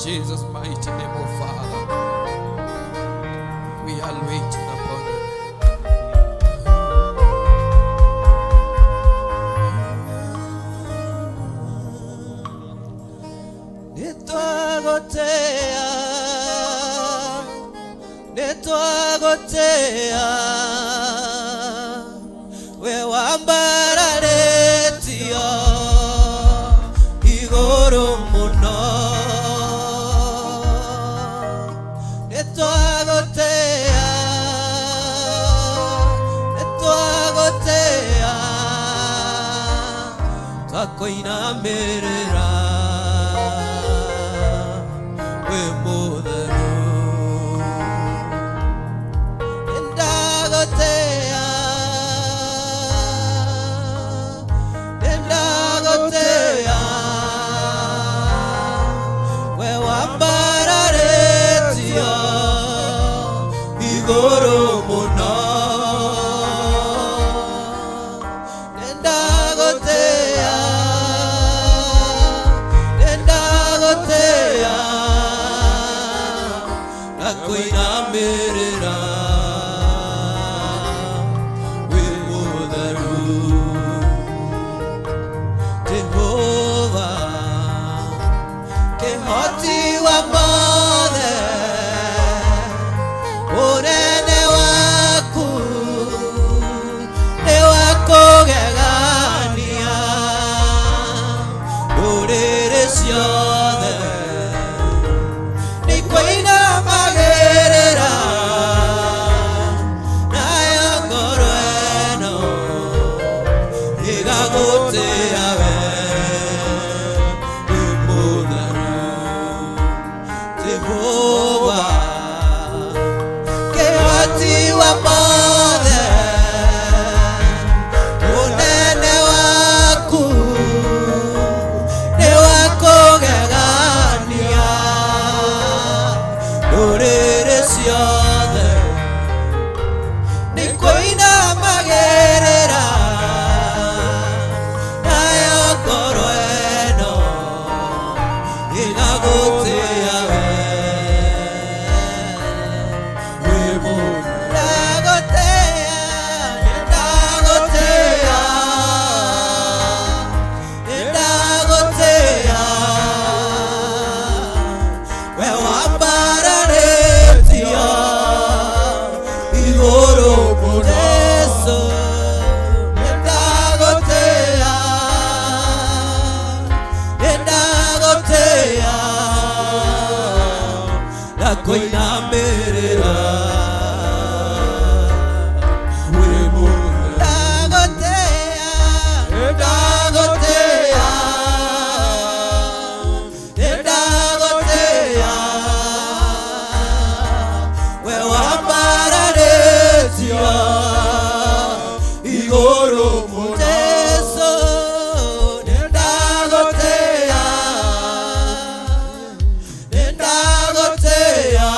Jesus' mighty name, O Father. We are waiting upon you. Nĩtwagũtĩa, nĩtwagũtĩa, we wambararĩtio igũrũ mũno. Nĩtwagũtĩa, nĩtwagũtĩa, twakũinamĩrĩra wĩ mũtheru. Nĩndagũtĩa, nĩndagũtĩa, we wambararĩtio igũrũ mũno. Nĩndagũtĩa, nĩndagũtĩa, ngakũinamĩrĩra wĩ mũtheru. Jehova, kĩhoti wa mothe, ũnene waku nĩ wa kũgegania. Ndũrĩrĩ ciothe nĩkũinamagĩrĩra, nayo ngoro ĩno ĩgagũtĩa we wĩ mũtheru. Jehova, kĩhoti wa mothe, ũnene waku nĩ wa kũgegania. Ndũrĩrĩ ciothe nĩkũinamagĩrĩra, nayo ngoro ĩno ĩgagũtĩa we wĩ mũtheru. Ndagũtĩa, nĩndagũtĩa, nĩndagũtĩa, we wambararĩtio igũrũ mũno. Jesũ, nĩndagũtĩa, nĩndagũtĩa, ndakũinamĩrĩra wĩ mũtheru. Ndagũtĩa, nĩndagũtĩa, nĩndagũtĩa, we wambararĩtio igũrũ mũno. Jesũ, nĩndagũtĩa, nĩndagũtĩa,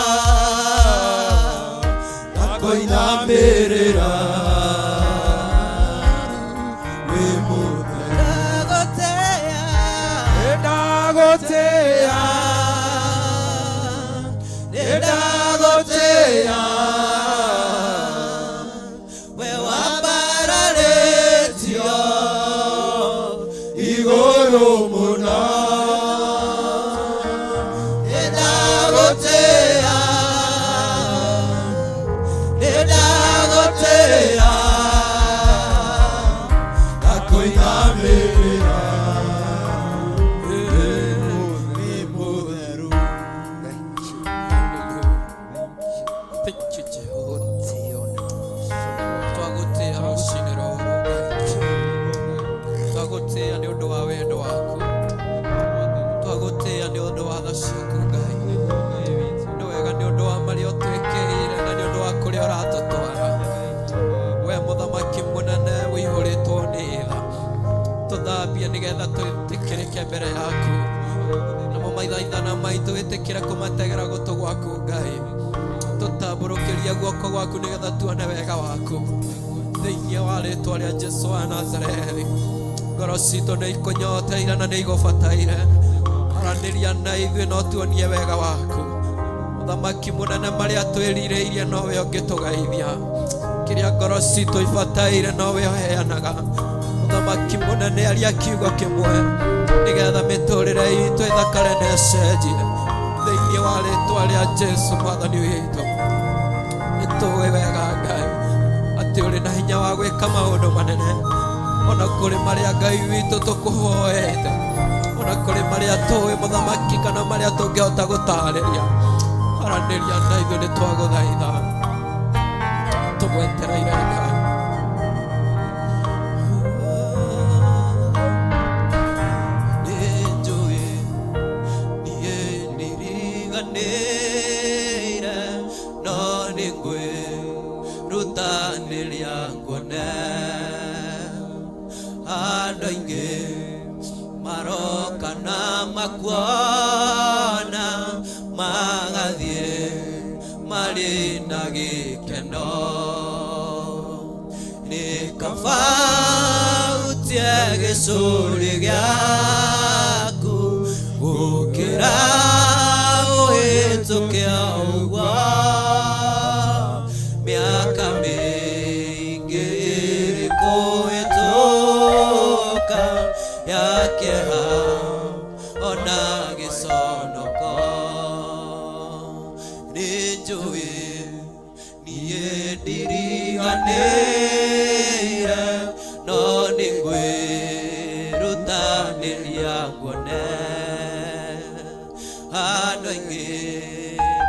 ndakũinamĩrĩra wĩ mũtheru. Ndagũtĩa, Nĩndagũtĩa, nĩndagũtĩa, we wambararĩtio igũrũ mũno. Nĩndagũtĩa, nĩndagũtĩa, ndakũinamĩrĩra wĩ mũtheru. Thank you, Jehovah. Twagũtĩa rũcinĩ rũrũ, Ngai. Twagũtĩa nĩ ũndũ wa wendo waku. Twagũtĩa nĩ ũndũ wa tha ciaku, Ngai. Nĩ wega nĩ ũndũ wa marĩa ũtwĩkĩire na nĩ ũndũ wa kũrĩa ũratũtwara. We mũthamaki mũnene ũihũrĩtwo nĩ tha. Tũthambie nĩgetha twĩtĩkĩrĩke mbere yaku. Namo maithaithana maitũ wĩtĩkĩre kũmategera gũtũ gwaku, Ngai. Tũtambũrũkĩrie guoko gwaku nĩgetha tuone wega waku thĩinĩ wa rĩtwa rĩa Jesu wa Nazarethi. Ngoro citũ nĩ ikũnyoteire na nĩ igũbataire. Aranĩria na ithuĩ no tuonie wega waku. Mũthamaki mũnene, marĩa twĩrirĩirie nowe ũngĩtũgaithia. Kĩrĩa ngoro citũ ibataire nowe ũheanaga. Mũthamaki mũnene, aria kiugo kĩmwe nĩgetha mĩtũrĩre itũ ĩthakare na ĩcenjie thĩinĩ wa rĩtwa rĩa Jesu mwathani witũ. Nĩtũĩ wega Ngai atĩ ũrĩ na hinya wa gwĩka maũndũ manene, ona kũrĩ marĩa Ngai witũ tũkũhoete, ona kũrĩ marĩa tũĩ mũthamaki, kana marĩa tũngĩhota gũtarĩria. Aranĩria na ithuĩ, nĩ twagũthaitha, tũgwetereire Ngai. Nĩnjũĩ niĩ niriganĩire, no nĩngwĩrutanĩria nguone. Andũ aingĩ maroka na makuona, magathiĩ marĩ na gĩkeno. Nĩ kaba ũtie gĩcũrĩ gĩaku gũkĩra ũhĩtũke ũguo mĩaka mĩingĩ ĩrĩ kũhĩtũka ya kĩeha ona gĩconoko. Nĩ njũĩ niĩ ndiriganĩire, no nĩ ngwĩrutanĩria nguone. Andũ aingĩ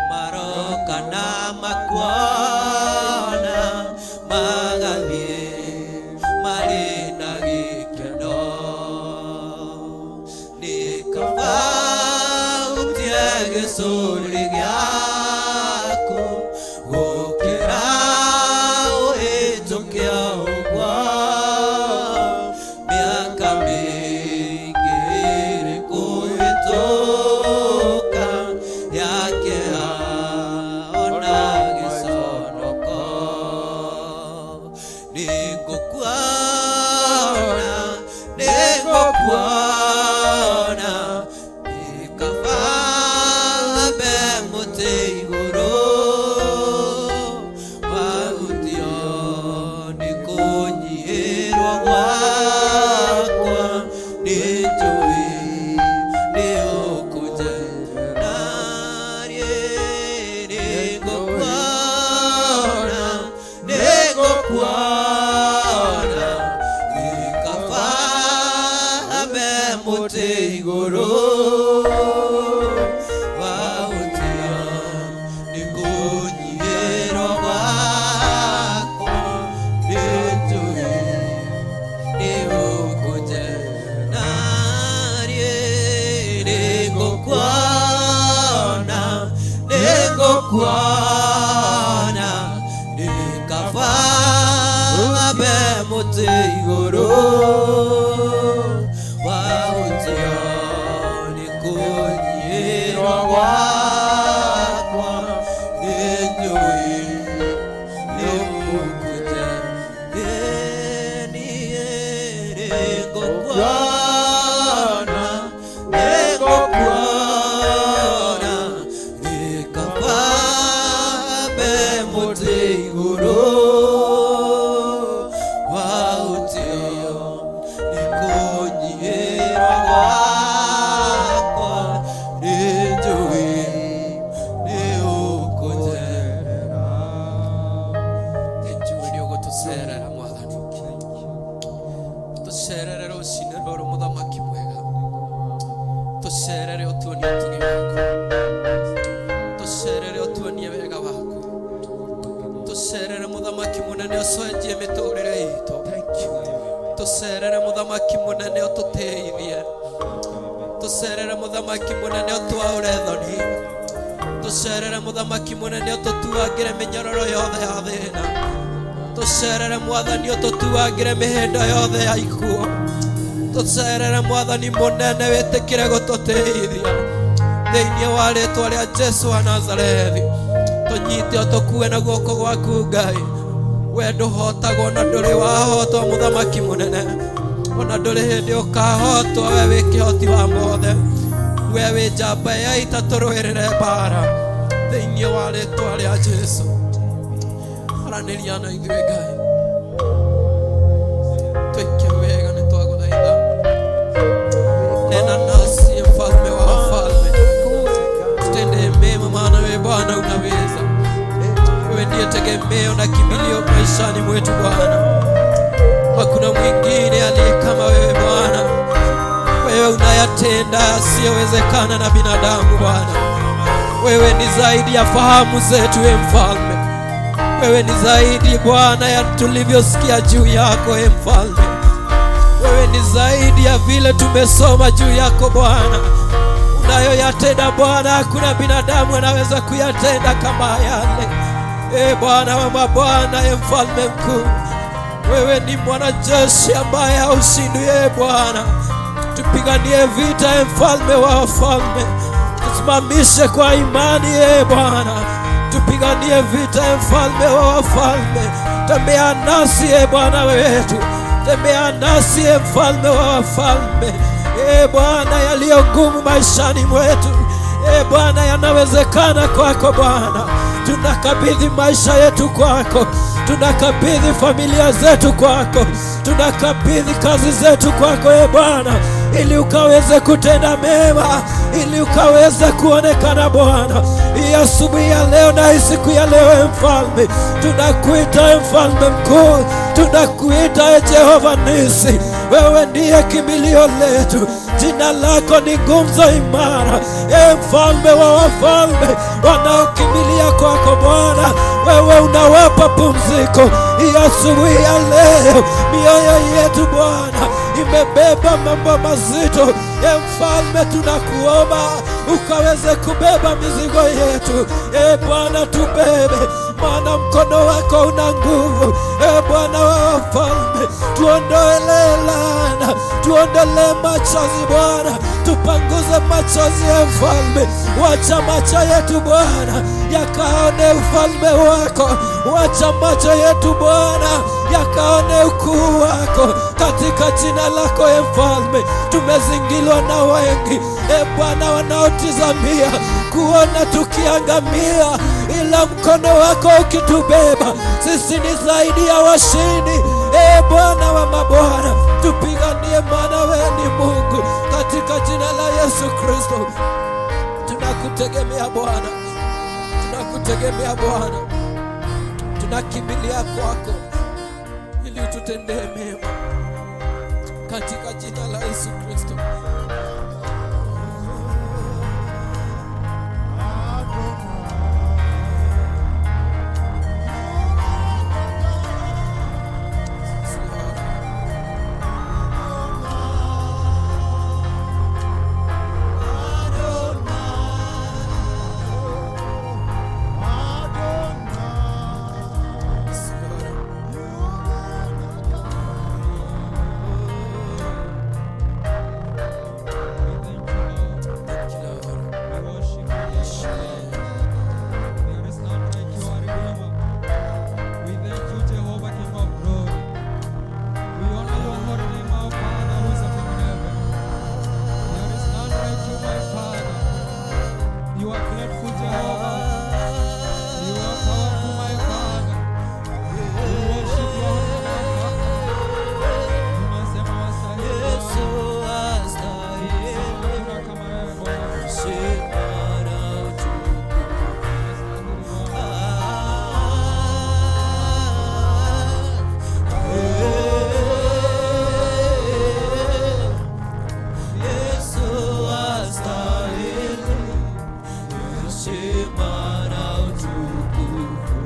maroka na makuona, magathiĩ marĩ na gĩkeno. Nĩ kaba ũtie gĩcũrĩ gĩaku gũkĩra ũhĩtũke ũguo mĩaka mĩingĩ ĩrĩ kũhĩtũka ya kĩeha ona gĩconoko. Nĩngũkuona, nĩngũkuona, nĩ kaba mbe mũtĩ igũrũ wahutio nĩ kũnyihĩrwo gwakwa. Nĩ njũĩ nĩ ũkũnjenda niĩ. Nĩngũkuona, nĩngũkuona, nĩ kaba mbe mũtĩ igũrũ wahutio nĩ kũnyihĩrwo gwakwa. Nĩ njũĩ nĩ ũkũnjenda niĩ. Nĩngũkuona, nĩngũkuona, nĩ kaba mbe mũtĩ igũrũ wahutio nĩ kũnyihĩrwo gwakwa. Nĩ njũĩ nĩ ũkũnjenda niĩ. Nĩngũkuona, nĩngũkuona, nĩ kaba mbe mũtĩ igũrũ wahutio nĩ kũnyihĩrwo gwakwa. Nĩ njũĩ nĩ ũkũnjenda. Nĩ njũĩ nĩ ũgũtũcerera mwathani, tũcerere rũcinĩ rũrũ mũthamaki mwega, tũcerere ũtuonie ũtugi waku, tũcerere ũtuonie wega waku, tũcerere mũthamaki mũnene, ũcenjie mĩtũrĩre itũ, tũcerere mũthamaki mũnene, ũtũteithie, tũcerere mũthamaki mũnene, ũtwaũre thoni, tũcerere mũthamaki mũnene, ũtũtuangĩre mĩnyororo yothe ya thĩna, tũcerere mwathani, ũtũtuangĩre mĩhĩndo yothe ya ikuũ, tũcerere mwathani mũnene, wĩtĩkĩre gũtũteithia thĩinĩ wa rĩtwa rĩa Jesu wa Nazarethi. Tũnyite ũtũkue na guoko gwaku Ngai. We ndũhotagwo na ndũrĩ wahotwo mũthamaki mũnene, ona ndũrĩ hĩndĩ ũkahotwo. We wĩ kĩhoti wa mothe. We wĩ njamba ya ita, tũrũĩrĩre mbara thĩinĩ wa rĩtwa rĩa Jesu. Aranĩria na ithuĩ Ngai, twĩke wega, nĩ twagũthaitha. Nena nasi, mfalme wa wafalme, tutendee mema, maana wewe Bwana unaweza. Wewe ndiye tegemeo na kimbilio maishani mwetu Bwana. Hakuna mwingine aliye kama wewe Bwana. Wewe unayatenda yasiyowezekana na binadamu Bwana. Wewe ni zaidi ya fahamu zetu, e Mfalme. Wewe ni zaidi Bwana ya tulivyosikia juu yako, e Mfalme. Wewe ni zaidi ya vile tumesoma juu yako Bwana. Unayoyatenda Bwana, hakuna binadamu anaweza kuyatenda kama yale. E Bwana wa mabwana, e Mfalme mkuu, wewe ni mwanajeshi ambaye haushindwi. E Bwana, tupiganie vita, e Mfalme wa wafalme, tusimamishe kwa imani, e Bwana, tupiganie vita, e Mfalme wa wafalme. Tembea nasi, e Bwana wetu, tembea nasi, e Mfalme wa wafalme. E Bwana, yaliyo ngumu maishani mwetu, e Bwana, yanawezekana kwako Bwana. Tunakabidhi maisha yetu kwako, tunakabidhi familia zetu kwako, tunakabidhi kazi zetu kwako, e Bwana, ili ukaweze kutenda mema, ili ukaweze kuonekana Bwana. Hii asubuhi ya leo na hii siku ya leo, e Mfalme, tunakuita e Mfalme mkuu, tunakuita e Jehova Nisi, wewe ndiye kimbilio letu, jina lako ni ngumzo imara, e Mfalme wa wafalme, wanaokimbilia kwako Bwana, wewe unawapa pumziko. Hii asubuhi ya leo mioyo yetu Bwana imebeba mambo mazito. E Mfalme, tunakuomba ukaweze kubeba mizigo yetu. E Bwana, tubebe, maana mkono wako una nguvu. E Bwana wa wafalme, tuondolee laana, tuondolee machozi Bwana, tupanguze machozi ya mfalme. Wacha macho yetu Bwana yakaone ufalme wako, wacha macho yetu Bwana yakaone ukuu wako, katika jina lako e Mfalme. Tumezingirwa na wengi e Bwana wanaotizamia kuona tukiangamia, ila mkono wako ukitubeba sisi ni zaidi ya washindi. E Bwana wa mabwana, tupiganie, maana wewe ni Mungu. Katika jina la Yesu Kristo tunakutegemea Bwana, tunakutegemea Bwana, tunakimbilia kwako ili ututendee mema katika jina la Yesu Kristo. We thank you, Lord. Thank you, Lord. We worship you, Yeshua. There is none like you, our Redeemer. We thank you, Jehovah, King of glory. We honor your holy name, our Father who is above in heaven. There is none like you, my Father. You are grateful, Jehovah. You are powerful, my Father. We worship your holy name, my Father. Tunasema wastahili, Yesu Bwana. astahili Hakuna kama wewe, Bwana. heshima na utukufu. Unastahili, Bwana. Yesu astahili heshima na utukufu.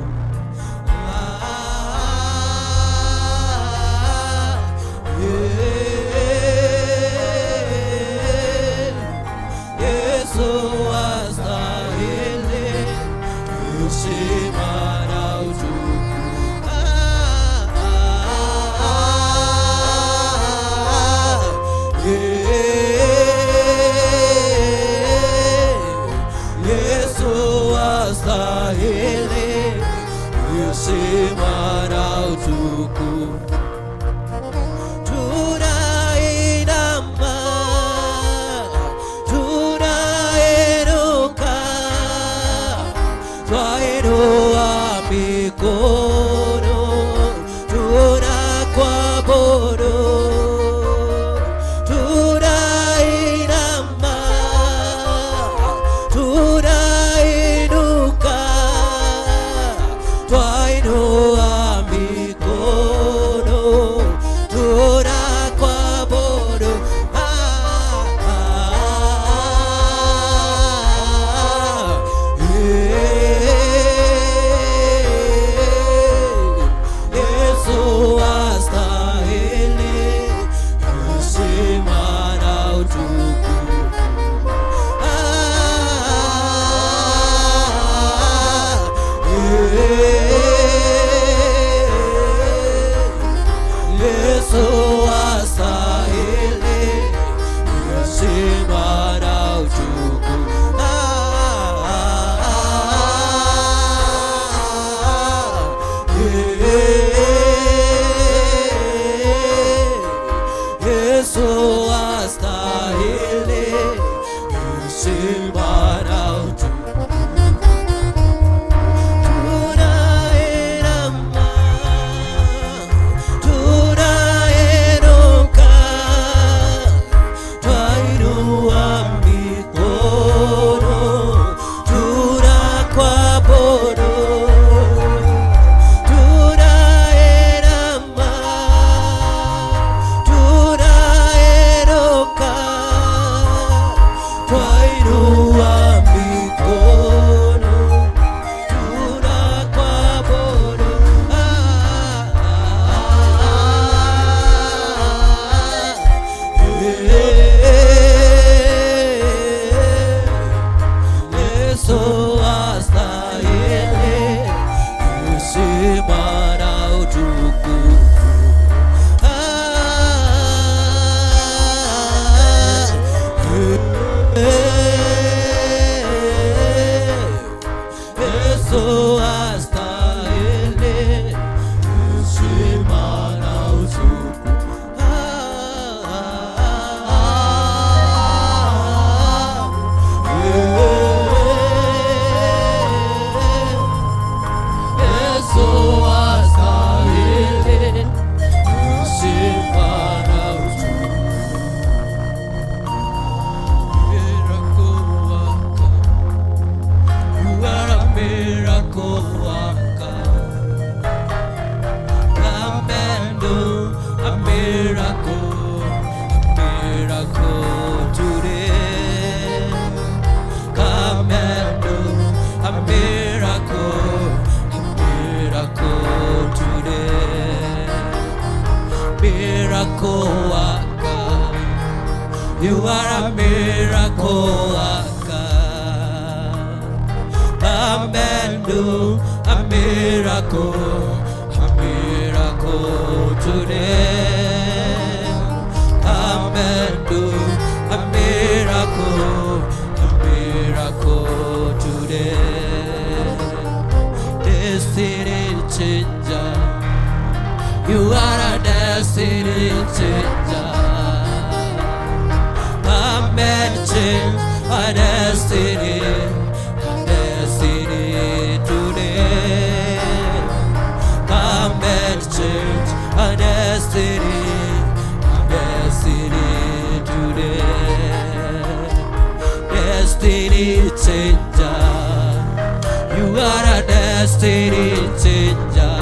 Yesu astahili heshima na utukufu. Yesu astahili heshima na utukufu. Tunainama, tunainama. mikono tunakuabudu, tunainama, tunainuka, twainua mikono tunakuabudu. Ah, ah, ah, Yesu astahili heshima na utukufu. Ah, Yesu astahili heshima na utukufu. Ah, Yesu astahili heshima na utukufu. Tunainama, tunainuka, twainua mikono, tunakuabudu. Tunainama, tunainuka, twainua mikono tunakuabudu. Ah, ah, Yesu astahili heshima na utukufu. Ah, Yesu astahili heshima na utukufu. Ah, ah, Yesu astahili heshima na utukufu. Miracle worker, you are a miracle worker. Come and do a miracle, a miracle today. Come and do a miracle, a miracle today. Miracle worker, you are a miracle worker. Come and do a miracle, a miracle today. Come and do a miracle, a miracle today. Destiny changer, you are a destiny changer. Come and change our destiny, our destiny today. Come and change our destiny, our destiny today. Destiny changer, you are a destiny changer.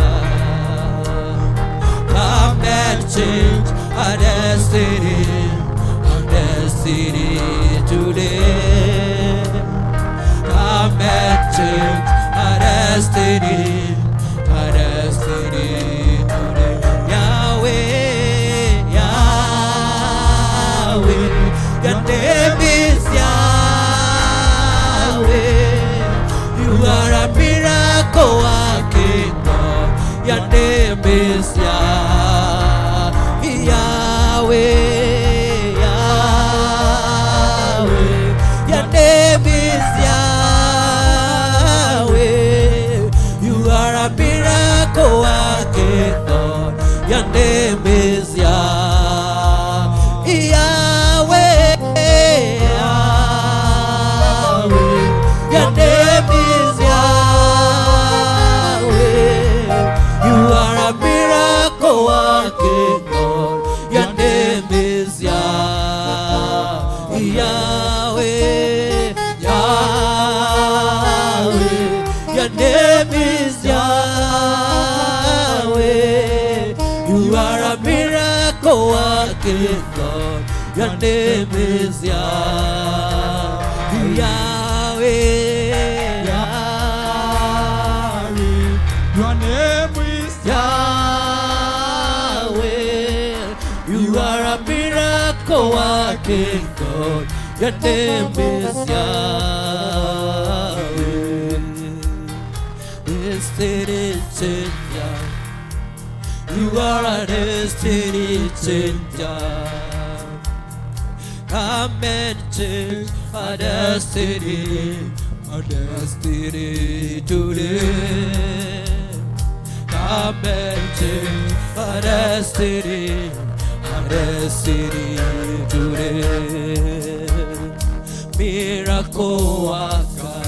Come and change our destiny, our destiny today. Come and change our destiny, our destiny today. Yahweh, Yahweh, your name is Yahweh. You are a miracle working God. Your name is Yahweh, Yahweh. Your name is Yahweh. You are a miracle working God. Your name is Yahweh, Yahweh. Your name is Yahweh. Yahweh, Yahweh. Your name is Yahweh. You are a miracle working God. Your name is Yahweh, Yahweh. Yahweh. Your name is Yahweh. You are a miracle working God. Your name is Yahweh. Destiny changer. You are a destiny changer. Come and change our destiny, our destiny today. Come and change our destiny today. Miracle worker,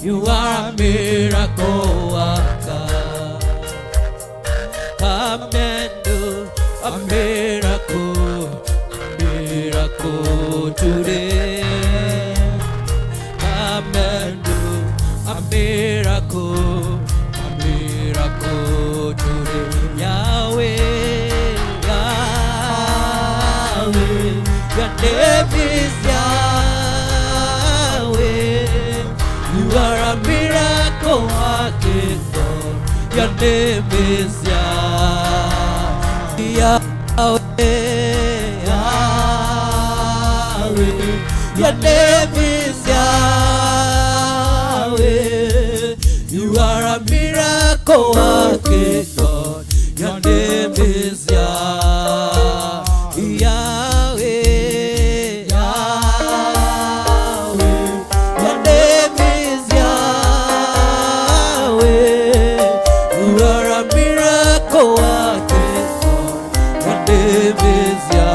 you are a miracle worker. Come and do a miracle today. Come and do a miracle today. Yahweh, Yahweh, your name is Yahweh. You are a miracle working God. Your name is Yahweh, Yahweh. Your name is Yahweh. You are a miracle working God. Your name is Yahweh, Yahweh. Your name is Yahweh. You are a miracle working God. Your name is Yahweh,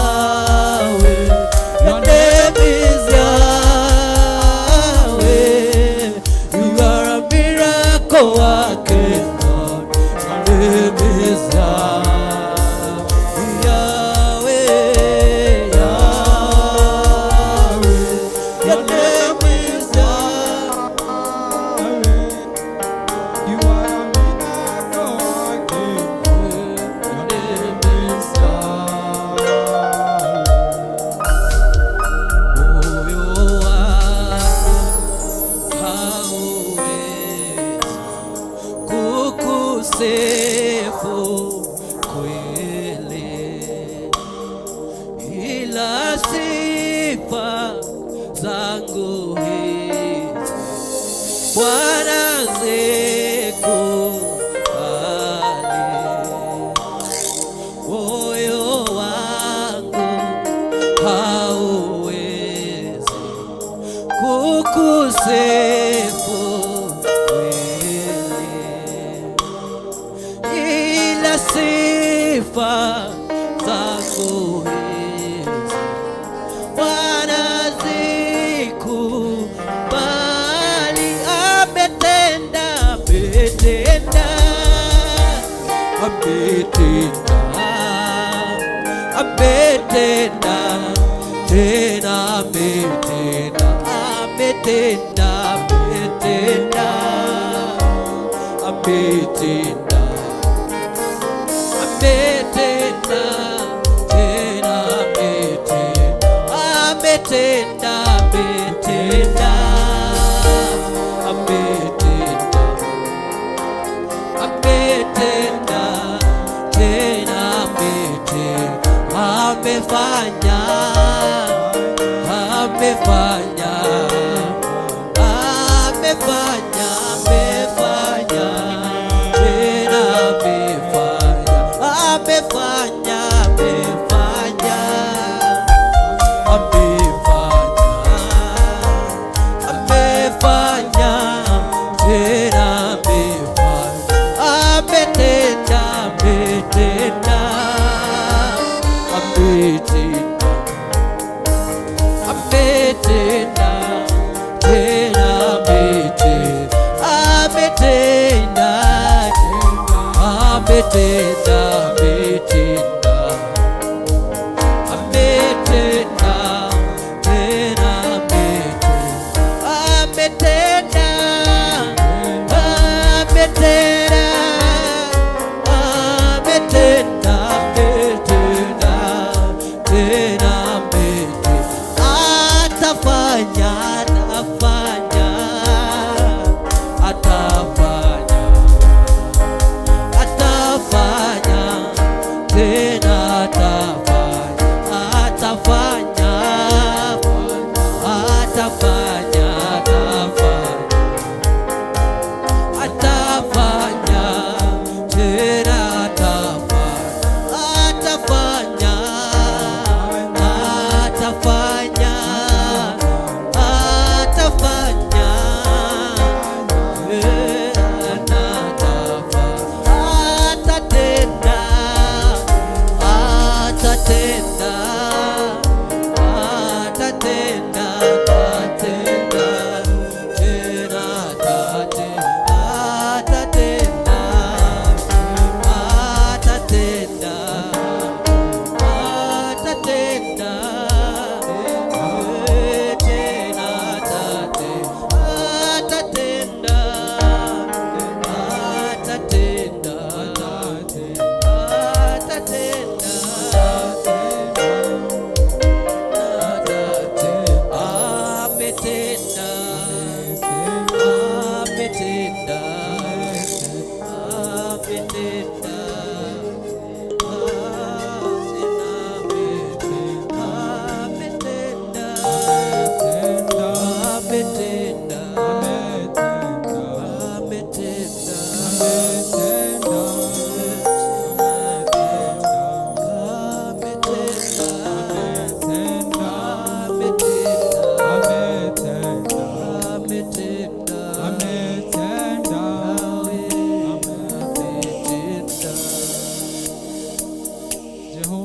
Yahweh. Your name is Yahweh. You are a miracle working God. Your name is Yahweh, Yahweh. Your name is Yahweh. You are a miracle working. Your name is Yahweh. Moyo wangu hauwezi kukusifu kweli, ila sifa zangu hizi Bwana zikubali. Moyo wangu hauwezi kukusifu kweli, ila sifa zangu hizi Bwana zikubali. Ametenda, ametenda, ametenda, ametenda, tena ametenda, ametenda, ametenda, ametenda, ametenda, tena ametenda, ametenda, ametenda, ametenda, ametenda, tena ametenda, amefanya, amefanya, amefanya, amefanya, tena amefanya, amefanya, amefanya, amefanya, amefanya, tena amefanya, ametenda, ametenda, ametenda, ametenda, tena ametenda, ametenda, ametenda.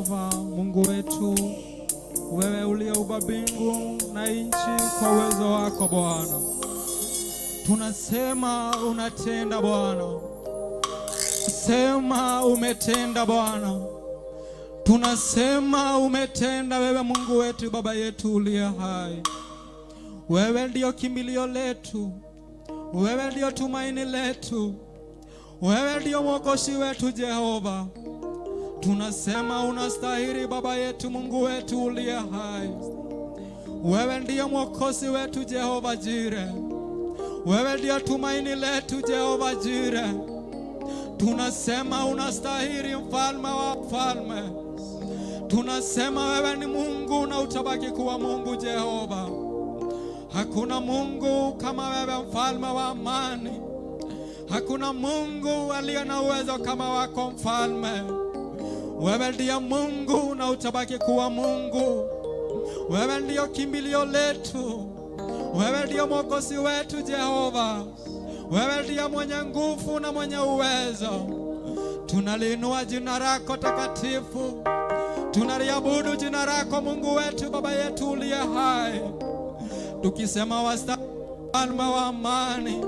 Jehova Mungu wetu, wewe uliyeumba mbingu na nchi kwa uwezo wako Bwana, tunasema unatenda Bwana, sema umetenda Bwana, tunasema umetenda wewe Mungu wetu, Baba yetu uliye hai. Wewe ndiyo kimbilio letu, wewe ndiyo tumaini letu, wewe ndiyo mwokozi wetu Jehova. Tunasema unastahili Baba yetu, Mungu wetu uliye hai. Wewe ndiyo mwokozi wetu Jehova Jire, wewe ndiyo tumaini letu Jehova Jire. Tunasema unastahili, mfalme wa falme. Tunasema wewe ni Mungu na utabaki kuwa Mungu Jehova. Hakuna Mungu kama wewe, mfalme wa amani. Hakuna Mungu aliye na uwezo kama wako mfalme. Wewe ndiye Mungu na utabaki kuwa Mungu. Wewe ndiyo kimbilio letu, wewe ndiyo mwokozi wetu Jehova. Wewe ndiye mwenye nguvu na mwenye uwezo. Tunaliinua jina lako takatifu, tunaliabudu jina lako Mungu wetu, Baba yetu uliye hai, tukisema wastahili wa amani,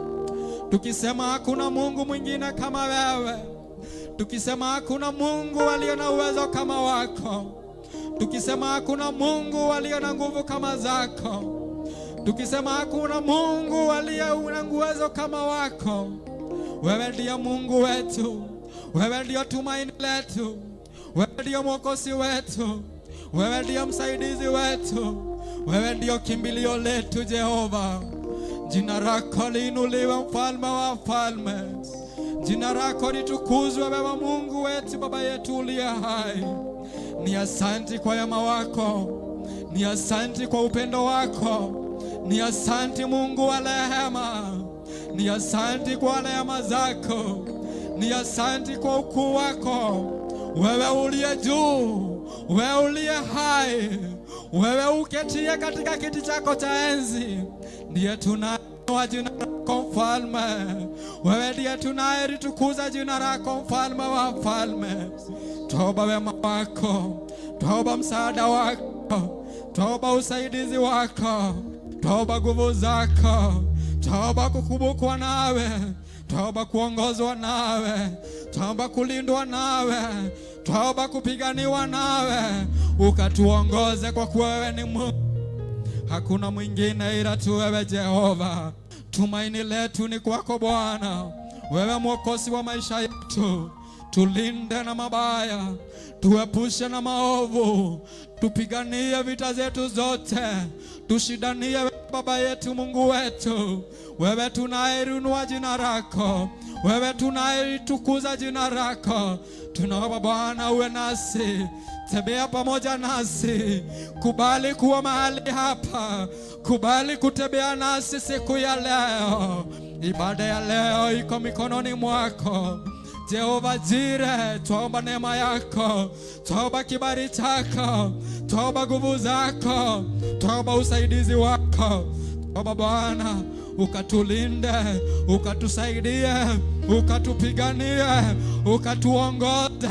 tukisema hakuna Mungu mwingine kama wewe, tukisema hakuna Mungu aliye na uwezo kama wako, tukisema hakuna Mungu aliye na nguvu kama zako, tukisema hakuna Mungu aliye na uwezo kama wako. Wewe ndiye Mungu wetu, wewe ndiyo tumaini letu, wewe ndiyo mwokozi wetu, wewe ndiyo msaidizi wetu, wewe ndiyo kimbilio letu Jehova. Jina lako liinuliwe, mfalme wa falme. Jina lako litukuzwe, wewe Mungu wetu, Baba yetu uliye hai. Ni asanti kwa wema wako, ni asanti kwa upendo wako, ni asanti Mungu wa rehema, ni asanti kwa rehema zako, ni asanti kwa ukuu wako, wewe uliye juu, wewe uliye hai, wewe uketie katika kiti chako cha enzi, ndiye tunainua jina lako mfalme, wewe ndiye tunayelitukuza jina lako mfalme wa falme. Toba wema wako, toba msaada wako, toba usaidizi wako, toba nguvu zako, toba kukumbukwa nawe, toba kuongozwa nawe, toba kulindwa nawe, toba kupiganiwa nawe, ukatuongoze kwa kuwa wewe ni Mungu. Hakuna mwingine ila tu wewe Jehova. Tumaini letu ni kwako Bwana, wewe mwokozi wa maisha yetu. Tulinde na mabaya, tuepushe na maovu, tupiganie vita zetu zote, tushindanie Baba yetu Mungu wetu. Wewe tunayeinua jina lako, wewe tunayelitukuza jina lako, tunaomba Bwana uwe nasi, tembea pamoja nasi, kubali kuwa mahali hapa, kubali kutembea nasi siku ya leo. Ibada ya leo iko mikononi mwako. Jehova Jire, twaomba neema yako, twaomba kibali chako, twaomba nguvu zako, twaomba usaidizi wako. Twaomba Bwana ukatulinde, ukatusaidie, ukatupiganie, ukatuongoze,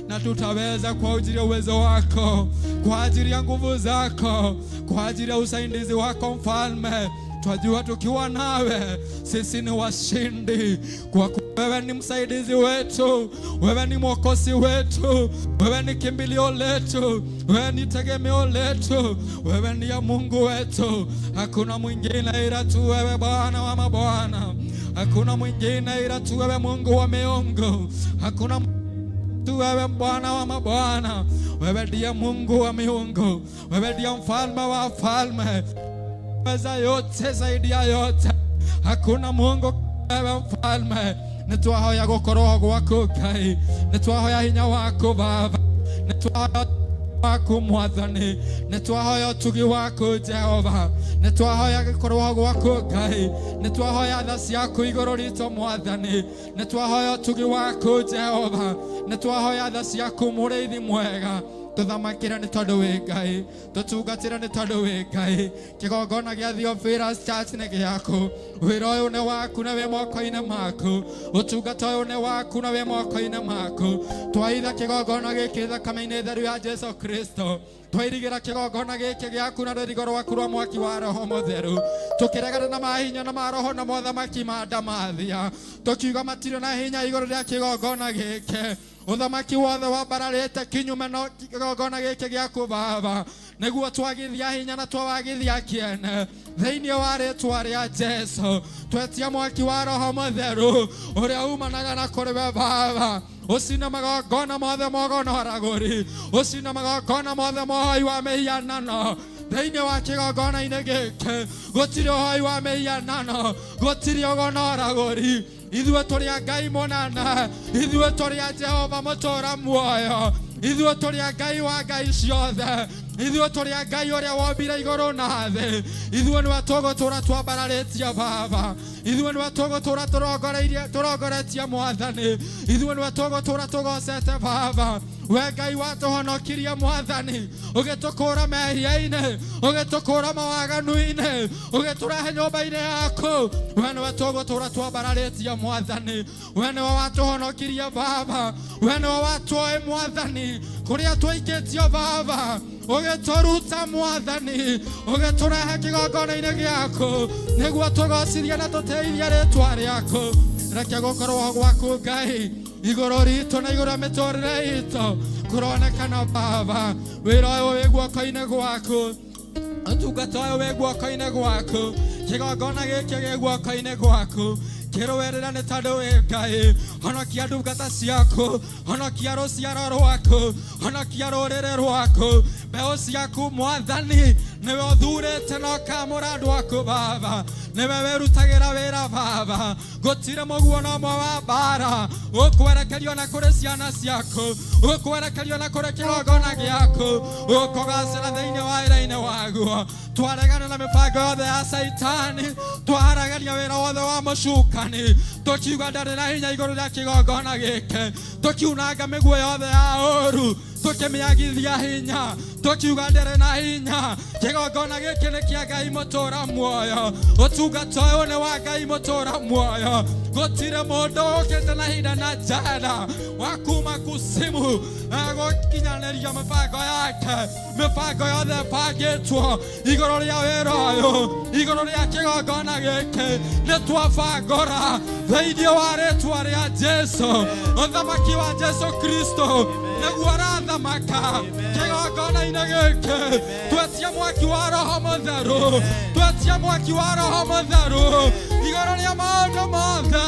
na tutaweza kwa ajili ya uwezo wako, kwa ajili ya nguvu zako, kwa ajili ya usaidizi wako Mfalme. Twajua tukiwa nawe sisi ni washindi, kwa kuwa wewe ni msaidizi wetu, wewe ni mwokozi wetu, wewe ni kimbilio letu, wewe ni tegemeo letu, wewe ndiye Mungu wetu. Hakuna mwingine ila tu wewe, Bwana wa mabwana. Hakuna mwingine ila tu wewe, Mungu wa miungu. Hakuna tu wewe Bwana wa mabwana. Wewe ndiye Mungu wa miungu, wewe ndiye mfalme wa falme, weza yote zaidi ya yote. Hakuna Mungu wewe mfalme. Nĩtwahoya gũkorwo gwaku Ngai, nĩtwahoya hinya waku Baba, nĩtwahoya waku Mwathani, nĩtwahoya ũtugi waku Jehova, nĩtwahoya gũkorwo gwaku Ngai, nĩtwahoya tha ciaku igũrũ ritũ Mwathani, nĩtwahoya ũtugi waku Jehova, nĩtwahoya tha ciaku mũrĩithi mwega. Tũthamakĩre nĩ tondũ wĩ Ngai, tũtungatĩre nĩ tondũ wĩ Ngai. Kĩgongona gĩa Theophilus Church nĩ gĩaku, wĩra ũyũ nĩ waku na wĩ moko-inĩ maku, ũtungata ũyũ nĩ waku na wĩ moko-inĩ maku. Twaitha kĩgongona gĩkĩ thakame-inĩ theru ya Jesu Kristo, twairigĩra kĩgongona gĩkĩ gĩaku na rũirigo rwaku rwa mwaki wa roho mũtheru, tũkĩregana na mahinya na maroho na mothamaki ma ndamathia, tũkiuga matirĩ na hinya igũrũ rĩa kĩgongona gĩkĩ. Ũthamaki wothe wambararĩte kinyume no kĩgongona gĩkĩ gĩaku Baba, nĩguo twagithia hinya na twawagithia kĩene thĩinĩ wa rĩtwa rĩa Jesu. Twetia mwaki wa roho mũtheru ũrĩa umanaga na kũrĩ we Baba, ũcine magongona mothe mogonoragũri, ũcine magongona mothe mohoi wa mĩhianano thĩinĩ wa kĩgongona-inĩ gĩkĩ. Gũtirĩ ũhoi wa mĩhianano, gũtirĩ ũgonoragũri. Ithuĩ tũrĩ a Ngai mũnene, ithuĩ tũrĩ a Jehova mũtũũra muoyo, ithuĩ tũrĩ a Ngai wa ngai ciothe, ithuĩ tũrĩ a Ngai ũrĩa wombire igũrũ na thĩ. Ithuĩ nĩwe tũgũtũũra twambararĩtie Baba, ithuĩ nĩwe tũgũtũũra tũrongoreirie tũrongoretie Mwathani, ithuĩ nĩwe tũgũtũũra tũgocete Baba. We Ngai watũhonokirie Mwathani, ũgĩtũkũra mehia-inĩ, ũgĩtũkũra mawaganu-inĩ, ũgĩtũrehe nyũmba-inĩ yaku. We nĩwe tũgũtũũra twambararĩtie Mwathani, we nĩwe watũhonokirie Baba, we nĩwe watwoĩ Mwathani kũrĩa twaikĩtio Baba, ũgĩtũruta Mwathani, ũgĩtũrehe kĩgongona-inĩ gĩaku nĩguo tũgocithie na tũteithie rĩtwa rĩaku. Reke gũkorwo gwaku Ngai igũrũ ritũ na igũrũ rĩa mĩtũrĩre itũ kũronekana Baba. Wĩra ũyũ wĩ guoko-inĩ gwaku, ũtungata ũyũ wĩ guoko-inĩ gwaku, kĩgongona gĩkĩ gĩ guoko-inĩ gwaku, kĩrũĩrĩra nĩ tondũ wĩ Ngai. Honokia ndungata ciaku, honokia rũciaro rwaku, honokia rũrĩrĩ rwaku, mbeũ ciaku Mwathani. Nĩwe ũthurĩte na ũkamũra andũ aku Baba, nĩwe wĩrutagĩra wĩra Baba. Gũtirĩ mũguo na ũmwe wa mbara ũkwerekerio na kũrĩ ciana ciaku, ũkwerekerio na kũrĩ kĩgongona gĩaku, ũkũgacĩra thĩinĩ wa wĩra-inĩ waguo. Twaregana na mĩbango yothe ya Caitani, twaharagania wĩra wothe wa mũcukani, tũkiuga ndarĩ na hinya igũrũ rĩa kĩgongona gĩkĩ, tũkiunanga mĩguo yothe ya ũru, tũkĩmĩagithia hinya, tũkiuga ndarĩ na hinya. Kĩgongona gĩkĩ nĩ kĩa Ngai mũtũũra muoyo, ũtungata ũyũ nĩ wa Ngai mũtũũra muoyo. Gũtirĩ mũndũ ũkĩte na hinda na njera wa kuma kusimu agũkinyanĩria mĩbango yake. Mĩbango yothe ĩbangĩtwo igũrũ rĩa wĩra ũyũ, igũrũ rĩa kĩgongona gĩkĩ, nĩ twabangũra thĩinĩ wa rĩtwa rĩa Jesu. Ũthamaki wa Jesu Kristo nĩguo ũrathamaka kĩgongona-inĩ gĩkĩ. Twetia mwaki wa roho mũtheru, twetia mwaki wa roho mũtheru igũrũ rĩa maũndũ mothe.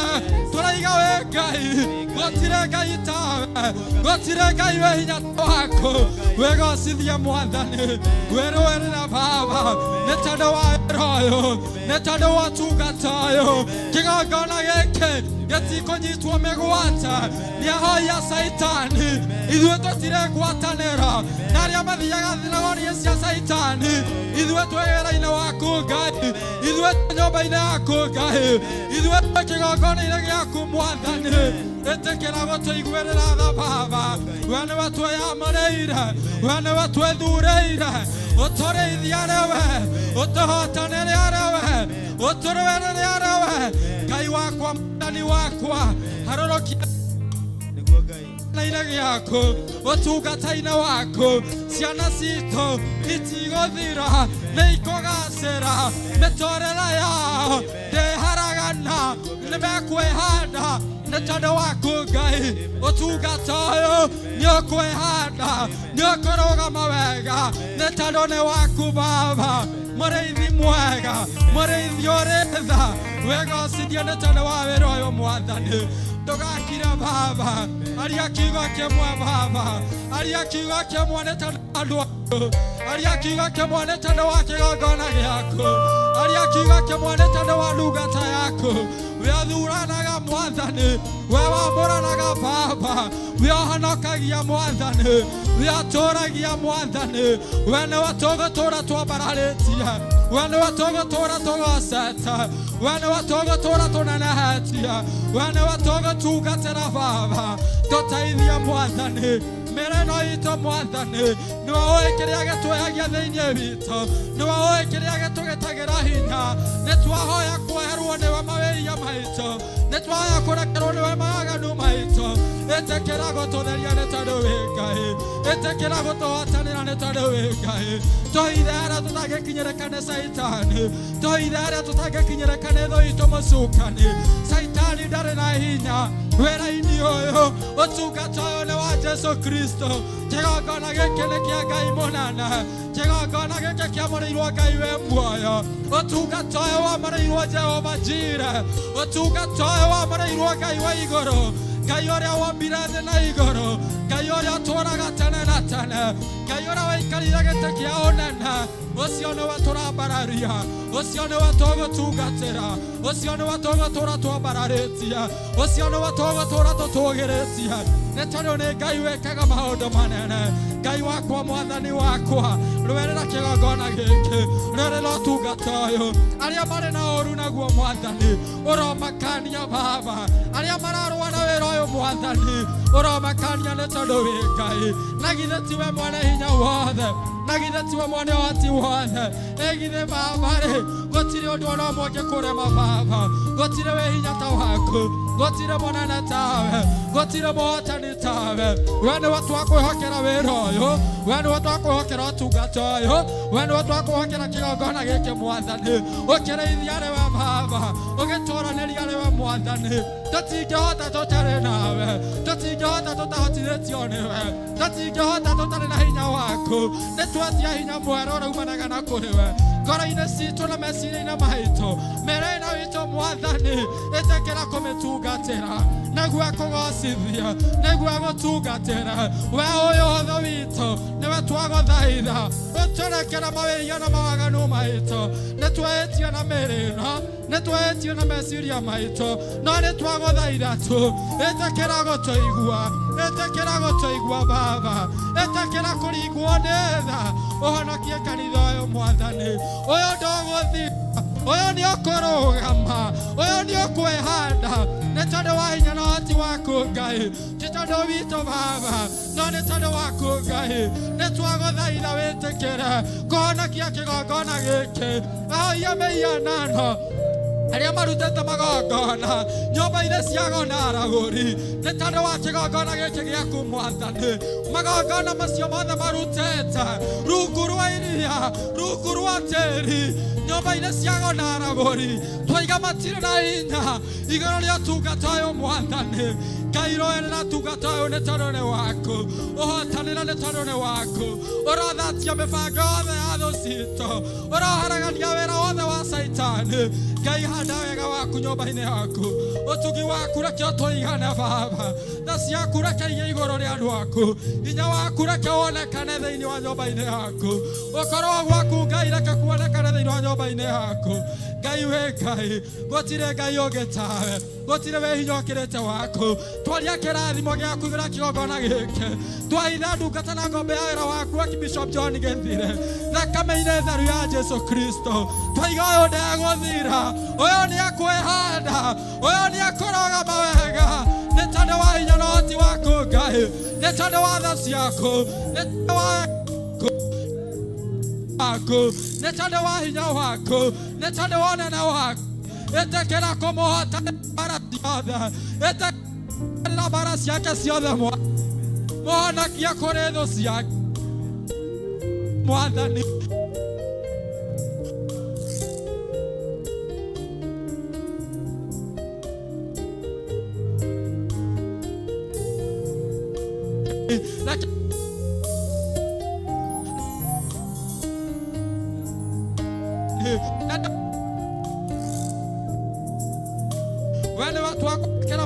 Tũraiga wĩ Ngai, gũtirĩ Ngai tawe, gũtirĩ Ngai wĩ hinya ta waku. Wĩgocithie Mwathani, wĩrũĩrĩre Baba nĩ tondũ wa wĩra ũyũ, nĩ tondũ wa ũtungata ũyũ. Kĩgongona gĩkĩ gĩtikũnyitwo mĩgwate nĩ ahoi a Caitani. Ithuĩ tũtirĩ ngwatanĩro na arĩa mathiaga thinagogi cia Caitani. Ithuĩ twĩ wĩra-inĩ waku Ngai, ithuĩ twĩ nyũmba-inĩ yaku Ngai, ithuĩ twĩ kĩgongona-inĩ gĩaku Mwathani. Ĩtĩkĩra gũtũiguĩrĩra tha Baba, we nĩwe twĩyamũrĩire, we nĩwe twĩthurĩire. Ũtũrĩithie arĩ we, ũtũhotanĩre arĩ we, ũtũrũĩrĩre arĩ we. Ngai wakwa, Mwathani wakwa, harũrũkia Nĩguo Ngai. inĩ gĩaku, ũtungata-inĩ waku. Ciana citũ itigũthira, nĩ ikũgacĩra, mĩtũrĩre yao ndĩharagana, nĩ mekwĩhanda nĩ tondũ waku Ngai. Ũtungata ũyũ nĩ ũkwĩhanda, nĩ ũkũrũgama wega nĩ tondũ nĩ waku Baba. Mũrĩithi mwega, mũrĩithi ũrĩ tha, wĩgocithie nĩ tondũ wa wĩra ũyũ Mwathani. Ndũgakire Baba, aria kiugo kĩmwe Baba, aria kiugo kĩmwe nĩ tondũ andũ aku, aria kiugo kĩmwe nĩ tondũ wa kĩgongona gĩaku, aria kiugo kĩmwe nĩ tondũ wa ndungata yaku. Wĩthuranaga Mwathani, we wamũranaga Baba, wĩhonokagia Mwathani, wĩatũragia Mwathani. We nĩwe tũgũtũũra twambararĩtie, we nĩwe tũgũtũũra tũgocete, we nĩwe tũgũtũũra tũnenehetie, we nĩwe tũgũtungatĩra Baba. Tũteithie Mwathani. Mĩĩrĩ ĩno itũ Mwathani, nĩwe ũĩ kĩrĩa gĩtwehagia thĩinĩ witũ, nĩwe ũĩ kĩrĩa gĩtũgĩtagĩra hinya. Nĩ twahoya kweherwo nĩwe mawĩhia maitũ, nĩ twahoya kũrekerwo nĩwe mawaganu maitũ. Ĩtĩkĩra gũtũtheria nĩ tondũ wĩ Ngai, ĩtĩkĩra gũtũhotanĩra nĩ tondũ wĩ Ngai. Tũhithe harĩa tũtangĩkinyĩrĩka nĩ Caitani, tũhithe harĩa tũtangĩkinyĩrĩka nĩ thũ itũ mũcukani. Caitani ndarĩ na hinya wĩra-inĩ ũyũ, ũtungata ũyũ nĩ wa Jesu Kristo. Kĩgongona gĩkĩ nĩ kĩa Ngai mũnene, kĩgongona gĩkĩ kĩamũrĩirwo Ngai wĩ muoyo. Ũtungata ũyũ wamũrĩirwo Jehova Jire, ũtungata ũyũ wamũrĩirwo Ngai wa igũrũ, Ngai ũrĩa wombire thĩ na igũrũ, Ngai ũrĩa ũtũũraga tene na tene, Ngai ũrĩa waikarire gĩtĩ kĩa ũnene. Ũcio nĩwe tũrambararia, ũcio nĩwe tũgũtungatĩra, ũcio nĩwe tũgũtũũra twambararĩtie, ũcio nĩwe tũgũtũũra tũtũgĩrĩtie, nĩ tondũ nĩ Ngai wĩkaga maũndũ manene. Ngai wakwa, Mwathani wakwa, rũĩrĩra kĩgongona gĩkĩ, rũĩrĩra ũtungata ũyũ. Arĩa marĩ na ũru naguo Mwathani, ũromakania Baba. Arĩa mararũa na wĩra ũyũ Mwathani, ũromakania nĩ tondũ wĩ Ngai. Na githĩ tiwe mwene hinya wothe, na githĩ tiwe mwene ũhoti wothe? Ĩ githĩ Baba rĩ, gũtirĩ ũndũ ona ũmwe ũngĩkũrema Baba, gũtirĩ wĩ hinya ta waku, gũtirĩ mũnene tawe, gũtirĩ mũhotani tawe. We nĩwe twakwĩhokera wĩra ũyũ, we nĩwe twakwĩhokera ũtungata ũyũ, we nĩwe twakwĩhokera kĩgongona gĩkĩ Mwathani. Ũkĩrĩithia arĩ we Baba, ũgĩtũranĩria arĩ we Mwathani. Tũtingĩhota tũtarĩ nawe, tũtingĩhota tũtahotithĩtio nĩwe, tũtingĩhota tũtarĩ na hinya waku. Nĩ twetia hinya mwerũ ũraumanaga na kũrĩ we ngoro-inĩ citũ na meciria-inĩ maitũ. Mĩĩrĩ ĩno itũ Mwathani, ĩtĩkĩra kũmĩtungatĩra nĩguo akũgocithia, nĩguo agũtungatĩra. We ũyũ ũhotho witũ, nĩwe twagũthaitha ũtũrekere mawĩhia na mawaganu maitũ. Nĩ twehĩtio na mĩĩrĩ ĩno, nĩ twehĩtio na meciria maitũ, no nĩ twagũthaitha tu. Ĩtĩkĩra gũtũigua, ĩtĩkĩra gũtũigua Baba, ĩtĩkĩra kũringwo nĩ tha. Ũhonokie kanitha ũyũ Mwathani. Ũyũ ndũgũthira, ũyũ nĩ ũkũrũgama, ũyũ nĩ ũkwĩhanda nĩ tondũ wa hinya na ũhoti waku Ngai, ti tondũ witũ Baba, no nĩ tondũ waku Ngai. Nĩ twagũthaitha wĩtĩkĩre kũhonokia kĩgongona gĩkĩ. Ahoia mĩhianano arĩa marutĩte magongona nyũmba-inĩ cia na aragũri, nĩ tondũ wa kĩgongona gĩkĩ gĩaku Mwathani, magongona macio mothe marutĩte rungu rwa iria, rungu rwa tĩri, nyũmba-inĩ cia na aragũri, twaiga matirĩ na hinya igũrũ rĩa ũtungata ũyũ Mwathani. Ngai, rũĩrĩra ũtungata ũyũ nĩ tondũ nĩ waku, ũhotanĩra nĩ tondũ nĩ waku. Ũrothatia mĩbango yothe ya thũ citũ, ũroharagania wĩra wothe wa Caitani. Ngai, handa wega waku nyũmba-inĩ yaku, ũtugi waku reke ũtũigane Baba, tha ciaku reke igĩe igũrũ rĩa andũ aku, hinya waku reke wonekane thĩinĩ wa nyũmba-inĩ yaku, ũkorwo gwaku Ngai reke kuonekane thĩinĩ wa nyũmba-inĩ yaku. Ngai wĩ Ngai, gũtirĩ Ngai ũngĩ tawe, gũtirĩ wĩ hinya ũkĩrĩte waku. Twaria kĩrathimo gĩaku igũrũ rĩa kĩgongona gĩkĩ, twahitha ndungata na ngombe ya wĩra waku Archbishop John Gĩthire thakame-inĩ theru ya Jesu Kristo. Twaiga ũyũ ndegũthira, ũyũ nĩ akwĩhanda, ũyũ nĩ akũrũgama wega nĩ tondũ wa hinya na ũhoti waku Ngai, nĩ tondũ wa tha ciaku, nĩ tondũ wa waku, nĩ tondũ wa hinya waku, nĩ tondũ wa ũnene waku. Ĩtĩkĩra kũmũhota mbara ciothe, ĩtĩkĩra mbara ciake ciothe, mũhonokie kũrĩ thũ ciake Mwathani. Reke we nĩwe twakwĩkĩra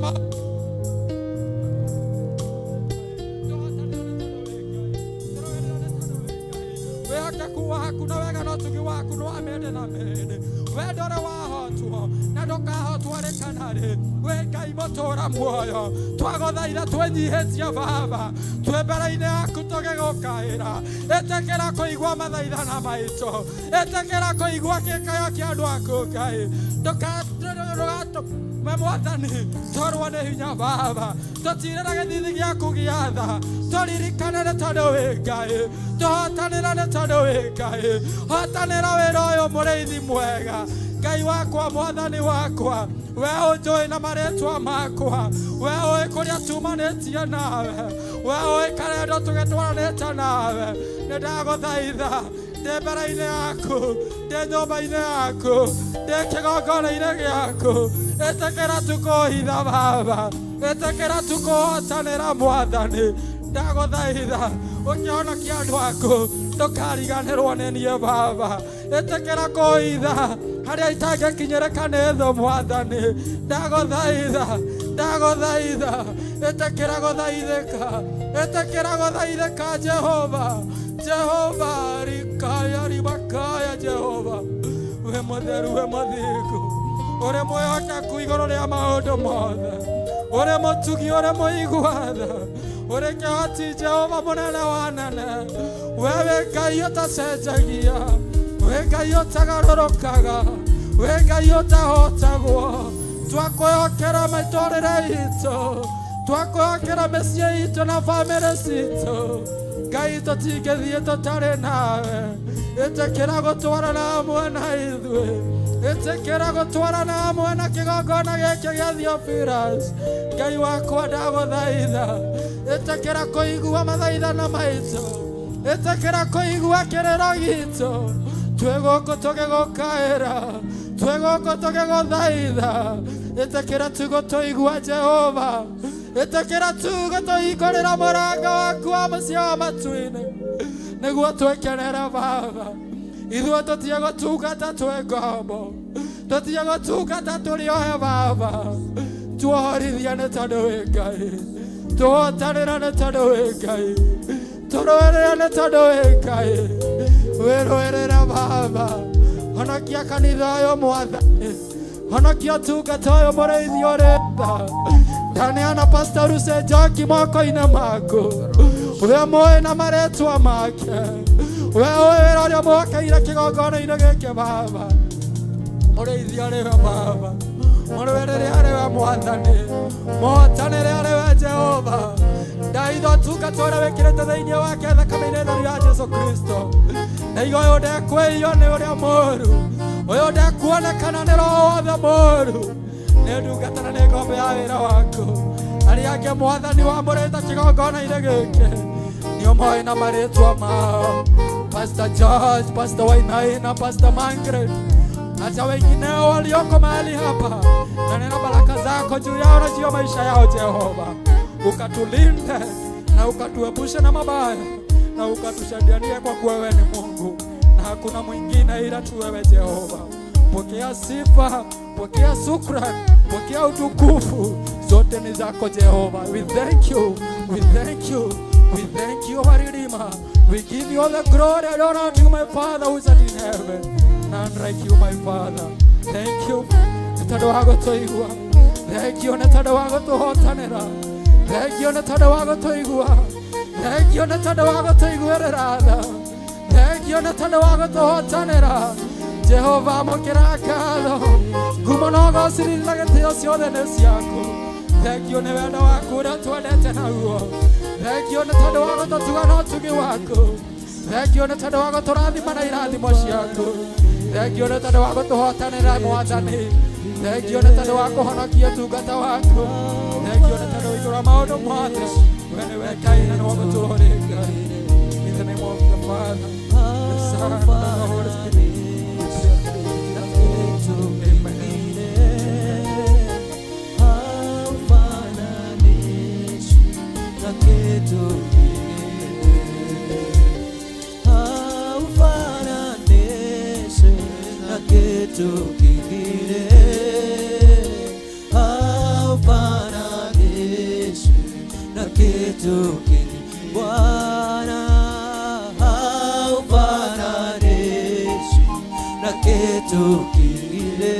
wĩhokeku waku na wega na ũtugi waku nĩ wa mĩndĩ na mĩndĩ. We ndũrĩ wahotwo na ndũkahotwo rĩ kana rĩ, wĩ Ngai mũtũũra muoyo. Twagũthaitha twĩnyihĩtie Baba. Twĩ mbere-inĩ yaku tũgĩgũkaĩra. Ĩtĩkĩra kũigua mathaithana maitũ. Ĩtĩkĩra kũigua gĩkayo kĩa andũ aku Ngai. Ndũgatũme Mwathani tũrwo nĩ hinya Baba. Tũtirĩra gĩthithi gĩaku gĩa tha. Tũririkane nĩ tondũ wĩ Ngai. Tũhotanĩra nĩ tondũ wĩ Ngai. Hotanĩra wĩra ũyũ mũrĩithi mwega. Ngai wakwa, Mwathani wakwa, we ũnjũĩ na marĩtwa makwa, we ũĩ kũrĩa tumanĩtie nawe, we ũĩ karendo tũgĩtwaranĩte nawe. Nĩ ndagũthaitha ndĩ mbere-inĩ yaku, ndĩ nyũmba-inĩ yaku, ndĩ kĩgongona-inĩ gĩaku. Ĩtĩkĩra tukũhitha Baba, ĩtĩkĩra tukũhotanĩra Mwathani. Ndagũthaitha ũkĩhonokia andũ aku, ndũkariganĩrwo nĩ niĩ Baba. Ĩtĩkĩra kũhitha harĩa itangĩkinyĩrĩka nĩ thũ Mwathani. Ndagũthaitha, ndagũthaitha, ĩtĩkĩra gũthaithĩka, ĩtĩkĩra gũthaithĩka Jehova. Jehova rikaya ribakaya Jehova, we mũtheru, we mũthingu, ũrĩ mwĩhokeku igũrũ rĩa maũndũ mothe, ũrĩ mũtugi, ũrĩ mũigua tha, ũrĩ kĩhoti Jehova mũnene wa nene. We wĩ Ngai ũtacenjagia, wĩ Ngai ũtagarũrũkaga, wĩ Ngai ũtahotagwo. Twakwĩhokera mĩtũrĩre itũ, twakwĩhokera mĩciĩ itũ na bamĩrĩ citũ. Ngai tũtingĩthiĩ tũtarĩ nawe. Ĩtĩkĩra gũtwarana hamwe na ithuĩ, ĩtĩkĩra gũtwarana hamwe na kĩgongona gĩkĩ gĩa Theophilus. Ngai wakwa ndagũthaitha, ĩtĩkĩra kũigua mathaithana maitũ, ĩtĩkĩra kũigua kĩrĩro gitũ. Twĩ gũkũ tũgĩgũkaĩra, twĩ gũkũ tũgĩgũthaitha. Ĩtĩkĩra tu gũtũigua Jehova, ĩtĩkĩra tu gũtũhingũrĩra mũrango waku wa mũciĩ wa matu-inĩ nĩguo twĩkenere Baba. Ithuĩ tũtige gũtungata twĩ ngombo, tũtige gũtungata tũrĩ ohe Baba. Tuohorithia nĩ tondũ wĩ Ngai, tũhotanĩra nĩ tondũ wĩ Ngai, tũrũĩrĩra nĩ tondũ wĩ Ngai. Wĩrũĩrĩra Baba, honokia kanitha ũyũ Mwathani, honokia ũtungata ũyũ mũrĩithi ũrĩ tha. Ndaneana Pastor Ruse Njoki moko-inĩ maku, we mũĩ na marĩtwa make, we ũĩ wĩra ũrĩa mũhokeire kĩgongona-inĩ gĩkĩ Baba. Mũrĩithi arĩ we Baba, mũrũĩrĩre arĩ we Mwathani, mũhotanĩre arĩ we Jehova. Ndaitha ũtungata ũrĩa wĩkĩrĩte thĩinĩ wake thakame-inĩ theru ya Jesu Kristo. Ndaiga ũyũ ndekwĩio nĩ ũrĩa mũũru, ũyũ ndekuonekana nĩ roho wothe mũũru. Nĩ ndungata na nĩ ngombo ya wĩra waku. Arĩa angĩ Mwathani wamũrĩte kĩgongona-inĩ gĩkĩ nĩ ũmoĩ na marĩtwa mao, Pastor George, Pastor Wainaina, Pastor Margaret, hata wengineo walioko mahali hapa, na nena baraka zako juu yao na juu ya maisha yao Jehova, ukatulinde na ukatuepushe na mabaya na ukatushadianie, kwa kuwa wewe ni Mungu na hakuna mwingine ila tu wewe Jehova. Pokea sifa, pokea shukrani, pokea utukufu, zote ni zako Jehova. We thank you, we thank you, we thank you, our Redeemer. We give you all the glory and honor to my Father who is in heaven. None like you, my Father. Thank you. Nĩ tondũ wa gũtũigua. Thank you nĩ tondũ wa gũtũhotanĩra. Thank you nĩ tondũ wa gũtũigua. Thank you nĩ tondũ wa gũtũiguĩrĩra tha. Thank you nĩ tondũ wa gũtũhotanĩra. Jehova, amũkĩra ngatho. Ngumo na ũgociriri na gĩtĩo ciothe nĩ ciaku. Thank you nĩ wendo waku ũrĩa twendete naguo. Thank you nĩ tondũ wa gũtũtuga na ũtugi waku. Thank you nĩ tondũ wa gũtũrathima na irathimo ciaku. Thank you nĩ tondũ wa gũtũhotanĩra Mwathani. Thank you nĩ tondũ wa kũhonokia ũtungata waku. Thank you nĩ tondũ igũrũ wa maũndũ mothe we nĩwe Ngai na nĩwe mũtũũrĩ Ngai. In the name of the Father, the Son, and the Holy Spirit, we pray. Amen. Haufananishwi na kitu kingine, haufananishwi na kitu kingine, haufananishwi na kitu kingine. Bwana, haufananishwi na kitu kingine,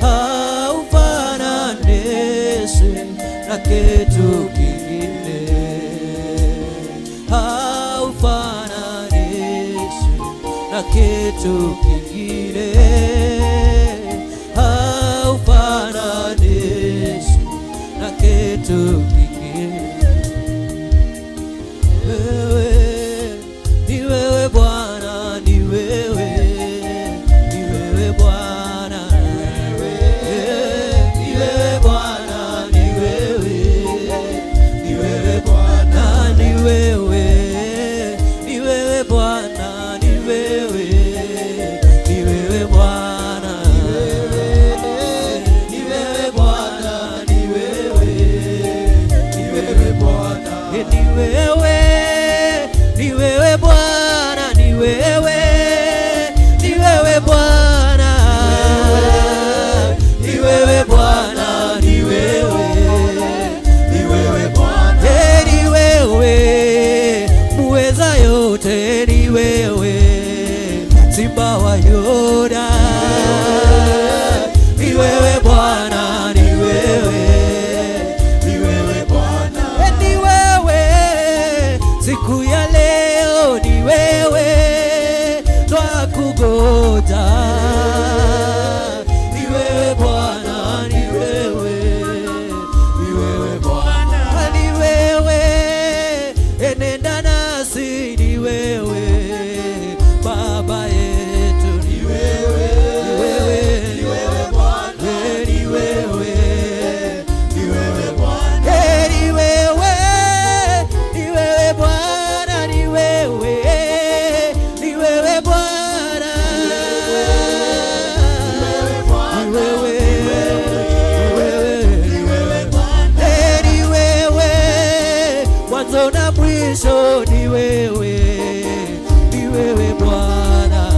haufananishwi na kitu kingine. na kitu kingine, haufananishwi na kitu kingine. Wewe ni wewe Bwana, ni wewe, ni wewe Bwana, ni wewe Bwana, ni wewe, ni wewe Bwana, ni wewe, ni wewe Bwana, ni wewe, ni wewe Bwana, ni wewe Bwana, ni wewe, ni wewe Bwana, ni wewe, ni wewe Bwana, ni wewe, ni wewe Bwana, ni wewe Bwana, ni wewe, Ni wewe Bwana. Eh, ni wewe muweza yote, ni wewe Simba wa Yuda, ni wewe Bwana, ni wewe, Ni wewe Bwana. Eh, ni wewe siku ya leo, ni wewe twakungoja, ni wewe Bwana, ni wewe, Ni wewe Bwana. ni wewe, enenda nasi, ni wewe Baba yetu, ni wewe, ni wewe, Ni wewe Bwana. Eh, ni wewe, Ni wewe Bwana. Eh, ni wewe, ni wewe Bwana, ni wewe, ni wewe Bwana, ni wewe, ni wewe, Ni wewe Bwana. Eh, ni wewe mwanzo na mwisho, ni wewe, ni wewe Bwana,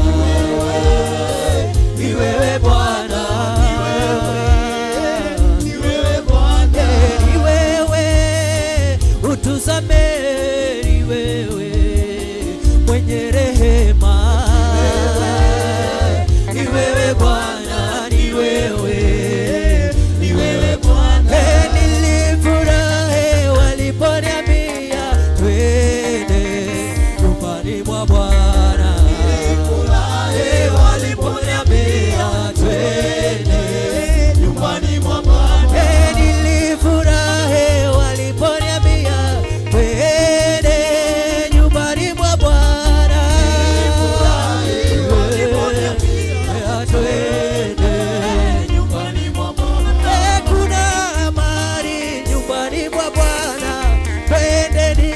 ni wewe Bwana, Ni wewe Bwana. Eh, ni wewe utusamehe, ni wewe mwenye rehema, ni wewe Bwana, ni wewe, Ni wewe Bwana. Eh, nilifurahi waliponiambia twende nyumbani mwa Bwana. Nilifurahi waliponiambia twende nyumbani mwa Bwana. Eh, nilifurahi waliponiambia twende nyumbani mwa Bwana. Nilifurahi waliponiambia Twende nyumbani mwa Bwana. Eh, kuna amani nyumbani mwa Bwana, twendeni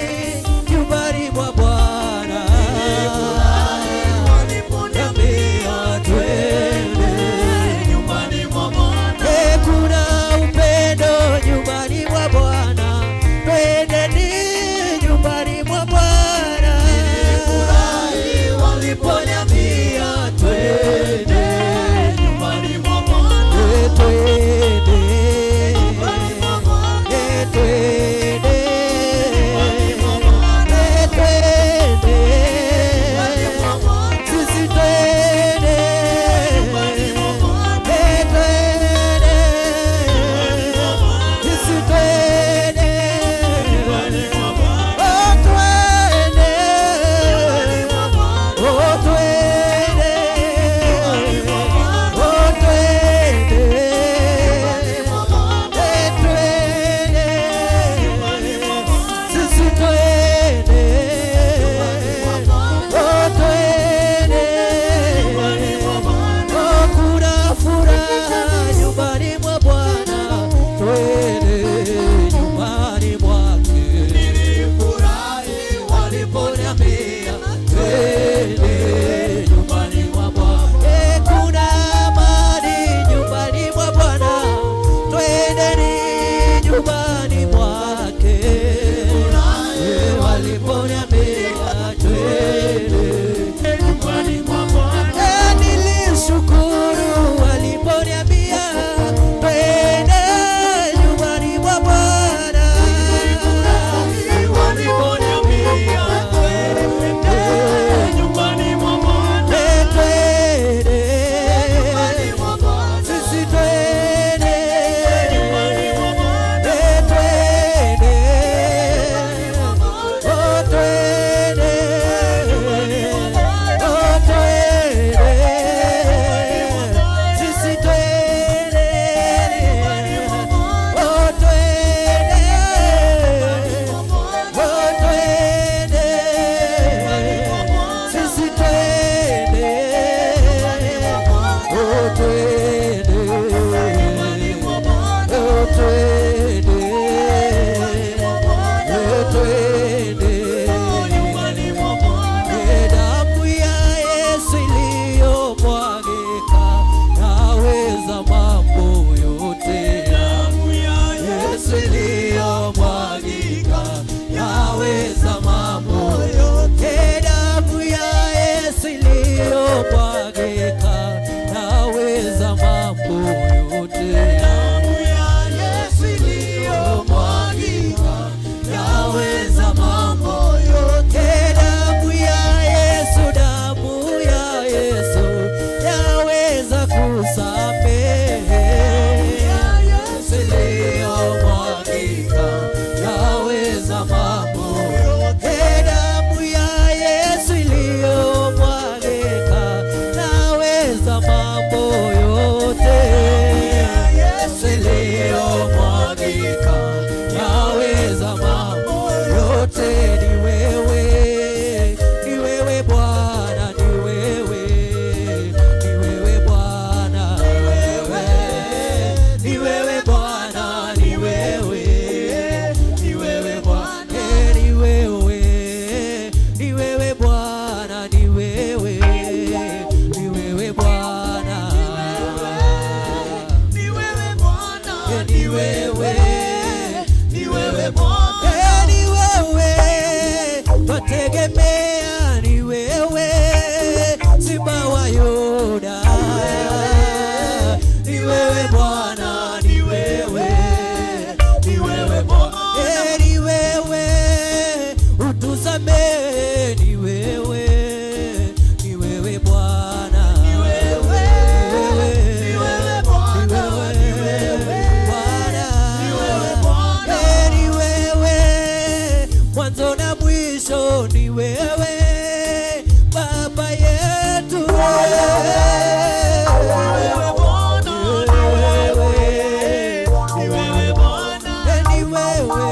nyumbani mwa Bwana. Waliponiambia Twende. nyumbani mwa Bwana. Eh, kuna upendo nyumbani mwa Bwana, twendeni nyumbani mwa Bwana. Nilifurahi waliponiambia twende nyumbani mwa Bwana. Eh, twende. Nyumbani mwa Bwana. Eh, twende. mwa Bwana. Eh, twende. Nyumbani mwa Bwana. Sisi twende. Nyumbani mwa Bwana. Eh, twende. Sisi twende. Nyumbani mwa Bwana. Oh, twende. Nyumbani mwa Bwana. Oh, twende. Yaweza mambo yote. Damu ya Yesu iliyomwagika yaweza mambo yote. Damu ya Yesu iliyomwagika yaweza mambo yote. Damu ya Yesu, damu ya Yesu yaweza kusamehe. Ya Yesu Iliyomwagika yaweza mambo yote. Damu ya Yesu iliyomwagika yaweza mambo yote. Yesu Iliyomwagika yaweza mambo yote. Ni wewe, ni wewe Bwana, ni wewe, ni wewe Bwana, ni wewe Bwana, ni wewe, ni wewe Bwana, ni wewe, ni wewe Bwana, ni wewe, ni wewe Bwana, Ni wewe Bwana, ni wewe, ni wewe Bwana. Ni wewe twategemea, ni wewe Simba wa Yuda, ni wewe Bwana, ni wewe, Ni wewe Bwana. Ni wewe utusamehe, ni wewe, ni wewe Bwana, Ni wewe, ni wewe Bwana, ni wewe, Bwana, ni wewe Bwana. Ni wewe mwanzo na mwisho, ni wewe Baba yetu, Ni wewe Bwana, ni wewe, ni wewe Bwana. Ni wewe,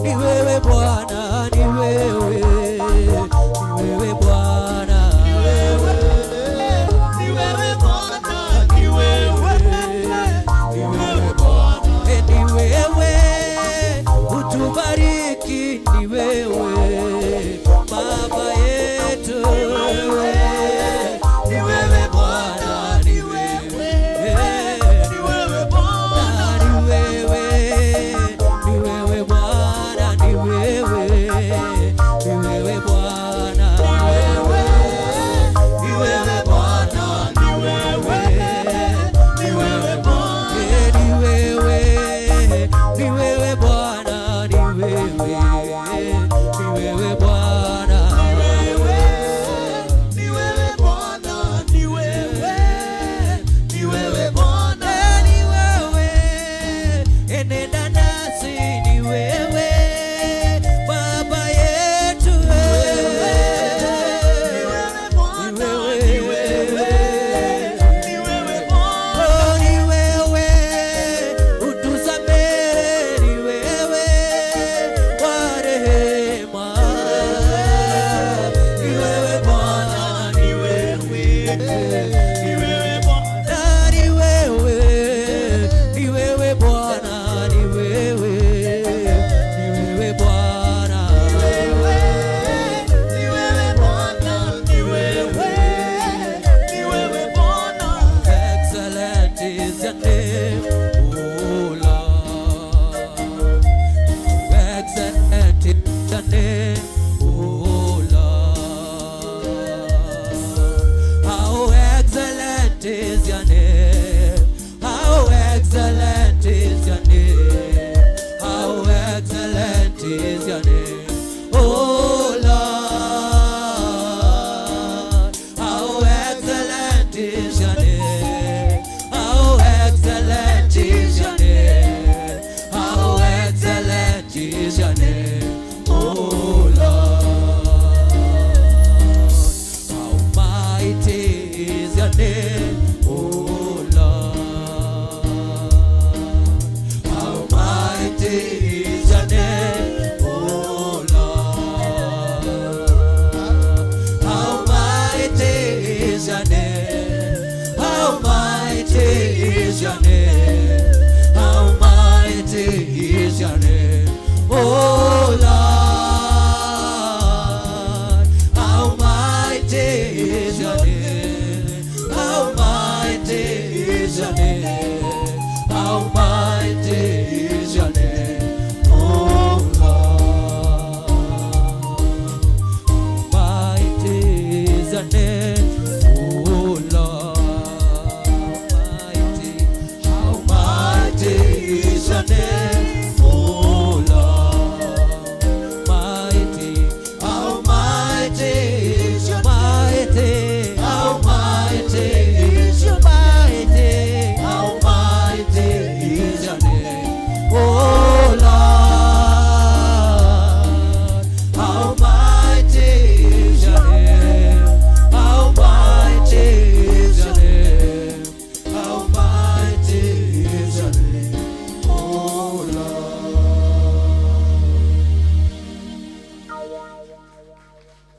ni wewe Bwana, ni wewe, ni wewe Bwana, Ni wewe, ni wewe Bwana, ni wewe, ni wewe Bwana. Ni wewe utubariki, ni wewe Baba yetu, Ni wewe Bwana, ni wewe, ni wewe Bwana. ni wewe, ni wewe Bwana, ni wewe, ni wewe Bwana, Ni wewe Bwana, ni wewe, ni wewe Bwana. Ni wewe, ni wewe Bwana, ni wewe, ni wewe Bwana, Ni wewe Bwana, ni wewe, ni wewe Bwana. Ni wewe, enenda nasi, ni wewe Baba yetu, Ni wewe Bwana, ni wewe, ni wewe Bwana. Oh, ni wewe utusamehe, ni wewe wa rehema.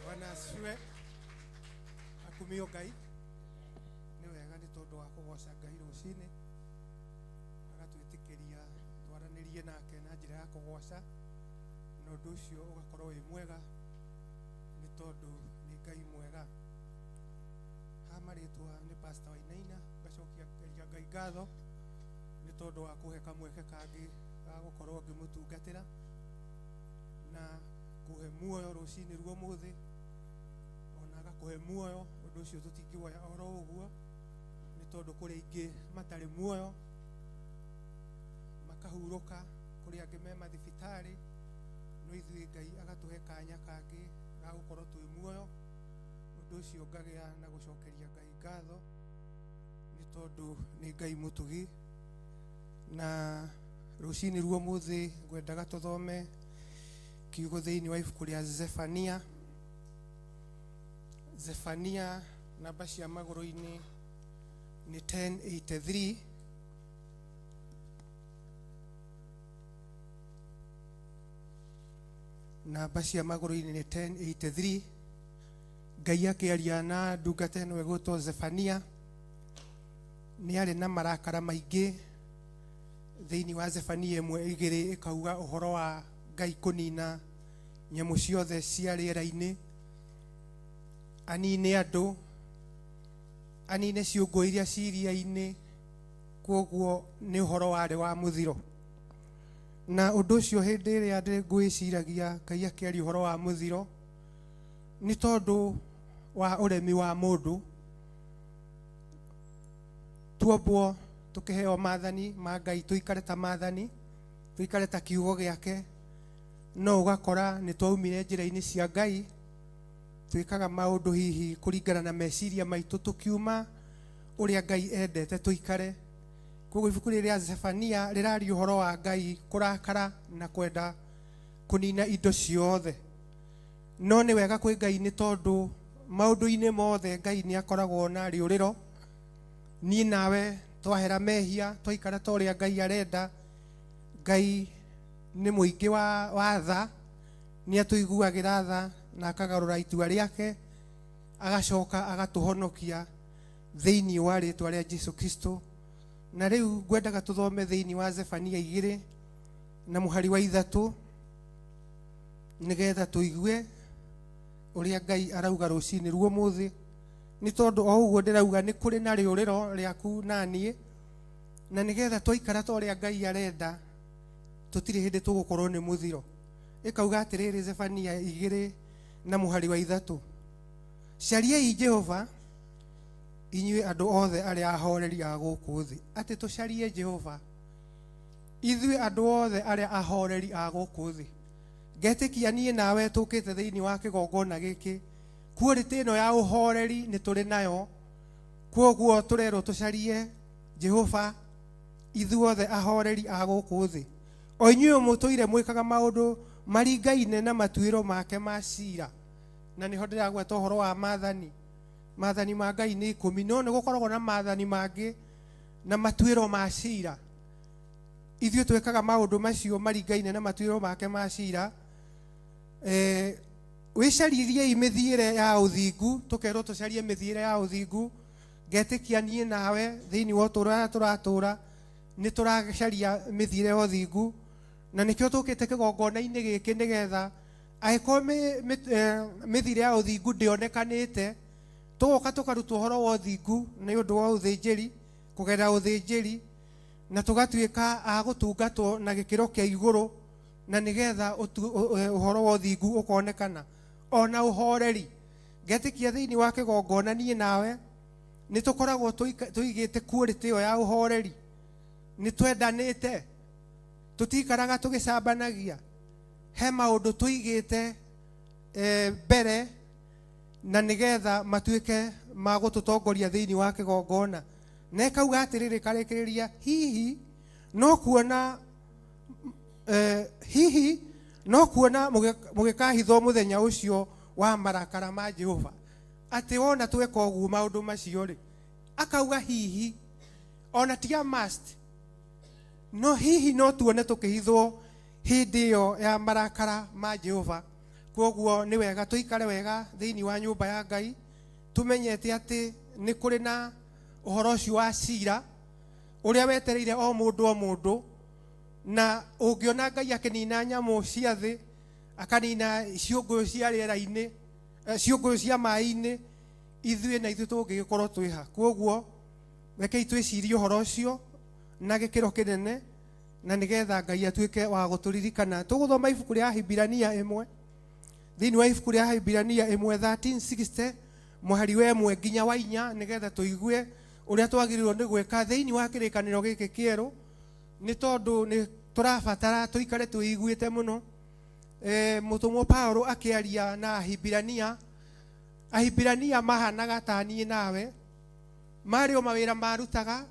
Bwana asifiwe. Akumio Ngai. Nĩ wega nĩ tondũ wa kũgoca Ngai rũcinĩ agatwĩtĩkĩria twaranĩrie nake na njĩra ya kũgoca, na ũndũ ũcio ũgakorwo wĩ mwega nĩ tondũ nĩ Ngai mwega. Ha marĩtwa nĩ Pastor Wainaina, ngacokia Ngai ngatho nĩ tondũ wa kũhe kamweke kangĩ ga gũkorwo ngĩmũtungatĩra na kũhe muoyo rũcinĩ ruo mũthĩ, ona agakũhe muoyo. Ũndũ ũcio tũtingĩwoya oro ũguo nĩ tondũ kũrĩ aingĩ matarĩ muoyo makahurũka, kũrĩ angĩ me mathibitarĩ, no ithuĩ Ngai agatũhe kanya kangĩ ga gũkorwo twĩ muoyo. Ũndũ ũcio ngagĩa na gũcokeria Ngai ngatho nĩ tondũ nĩ Ngai mũtugi. Na rũcinĩ ruo mũthĩ ngwendaga tũthome kiugo thĩinĩ wa ibuku rĩa Zefania. Zefania namba cia magũrũ-inĩ nĩ 1083. Namba cia magũrũ-inĩ nĩ 1083. Ngai akĩaria na ndungata ĩno ĩgwĩtwo Zefania, nĩ arĩ na marakara maingĩ. Thĩinĩ wa Zefania ĩmwe igĩrĩ ĩkauga ũhoro wa Ngai kũnina nyamũ ciothe cia rĩera-inĩ, anine andũ, anine ciũngũ iria ci iria-inĩ. Kwoguo nĩ ũhoro warĩ wa mũthiro. Na ũndũ ũcio hĩndĩ ĩrĩa ngwĩciragia Ngai akĩaria ũhoro wa mũthiro, nĩ tondũ wa ũremi wa mũndũ. Tuombwo tũkĩheo maathani ma Ngai, tũikare ta maathani, tũikare ta kiugo gĩake, no ũgakora nĩ twaumire njĩra-inĩ cia Ngai, twĩkaga maũndũ hihi kũringana na meciria maitũ, tũkiuma ũrĩa Ngai endete tũikare. Koguo ibuku rĩrĩ rĩa Zefania rĩraria ũhoro wa Ngai kũrakara na kwenda kũnina indo ciothe. No nĩ wega kwĩ Ngai nĩ tondũ maũndũ-inĩ mothe Ngai nĩ akoragwo na rĩũrĩro. Niĩ nawe twahera mehia, twaikara ta ũrĩa Ngai arenda, Ngai nĩ mũingĩ wa tha, nĩ atũiguagĩra tha na akagarũra itua rĩake, agacoka agatũhonokia thĩinĩ wa rĩtwa rĩa Jesu Kristo. Na rĩu ngwendaga tũthome thĩinĩ wa Zefania 2 na mũhari wa 3 nĩgetha tũigue ũrĩa Ngai arauga rũcinĩ ruo mũthĩ. Nĩ tondũ o ũguo ndĩrauga nĩ kũrĩ na rĩũrĩro rĩaku na niĩ, na nĩgetha twaikara ta ũrĩa Ngai arenda tũtirĩ hĩndĩ tũgũkorwo nĩ mũthiro. Ĩkauga atĩrĩrĩ, Zefania 2 na mũhari wa 3, cariai Jehova inyuĩ andũ othe arĩa ahoreri a gũkũ thĩ. Atĩ tũcarie Jehova ithuĩ andũ othe arĩa ahoreri a gũkũ thĩ. Ngetĩkia niĩ nawe tũkĩte thĩinĩ wa kĩgongona gĩkĩ, quality ĩno ya ũhoreri nĩ tũrĩ nayo. Kwoguo tũrerwo tũcarie Jehova ithuothe ahoreri a gũkũ thĩ, o inyuĩ mũtũire mwĩkaga maũndũ maringaine na matuĩro make ma cira. Na nĩho ndĩragweta ũhoro wa maathani. Maathani ma Ngai nĩ 10, no nĩ gũkoragwo na maathani mangĩ na matuĩro ma cira. Ithuĩ twĩkaga maũndũ macio maringaine na matuĩro make ma cira. Wĩcaririei mĩthiĩre ya ũthingu, tũkerwo tũcarie mĩthiĩre ya ũthingu. Ngetĩkia niĩ nawe thĩinĩ wa ũtũũro ũrĩa tũratũũra nĩ tũracaria mĩthiĩre ya ũthingu, na nĩkĩo tũkĩte kĩgongona-inĩ gĩkĩ nĩgetha angĩkorwo mĩthiĩre ya ũthingu ndĩonekanĩte, tũgoka tũkarutwo ũhoro wa ũthingu nĩ ũndũ wa ũthĩnjĩri, kũgerera ũthĩnjĩri, na tũgatuĩka a gũtungatwo na gĩkĩro kĩa igũrũ, na nĩgetha ũhoro wa ũthingu ũkonekana ona ũhoreri. Ngetĩkia thĩinĩ wa kĩgongona niĩ nawe nĩ tũkoragwo tũigĩte quality ĩyo ya ũhoreri, nĩ twendanĩte, tũtikaraga tũgĩcambanagia. He maũndũ tũigĩte mbere na nĩgetha matuĩke ma gũtũtongoria thĩinĩ wa kĩgongona. Na ĩkauga atĩrĩrĩ, karĩkĩrĩria, hihi no kuona hihi no kuona mũgĩkahithwo mũthenya ũcio wa marakara ma Jehova. Atĩ wona tweka ũguo maũndũ macio rĩ, akauga hihi, ona tiga must, no hihi no tuone tũkĩhithwo hĩndĩ ĩyo ya marakara ma Jehova. Kwoguo nĩ wega tũikare wega thĩinĩ wa nyũmba ya Ngai, tũmenyete atĩ nĩ kũrĩ na ũhoro ũcio wa cira ũrĩa wetereire o mũndũ o mũndũ. Na ũngĩona Ngai akĩnina nyamũ cia thĩ, akanina ciũngũyũ cia rĩera-inĩ, ciũngũyũ cia maĩ-inĩ, ithuĩ na ithuĩ tũngĩgĩkorwo twĩha. Kwoguo rekei twĩcirie ũhoro ũcio na gĩkĩro kĩnene, na nĩgetha Ngai atuĩke wa gũtũririkana. Tũgũthoma ibuku rĩa Ahibirania ĩmwe, thĩinĩ wa ibuku rĩa Ahibirania ĩmwe 1360 mũhari wa 1 nginya wa 4, nĩgetha tũigue ũrĩa twagĩrĩirwo nĩ gwĩka thĩinĩ wa kĩrĩkanĩro gĩkĩ kĩerũ, nĩ tondũ nĩ tũrabatara tũikare twĩiguĩte mũno. Mũtũmwo Paulo akĩaria na Ahibirania, Ahibirania mahanaga ta niĩ nawe, marĩ o mawĩra marutaga,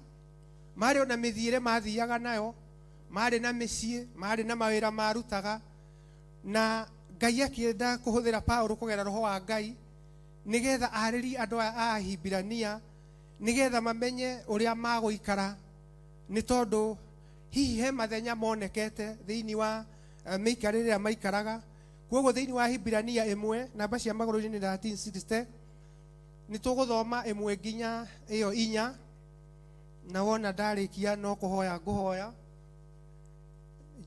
marĩ o na mĩthiĩre mathiaga nayo, marĩ na mĩciĩ, marĩ na mawĩra marutaga, na Ngai akĩenda kũhũthĩra Paulo kũgerera roho wa Ngai nĩgetha arĩrie andũ aya a Ahibirania, nĩgetha mamenye ũrĩa magũikara, nĩ tondũ hihi he mathenya monekete thĩinĩ wa mĩikarĩre ĩrĩa maikaraga. Kwoguo thĩinĩ wa Ahibirania ĩmwe namba cia magũrũ-inĩ nĩ 1360, nĩ tũgũthoma 1 nginya ĩyo 4, na wona ndarĩkia no kũhoya ngũhoya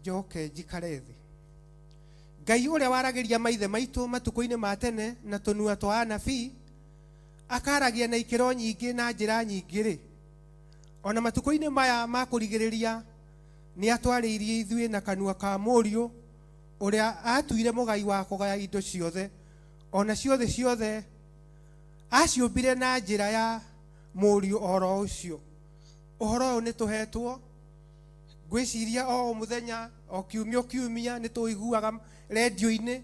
njoke njikare thĩ. Ngai ũrĩa waragĩria maithe maitũ matukũ-inĩ ma tene na tũnua twa anabii, akaragia na ikĩro nyingĩ na njĩra nyingĩ rĩ, ona matukũ-inĩ maya ma kũrigĩrĩria nĩ atwarĩirie ithuĩ na kanua ka mũriũ ũrĩa atuire mũgai wa kũgaya indo ciothe, ona ciothe ciothe aciũmbire na njĩra ya mũriũ oro ũcio. Ũhoro ũyũ nĩ tũhetwo, ngwĩciria o mũthenya o kiumia kiumia nĩ tũiguaga redio-inĩ,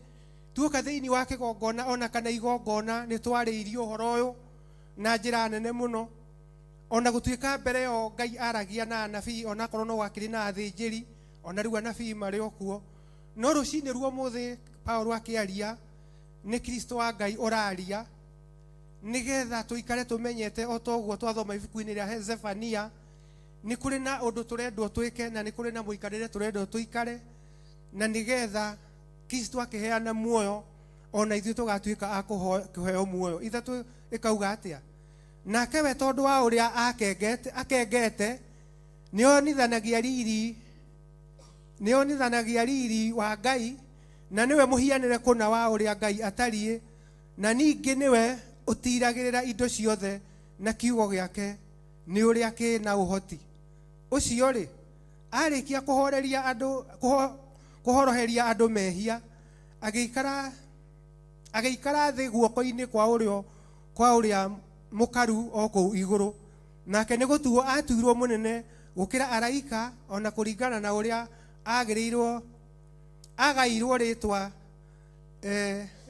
tuoka thĩinĩ wa kĩgongona ona kana igongona nĩ twarĩirio ũhoro ũyũ na njĩra nene mũno. Ona gũtuĩka mbere ĩyo Ngai aragia na anabii, ona akorwo no gwakĩrĩ na athĩnjĩri, ona rĩu anabii marĩ o kuo, no rũcinĩ ruo mũthĩ Paulo akĩaria nĩ Kristo wa Ngai ũraria, nĩgetha tũikare tũmenyete o ta ũguo twathoma ibuku-inĩ rĩa Zefania, nĩ kũrĩ na ũndũ tũrendwo twĩke na nĩ kũrĩ na mũikarĩre tũrendwo tũikare, na nĩgetha Kristo akĩheana muoyo ona ithuĩ tũgatuĩka a kũheo muoyo. 3 ĩkauga atĩa? Nake we tondũ wa ũrĩa akengete nĩonithanagia riri wa Ngai, na nĩwe mũhianĩre kũna wa ũrĩa Ngai atariĩ, na ningĩ nĩwe ũtiragĩrĩra indo ciothe na kiugo gĩake nĩ ũrĩa kĩna ũhoti. Ũcio rĩ, arĩkia kũhoreria andũ, kũhoroheria andũ mehia, agĩikara thĩ guoko-inĩ kwa ũrĩo kwa ũrĩa mũkaru o kũu igũrũ. Nake nĩ gũtuo atuirwo mũnene gũkĩra araika, ona kũringana na ũrĩa agairwo rĩtwa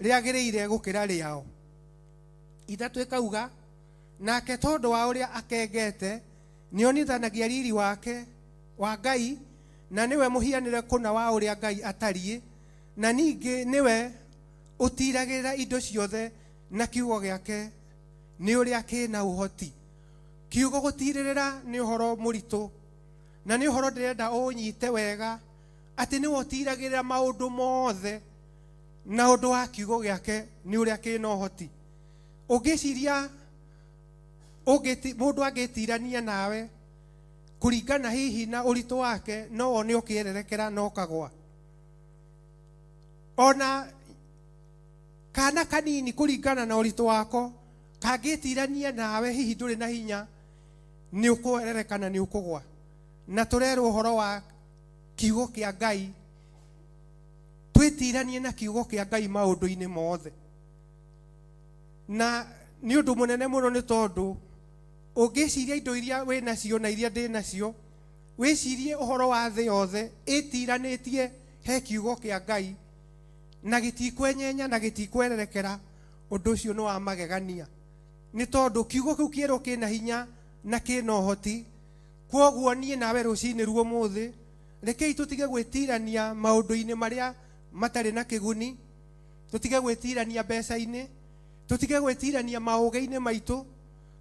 rĩagĩrĩire gũkĩra rĩao. 3 ĩkauga, nake tondũ wa ũrĩa akengete nĩonithanagia riri wake wa Ngai, na nĩwe mũhianĩre kũna wa ũrĩa Ngai atariĩ, na ningĩ nĩwe ũtiragĩrĩra indo ciothe na kiugo gĩake nĩ ũrĩa kĩna ũhoti. Kiugo gũtirĩrĩra nĩ ũhoro mũritũ, na nĩ ũhoro ndĩrenda ũnyite wega atĩ nĩwe ũtiragĩrĩra maũndũ mothe na ũndũ wa kiugo gĩake nĩ ũrĩa kĩna ũhoti. Ũngĩciria mũndũ angĩtirania nawe kũringana hihi na ũritũ wake, no wone ũkĩererekera na ũkagwa. Ona kana kanini kũringana na ũritũ wako kangĩtirania nawe hihi ndũrĩ na hinya, nĩ ũkwererekana nĩ ũkũgwa. Na tũrerwo ũhoro wa kiugo kĩa Ngai, twĩtiranie na kiugo kĩa Ngai maũndũ-inĩ mothe. Na nĩ ũndũ mũnene mũno, nĩ tondũ ũngĩciria indo iria wĩ nacio na iria ndĩ nacio, wĩcirie ũhoro wa thĩ yothe ĩtiranĩtie he kiugo kĩa Ngai, na gĩtikwenyenya na gĩtikwererekera, ũndũ ũcio nĩ wa magegania, nĩ tondũ kiugo kĩu kĩerwo kĩna hinya na kĩna ũhoti. Kwoguo niĩ nawe rũcinĩ ruo mũthĩ, rekei tũtige gwĩtirania maũndũ-inĩ marĩa matarĩ na kĩguni, tũtige gwĩtirania mbeca-inĩ, tũtige gwĩtirania maũgĩ-inĩ maitũ,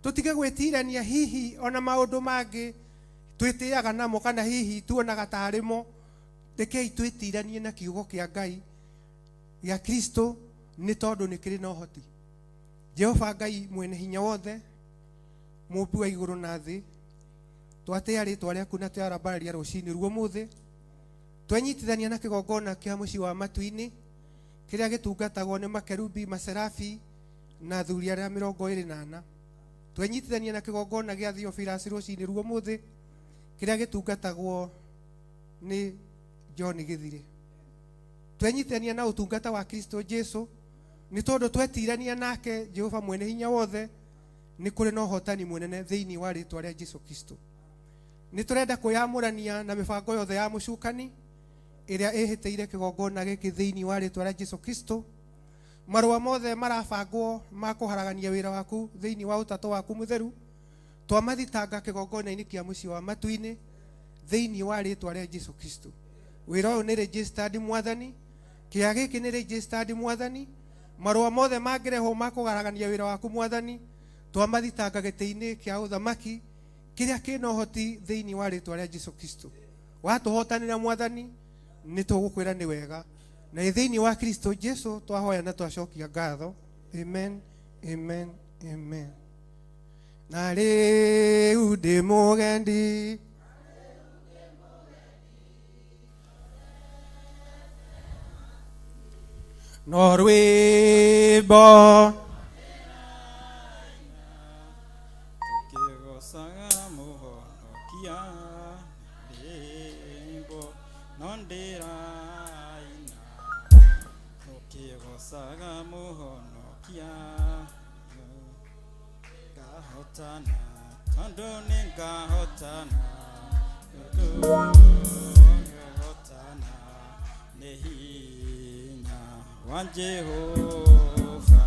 tũtige gwĩtirania hihi ona maũndũ mangĩ twĩtĩaga namo kana hihi tuonaga tarĩ mo. Rekei twĩtiranie na kiugo kĩa Ngai. Gĩa Kristo nĩ tondũ nĩ kĩrĩ na ũhoti. Jehova Ngai mwene hinya wothe, mũmbi wa igũrũ na thĩ, twatĩa rĩtwa rĩaku na twarambararia rũcinĩ ruo mũthĩ, twenyitithania na kĩgongona kĩa mũciĩ wa matu-inĩ kĩrĩa gĩtungatagwo nĩ makerubi, maserafi na athuri arĩa 24. Twenyitithania na kĩgongona gĩa Theophilus rũcinĩ ruo mũthĩ kĩrĩa gĩtungatagwo nĩ John Gĩthire. Twenyitithania na ũtungata wa Kristo Jesu nĩ tondũ twetirania nake Jehova mwene hinya wothe nĩ kũrĩ na ũhotani mũnene thĩinĩ wa rĩtwa rĩa Jesu Kristo. Nĩ tũrenda kwĩyamũrania na mĩbango yothe ya mũcukani ĩrĩa ĩhĩtĩire kĩgongona gĩkĩ thĩinĩ wa rĩtwa rĩa Jesu Kristo. Marũa mothe marabangwo ma kũharagania wĩra waku thĩinĩ wa ũtatũ waku mũtheru twamathitanga kĩgongona-inĩ kĩa mũciĩ wa matu-inĩ thĩinĩ wa rĩtwa rĩa Jesu Kristo. Wĩra ũyũ nĩ registered mwathani, kĩa gĩkĩ nĩ registered mwathani. Marũa mothe mangĩrehwo ma kũgaragania wĩra waku mwathani twamathitanga gĩtĩ-inĩ kĩa ũthamaki kĩrĩa kĩna ũhoti thĩinĩ wa rĩtwa rĩa Jesu Kristo. Watũhotanĩra mwathani nĩ tũgũkwĩra nĩ wega, na thĩinĩ wa Kristo Jesu twahoya na twacokia ngatho. Amen, amen, amen. Na rĩu ndĩ mũgendi no rwĩmbo Tukĩgocaga mũhonokia rwĩmbo no ndĩraina, tũkĩgocaga mũhonokia ngahotana, tondũ nĩ ngahotana, tondũ ngahotana nĩ hinya wa Jehova.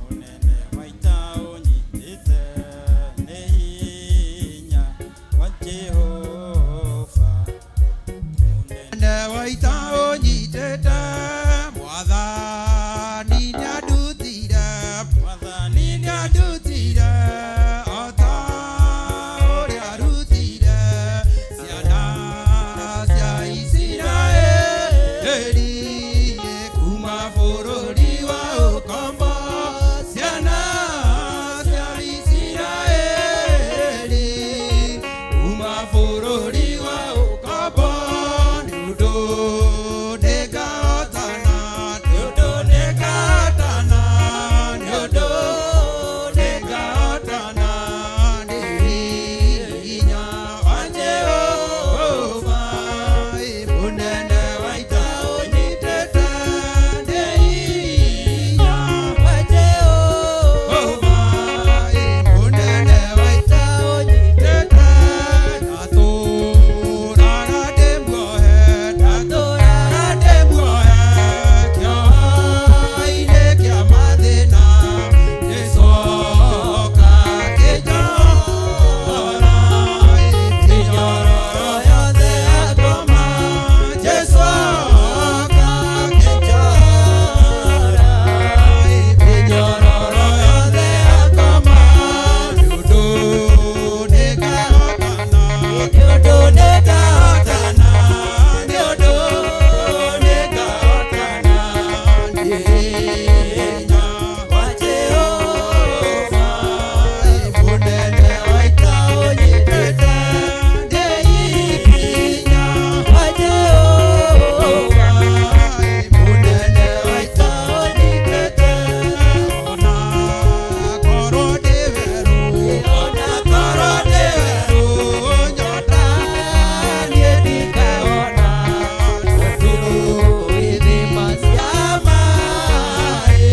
Mũnene wa ita ũnyitĩte nĩ hinya wa Jehova. Mũnene wa ita ũnyitĩte, mwathani nĩandutire, Mwathani nĩandutire o ta ũrĩa arutire ciana cia Isiraeli kuma bũrũri wa ũkombo, ciana cia Isiraeli kuma bũrũri wa ũkombo. Nĩ ũndũ nĩngahotana, nĩ ũndũ nĩngahotana, nĩ ũndũ nĩngahotana nĩ hinya wa Jehova. Mũnene wa ita ũnyitĩte nĩ hinya wa Jehova. Mũnene wa ita ũnyitĩte, ndatũũraga ndĩ muohe, ndatũũraga ndĩ muohe kĩoha-inĩ kĩa mathĩna, gĩcoka kĩnjohora mĩnyororo yothe ya ngoma, Jesũ oka kĩnjohora mĩnyororo yothe ya ngoma. Nĩ ũndũ nĩngahotana, nĩ ũndũ nĩngahotana, nĩ ũndũ nĩngahotana nĩ hinya wa Jehova. Mũnene wa ita ũnyitĩte nĩ hinya wa Jehova. Mũnene wa ita ũnyitĩte, ona korwo ndĩ werũ, ona korwo ndĩ werũ, nyota niĩ ndikaona, tondũ ithima cia maĩ.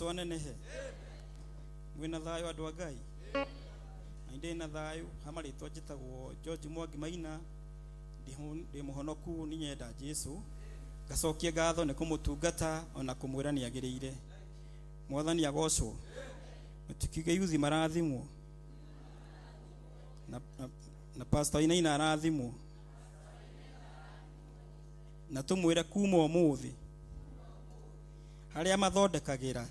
Jesu anenehe. Mwĩna thayũ andũ a Ngai. Na ndĩ na thayũ ha marĩtwa njĩtagwo George Mwangi Maina, ndĩ mũhonoku nĩ nyenda Jesu. Ngacokia ngatho nĩ kũmũtungata ona kũmwĩra nĩ agĩrĩire. Mwathani agocwo. Mũtikiuge yuthi marathimwo. Na pastor Wainaina arathimwo. Na tũmwĩre kuma ũmũthĩ harĩa mathondekagĩra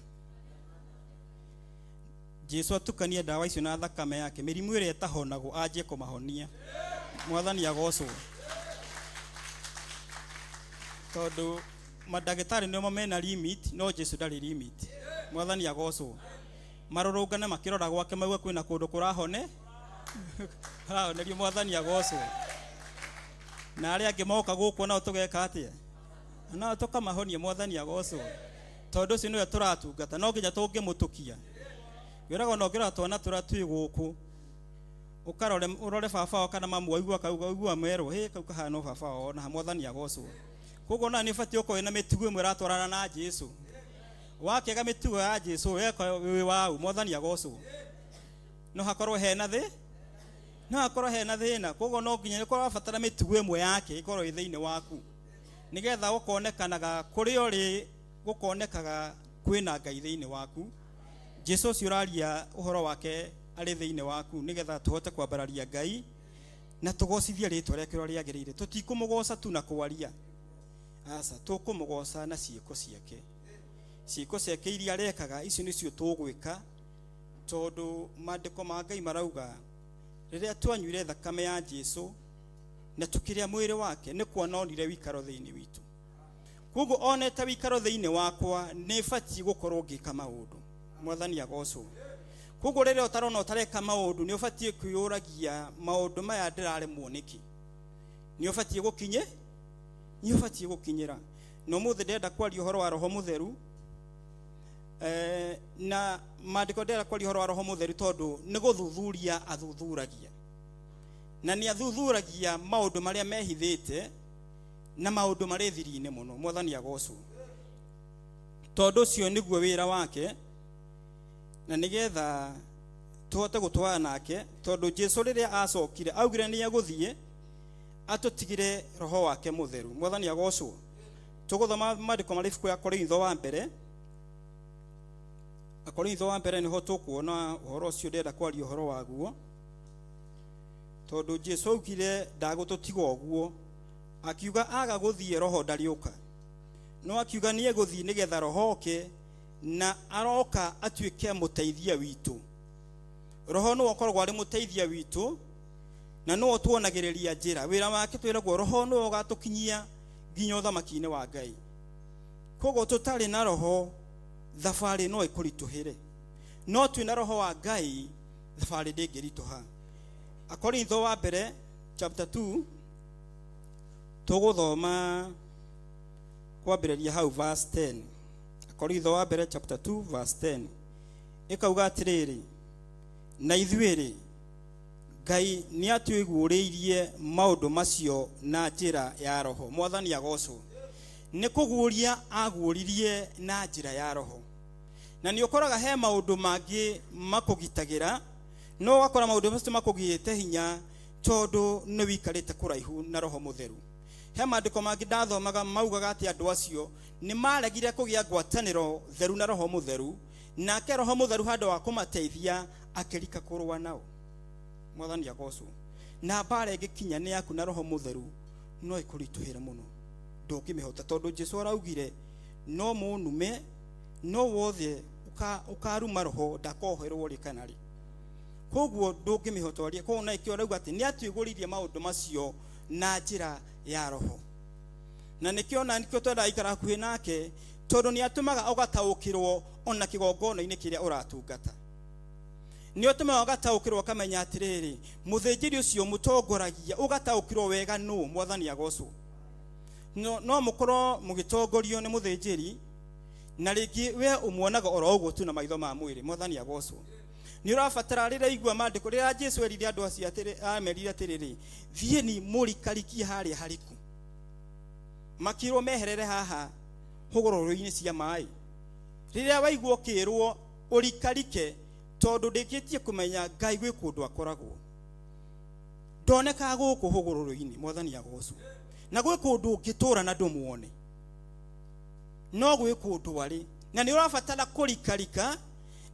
Jesu atukanie ndawa icio na thakame yake, mĩrimũ ĩrĩa ĩtahonagwo anjie kũmahonia. Mwathani agocwo. Tondũ mandagĩtarĩ nĩo mena limit, no Jesu ndarĩ limit. Mwathani agocwo. Marũrũngane makĩrora gwake mauga kwĩna kũndũ kũrahone kũrahonerio. Mwathani agocwo. Na arĩa angĩ moka gũkũ nao tũgeka atĩa? Nao tũkamahonia. Mwathani agocwo. Tondũ ũcio nĩwe tũratungata, no nginya tũngĩmũtũkia. Wĩragwo no ũngĩrora twana tũrĩa twĩ gũkũ, ũkarore ũrore baba wao kana mamu waigua kauga ũigua merwo hĩ kau kahana o baba wao na Mwathani agocwo. Koguo na nĩ ũbatiĩ ũkorwo wĩna mĩtugo ĩmwe ĩratwarana na Jesu. Wakĩaga mĩtugo ya Jesu weka wĩ wau. Mwathani agocwo. No hakorwo hena thĩ, no hakorwo hena thĩna. Koguo no nginya nĩ kũrabatara mĩtugo ĩmwe yake ĩkorwo ĩ thĩinĩ waku, nĩgetha gũkonekanaga kũrĩa ũrĩ, gũkonekaga kwĩna Ngai thĩinĩ waku. Jesu ũcio ũraria ũhoro wake arĩ thĩinĩ waku, nĩgetha tũhote kwambararia Ngai na tũgocithie rĩtwa rĩake ũrĩa rĩagĩrĩire. Tũtikũmũgoca tu na kwaria, aca, tũkũmũgoca na ciĩko ciake. Ciĩko ciake iria arekaga icio nĩcio tũgwĩka, tondũ maandĩko ma Ngai marauga rĩrĩa twanyuire thakame ya Jesu na tũkĩrĩa mwĩrĩ wake, nĩ kuona onire wĩikaro thĩinĩ witũ. Koguo onete wĩikaro thĩinĩ wakwa, nĩ batiĩ gũkorwo ngĩka maũndũ. Mwathani agocwo. Koguo rĩrĩa ũtarona ũtareka maũndũ, nĩ ũbatiĩ kwĩyũragia maũndũ maya ndĩraremwo nĩkĩ. Nĩ ũbatiĩ gũkinye, nĩ ũbatiĩ gũkinyĩra. Na ũmũthĩ ndĩrenda kwaria ũhoro wa Roho Mũtheru. Na maandĩko ndĩrenda kwaria ũhoro wa Roho Mũtheru tondũ nĩ gũthuthuria athuthuragia. Na nĩ athuthuragia maũndũ marĩa mehithĩte na maũndũ marĩ thiri-inĩ mũno. Mwathani agocwo. Tondũ ũcio nĩguo wĩra wake, na nĩgetha tũhote gũtwarana nake, tondũ Jesu rĩrĩa acokire augire nĩ egũthiĩ atũtigire Roho wake Mũtheru. Mwathani agocwo. Tũgũthoma maandĩko marĩ ibuku ya Korintho wa mbere. Akorintho wa mbere nĩho tũkuona ũhoro ũcio ndĩrenda kwaria ũhoro waguo, tondũ Jesu augire ndagũtũtiga ũguo, akiuga aga gũthiĩ Roho ndarĩũka, no akiuga nĩ egũthiĩ nĩgetha Roho oke, na aroka atuĩke mũteithia witũ. Roho nĩwe ũkoragwo arĩ mũteithia witũ, na nĩwe ũtuonagĩrĩria njĩra. Wĩra wake twĩragwo Roho nĩwe ũgatũkinyia nginya ũthamaki-inĩ wa Ngai. Koguo tũtarĩ na Roho thabarĩ no ĩkũritũhĩre, no twĩna Roho wa Ngai thabarĩ ndĩngĩritũha. Akorintho wa mbere chapter 2 tũgũthoma kwambĩrĩria hau verse 10. Akorintho wa mbere chapter 2 verse 10 ĩkauga atĩrĩrĩ, na ithuĩ-rĩ, Ngai nĩ atwĩguũrĩirie maũndũ macio na njĩra ya Roho. Mwathani agocwo. Nĩ kũguũria aguũririe na njĩra ya Roho. Na nĩ ũkoraga he maũndũ mangĩ makũgitagĩra, no ũgakora maũndũ macio makũgĩte hinya tondũ nĩ wĩikarĩte kũraihu na Roho Mũtheru. He maandĩko mangĩ ndathomaga maugaga atĩ andũ acio nĩ maregire kũgĩa ngwatanĩro theru na Roho Mũtheru, nake Roho Mũtheru handũ wa kũmateithia akĩrika kũrũa nao. Mwathani agocwo. Na mbara ĩngĩkinya nĩ yaku na Roho Mũtheru no ĩkũritũhĩre mũno, ndũngĩmĩhota, tondũ Jesu araugire no mũnume, no wothe ũkaruma Roho ndakoherwo rĩ kana rĩ. Koguo ndũngĩmĩhota ũrĩa. Koguo na ĩkĩo arauga atĩ nĩ atwĩgũrĩirie maũndũ macio na njĩra ya Roho. Na nĩkĩo na nĩkĩo twendaga ikara hakuhĩ nake, tondũ nĩ atũmaga ũgataũkĩrwo ona kĩgongona-inĩ kĩrĩa ũratungata. Nĩ ũtũmaga ũgataũkĩrwo ũkamenya atĩrĩrĩ, mũthĩnjĩri ũcio mũtongoragia, ũgataũkĩrwo wega nũ. Mwathani agocwo. No mũkorwo mũgĩtongorio nĩ mũthĩnjĩri, na rĩngĩ we ũmuonaga oro ũguo tu na maitho ma mwĩrĩ. Mwathani agocwo. Nĩ ũrabatara rĩrĩa igua maandĩko, rĩrĩa Jesu erire andũ acio atĩrĩ, amerire atĩrĩrĩ, thiĩni mũrikarikie harĩa hariku. Makĩrwo meherere haha hũgũrũrũ-inĩ cia maĩ. Rĩrĩa waigua ũkĩrwo ũrikarike, tondũ ndĩkĩtie kũmenya Ngai gwĩ kũndũ akoragwo. Ndonekaga gũkũ hũgũrũrũ-inĩ, mwathani agocwo. Na gwĩ kũndũ ũngĩtũra na ndũmuone, no gwĩ kũndũ arĩ, na nĩ ũrabatara kũrikarika,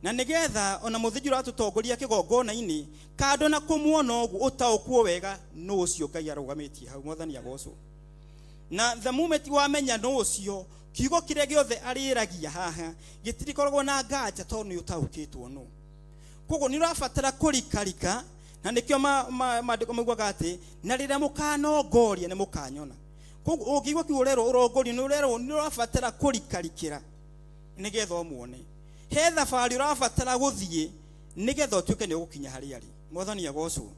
na nĩgetha ona mũthĩnji ũratũtongoria kĩgongona-inĩ, kando na kũmuona ũguo ũtaũkwo wega nũ ũcio Ngai arũgamĩtie hau, mwathani agocwo. Na the moment wamenya nũ ũcio, kiugo kĩrĩa gĩothe arĩragia haha gĩtirikoragwo na nganja, tondũ nĩ ũtaũkĩtwo nũ. Koguo nĩ ũrabatara kũrikarika, na nĩkĩo maandĩko maugaga atĩ na rĩrĩa mũkanongoria nĩ mũkanyona. Koguo ũngĩigua kiugo ũrerwo ũrongorio, nĩ ũrerwo nĩ ũrabatara kũrikarikĩra nĩgetha ũmuone. He thabarĩ ũrabatara gũthiĩ nĩgetha ũtuĩke nĩ ũgũkinya harĩa arĩ, mwathani agocwo,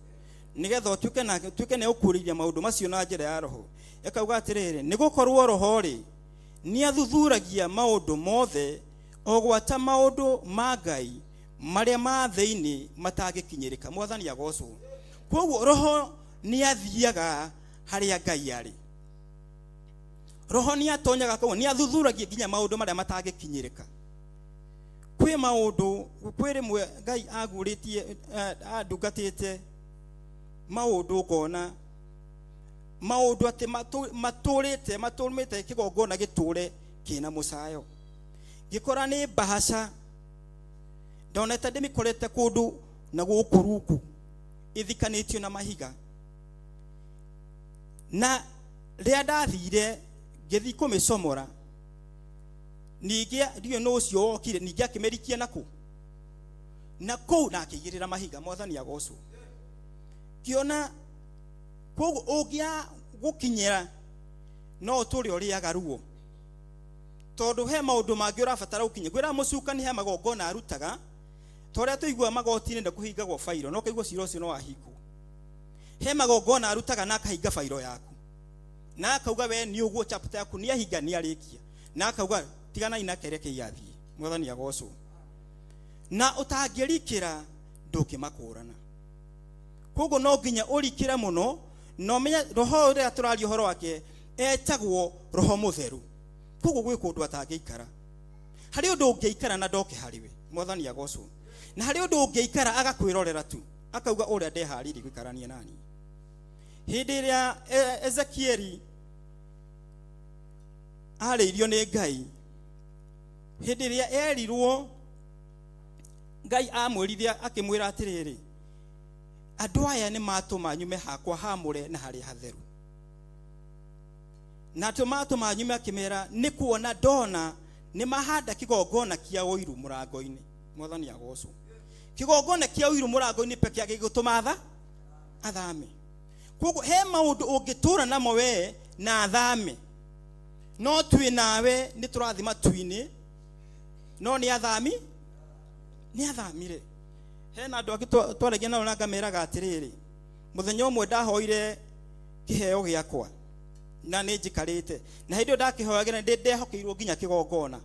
nĩgetha ũtuĩke na ũtuĩke nĩ ũkuũrĩirie maũndũ macio na njĩra ya roho. Ĩkauga atĩrĩrĩ, nĩ gũkorwo roho rĩ nĩ athuthuragia maũndũ mothe, o gwata maũndũ ma Ngai marĩa ma thĩinĩ matangĩkinyĩrĩka, mwathani agocwo. Koguo roho nĩ athiaga harĩa Ngai arĩ, roho nĩ atonyaga kũu, nĩ athuthuragia nginya maũndũ marĩa matangĩkinyĩrĩka. Kwĩ maũndũ, kwĩ rĩmwe Ngai aguũrĩtie, andungatĩte maũndũ, ngona maũndũ atĩ matũrĩte, matũmĩte kĩgongona gĩtũre kĩna mũcayo. Ngĩkora nĩ mbahaca ndonete ndĩmĩkorete kũndũ na gũkũ rungu ĩthikanĩtio na mahiga, na rĩrĩa ndathire ngĩthiĩ kũmĩcomora, ningĩ ndiũĩ nũ ũcio wokire, ningĩ akĩmĩrikia nakũ na kũu na akĩigĩrĩra mahiga, mwathani agocwo. Ngĩona koguo ũngĩa gũkinyĩra no ũtũre ũrĩaga ruo, tondũ he maũndũ mangĩ ũrabatara gũkinya. Ngwĩra mũcukani he magongona arutaga, ta ũrĩa tũiguaga magoti-inĩ nĩ kũhingagwo bairo, no ũkaigua cira ũcio no wahingwo. He magongona arutaga na akahinga bairo yaku, na akauga we nĩ ũguo chapter yaku nĩ ahinga, nĩ arĩkia, na akauga tiganai nake, reke athiĩ, mwathani agocwo. Na ũtangĩrikĩra ndũngĩmakũrana. Koguo no nginya ũrikĩre mũno, na ũmenye roho ũrĩa tũraria ũhoro wake etagwo roho mũtheru. Koguo gwĩ kũndũ atangĩikara, harĩ ũndũ ũngĩikara na ndoke harĩ we, mwathani agocwo, na harĩ ũndũ ũngĩikara agakwĩrorera tu, akauga ũrĩa ndeharĩirie gũikarania nani. Hĩndĩ ĩrĩa Ezekieli arĩirio nĩ Ngai, hĩndĩ ĩrĩa erirwo Ngai amwĩrire akĩmwĩra atĩrĩrĩ, andũ aya nĩ matũma nyume hakwa hamũre na harĩa hatheru, na matũma nyume, akĩmera nĩ kuona ndona nĩ mahanda kĩgongona kĩa ũiru mũrango-inĩ, mwathani agocwo. Kĩgongona kĩa ũiru mũrango-inĩ peke yake gĩgũtũma athame. Koguo he maũndũ ũngĩtũra namo we na athame, no twĩ nawe nĩ tũrathiĩ matu-inĩ, no nĩ athami, nĩ athamire. Hena andũ angĩ twaragia nao na ngameraga atĩrĩrĩ, mũthenya ũmwe ndahoire kĩheo gĩakwa na nĩ njikarĩte, na hĩndĩ ĩyo ndakĩhoyagĩra nĩ ndehokeirwo nginya kĩgongona,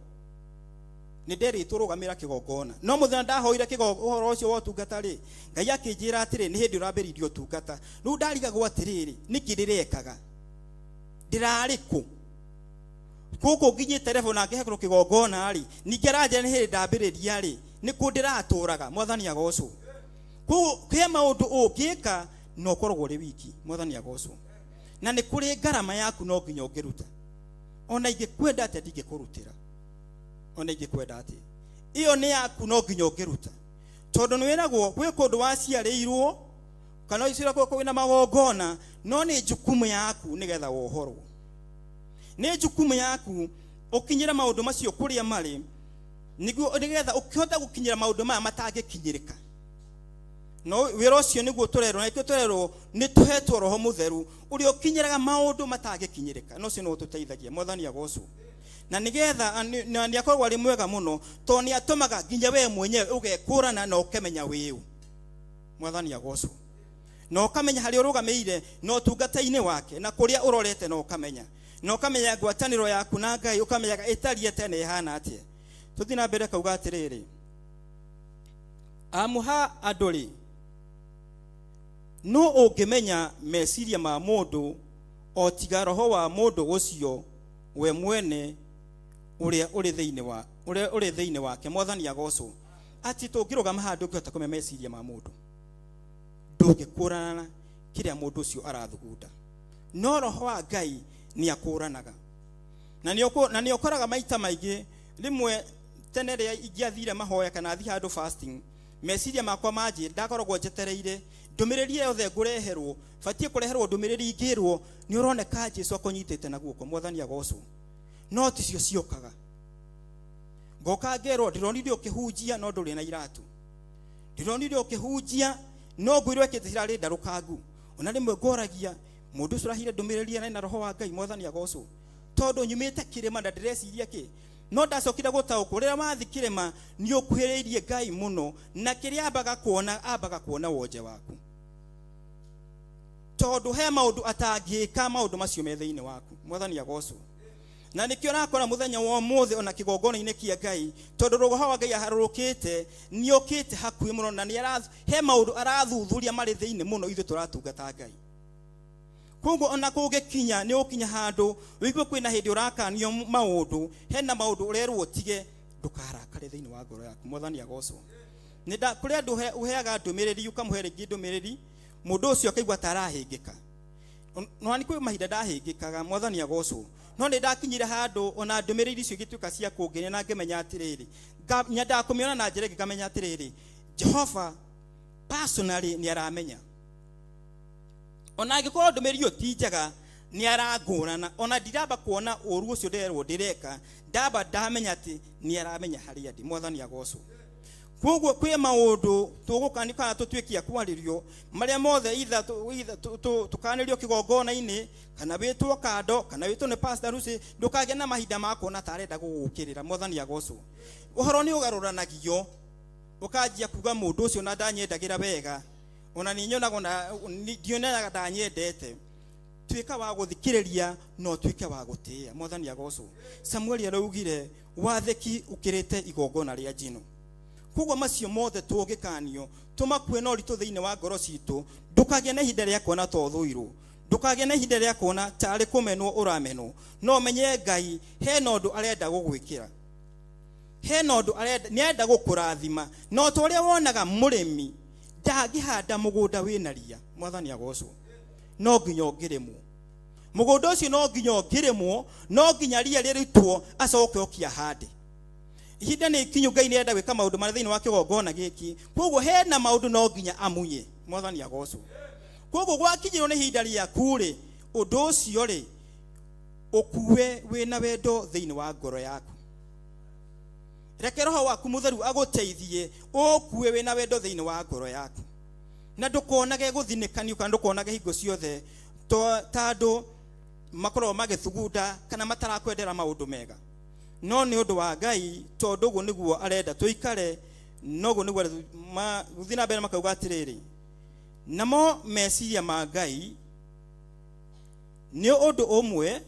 nĩ nderĩtwo rũgamĩra kĩgongona, no mũthenya ndahoire ũhoro ũcio wa ũtungata rĩ, Ngai akĩnjĩra atĩrĩ, nĩ hĩndĩ ũrambĩrĩirie ũtungata. Rĩu ndarigagwo atĩrĩrĩ, nĩkĩ ndĩrekaga, ndĩrarĩ kũ gũkũ nginyĩte level na ngĩhekerwo kĩgongona rĩ, ningĩ aranjĩra nĩ hĩndĩ ndambĩrĩria rĩ, nĩ kũ ndĩratũraga, mwathani agocwo. Koguo he maũndũ ũngĩka na ũkoragwo ũrĩ wiki, mwathani agocwo, na nĩ kũrĩ ngarama yaku no nginya ũngĩruta. Ona ingĩkwenda atĩa ndingĩkũrutĩra, ona ingĩkwenda atĩa, ĩyo nĩ yaku no nginya ũngĩruta, tondũ nĩ wĩragwo gwĩ kũndũ waciarĩirwo kana ũciarĩirwo kwĩna magongona, no nĩ jukumu yaku nĩgetha wohorwo, nĩ jukumu yaku ũkinyĩre maũndũ macio kũrĩa marĩ, nĩguo nĩgetha ũkĩhota gũkinyĩra maũndũ maya matangĩkinyĩrĩka. No wĩra ũcio nĩguo tũrerwo, na nĩkĩo tũrerwo nĩ tũhetwo roho mũtheru ũrĩa ũkinyĩraga maũndũ matangĩkinyĩrĩka, na ũcio nĩguo ũtũteithagia, mwathani agocwo. Na nĩgetha na nĩ akoragwo arĩ mwega mũno, tondũ nĩ atũmaga nginya we mwenyewe ũgekũrana na ũkemenya wĩũ, mwathani agocwo, na ũkamenya harĩa ũrũgamĩire na ũtungata-inĩ wake na kũrĩa ũrorete, na ũkamenya, na ũkamenya ngwatanĩro yaku na Ngai, ũkamenyaga ĩtariĩ atĩa na ĩhana atĩa. Tũthiĩ na mbere, kauga atĩrĩrĩ, amuha andũ rĩ, no ũngĩmenya meciria ma mũndũ o tiga roho wa mũndũ ũcio we mwene Ũrĩa ũrĩ thĩinĩ wa ũrĩa ũrĩ thĩinĩ wake. Mwathani agocwo. Atĩ tũngĩrũgama haha, ndũngĩhota kũmenya meciria ma mũndũ, ndũngĩkũrana kĩrĩa mũndũ ũcio arathugunda, no Roho wa Ngai nĩ akũranaga na nĩ ũkoraga maita maingĩ. Rĩmwe tene rĩrĩa ingĩathire mahoya kana thiĩ handũ fasting, meciria makwa manjĩ ndakoragwo njetereire ndũmĩrĩri yothe ngũreherwo, batiĩ kũreherwo ndũmĩrĩri ingĩrwo nĩ ũroneka Jesu akũnyitĩte na guoko. Mwathani agocwo. No ticio ciokaga, ngoka ngerwo, "Ndĩronire ũkĩhunjia no ndũrĩ na iratũ, ndĩronire ũkĩhunjia no ngwĩrwo ĩkĩte cirarĩ ndarũkangu." Ona rĩmwe ngoragia mũndũ ũcio ũrahire ndũmĩrĩri arĩ na Roho wa Ngai? Mwathani agocwo. Tondũ nyumĩte kĩrĩma na ndĩreciria kĩ, no ndacokire gũtaũkwo rĩrĩa wathi kĩrĩma nĩ ũkuhĩrĩirie Ngai mũno, na kĩrĩa ambaga kuona, ambaga kuona wonje waku, tondũ he maũndũ atangĩka maũndũ macio me thĩinĩ waku. Mwathani agocwo. Na nĩkĩo ũrakora mũthenya wa ũmũthĩ ona kĩgongona-inĩ kĩa Ngai, tondũ Roho wa Ngai aharũrũkĩte, nĩ okĩte hakuhĩ mũno na nĩ he maũndũ arathuthuria marĩ thĩinĩ mũno ithuĩ tũratungata Ngai. Koguo ona kũngĩkinya nĩ ũkinya handũ wĩigue kwĩna hĩndĩ ũrakanio maũndũ, hena maũndũ ũrerwo ũtige, ndũkarakare thĩinĩ wa ngoro yaku. Mwathani agocwo. Nĩ kũrĩ andũ ũheaga ndũmĩrĩri, ũkamũhe rĩngĩ ndũmĩrĩri, mũndũ ũcio akaigua ta arahĩngĩka. No nĩ kwĩ mahinda ndahĩngĩkaga. Mwathani agocwo. No nĩ ndakinyire handũ ona ndũmĩrĩri icio igĩtuĩka cia kũngenia na ngĩmenya atĩrĩrĩ, nyendaga kũmĩona na njĩra ĩngĩ, ngamenya atĩrĩrĩ, Jehova personally nĩ aramenya ona angĩkorwo ndũmĩrĩri ĩyo ti njega, nĩ arangũrana. Ona ndiramba kuona ũru ũcio ndĩrerwo ndĩreka, ndamba ndamenya atĩ nĩ aramenya harĩa ndĩ. Mwathani agocwo. Koguo kwĩ maũndũ tũgũkanio kana tũtuĩke a kwarĩrio marĩa mothe itha tũkanĩrio kĩgongona-inĩ, kana wĩtwo kando, kana wĩtwo nĩ Pastor Lucy, ndũkagĩe na mahinda ma kuona ta arenda gũgũkĩrĩra. Mwathani agocwo. Ũhoro nĩ ũgarũranagio, ũkanjia kuga mũndũ ũcio na ndanyendagĩra wega, ona nĩ nyonaga, ona ndionaga ndanyendete. Tuĩka wa gũthikĩrĩria na ũtuĩke wa gũtĩĩa. Mwathani agocwo. Samueli araugire wathĩki ũkĩrĩte igongona rĩa njino. Koguo macio mothe tũngĩkanio tũmakue na ũritũ thĩinĩ wa ngoro citũ. Ndũkagĩe na ihinda rĩa kuona ta ũthũirwo, ndũkagĩe na ihinda rĩa kuona tarĩ kũmenwo ũramenwo, no ũmenye Ngai hena ũndũ arenda gũgwĩkĩra, hena ũndũ arenda, nĩ arenda gũkũrathima. Na o ta ũrĩa wonaga mũrĩmi ndangĩhanda mũgũnda wĩna ria. Mwathani agocwo. No nginya ũngĩrĩmwo mũgũnda ũcio, no nginya ũngĩrĩmwo, no nginya ria rĩrutwo acoke oke ahande. Ihinda nĩ ikinyu, Ngai nĩ arenda gwĩka maũndũ marĩa thĩinĩ wa kĩgongona gĩkĩ. Koguo hena maũndũ no nginya amunye. Mwathani agocwo. Koguo gwakinyĩrwo nĩ ihinda rĩaku rĩ, ũndũ ũcio rĩ, ũkue wĩna wendo thĩinĩ wa ngoro yaku. Reke Roho waku Mũtheru agũteithie ũkue wĩna wendo thĩinĩ wa ngoro yaku, na ndũkonage gũthinĩkanio kana ndũkonage hingo ciothe ta andũ makoragwo magĩthugunda kana matarakwendera maũndũ mega, no nĩ ũndũ wa Ngai, tondũ ũguo nĩguo arenda tũikare. Noguo nĩguo gũthiĩ na mbere makauga atĩrĩrĩ, namo meciria ma Ngai nĩ ũndũ ũmwe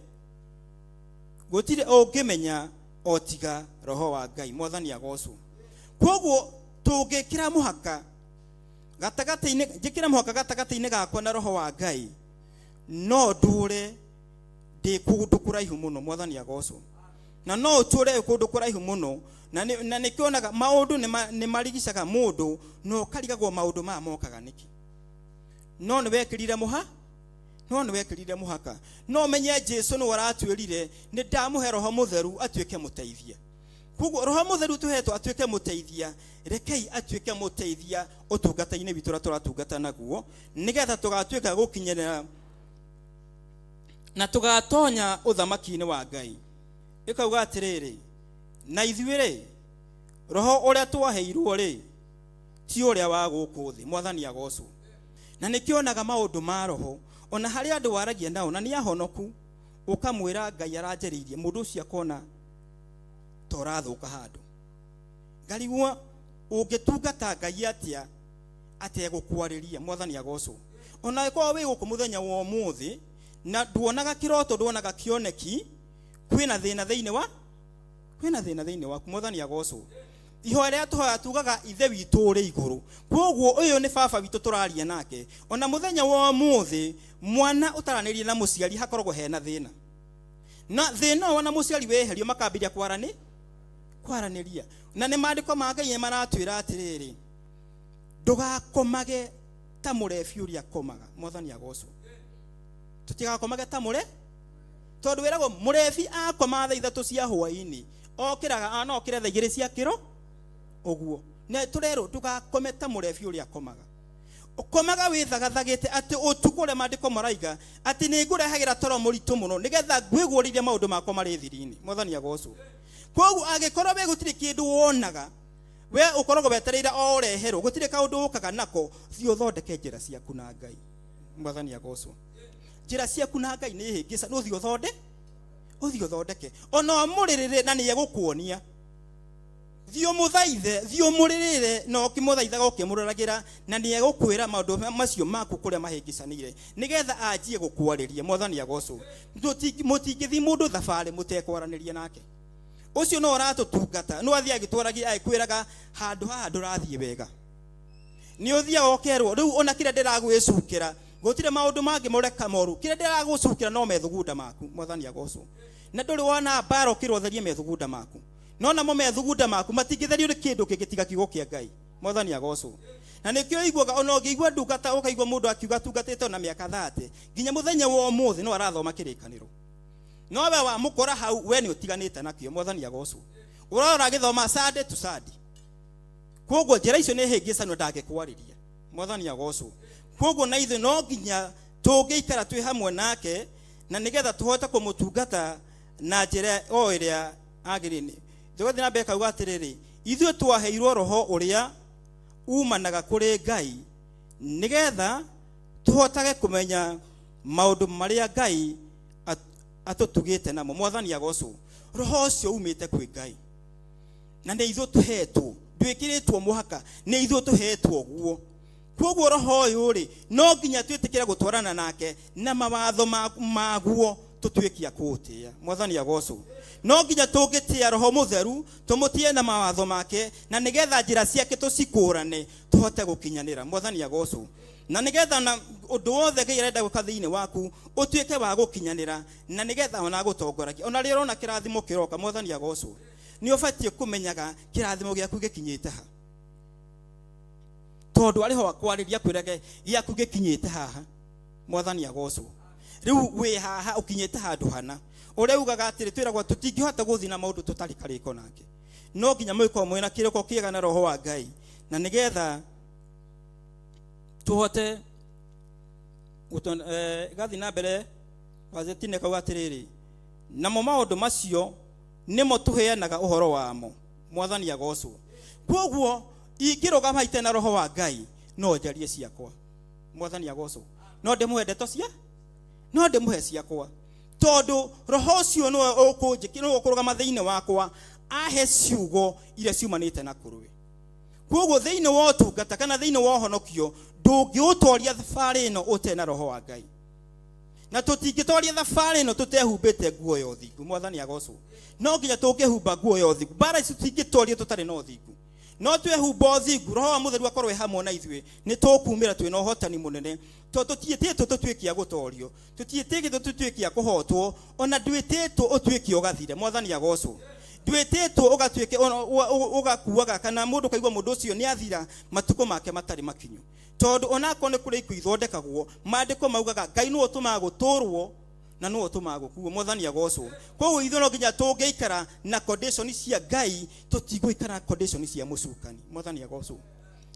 gũtirĩ ũngĩmenya o tiga Roho wa Ngai. Mwathani agocwo. Koguo tũngĩkĩra mũhaka gatagatĩ-inĩ, njĩkĩre mũhaka gatagatĩ-inĩ gakwa na Roho wa Ngai, no ndũre ndĩ kũndũ kũraihu mũno. Mwathani agocwo. Na no ũtũre kũndũ kũraihu mũno, na nĩkĩonaga maũndũ nĩ marigicaga mũndũ na ũkarigagwo maũndũ maya mokaga nĩkĩ, no nĩ wekĩrire mũha no nĩ wekĩrire mũhaka. No menye Jesu nĩwe ũratwĩrire nĩ ndamũhe Roho Mũtheru atuĩke mũteithia. Koguo Roho Mũtheru tũhetwo atuĩke mũteithia, rekei atuĩke mũteithia ũtungata-inĩ witũ ũrĩa tũratungata naguo, nĩgetha tũgatuĩka gũkinyĩrĩra na tũgatonya ũthamaki-inĩ wa Ngai. Ĩkauga atĩrĩrĩ, na ithuĩ rĩ, roho ũrĩa twaheirwo rĩ, ti ũrĩa wa gũkũ thĩ. Mwathani agocwo. Na nĩkĩonaga maũndũ ma roho, ona harĩ andũ waragia nao na nĩ ahonoku, ũkamwĩra Ngai aranjĩrĩirie mũndũ ũcio, akona ta ũrathũka handũ. Ngarigwo ũngĩtungata Ngai atĩa ategũkwarĩria? Mwathani agocwo. Ona angĩkorwo wĩ gũkũ mũthenya wa ũmũthĩ na nduonaga kĩroto, nduonaga kĩoneki, kwĩna thĩna thĩinĩ wa kwĩna thĩna thĩinĩ waku. Mwathani agocwo. Ihoya rĩrĩa tũhoya tugaga, "Ithe witũ ũrĩ igũrũ." Koguo ũyũ nĩ baba witũ tũraria nake. Ona mũthenya wa ũmũthĩ mwana ũtaranĩria na mũciari hakoragwo hena thĩna. Na thĩna ũyũ ona mũciari weherio makambĩrĩria kwarani kwaranĩria. Na nĩ maandĩko ma Ngai maratwĩra atĩrĩrĩ, ndũgakomage ta mũrebi ũrĩa akomaga. Mwathani agocwo. Tũtigakomage ta mũre, tondũ wĩragwo mũrebi akoma thaa 3 cia hwaĩ-inĩ okĩraga no okĩre thaa 2 cia kĩro ũguo. Na tũrerwo ndũgakome ta mũrebi ũrĩa akomaga. Ũkomaga wĩthagathagĩte atĩ ũtukũ ũrĩa maandĩko maraiga atĩ nĩ ngũrehagĩra toro mũritũ mũno nĩgetha ngwĩgũrĩrie maũndũ makwa marĩ thiri-inĩ. Mwathani agocwo. Koguo angĩkorwo we gũtirĩ kĩndũ wonaga, we ũkoragwo wetereire o ũreherwo, gũtirĩ kaũndũ ũkaga nako, thiĩ ũthondeke njĩra ciaku na Ngai. Mwathani agocwo. Njĩra ciaku na Ngai nĩ hĩngĩca, no thiĩ ũthonde, ũthiĩ ũthondeke. Ona ũmũrĩrĩre na nĩ egũkuonia. Thiĩ ũmũthaithe, thiĩ ũmũrĩrĩre na ũkĩmũthaithaga ũkĩmũroragĩra, na nĩ egũkwĩra maũndũ macio maku kũrĩa mahĩngĩcanĩire nĩgetha anjie gũkwarĩria. Mwathani agocwo. Mũtingĩthiĩ mũndũ thabarĩ mũtekwaranĩria nake. Ũcio no ũratũtungata, no athiĩ agĩtwaragia agĩkwĩraga handũ haha ndũrathiĩ wega. Nĩ ũthiaga ũkerwo rĩu ona kĩrĩa ndĩragwĩcukĩra gũtirĩ maũndũ mangĩ mũreka moru, kĩrĩa ndĩragũcukĩra no methugunda maku. Mwathani agocwo. Na ndũrĩ wona mbara ũkĩrwo ũtherie methugunda maku, no namo methugunda maku matingĩtherio nĩ kĩndũ kĩngĩ tiga kiugo kĩa Ngai. Mwathani agocwo. Na nĩkĩo ũiguaga ona ũngĩigua ndungata ũkaigua mũndũ akiuga atungatĩte ona mĩaka 30 nginya mũthenya wa ũmũthĩ no arathoma kĩrĩkanĩro, no we wamũkora hau we nĩ ũtiganĩte nakĩo. Mwathani agocwo. Ũrora agĩthoma Sunday to Sunday. Koguo njĩra icio nĩ hĩngĩcano ndangĩkwarĩria. Mwathani agocwo. Koguo na ithuĩ no nginya tũngĩikara twĩ hamwe nake na nĩgetha tũhote kũmũtungata na njĩra o ĩrĩa agĩrĩire. Tũgathiĩ na mbere kauga atĩrĩrĩ, ithuĩ twaheirwo roho ũrĩa umanaga kũrĩ Ngai nĩgetha tũhotage kũmenya maũndũ marĩa Ngai atũtugĩte namo. Mwathani agocwo. Roho ũcio umĩte kwĩ Ngai na nĩ ithuĩ tũhetwo, ndwĩkĩrĩtwo mũhaka, nĩ ithuĩ tũhetwo guo. Koguo roho ũyũ rĩ, no nginya twĩtĩkĩre gũtwarana nake na mawatho maguo tũtuĩke a kũũtĩĩa. Mwathani agocwo. No nginya tũngĩtĩĩa roho mũtheru tũmũtĩe na mawatho make na nĩgetha njĩra ciake tũcikũrane tũhote gũkinyanĩra. Mwathani agocwo. Na nĩgetha na ũndũ wothe Ngai arenda gwĩka thĩinĩ waku ũtuĩke wa gũkinyanĩra na nĩgetha ona agũtongoragia. Ona rĩrĩa ũrona kĩrathimo kĩroka, Mwathani agocwo, nĩ ũbatiĩ kũmenyaga kĩrathimo gĩaku gĩkinyĩte ha, tondũ arĩ ho akwarĩria akwĩrage gĩaku gĩkinyĩte haha. Mwathani agocwo. Rĩu wĩ haha ũkinyĩte handũ hana ũrĩa ugaga atĩrĩ, twĩragwo tũtingĩhota gũthiĩ na maũndũ tũtarĩ karĩko nake, no nginya mũgĩkorwo mwĩna kĩrĩko kĩega na roho wa Ngai na nĩgetha tũhote gathiĩ na mbere. Gazeti-inĩ kauga atĩrĩrĩ, namo maũndũ macio nĩmo tũheanaga ũhoro wamo. Mwathani agocwo. Koguo ingĩrũgama ite na roho wa Ngai no njarie ciakwa. Mwathani agocwo. No ndĩmũhe ndeto cia, no ndĩmũhe ciakwa, tondũ roho ũcio nĩwe ũkũnjĩkĩra, nĩwe ũkũrũgama thĩinĩ wakwa ahe ciugo iria ciumanĩte na kũrĩ. Koguo thĩinĩ wa ũtungata kana thĩinĩ wa ũhonokio ndũngĩũtoria thabarĩ ĩno ũtarĩ na roho wa Ngai, na tũtingĩtoria thabarĩ ĩno tũtehumbĩte nguo ya ũthingu. Mwathani agocwo. No nginya tũngĩhumba nguo ya ũthingu. Mbara ici tũtingĩtoria tũtarĩ na ũthingu, no twehumba ũthingu, roho wa mũtheru akorwo e hamwe na ithuĩ, nĩ tũkumĩra twĩna ũhotani mũnene, tondũ tũtiĩtĩtwo tũtuĩke a gũtorio, tũtiĩtĩtwo tũtuĩke a kũhotwo, ona ndwĩtĩtwo ũtuĩke ũgathire. Mwathani agocwo. Ndwĩtĩtwo ũgatuĩke ũgakuaga kana mũndũ kaigua mũndũ ũcio nĩ athira matukũ make matarĩ makinyu, tondũ onakorwo nĩ kũrĩ ikuũ ithondekagwo, maandĩko maugaga Ngai nĩwe ũtũmaga gũtũrwo na nĩwe ũtũmaga gũkuo. Mwathani agocwo. Koguo ithuĩ no nginya tũngĩikara na condition cia Ngai, tũtigũikara condition cia mũcukani. Mwathani agocwo.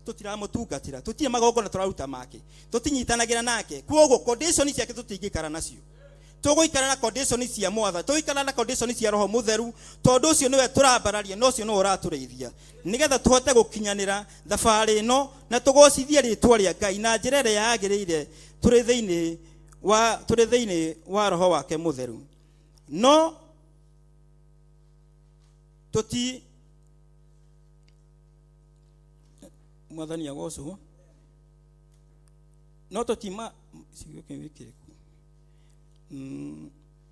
Tũtiramũtungatĩra, tũtirĩ magongona tũraruta make, tũtinyitanagĩra nake, koguo condition ciake tũtingĩikara nacio. Tũgũikara na condition cia Mwathani, tũgũikara na condition cia roho mũtheru, tondũ ũcio nĩwe tũrambararia na ũcio nĩwe ũratũrĩithia nĩgetha tũhote gũkinyanĩra thabarĩ ĩno na tũgocithie rĩtwa rĩa Ngai na njĩra ĩrĩa yagĩrĩire tũrĩ thĩinĩ wa roho wake mũtheru. No tũti Mwathani agocwo. No tũtima ciugo kĩu gĩkĩrĩkũ?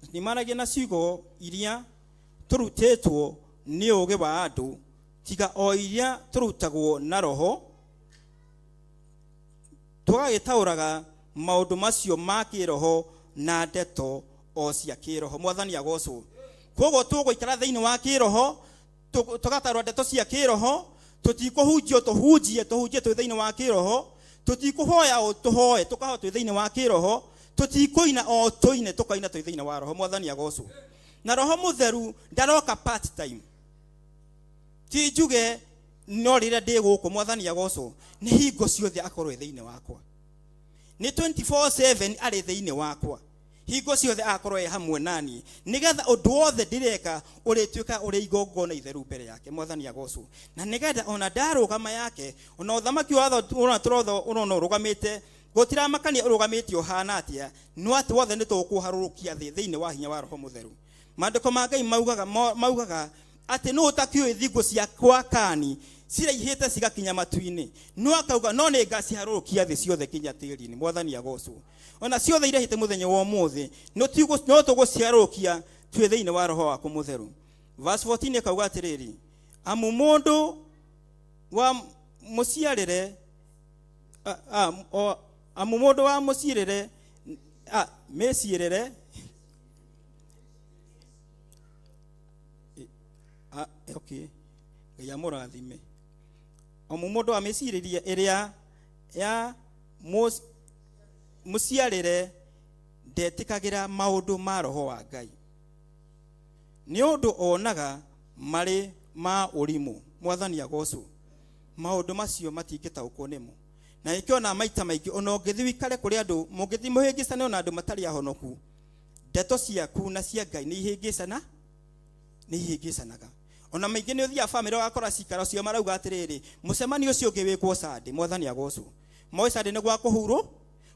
Tũtimaragia na ciugo iria tũrutĩtwo nĩ ũũgĩ wa andũ, tiga o iria tũrutagwo na roho, tũgagĩtaũraga maũndũ macio ma kĩroho na ndeto O cia kĩroho. Mwathani agocwo. Koguo tũgũikara thĩinĩ wa kĩroho, tũgatarwo ndeto cia kĩroho, tũtikũhunjio tũhunjie, tũhunjie twĩ thĩinĩ wa kĩroho, tũtikũhoya o tũhoe, tũkahoya twĩ thĩinĩ wa kĩroho, tũtikũina o tũine, tũkaina twĩ thĩinĩ wa roho. Mwathani agocwo. Na roho mũtheru ndaroka part time, ti njuge no rĩrĩa ndĩ gũkũ. Mwathani agocwo. Nĩ hingo ciothe akorwo e thĩinĩ wakwa, nĩ 24/7 arĩ thĩinĩ wakwa, hingo ciothe akorwo e hamwe nani, nigetha ũndũ wothe ndĩreka ũrĩtuĩka ũrĩ igongona itheru mbere yake. Mwathani agocwo. Na nigetha ona ndarũgama yake, ona ũthamaki watho ũrona tũrotho ũrona ũrũgamĩte, gũtiramakania ũrũgamĩte ũhana atĩa, no atĩ wothe nĩ tũkũharũrũkia thĩ thĩinĩ wa hinya wa roho mũtheru. Maandĩko ma Ngai maugaga maugaga atĩ nũ ũtakĩũĩ thingo cia kwa kani ciraihĩte cigakinya matu-inĩ, no akauga no nĩ ngaciharũrũkia thĩ ciothe kinya tĩri-inĩ. Mwathani agocwo. Ona ciothe irehete mũthenya wa ũmũthĩ no tũgũciharũrũkia twĩ thĩinĩ wa roho waku mũtheru. Verse 14 ĩkauga atĩrĩrĩ, amu mũndũ wa mũciarĩre amu mũndũ wa mũciĩrĩre mĩciĩrĩre okay, Ngai amũrathime. Amu mũndũ wa mĩcirĩrie ĩrĩa ya mũciarĩre ndetĩkagĩra maũndũ ma roho wa Ngai, nĩ ũndũ onaga marĩ ma ũrimũ. Mwathani agocwo. Maũndũ macio matingĩtaũkwo nĩmo, na nĩkĩo maita maingĩ ona ũngĩthiĩ wĩikare kũrĩ andũ, mũngĩthiĩ mũhĩngĩcane ona andũ matarĩ ahonoku, ndeto ciaku na cia Ngai nĩ ihĩngĩcana, nĩ ihĩngĩcanaga. Ona maingĩ nĩ ũthiaga bamĩrĩ ũgakora cikaro cio marauga atĩrĩrĩ, mũcemanio ũcio ũngĩ wĩkwo Sunday. Mwathani agocwo. Moĩ Sunday nĩ gwa kũhurũ,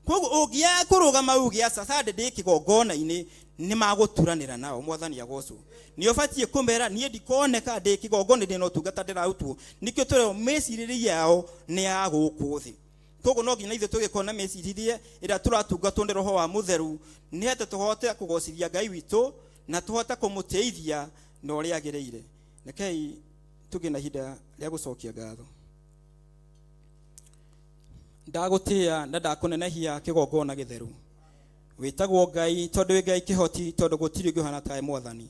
koguo ũngĩaga kũrũgama uge aca Sunday ndĩ kĩgongona-inĩ, nĩ magũturanĩra nao. Mwathani agocwo. Nĩ ũbatiĩ kũmera niĩ ndikoneka ndĩ kĩgongona, ndĩ na ũtungata ndĩrarutwo. Nĩkĩo tũrerwo mĩcirĩrie yao nĩ ya gũkũ thĩ. Koguo no nginya ithuĩ tũgĩkorwo na mĩcirĩrie ĩrĩa tũratungatwo nĩ roho wa mũtheru, nĩ atĩ tũhote kũgocithia Ngai witũ na tũhote kũmũtĩithia na ũrĩa agĩrĩire. Rekei tũgĩe na ihinda rĩa gũcokia ngatho. Ndagũtĩĩa na ndakũnenehia kĩgongona gĩtheru. Wĩtagwo Ngai tondũ wĩ Ngai kĩhoti, tondũ gũtirĩ ũngĩ ũhana tawe Mwathani.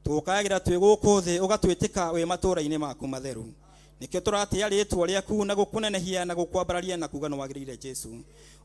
Tũgũkayagĩra twĩ gũkũ thĩ, ũgatwĩtĩka wĩ matũũra-inĩ maku matheru. Nĩkĩo tũratĩĩa rĩtwa rĩaku na gũkũnenehia na gũkwambararia na kuga nĩ wagĩrĩire Jesu.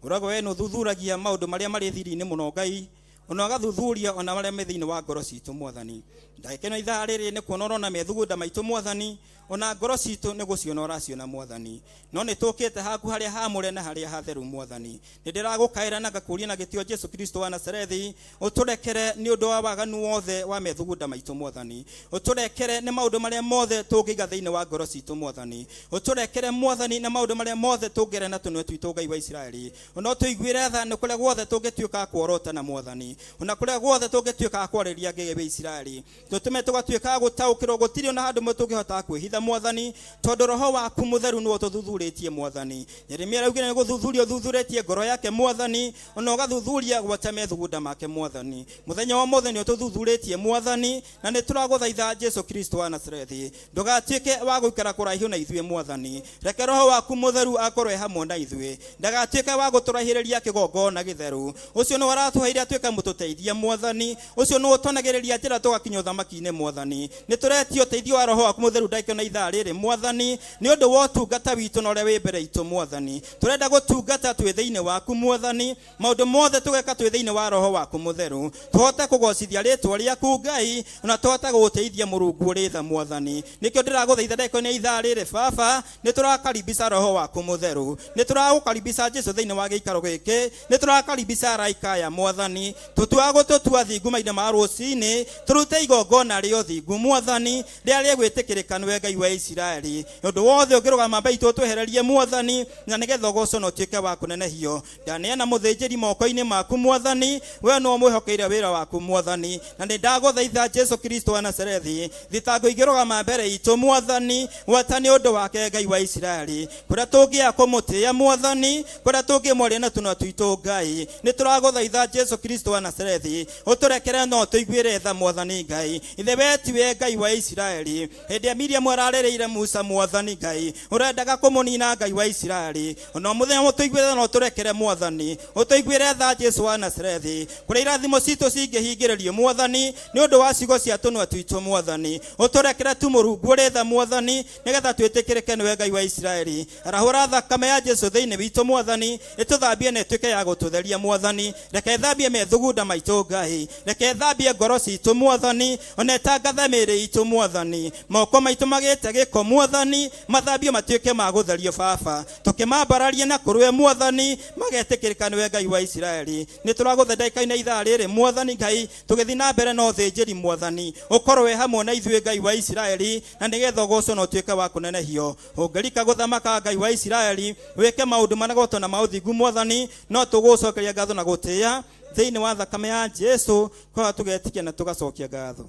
Ũragwo we nĩ ũthuthuragia maũndũ marĩa marĩ thiri-inĩ mũno Ngai, ona ũgathuthuria ona marĩa me thĩinĩ wa ngoro citũ Mwathani. Ndagĩka ĩno ithaa rĩrĩ nĩ kuona ũrona methugunda maitũ Mwathani, ona ngoro citũ nĩ gũciona ũraciona Mwathani. No nĩ tũkĩte haku harĩa hamũre na harĩa hatheru Mwathani. Nĩ ndĩragũkaĩra na ngakũria na gĩtĩo Jesu Kristo wa Nazarethi, ũtũrekere nĩ ũndũ wa waganu wothe wa methugunda maitũ Mwathani. Ũtũrekere nĩ maũndũ marĩa mothe tũngĩiga thĩinĩ wa ngoro citũ Mwathani. Ũtũrekere Mwathani na maũndũ marĩa mothe tũngĩaria na tũnua twitũ Ngai wa Isiraeli. Ona ũtũiguĩre tha nĩ kũrĩa guothe tũngĩtuĩka a kuorotana Mwathani, ona kũrĩa guothe tũngĩtuĩka a kwarĩria Ngai wa Isiraeli. Tũtũme tũgatuĩka a gũtaũkĩrwo gũtirĩ ona handũ tũngĩhota kwĩhitha Mwathani, tondũ roho waku mũtheru nĩwe ũtũthuthurĩtie Mwathani. Jeremia araugire nĩ gũthuthuria ũthuthurĩtie ngoro yake Mwathani, ona ũgathuthuria gwata methugunda make Mwathani. Mũthenya wa ũmũthĩ nĩ ũtũthuthurĩtie Mwathani, na nĩ tũragũthaitha Jesu Kristo wa Nazarethi, ndũgatuĩke wa gũikara kũraihu na ithuĩ Mwathani. Reke roho waku mũtheru akorwo e hamwe na ithuĩ, ndagatuĩke wa gũtũraihĩrĩria kĩgongona gĩtheru. Ũcio nĩwe ũratũheire atuĩke mũtũteithia Mwathani, ũcio nĩwe ũtuonagĩrĩria njĩra tũgakinya ũthamaki-inĩ Mwathani. Nĩ tũretio ũteithio wa roho waku mũtheru ndagĩka na ithaa rĩrĩ Mwathani, nĩ ũndũ wa ũtungata witũ na ũrĩa wĩ mbere itũ Mwathani. Tũrenda gũtungata twĩ thĩinĩ waku Mwathani, maũndũ mothe tũgeka twĩ thĩinĩ wa roho waku mũtheru, tũhote kũgocithia rĩtwa rĩaku Ngai, na tũhote gũgũtĩithia Mũrungu ũrĩ tha Mwathani. Nĩkĩo ndĩragũthaitha ndagĩka ĩno ya ithaa rĩrĩ Baba, nĩ tũrakaribisha roho waku mũtheru, nĩ tũragũkaribisha Jesu thĩinĩ wa gĩikaro gĩkĩ, nĩ tũrakaribisha araika aya Mwathani. Tũtua gũtũtua thingu mahinda ma rũcinĩ, tũrute igongona rĩa ũthingu Mwathani, rĩrĩa rĩgwĩtĩkĩrĩka nĩwe Ngai wa Isiraeli. Ũndũ wothe ũngĩrũgama mbere itũ twehererie Mwathani, na nĩgetha ũgocwo na ũtuĩke wa kũnenehio. Ndaneana mũthĩnjĩri moko-inĩ maku Mwathani, we nĩwe mwĩhokeire wĩra waku Mwathani, na nĩ ndagũthaitha Jesu Kristo wa Nazarethi, thitango ingĩrũgama mbere itũ Mwathani, gwata nĩ ũndũ wake Ngai wa Isiraeli, kũrĩa tũngĩaga kũmũtĩĩa Mwathani, kũrĩa tũngĩmwaria na tũnua twitũ Ngai, nĩ tũragũthaitha Jesu Kristo wa Nazarethi, ũtũrekere no tũiguĩre tha Mwathani Ngai. Ithe we tiwe Ngai wa Isiraeli. Hĩndĩ ĩrĩa Miriamu Ũrarĩrĩire Musa mwathani Ngai ũrendaga kũmũnina Ngai wa Isiraeli ona mũthenya ũtũiguĩre na ũtũrekere mwathani ũtũiguĩre tha Jesu wa Nazarethi kũrĩa irathimo citũ cingĩhingĩrĩrio mwathani nĩ ũndũ wa ciugo cia tũnua twitũ mwathani ũtũrekere tu Mũrungu ũrĩ tha mwathani nĩgetha twĩtĩkĩrĩke nĩwe Ngai wa Isiraeli arahũra thakame ya Jesu thĩinĩ witũ mwathani ĩtũthambie na ĩtuĩke ya gũtũtheria mwathani reke ĩthambie methugunda maitũ Ngai reke ĩthambie ngoro citũ mwathani ona ĩtangathe mĩĩrĩ itũ mwathani moko maitũ magĩte gĩko mwathani mathambio matuĩke ma gũtherio baba tũkĩmambararie na kũrũe mwathani magetĩkĩrĩka nĩwe Ngai wa Isiraeli nĩ tũragũtha ndagĩka-inĩ ithaa rĩrĩ mwathani Ngai tũgĩthiĩ na mbere na ũthĩnjĩri mwathani ũkorwo wĩ hamwe na ithuĩ Ngai wa Isiraeli na nĩgetha ũgocwo na ũtuĩke wa kũnenehio ũngĩrika gũthamaka Ngai wa Isiraeli wĩke maũndũ managoto na maũthingu mwathani no tũgũcokeria ngatho na gũtĩĩa thĩinĩ wa thakame ya Jesu kwa tũgetikia na tũgacokia ngatho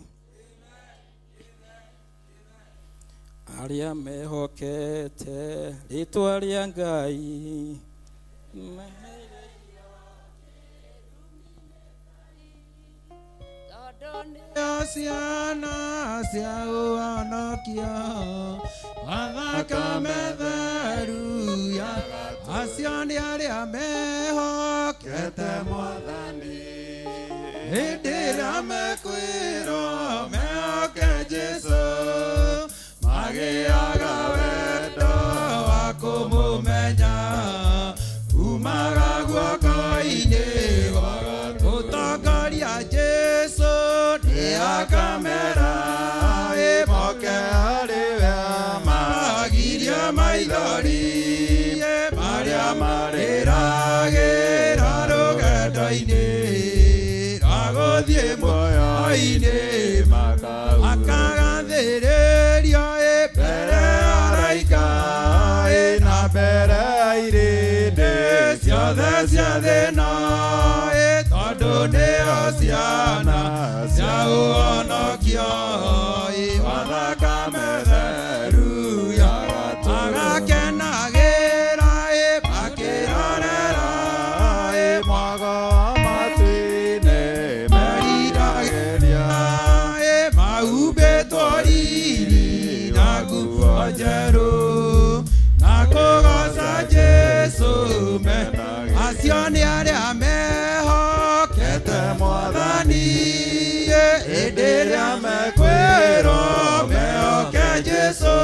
arĩa mehokete rĩtwa rĩa Ngai Ciana cia ũhonokio wa thakame theru ya acio nĩ arĩa mehokete mwathani hĩndĩ ĩrĩa mekwĩrwo mehoke Jesũ magĩaga wendo wa kũmũmenya umaga guoko-inĩ gwa gũtongoria Jesũ nĩakamera ĩmoke harĩ we magirie maithori marĩa marĩragĩra rũgendo-inĩ rwa gũthiĩ muoyo-inĩ akagathĩrĩrio mbere ya araika na mbere ya irĩndĩ ciothe cia thĩna tondũ nĩo ciana cia ũhonokio wa thakame theru ya agakenagĩra makĩrorera mwago wa matu-inĩ meriragĩria mahumbĩtwo riri na nguo njerũ na kũgooca Jesũ acio nĩ arĩa mehokete mwathani hĩndĩ ĩrĩa mekwĩrwo mehoke Jesũ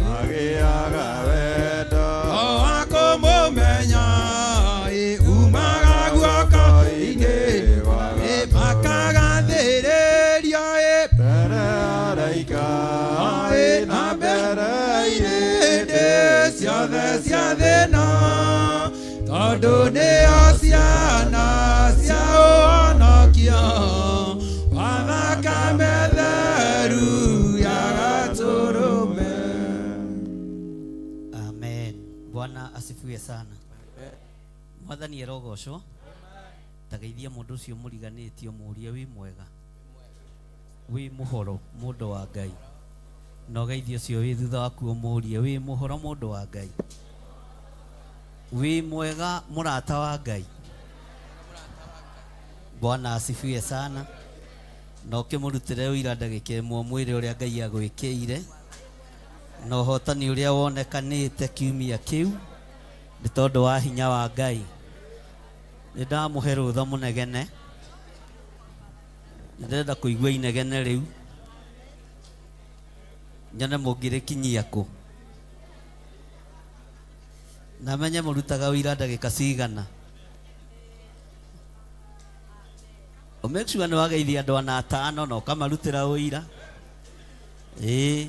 magĩaga wendo wa kũmũmenya umaga guoko-inĩ makagathĩrĩrio mbere ya araika na mbere ya irĩndĩ ciothe cia thĩna tondũ nĩo ciana cia ũhonokio wa thakame theru ya Gatũrũme. Amen. Bwana asifiwe sana. Mwathani arogocwo. Tageithia mũndũ ũcio mũriganĩtie ũmũrie wĩ mwega wĩ mũhoro mũndũ wa Ngai na ũgeithie ũcio wĩ thutha waku ũmũrie wĩ mũhoro mũndũ wa Ngai wĩ mwega mũrata wa Ngai. Bwana asifiwe sana. Na ũkĩmũrutĩre ũira ndagĩka ĩmwe ũmwĩre ũrĩa Ngai agwĩkĩire na ũhotani ũrĩa wonekanĩte kiumia kĩu nĩ tondũ wa hinya wa Ngai. Nĩ ndamũhe rũtha mũnegene nĩ ndĩrenda kũigua inegene rĩu nyone mũngĩrĩkinyia kũ na menye mũrutaga ũira ndagĩka cigana. Make sure nĩ wageithia andũ ana atano na ũkamarutĩra ũira ĩĩ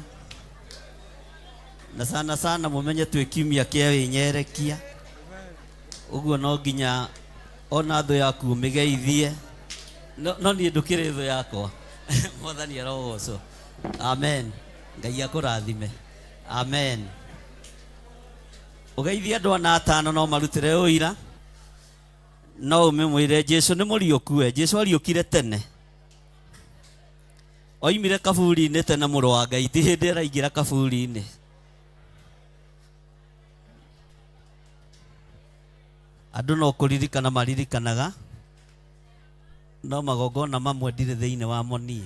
na sana sana mũmenye twĩ kiumia kĩa wĩnyerekia ũguo no nginya ona thũ yaku ũmĩgeithie no niĩ ndũkĩrĩ thũ yakwa. Mwathani arogocwo. Amen. Ngai akũrathime. Amen. Ũgeithie andũ ana atano no marutĩre ũira no ũmĩmwĩre Jesũ nĩ mũriũku we. Jesũ ariũkire tene oimire kaburi-inĩ tene mũrũ wa Ngai ti hĩndĩ araingĩra kaburi-inĩ. Andũ no kũririkana maririkanaga no magongona mamwe ndirĩ thĩinĩ wamo niĩ.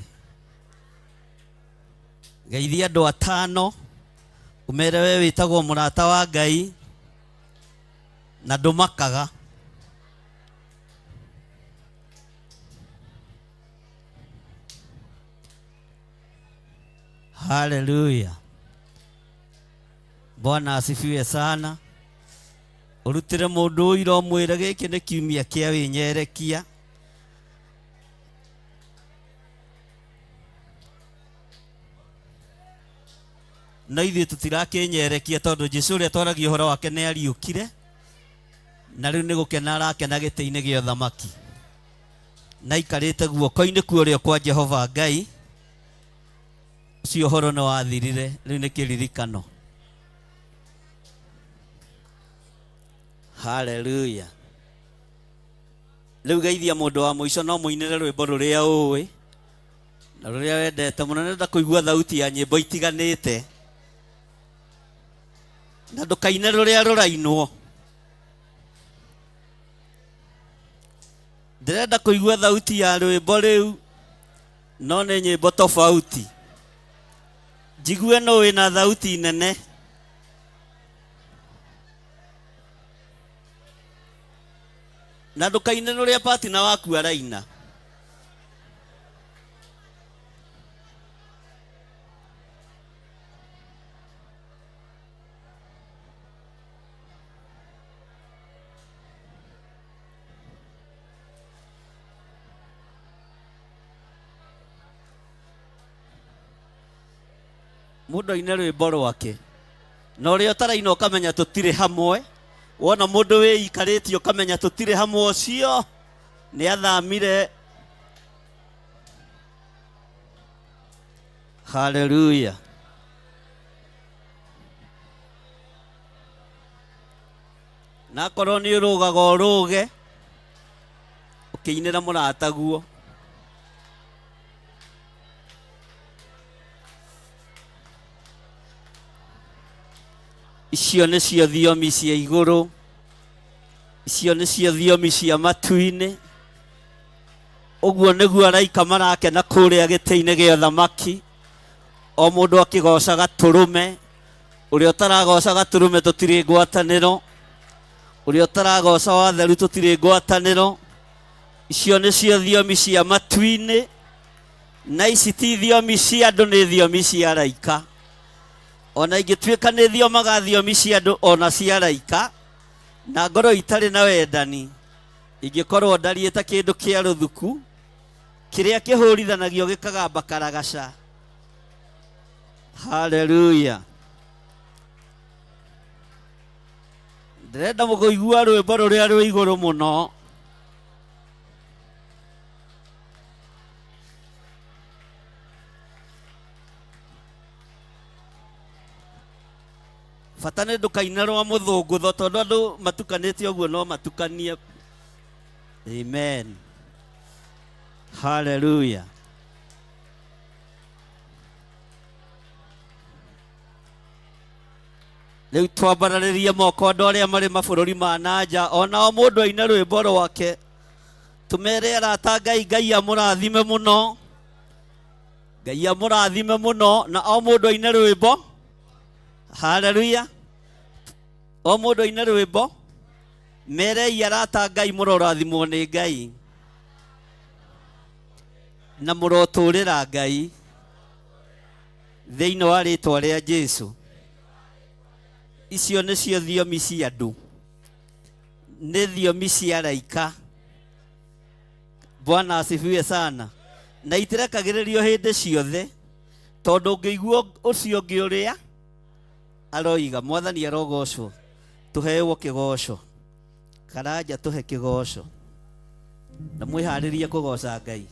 Geithia andũ atano ũmere we wĩtagwo mũrata wa Ngai na ndũmakaga. Haleluya, Bwana asifiwe sana. Ũrutĩre mũndũ ũira ũmwĩre gĩkĩ nĩ kiumia kĩa wĩnyerekia. No ithuĩ tũtirakĩnyerekia tondũ Jesũ ũrĩa twaragia ũhoro wake nĩ ariũkire, na rĩu nĩ gũkena arakena gĩtĩ-inĩ gĩa ũthamaki, na aikarĩte guoko-inĩ kwa ũrĩo kwa Jehova Ngai. Ũcio ũhoro nĩ wathirire, rĩu nĩ kĩririkano. Haleluya. Rĩu geithia mũndũ wa mũico, no mũinĩre rwĩmbo rũrĩa ũĩ na rũrĩa wendete mũno. Nĩndenda kũigua thauti ya nyĩmbo itiganĩte, na ndũkaine rũrĩa rũrainwo. Ndĩrenda kũigua thauti ya rwĩmbo rĩu, no nĩ nyĩmbo tofauti. Njigue no wĩna thauti nene. Na ndũkaine rũrĩa partner waku araina. Mũndũ aine rwĩmbo rwake, na ũrĩa ũtaraina ũkamenya tũtirĩ hamwe. Wona mũndũ wĩikarĩtie ũkamenya tũtirĩ hamwe, ũcio nĩ athamire. Haleluya. Na akorwo nĩ ũrũgaga ũrũge ũkĩinĩra mũrataguo. Icio nĩcio thiomi cia igũrũ, icio nĩcio thiomi cia matu-inĩ. Ũguo nĩguo araika marakena kũrĩa gĩtĩ-inĩ gĩa ũthamaki, o mũndũ akĩgoca gatũrũme. Ũrĩa ũtaragoca gatũrũme tũtirĩ ngwatanĩro, ũrĩa ũtaragoca watheru tũtirĩ ngwatanĩro. Icio nĩcio thiomi cia matu-inĩ, na ici ti thiomi cia andũ, nĩ thiomi cia araika. Ona ingĩtuĩka nĩ thiomaga thiomi cia andũ ona cia araika, na ngorwo itarĩ na wendani, ingĩkorwo ndariĩ ta kĩndũ kĩa rũthuku kĩrĩa kĩhũrithanagio gĩkagamba karagaca. Haleluya. Ndĩrenda mũkũigua rwĩmbo rũrĩa rwĩ igũrũ mũno. Bata nĩ ndũkaine rwa mũthũngũtho, tondũ andũ matukanĩte ũguo no matukanie. Amen. Haleluya. Rĩu twambararĩrie moko andũ arĩa marĩ mabũrũri ma na nja, onao mũndũ aine rwĩmbo rwake. Tũmere arata Ngai, Ngai amũrathime mũno, Ngai amũrathime mũno, na o mũndũ aine rwĩmbo. Haleluya. O mũndũ aine rwĩmbo. Merei arata Ngai mũrorathimwo nĩ Ngai na mũrotũrĩra Ngai thĩinĩ wa rĩtwa rĩa Jesu. Icio nĩcio thiomi cia andũ, nĩ thiomi cia araika. Bwana asifiwe sana. Na itirekagĩrĩrio hĩndĩ ciothe, tondũ ũngĩigua ũcio ũngĩ ũrĩa aroiga. Mwathani arogocwo. Tũhewo kĩgoco. Karanja, tũhe kĩgoco na mwĩharĩrie kũgoca Ngai.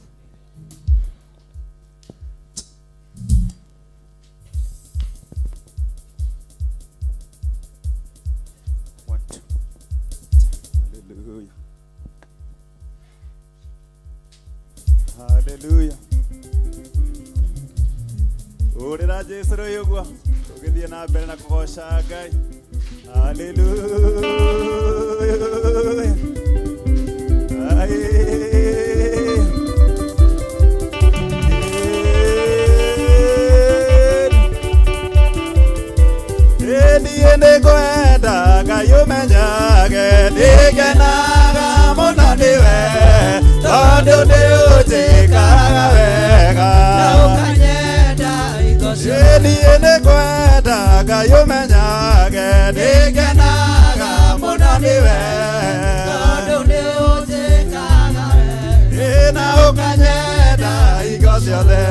One, two. Hallelujah. Hallelujah. Ũrĩra Jesu rũĩ ũguo tũgĩthiĩ na mbere na kũgoca Ngai. Hallelujah. Aye. Niĩ nĩngwenda Ngai ũmenyage nĩngenaga mũno nĩwe tondũ nĩũnjĩkaga wega. Na ũkanyenda hingo ciothe. Niĩ nĩngwenda Ngai ũmenyage nĩngenaga mũno nĩwe Tondũ nĩũnjĩkaga wega. Na ũkanyenda hingo ciothe.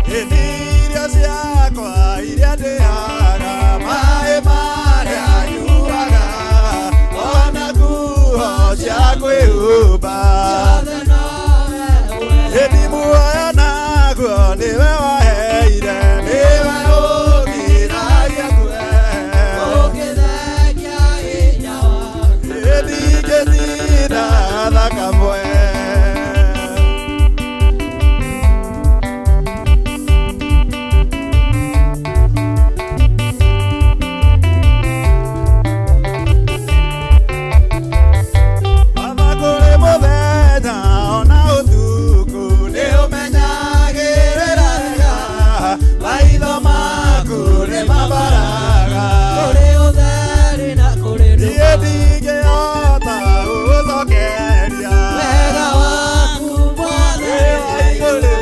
Irio ciakwa iria ndĩaga, maĩ marĩa nyuaga, ona nguo cia kwĩhumba. Ciothe nowe ũheaga. Ĩni muoyo naguo nĩwe waheire, nĩwe ũngiragia ngue. Ũngĩthengia hinya waku. Ndingĩtinda thakamwe. Baba kũrĩ mũthenya ona ũtukũ nĩũmenyagĩrĩra wega, maitho maku nĩmabaraga. Kũrĩ ũtheri na kũrĩ Niĩ nduma. ndingĩhota gũgũcokeria. Wega waku Mwathani,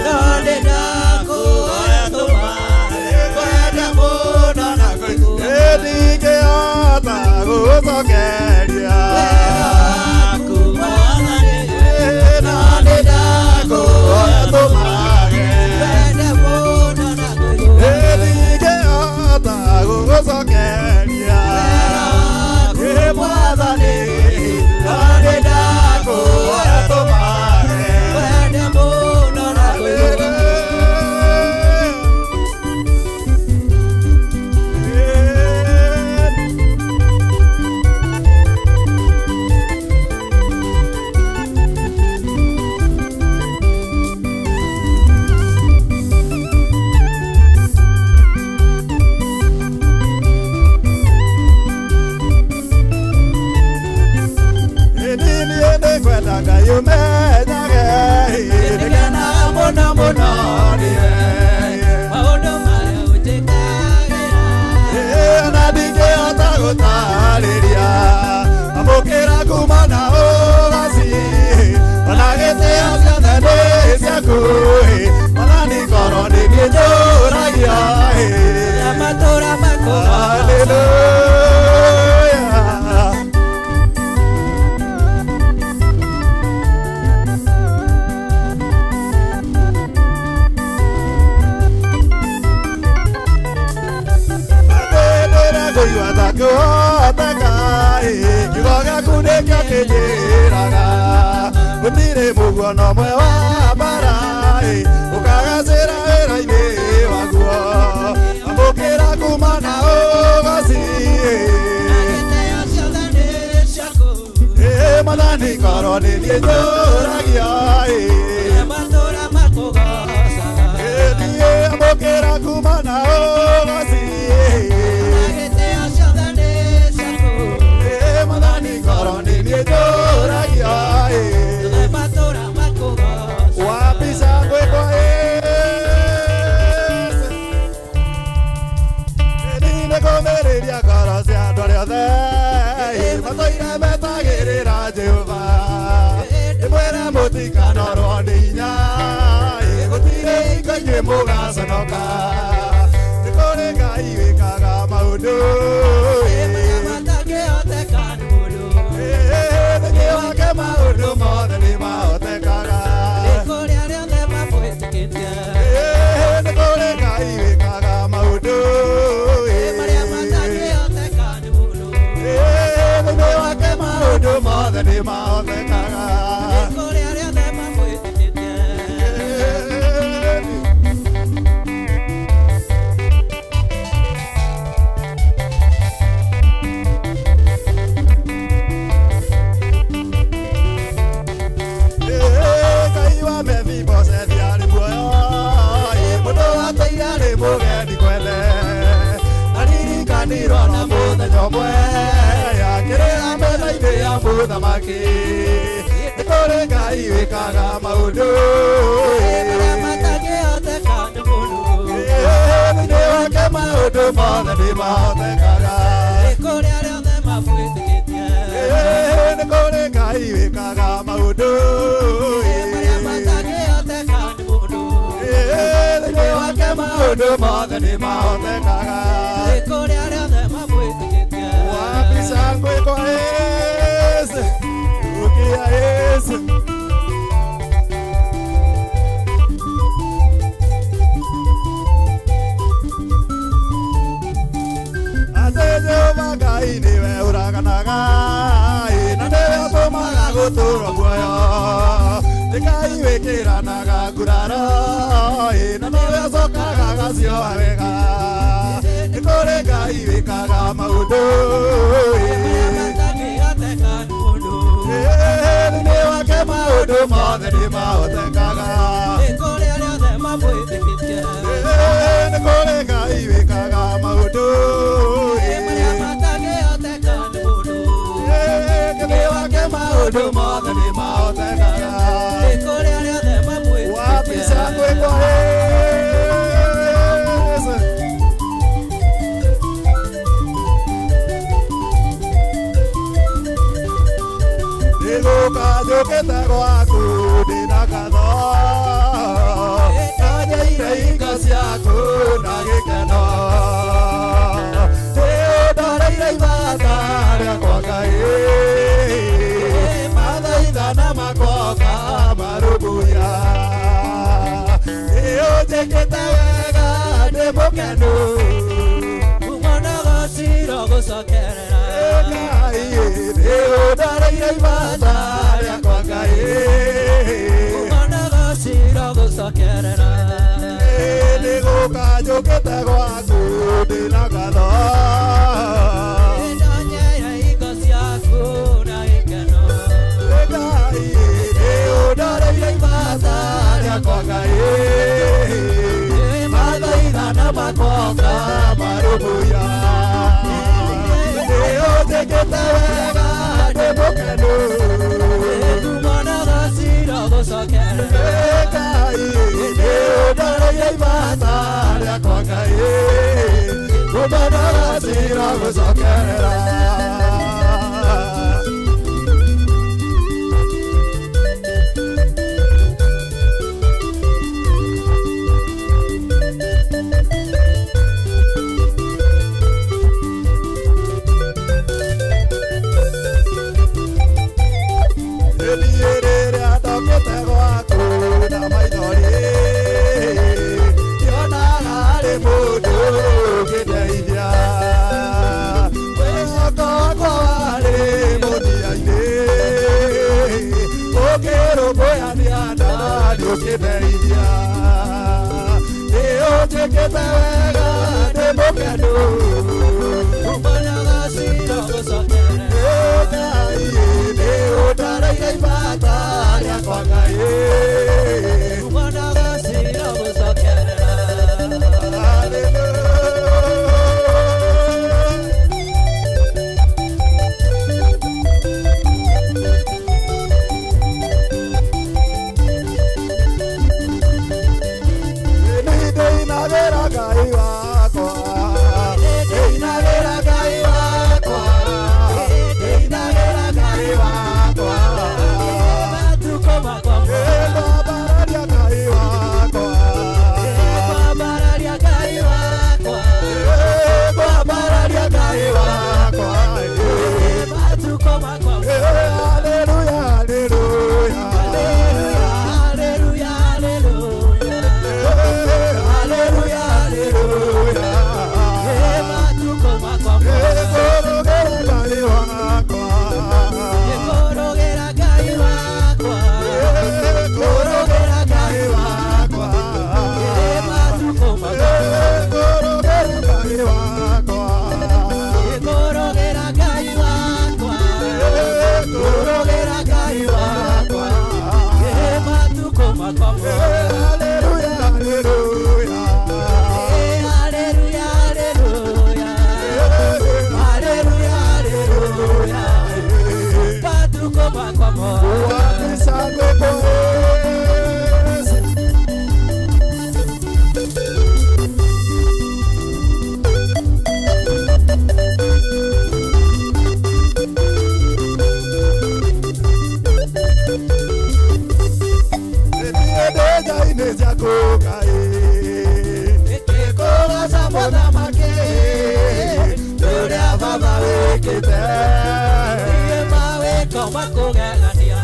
no nĩndakũhoya tũmae. Kwenda mũno na kũigua. Niĩ ndingĩhota gũgũcokeria. Wega waku Mwathani, No nĩndakũhoya tũmage. kwenda mũno na kũigua. Niĩ ndingĩhota gũgũcokeria. Wega waku Ĩ Mwathani, no nĩndakũhoya tũmage. Kwenda mũno na kũigua. Nĩngwenda Ngai ũmenyage, nĩngenaga mũno mũno nĩwe. Maũndũ marĩa ũnjĩkagĩra. Na ndingĩhota gũtarĩria, amũkĩra kuma na ũgaci, ona gĩtĩo ciothe nĩ ciaku, ona nĩngorwo nĩ niĩ njũragia. Na matũra makũgocaga. Hallelujah. Ndĩraigua ta kũhoteka, kiugo gĩaku nĩkĩo kĩnjĩraga. Gũtirĩ mũguano ũmwe wa mbara, ũkagacĩra wĩra-inĩ waguo. Amũkĩra kuma na ũgoci. Na gĩtĩo ciothe nĩ ciaku. Mwathani korwo nĩ niĩ njũragia, Na matũra makũgocaga. Niĩ amũkĩra kuma na ũgoci. Na gĩtĩo ciothe nĩ ciaku. Mwathani korwo nĩ niĩ njũragia, Na matũra makũgocaga. Wapi shangwe kwa Yesu. Nĩngũmĩrĩria ngoro cia andũ arĩa othe matũire metagĩrĩra Jehova. Ndĩmwĩre mũtikanorwo nĩ hinya, gũtirĩ hingo inyuĩ mũgaconoka. Nĩ kũrĩ Ngai wĩkaga maũndũ. Marĩa matangĩhoteka nĩ mũndũ. Thĩinĩ wake maũndũ mothe nĩmahotekaga. Nĩ kũrĩ arĩa othe mamwĩtĩkĩtie. Nĩ kũrĩ Ngai wĩkaga maũndũ. Marĩa matangĩhoteka nĩ mũndũ. Thĩinĩ wake maũndũ mothe nĩmahotekaga. Nĩ kũrĩ arĩa othe mamwĩtĩkĩtie. Ngai wa Mefiboshethi arĩ muoyo, mũndũ watũire arĩ mũgendi kwene. Aririkanirwo na mũthenya ũmwe, akĩrĩra Mũthamaki, nĩ kũrĩ Ngai wĩkaga maũndũ. Marĩa matangĩhoteka nĩ mũndũ. Thĩinĩ wake maũndũ mothe nĩ mahotekaga. Nĩ kũrĩ arĩa othe mamwĩtĩkĩtie. Nĩ kũrĩ Ngai wĩkaga maũndũ. Marĩa matangĩhoteka nĩ mũndũ. Thĩinĩ wake maũndũ mothe nĩ mahotekaga. Nĩ kũrĩ arĩa othe mamwĩtĩkĩtie. Wapi shangwe kwa Yesu? Rukia Yesu. Ate Jehova Ngai nĩwe ũraganaga, na nĩwe ũtũmaga gũtũũrwo muoyo. Nĩ Ngai wĩkĩranaga nguraro, na nĩwe ũcokaga agacioha wega. Nĩ kũrĩ Ngai wĩkaga maũndũ. Marĩa matangĩhoteka nĩ mũndũ. Thĩinĩ wake maũndũ mothe nĩ mahotekaga. Nĩ kũrĩ arĩa othe mamwĩtĩkĩtie. Nĩ kũrĩ Ngai wĩkaga maũndũ. Marĩa matangĩhoteka nĩ mũndũ. Thĩinĩ wake maũndũ mothe nĩ mahotekaga. Nĩ kũrĩ arĩa othe Wapi mamwĩtĩkĩtie. shangwe kwa Yesu? Nĩgũka njũkĩte gwaku ndĩna ngatho, na njeire hingo ciaku na gĩkeno. Nĩũndoreire ibata rĩakwa Ngai, mathaithana makwa marũmbũiya. Nĩũnjĩkĩte wega ndĩ mũkenu. Mwana gaciro gũcokerera. Ngai, nĩũndoreire ibata rĩakwa Ngai. Mwana gaciro gũcokerera. Nĩgũka njũkĩte gwaku ndĩna ngatho. Ndonyeire hingo ciaku na gĩkeno. Ngai, nĩũndoreire ibata rĩakwa Ngai, mathaithana makwa marũmbũiya. Nĩũnjĩkĩte wega ndĩ mũkenu. Mwana gaciro gũcokerera. Ngai, nĩũndoreire ibata rĩakwa Ngai, ngũmona gacira gũcokerera. Niĩ rĩrĩa ndokĩte gwaku na maithori, ndionaga harĩ mũndũ ũngĩndeithia. Mwĩhoko wakwa warĩ mũthia-inĩ, ũkĩrũmbũyania na nĩũkĩndeithia. Nĩũnjĩkĩte wega ndĩ mũkenu. Mwana gaciro gũcokerera. Ngai, nĩũndareire ibata rĩakwa Ngai. Mwana gaciro gũcokerera. Hallelujah. Nĩndĩinagĩra Ngai wakwa, ndĩinagĩra Ngai wakwa, ndĩinagĩra Ngai wakwa. Matukũ makwa Nĩngwambararia Ngai wakwa, Nĩngwambararia Ngai wakwa. nĩngwambararia Ngai wakwa. Matukũ makwa Hallelujah, hallelujah. Hallelujah, hallelujah. Hallelujah, hallelujah. Matukũ makwa Nĩngũrũgĩra Ngai wakwa. Nĩngũrũgĩra Ngai wakwa. Nĩngũrũgĩra Ngai wakwa. Matukũ makwa Nĩngũrũgĩra Ngai wakwa. Nĩngũrũgĩra Ngai wakwa. Nĩngũrũgĩra ciaku Ngai. Nĩkũgoca mũthamaki ũrĩa baba wĩkĩte. Mawĩko makũgegania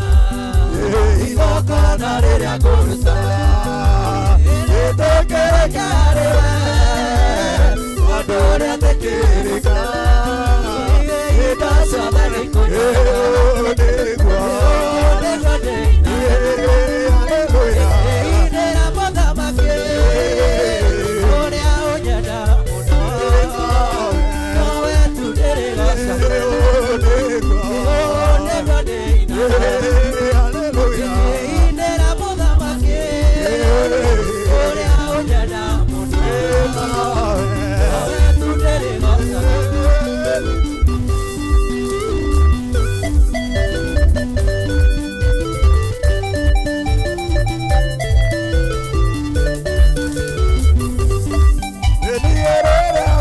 Igongona rĩrĩa ngũruta rĩtĩkĩrĩke harĩ we, ũndũ ũrĩa tĩkĩrĩka. Indo ciothe nĩikũnyonaga. Nĩguo. Nĩguo ndĩinaga. Hallelujah. Ndĩinĩra mũthamaki ũrĩa ũnyenda mũno. Nowe tu ndĩrĩgocaga. Nĩguo ndĩinaga. Ndĩinĩra mũthamaki ũrĩa ũnyenda mũno. Nowe tu ndĩrĩgocaga.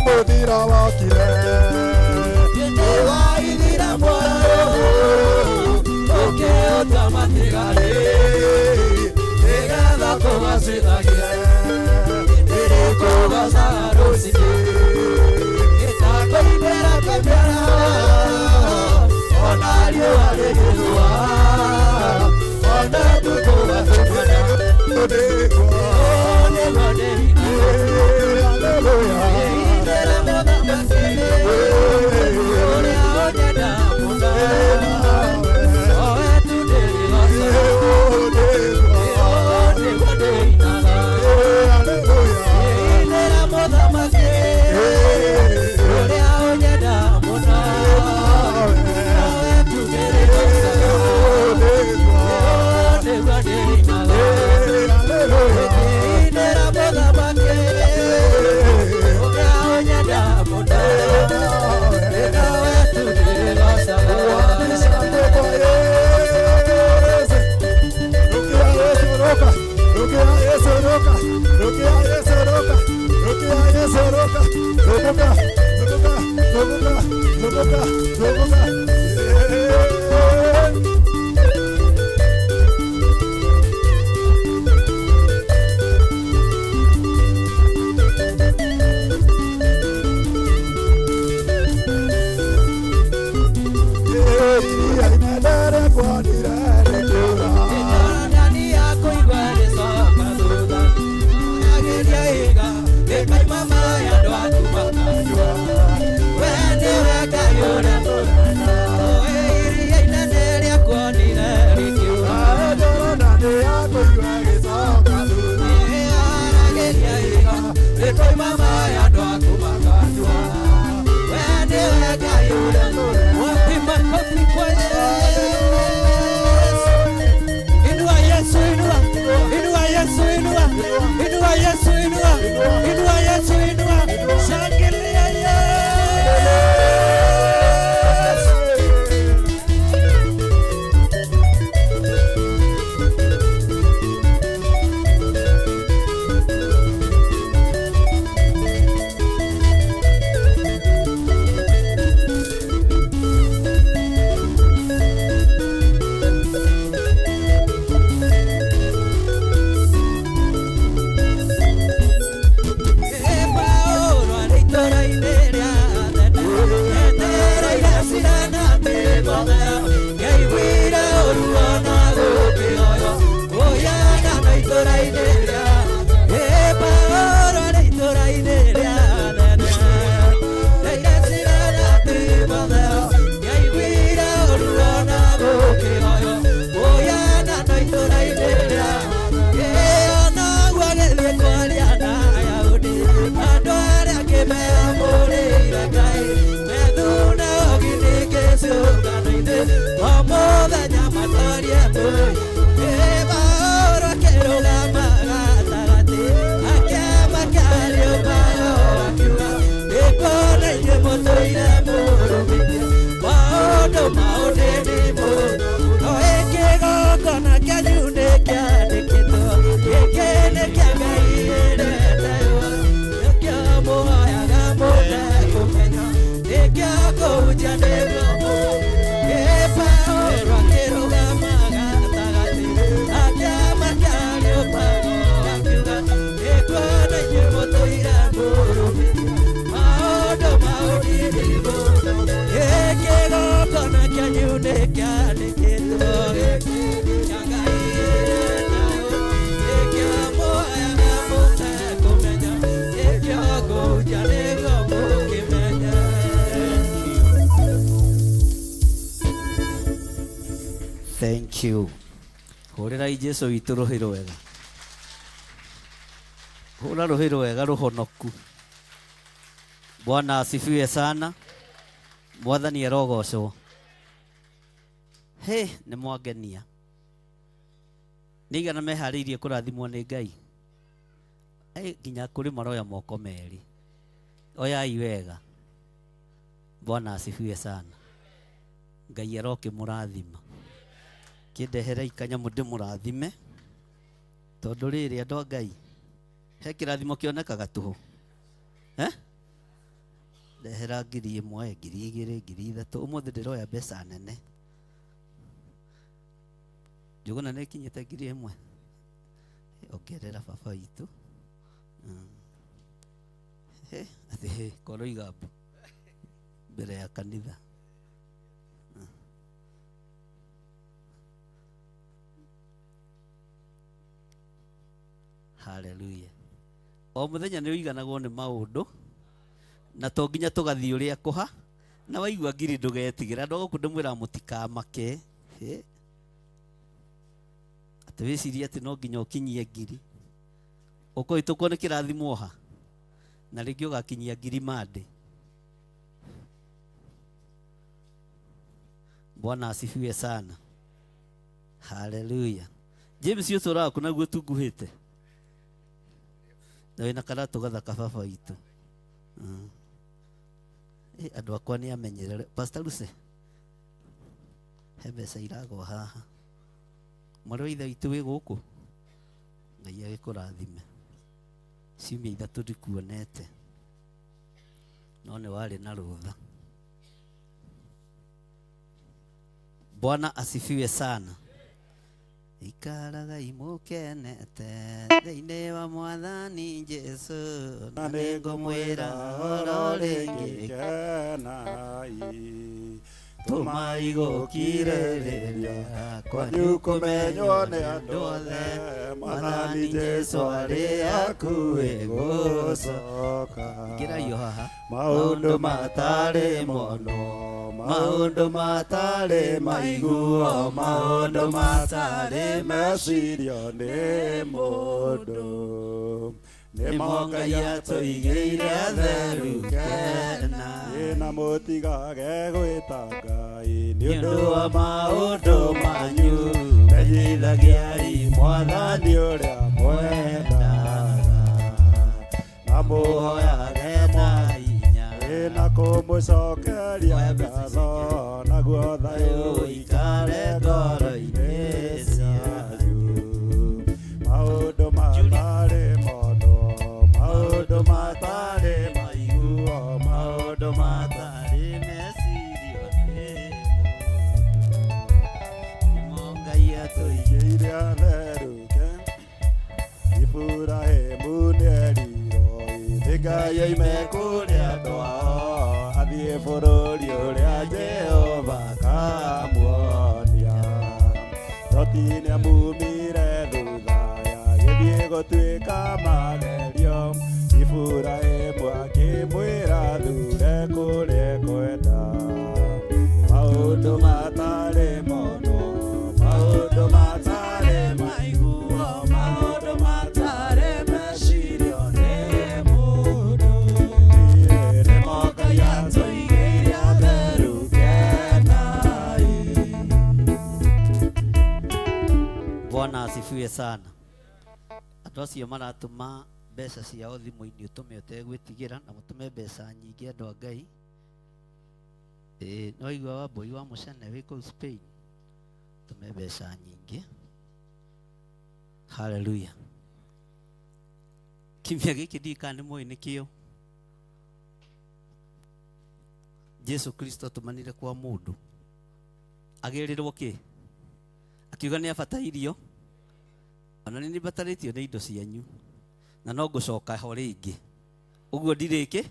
Mũthira wokire Nĩwaithira muoyo ũkĩũtua matigari nĩgetha tũgacithagie nĩrĩkũgocaga rũciinĩ ĩtakũinĩra kĩmera ona riũa rĩgĩthũa ona tũkũgatũmana nĩguo ndĩinaga ndĩinĩra mũthamaki ũrĩa ũnyenda mũno nowe tu ndĩrĩgocaga nĩguo ndĩinaga ndĩinĩra mũthamaki ũrĩa ũnyenda mũno nowe tu ndĩrĩgocaga nĩguo ndĩinaga ndĩinĩra mũthamaki ũrĩa ũnyenda mũno nowe tu ndĩrĩgocaga. Ndani yakũigua rĩcoka thutha agĩria iga rĩkaima maĩ andũ aku makanyua we nĩwe Ngai ũrĩa mũnene oĩ iria inene rĩakuonire rĩkiura aragĩria iga rĩkaima maĩ andũ aku makanyua we nĩwe Ngai ũrĩa mũnene. Wapi makofi kwa Yesu? Inua Yesu, inua. Inua Yesu, inua. Inua Yesu, inua. Inua Yesu, inua. Shangilia Yesu. Paũlũ arĩ itũũra-inĩ rĩa Athene, etereire Sila na Timotheo, nĩaiguire ũũru ona gũkĩoywo, kũiyana na itũũra-inĩ rĩa Paũlũ arĩ itũũra-inĩ rĩa Athene, etereire Sila na Timotheo, nĩaiguire ũũru ona gũkĩoywo, kũiyana na itũũra-inĩ rĩa onaguo agĩthiĩ kwaria na Ayahudi andũ arĩa angĩ meamũrĩire Ngai methuna ũgitĩke ciũngano-inĩ o mũthenya matorie mũi Paũlũ akĩrũgama gatagatĩ akĩamakia mayo akiuga nĩkuona inyuĩ mũtũire mũrũmĩtie maũndũ maũndĩ-inĩ mũno no ĩkĩgongona kĩanyu nĩkĩandĩkĩtwo gĩkĩ nĩ kĩa Ngai ĩrĩa nĩkĩo mũhoyaga mũtekũmenya nĩkĩo kũhunjia nĩguo Paũlũ akĩrũgama gatagatĩ Kĩandĩkĩtwo gĩkĩ kĩa Ngai nĩkĩo muoyaga mũtekũmenya, nĩkĩo ngũhunjia nĩguo mũkĩmenye. Thank you. Hũrĩrai Jesu witũ rũhĩ rwega. Hũra rũhĩ rwega rũhonoku. Bwana asifiwe sana. Mwathani arogocwo. He, nĩ mwangenia. Nĩ igana meharĩirie kũrathimwo nĩ Ngai. Nginya kũrĩ maroya moko merĩ. Oyai wega. Bwana asifiwe sana. Ngai arokĩmũrathima. Kĩndeherei kanyamũ ndĩmũrathime. Tondũ rĩrĩ andũ a Ngai, he kĩrathimo kĩonekaga tũhũ. Eh? Ndehera 1000, 2000, 3000. Ũmũthĩ ndĩroya mbeca nene. Njũgũna nĩ ĩkinyĩte 1000. Ongerera baba witũ. He, atĩ he, korwo igambo mbere ya kanitha. Haleluya. O mũthenya nĩ ũiganagwo nĩ maũndũ na to nginya tũgathiĩ ũrĩa kũha na waigua ngiri ndũgetigĩra. Andũ a gũkũ ndĩmwĩraga mũtikamake. He. Atĩ wĩcirie atĩ no nginya ũkinyie ngiri. Ũkũhĩtũkwo nĩ kĩrathimo ha na rĩngĩ ũgakinyia ngiri mandĩ. Bwana asifiwe sana. Haleluya. James ũtũraga kũ naguo tunguhĩte? Na wĩna karatũ gathaka baba witũ. Andũ akwa nĩ amenyerere. Pastor Lucy, he mbeca iragwa haha. Mwarĩ wa ithe witũ wĩ gũkũ? Ngai agĩkũrathime. Ciumia ithatũ ndikuonete. No nĩ warĩ na rũtha. Bwana asifiwe sana. Ikaragai mũkenete thĩinĩ wa Mwathani Jesu, na nĩngũmwĩra oro rĩngĩ kenai. Tũmai gũkirĩrĩria kwanyu kũmenywo nĩ andũ othe, Mwathani Jesu arĩ hakuhĩ gũcoka. Ingĩrai o haha. Maũndũ matarĩ monwo, maũndũ matarĩ maiguo, maũndũ matarĩ mecirio nĩ mũndũ. Nĩmo Ngai atũigĩire atheru kena. Na mũtigage gwĩta Ngai nĩ ũndũ wa maũndũ manyu, menyithagiai Mwathani ũrĩa mwendaga, na mũhoyage na hinya, na kũmũcokeria ngatho, naguo thayũ ũikare ngoro-inĩ cianyu. Maũndũ matarĩ monwo, maũndũ matarĩ maiguo, maũndũ matarĩ mecirio nĩ mũndũ. Nĩmo Ngai atũigĩire atheru Iburahĩmu nĩerirwo nĩ Ngai oime kũrĩ andũ ao athiĩ bũrũri ũrĩa Jehova akamuonia. Loti nĩamumire thutha agĩthiĩ gũtuĩka magerio. Iburahĩmu akĩmwĩra athure kũrĩa ekwenda. Maũndũ matarĩ monwo, maũndũ matarĩ maiguo, maũndũ matarĩ mecirio nĩ mũndũ. Nĩmo Ngai atũigĩire atheru kenai. Bwana asifiwe sana. Andũ acio maratũma mbeca ciao thimũ-inĩ ũtũme ũtegwĩtigĩra na mũtũme mbeca nyingĩ andũ a Ngai. Nĩ waigua Wambũi wa Mũcene wĩ kũu Spain, tũme mbeca nyingĩ. Haleluya. Kiumia gĩkĩ ndiũĩ kana nĩ mũĩ nĩkĩo Jesu Kristo atũmanire kwa mũndũ agĩrĩrwo kĩ? Akiuga nĩ abatairio, ona nĩ nĩbatarĩtio nĩ indo cianyu na no ngũcoka ho rĩngĩ. Ũguo ndirĩkĩ?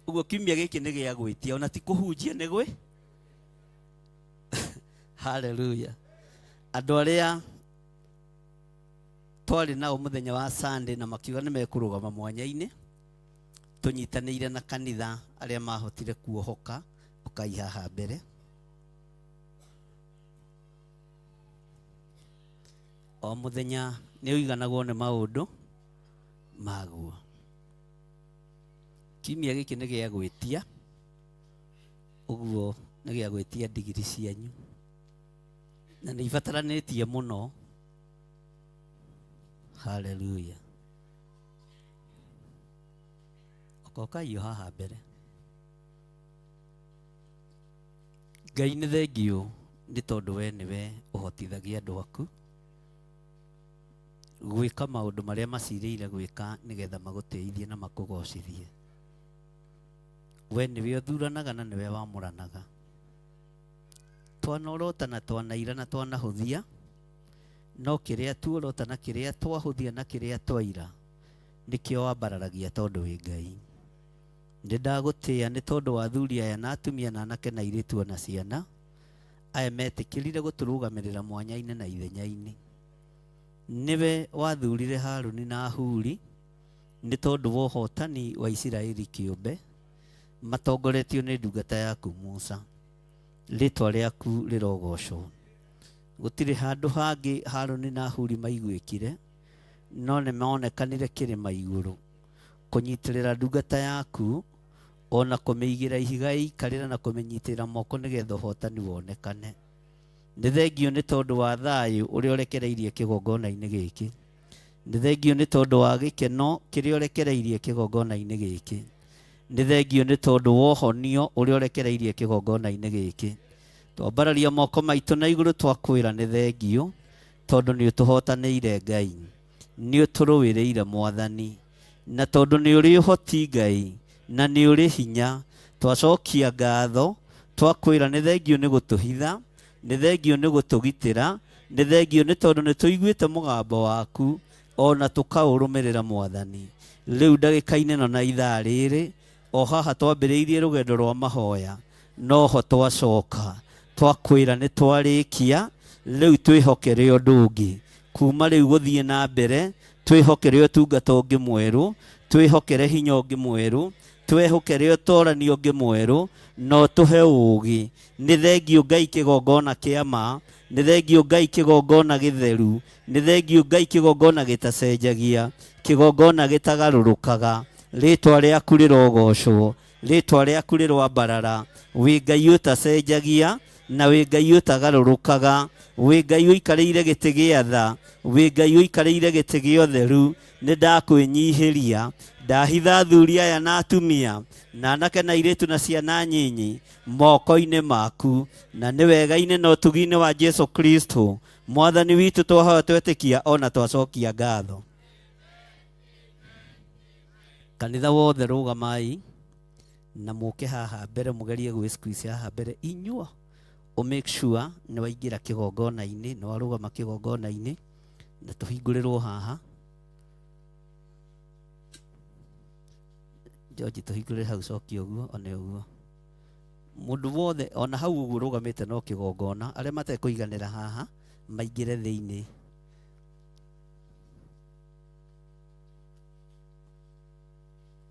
Ũguo kiumia gĩkĩ nĩ gĩa gwĩtia, ona ti kũhunjia nĩ gwĩ. Haleluya. Andũ arĩa twarĩ nao mũthenya wa Sunday na makiuga nĩ mekũrũgama mwanya-inĩ, tũnyitanĩire na kanitha arĩa mahotire kuohoka ũkai haha mbere. O mũthenya nĩ ũiganagwo nĩ maũndũ maguo. Kiumia gĩkĩ nĩ gĩa gwĩtia, ũguo nĩ gĩa gwĩtia ndigiri cianyu, na nĩ ibataranĩtie mũno. Haleluya. Okokai haha mbere. Ngai nĩ thengiũ nĩ tondũ we nĩwe ũhotithagia andũ aku gwĩka maũndũ marĩa macirĩire gwĩka nĩgetha magũteithie na makũgocithie. We nĩwe ũthuranaga na nĩwe wamũranaga. Twanorota na twanaira na twanahũthia, no kĩrĩa tuorota na kĩrĩa twahũthia na kĩrĩa twaira nĩkĩo wambararagia tondũ wĩ Ngai. Nĩ ndagũtĩĩa nĩ tondũ wa athuri aya na atumia na anake na airĩtu ona ciana aya metĩkĩrire gũtũrũgamĩrĩra mwanya-inĩ na ithenya-inĩ. Nĩwe wathurire Harũni na Huri nĩ tondũ wa ũhotani wa Isiraeli kĩũmbe, matongoretio nĩ ndungata yaku Musa. Rĩtwa rĩaku rĩrogocwo. Gũtirĩ handũ hangĩ Harũni na Huri maiguĩkire, no nĩ monekanire kĩrĩma igũrũ kũnyitĩrĩra ndungata yaku ona kũmĩigĩra ihiga ĩikarĩra na kũmĩnyitĩrĩra moko nĩgetha ũhotani wonekane. Nĩ thengio nĩ tondũ wa thayũ ũrĩa ũrekereirie kĩgongona-inĩ gĩkĩ. Nĩ thengio nĩ tondũ wa gĩkeno kĩrĩa ũrekereirie kĩgongona-inĩ gĩkĩ. Nĩ thengio nĩ tondũ wa ũhonio ũrĩa ũrekereirie kĩgongona-inĩ gĩkĩ. Twambararia moko maitũ na igũrũ twakwĩra nĩ thengio tondũ nĩ ũtũhotanĩire Ngai, nĩ ũtũrũĩrĩire Mwathani, na tondũ nĩ ũrĩ ũhoti Ngai na nĩ ũrĩ hinya. Twacokia ngatho twakwĩra nĩ thengio nĩ gũtũhitha, nĩ thengio nĩ gũtũgitĩra, nĩ thengio nĩ tondũ nĩ tũiguĩte mũgambo waku ona tũkaũrũmĩrĩra Mwathani. Rĩu ndagĩka-inĩ ĩno na ithaa rĩrĩ o haha twambĩrĩirie rũgendo rwa mahoya, noho twacoka twakwĩra nĩ twarĩkia. Rĩu twĩhokere ũndũ ũngĩ kuma rĩu gũthiĩ na mbere, twĩhokere ũtungata ũngĩ mwerũ, twĩhokere hinya ũngĩ mwerũ, twĩhokere ũtorani ũngĩ mwerũ, no tũhe ũũgĩ. Nĩ thengio Ngai kĩgongona kĩa ma, nĩ thengio Ngai kĩgongona gĩtheru, nĩ thengio Ngai kĩgongona gĩtacenjagia, kĩgongona gĩtagarũrũkaga. Rĩtwa rĩaku rĩrogocwo, rĩtwa rĩaku rĩroambarara. Wĩ Ngai ũtacenjagia na wĩ Ngai ũtagarũrũkaga, wĩ Ngai ũikarĩire gĩtĩ gĩa tha, wĩ Ngai ũikarĩire gĩtĩ gĩa ũtheru. Nĩ ndakwĩnyihĩria, ndahitha athuri aya na atumia na anake na airĩtu na ciana nyinyi moko-inĩ maku, na nĩ wega-inĩ na ũtugi-inĩ wa Jesu Kristo Mwathani witũ twahoya twetĩkia ona twacokia ngatho. Kanitha wothe rũgamai na mũke haha mbere, mũgerie gwĩ squeeze haha mbere inyuo, ũ make sure nĩ waingĩra kĩgongona-inĩ, nĩ warũgama kĩgongona-inĩ, na tũhingũrĩrwo haha. George, tũhingũrĩre hau, cokia ũguo one ũguo. Mũndũ wothe ona hau ũguo ũrũgamĩte no kĩgongona, arĩa matekũiganĩra haha maingĩre thĩinĩ.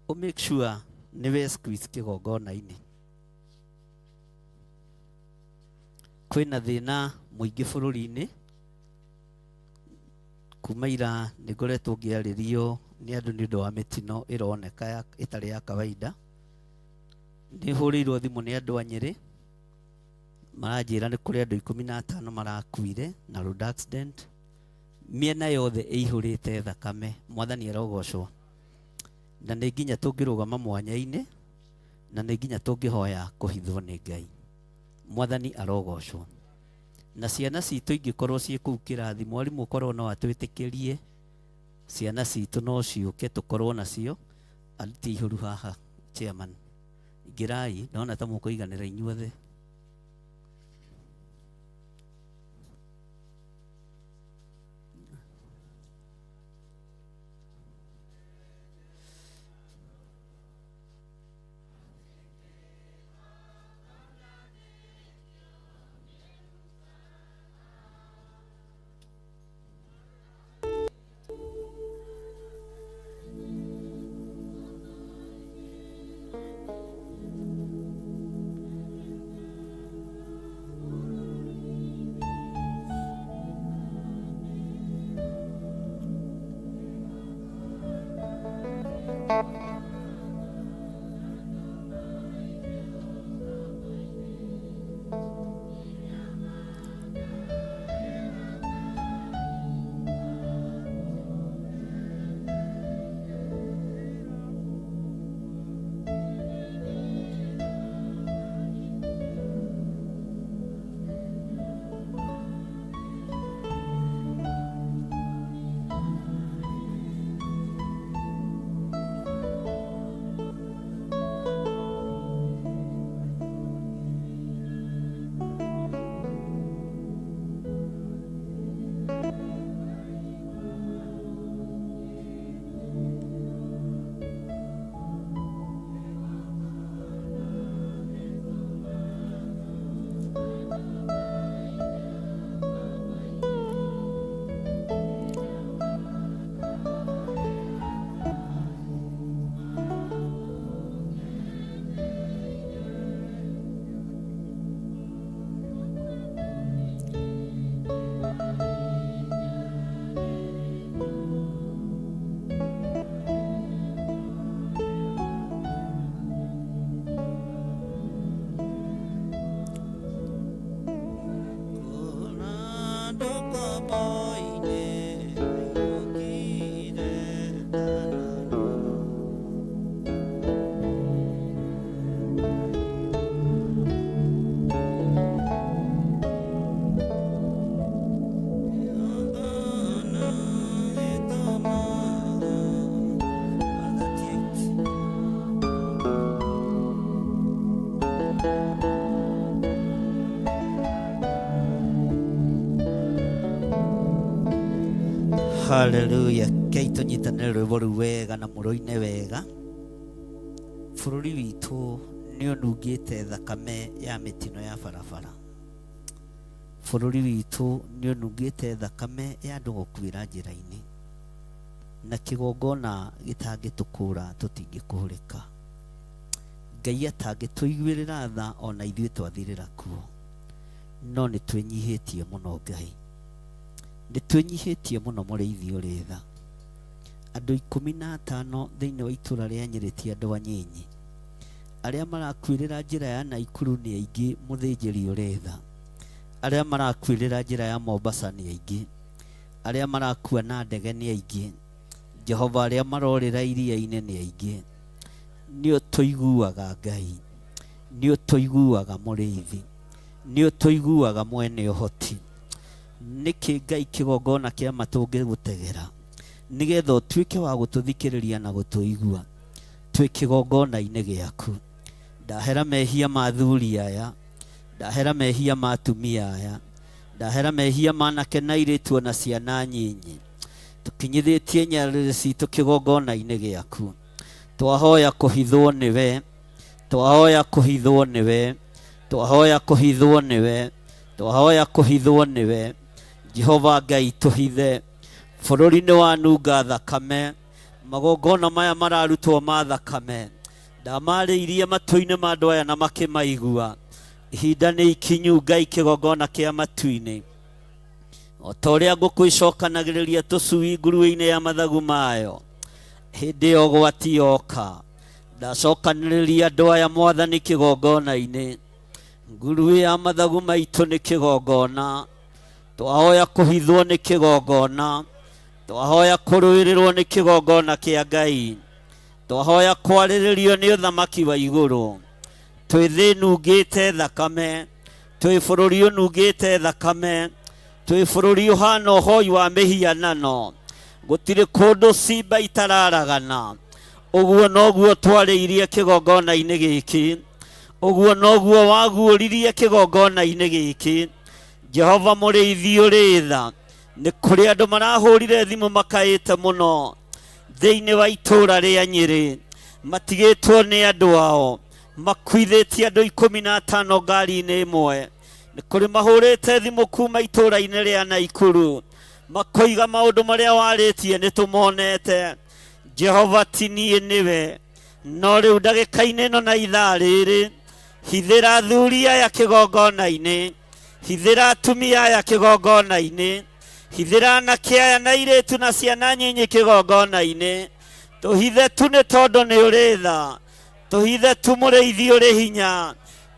Ũ make sure nĩ we squeeze kĩgongona-inĩ. Kwĩna thĩna mũingĩ bũrũri-inĩ. Kuma ira nĩ ngoretwo ngĩarĩrio nĩ andũ nĩ ũndũ wa mĩtino ĩroneka ĩtarĩ ya kawaida. Nĩ hũrĩirwo thimũ nĩ andũ a Nyĩrĩ, maranjĩra nĩ kũrĩ andũ 15 marakuire na road accident. Mĩena yothe ĩihũrĩte thakame. Mwathani arogocwo. Na nĩ nginya tũngĩrũgama mwanya-inĩ, na nĩ nginya tũngĩhoya kũhithwo nĩ Ngai. Mwathani arogocwo. Na ciana citũ ingĩkorwo ciĩ kũu kĩrathi, mwarimũ korwo no atwĩtĩkĩrie ciana citũ no ciũke tũkorwo nacio. Aruti ihũru haha, chairman, ingĩrai, ndona ta mũkũiganĩra inyuothe. Haleluya kei tũnyitanĩre rwĩmbo rũu wega na mũrũine wega. Bũrũri witũ nĩ ũnungĩte thakame ya mĩtino ya barabara. Bũrũri witũ nĩ ũnungĩte thakame ya andũ gũkuĩra njĩra-inĩ, na kĩgongona gĩtangĩtũkũra tũtingĩkũrĩka. Ngai atangĩtũiguĩrĩra tha ona ithuĩ twathirĩra kuo, no nĩ twĩnyihĩtie mũno. Ngai, nĩ twĩnyihĩtie mũno. Mũrĩithi ũrĩ tha, andũ 15 thĩinĩ wa itũra rĩa Nyĩrĩ ti andũ anyinyi. Arĩa marakuĩrĩra njĩra ya Naikuru nĩ aingĩ. Mũthĩnjĩri ũrĩ tha, arĩa marakuĩrĩra njĩra ya Mombasa nĩ aingĩ. Arĩa marakua na ndege nĩ aingĩ. Jehova, arĩa marorĩra iria-inĩ nĩ aingĩ. Nĩ ũtũiguaga Ngai, nĩ ũtũiguaga mũrĩithi, nĩ ũtũiguaga mwene ũhoti. Nĩkĩ Ngai kĩgongona kĩa ma tũngĩgũtegera nĩgetha ũtuĩke wa gũtũthikĩrĩria na gũtũigua twĩ kĩgongona-inĩ gĩaku? Ndahera mehia ma athuri aya, ndahera mehia ma atumia aya, ndahera mehia ma anake na airĩtu ona ciana nyinyi. Tũkinyithĩtie nyarĩrĩ citũ kĩgongona-inĩ gĩaku. Twahoya kũhithwo nĩwe, twahoya kũhithwo nĩwe, twahoya kũhithwo nĩwe, twahoya kũhithwo nĩwe. Jehova Ngai, tũhithe. Bũrũri nĩ wanunga thakame. Magongona maya mararutwo ma thakame, ndamarĩirie matũ-inĩ ma andũ aya na makĩmaigua. Ihinda nĩ ikinyu, Ngai, kĩgongona kĩa matu-inĩ, o ta ũrĩa ngũkũ icokanagĩrĩria tũcui nguruwe-inĩ ya mathagu mayo hĩndĩ ya ũgwati yoka. Ndacokanĩrĩria andũ aya, Mwathani, kĩgongona-inĩ. Nguruwe ya mathagu maitũ nĩ kĩgongona. Twahoya kũhithwo nĩ kĩgongona, twahoya kũrũĩrĩrwo nĩ kĩgongona kĩa Ngai, twahoya kwarĩrĩrio nĩ ũthamaki wa igũrũ. Twĩ thĩ nungĩte thakame, twĩ bũrũri ũnungĩte thakame, twĩ bũrũri ũhana ũhoi wa mĩhianano. Gũtirĩ kũndũ cimba itararagana. Ũguo noguo twarĩirie kĩgongona-inĩ gĩkĩ, ũguo noguo waguũririe kĩgongona-inĩ gĩkĩ. Jehova mũrĩithi ũrĩ tha, nĩ kũrĩ andũ marahũrire thimũ makaĩte mũno thĩinĩ wa itũũra rĩa Nyĩrĩ, matigĩtwo nĩ andũ ao, makuithĩtie andũ 15 ngari-inĩ ĩmwe. Nĩ kũrĩ mahũrĩte thimũ kuma itũũra-inĩ rĩa Naikuru makoiga maũndũ marĩa warĩtie nĩ tũmonete. Jehova, ti niĩ nĩwe, no rĩu ndagĩka-inĩ ĩno na ithaa rĩrĩ, hithĩra athuri aya kĩgongona-inĩ, hithĩra atumia aya kĩgongona-inĩ, hithĩra anake aya na airĩtu na ciana nyinyi kĩgongona-inĩ. Tũhithe tu nĩ tondũ nĩ ũrĩ tha. Tũhithe tu, mũrĩithi ũrĩ hinya.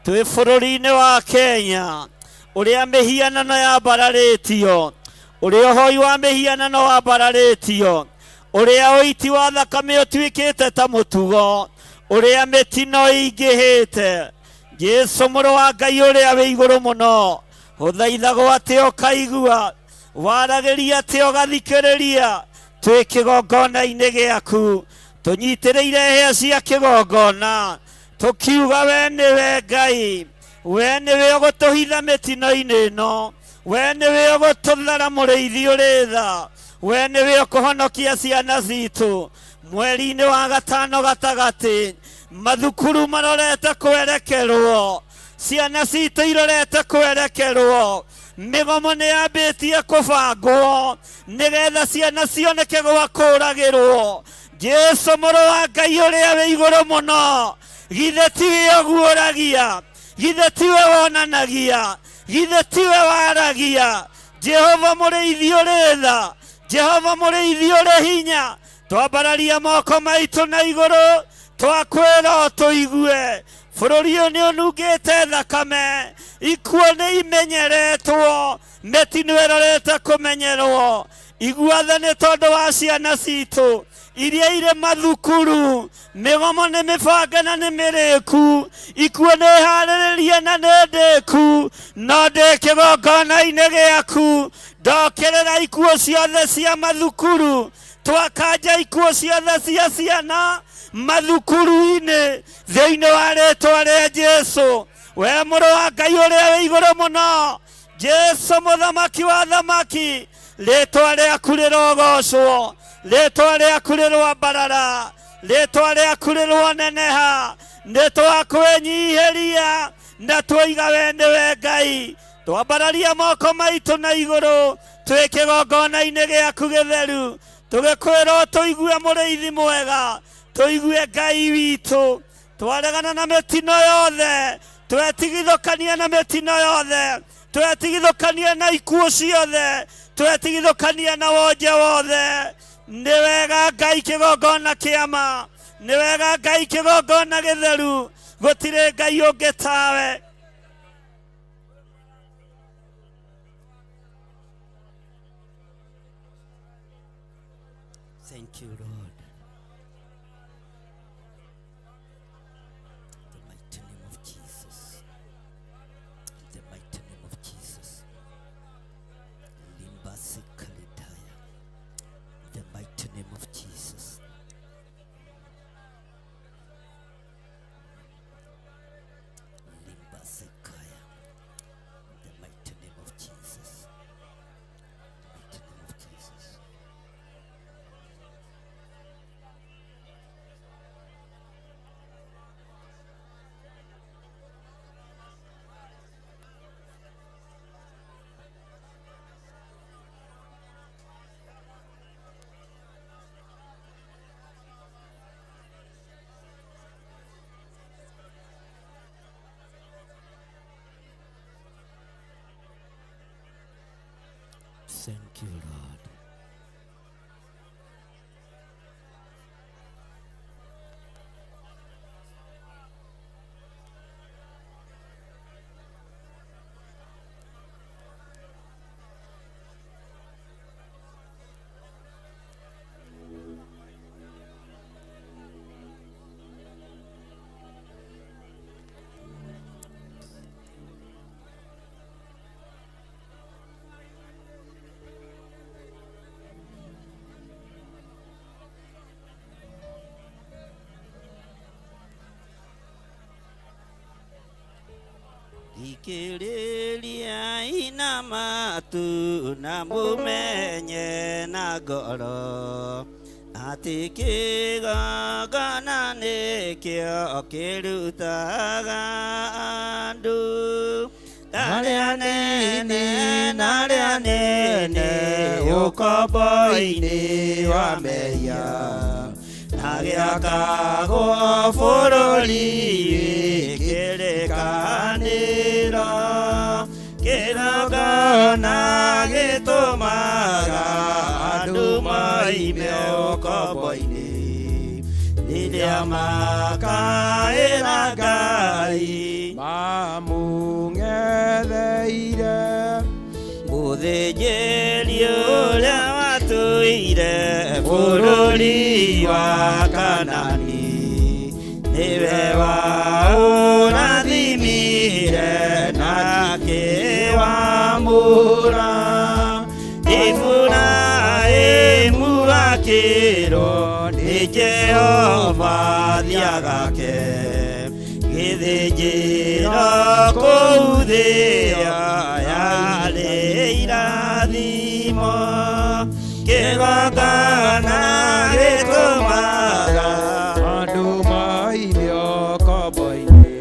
Twĩ bũrũri-inĩ wa Kenya ũrĩa mĩhianano yambararĩtio, ũrĩa ũhoi wa mĩhianano wambararĩtio, ũrĩa ũiti wa thakame ũtuĩkĩte ta mũtugo, ũrĩa mĩtino ĩingĩhĩte. Jesu mũrũ wa Ngai ũrĩa wĩ igũrũ mũno, ũthaithagwo atĩ ũkaigua, waragĩria atĩ ũgathikĩrĩria. Twĩ kĩgongona-inĩ gĩaku, tũnyitĩrĩire hĩa cia kĩgongona, tũkiuga we nĩwe Ngai, we nĩwe ũgũtũhitha mĩtino-inĩ ĩno, we nĩwe ũgũtũthara, mũrĩithi ũrĩ tha, we nĩwe ũkũhonokia ciana citũ. Mweri-inĩ wa gatano gatagatĩ, mathukuru marorete kwerekerwo, ciana citũ irorete kwerekerwo. Mĩgomo nĩ yambĩtie kũbangwo nĩgetha ciana cioneke gwa kũragĩrwo. Jesu mũrũ wa Ngai ũrĩa wĩ igũrũ mũno, githĩ tiwe ũguũragia? Githĩ tiwe wonanagia? Githĩ tiwe waragia? Jehova mũrĩithi ũrĩ tha, Jehova mũrĩithi ũrĩ hinya, twambararia moko maitũ na igũrũ, twakwĩra ũtũigue. Bũrũri ũyũ nĩ ũnungĩte thakame, ikuũ nĩ imenyeretwo, mĩtino ĩrorete kũmenyerwo. Igua tha nĩ tondũ wa ciana citũ iria irĩ mathukuru. Mĩgomo nĩ mĩbange na nĩ mĩrĩku, ikuũ nĩ harĩrĩrie na nĩ ndĩku, no ndĩ kĩgongona-inĩ gĩaku. Ndokĩrĩra ikuũ ciothe cia mathukuru, twakanja ikuũ ciothe cia ciana mathukuru-inĩ thĩinĩ wa rĩtwa rĩa Jesu. We mũrũ wa Ngai ũrĩa wĩ igũrũ mũno, Jesu mũthamaki wa thamaki. Rĩtwa rĩaku rĩrogocwo, rĩtwa rĩaku rĩroambarara, rĩtwa rĩaku rĩroneneha. Nĩ twakwĩnyihĩria na twoiga we nĩwe Ngai. Twambararia moko maitũ na igũrũ twĩ kĩgongona-inĩ gĩaku gĩtheru, tũgĩkwĩra tũigue mũrĩithi mwega, tũigue Ngai witũ. Twaregana na mĩtino yothe, twetigithũkania na mĩtino yothe, twetigithũkania na ikuũ ciothe, twetigithũkania na wonje wothe. Nĩ wega Ngai kĩgongona kĩama, nĩ wega Ngai kĩgongona gĩtheru, gũtirĩ Ngai ũngĩ tawe. Thank you, Lord. The mighty name of Jesus. The mighty name of Jesus. Limbasi Kalidaya. The mighty name of Jesus. Limbasi Kaya. The mighty name of Jesus. The mighty name of Jesus. Thank you, Lord. Thikĩrĩria ina matu na mũmenye na ngoro atĩ kĩgongona nĩkĩo kĩrutaga andũ arĩa nene na arĩa nene ũkombo-inĩ wa mehia na gĩakagwo bũrũri kĩrĩkanĩro kĩgongona gĩtũmaga andũ moime ũkombo-inĩ rĩrĩa makaĩra Ngai mamũng'etheire mũthĩnjĩri ũrĩa watũire bũrũri wa Kanani nĩwe waũrathimire na akĩwamũra. Iburahĩmu akĩrwo nĩ Jehova thiagake gĩthĩnjĩro kũu thĩa yarĩ irathimo kĩgongona gĩtũmaga andũ moime ũkombo-inĩ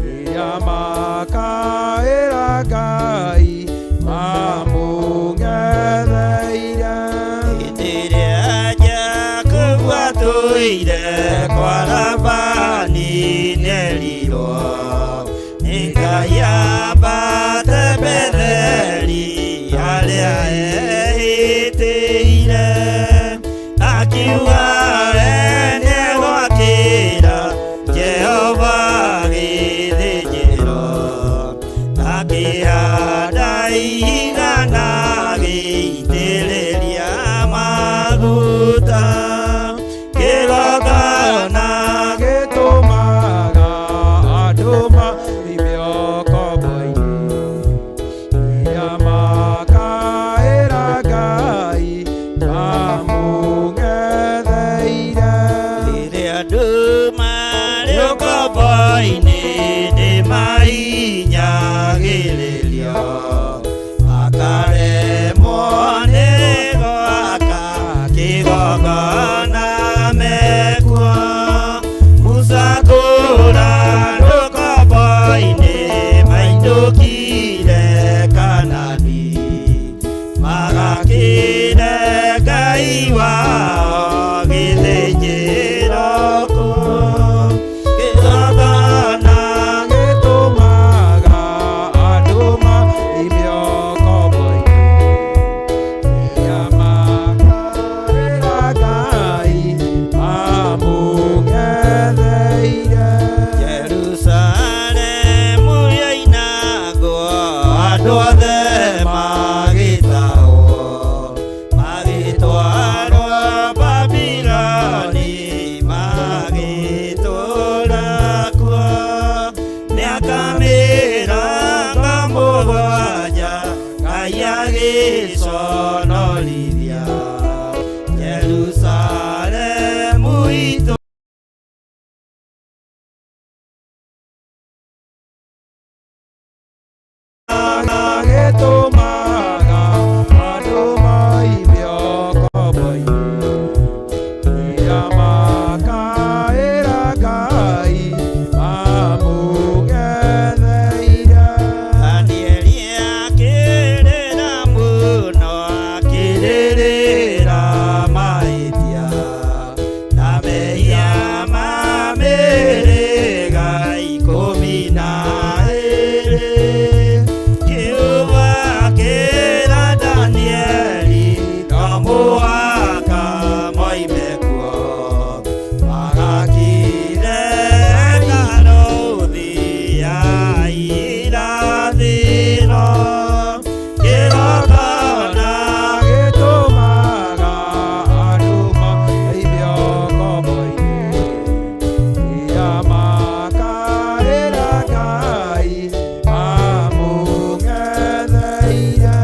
rĩrĩa makaĩra Ngai mamũng'etheire. Hĩndĩ ĩrĩa Jakubu atũire kwa Labani nĩerirwo nĩ Ngai ambate Betheli harĩa ehĩtĩire, akiuga we nĩegwakĩra Jehova gĩthĩnjĩro, akĩhanda ihiga na agĩitĩrĩria maguta kĩgongona Andũ othe magĩtahwo magĩtwarwo Babiloni magĩtũũra kuo mĩaka mĩrongo mũgwanja Ngai agĩconorithia Jerusalemu itũ Gĩtũmaga andũ moime ũkombo-inĩ, rĩrĩa makaĩra Ngai mamũng'etheire. Danieli akĩrĩra mũno akĩrĩrĩra mahĩtia na mehia ma mĩhĩrĩga 12. Kiugo akĩra Danieli no mũhaka moime kuo magakire hekarũ ya irathĩro kĩgongona Gĩtũmaga andũ moime ũkombo-inĩ, rĩrĩa makaĩra Ngai mamũng'etheire.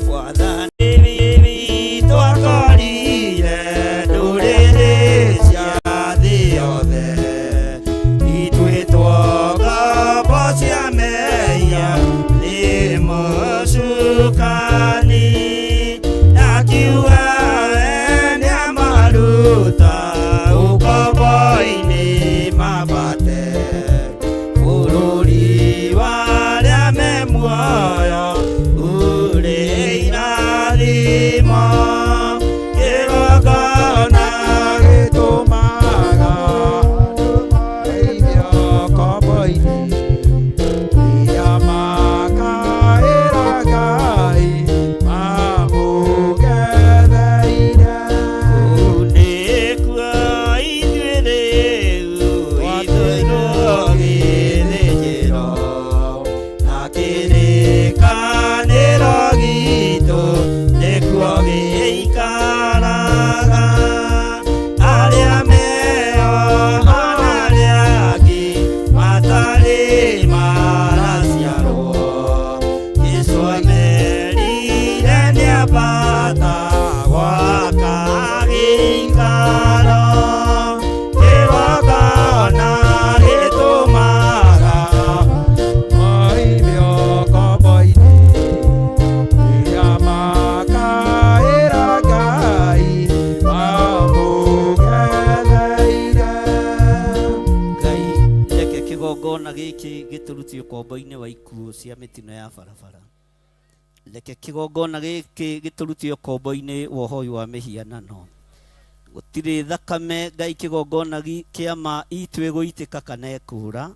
Mwathani witũ akorire ndũrĩrĩ cia thĩ yothe ituĩtwo ngombo cia mehia nĩ mũcukani akiuga we nĩamaruta ũkombo-inĩ mambate bũrũri wa arĩa me muoyo ũrĩ irathimo kĩgongona Gĩtũmaga andũ moime ũkombo-inĩ, rĩrĩa makaĩra Ngai mamũng'etheire. Kũu nĩkuo ithuĩ rĩu ithuĩrwo gĩthĩnjĩro na kĩrĩkanĩro gitũ nĩkuo gĩikaraga arĩa meo na arĩa angĩ matarĩ maraciarwo Jesũ amerire nĩambata gwaka gĩikaro kĩgongona gĩtũmaga Moime ũkombo-inĩ, rĩrĩa makaĩra Ngai mamũng'etheire. Ngai reke kĩgongona gĩkĩ gĩtũrute ũkombo-inĩ wa ikuũ cia mĩtino ya barabara reke kĩgongona gĩkĩ gĩtũrute ũkombo-inĩ wa ũhoi wa mĩhianano gũtirĩ thakame Ngai kĩgongona kĩa ma itũ ĩgũitĩka kana ĩkũra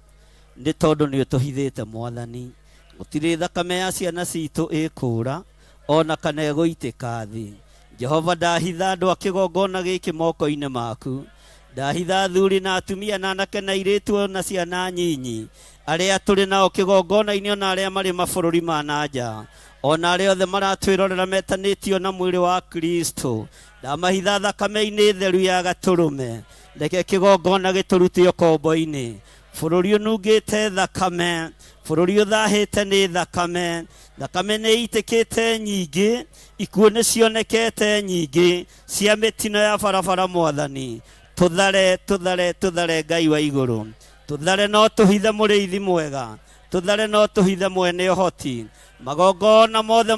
nĩ tondũ nĩ ũtũhithĩte mwathani gũtirĩ thakame ya ciana citũ ĩkũra ona kana ĩgũitĩka thĩ Jehova ndahitha andũ a kĩgongona gĩkĩ moko-inĩ maku ndahitha athuri na atumia na anake na airĩtu na ciana nyinyi arĩa tũrĩ nao kĩgongona-inĩ ona arĩa marĩ mabũrũri ma na nja ona arĩa othe maratwĩrorera metanĩtio na mwĩrĩ wa Kristo ndamahitha thakame-inĩ theru ya gatũrũme reke kĩgongona gĩtũrute ũkombo-inĩ bũrũri ũnungĩte thakame bũrũri ũthahĩte nĩ thakame thakame nĩ itĩkĩte nyingĩ ikuũ nĩ cionekete nyingĩ cia mĩtino ya barabara mwathani tũthare tũthare tũthare Ngai wa igũrũ tũthare no tũhithe mũrĩithi mwega tũthare no tũhithe mwene ũhoti magongona mothe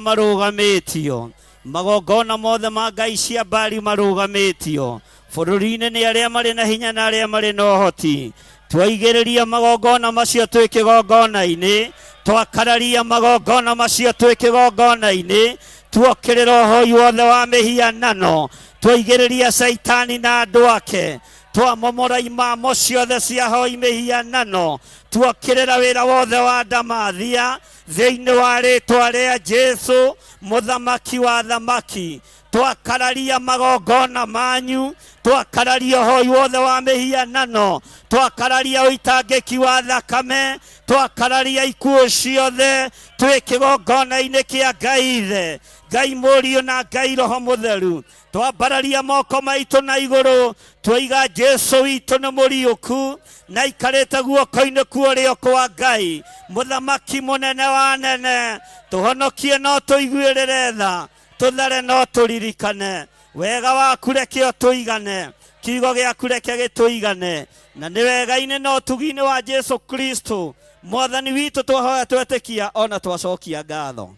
marũgamĩtio magongona mothe ma ngai cia mbari marũgamĩtio bũrũri-inĩ nĩ arĩa marĩ na hinya na arĩa marĩ na ũhoti twaigĩrĩria magongona macio twĩ kĩgongona-inĩ twakararia magongona macio twĩ kĩgongona-inĩ tuokĩrĩra ũhoi wothe wa mĩhianano twaigĩrĩria caitani na andũ ake twamomora imamo ciothe cia hoi mĩhianano tuokĩrĩra wĩra wothe wa ndamathia Thĩinĩ wa rĩtwa rĩa Jesu mũthamaki wa thamaki, twakararia magongona manyu, twakararia ũhoi wothe wa mĩhianano, twakararia ũitangĩki wa thakame, twakararia ikuũ ciothe twĩ kĩgongona-inĩ kĩa Ngai Ithe, Ngai Mũriũ na Ngai Roho Mũtheru. Twambararia moko maitũ na igũrũ, twaiga Jesu witũ nĩ mũriũku na aikarĩte guoko-inĩ kwa ũrĩo kwa Ngai, mũthamaki mũnene wa nene. Tũhonokie no tũiguĩrĩre tha, tũthare no tũririkane wega waku, reke ũtũigane, kiugo gĩaku reke gĩtũigane, na nĩ wega-inĩ na ũtugi-inĩ wa Jesu Kristo mwathani witũ twahoya twetĩkia ona twacokia ngatho,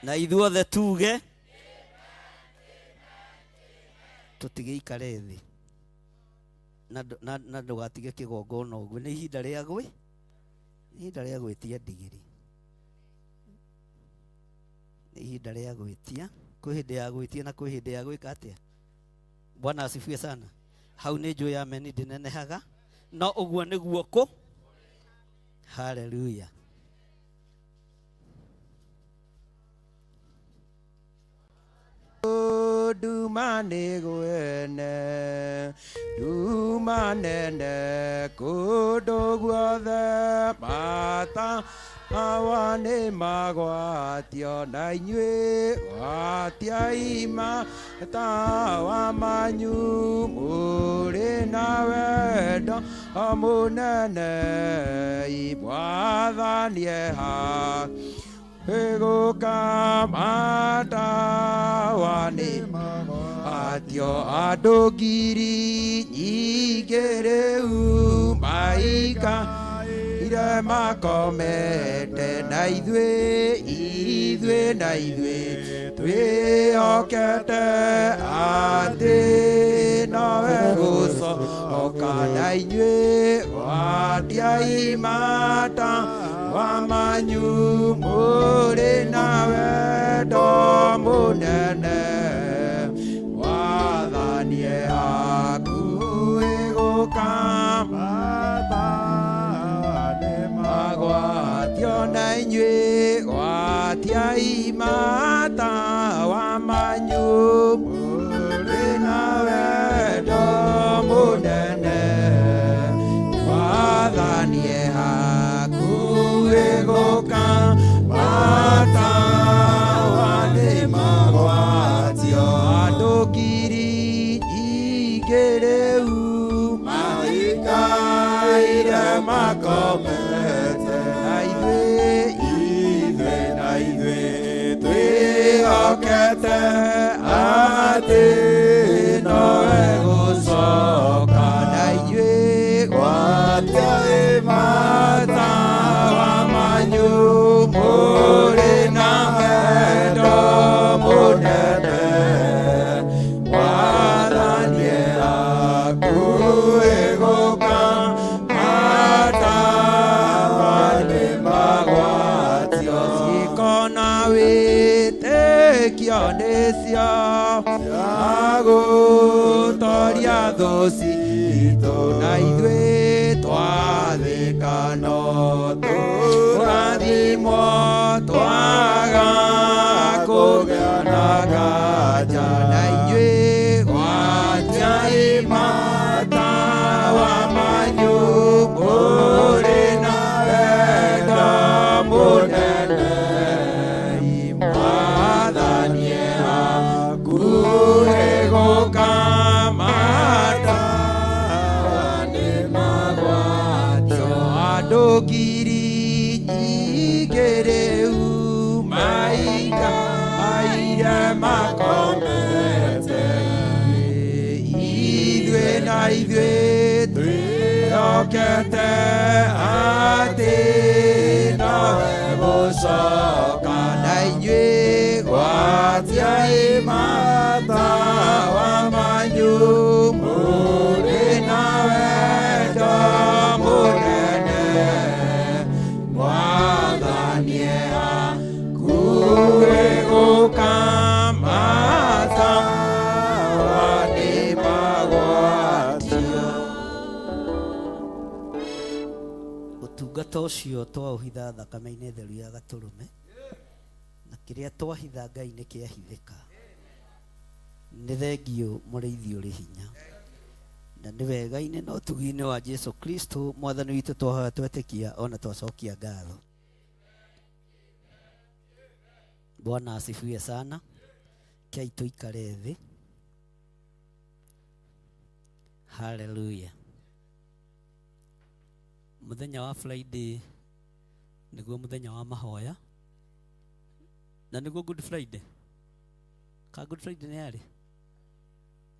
na ithuothe tuge tũtigĩikare thĩ na ndũgatige kĩgongona ũguo. Nĩ ihinda rĩa gwĩ ihinda rĩa gwĩtia ndigiri, nĩ ihinda rĩa gwĩtia, kwĩ hĩndĩ ya gwĩtia na kwĩ hĩndĩ ya gwĩka atĩa. Bwana asifiwe sana. Hau nĩ njũĩ ameni ndĩnenehaga, no ũguo nĩguo kũ. Haleluya. Nduma nĩ gwene, nduma nene kũndũ guothe, mata awa nĩ magwatio, na inyuĩ gwatiai matawa manyu, mũrĩ na wendo mũnene, Mwathani eha gũka, matawa nĩ atio, andũ ngiri nyingĩ rĩu maika ire makomete, na ithuĩ ithuĩ na ithuĩ twĩhokete atĩ nowe gũcoka, na inyuĩ gwatiai matawa manyu, mũrĩ na wendo mũnene, Mwathani hakuhĩ gũka, magwatio, na inyuĩ gwatiai matawa manyu, mũrĩ na wendo mũnene, Mwathani hakuhĩ gũka, matawa nĩ magwatio, andũ ngiri nyingĩ rĩu maikaire makomete, na ithuĩ ithuĩ na ithuĩ twĩhokete atĩ nowe gũcoka, na inyuĩ gwatiai matawa manyu, mũrĩ na wendo mũnene, Mwathani hakuhĩ gũka, matawa nĩ magwatio, ciĩko na wĩtĩkio nĩcio agũtoria thũ citũ, na ithuĩ twathĩka no tũrathimwo, twaga kũgĩa na nganja, na inyuĩ gwatiai matawa manyu, mũrĩ na wendo mũnene, Mwathani hakuhĩ gũka, matawa nĩ magwatio, andũ ngiri nyingĩ rĩu maikaire makomete, ithuĩ na ithuĩ twĩhokete atĩ nowe gũcoka, na inyuĩ gwatiai matawa manyu, mũrĩ na wendo mũnene, Mwathani hakuhĩ gũka, matawa nĩ magwatio. Ũtungata Muoroto ũcio twaũhitha thakame-inĩ theru ya gatũrũme, na kĩrĩa twahitha Ngai nĩ kĩahithĩka. Nĩ thengiũ mũrĩithi ũrĩ hinya, na nĩ wega-inĩ na ũtugi-inĩ wa Jesu Kristo mwathani witũ twahoya twetĩkia ona twacokia ngatho. Bwana asifiwe sana. Kei tũikare thĩ. Haleluya. Muthenya wa Friday niguo muthenya wa mahoya, na niguo Good Friday. Ka Good Friday nĩ yarĩ?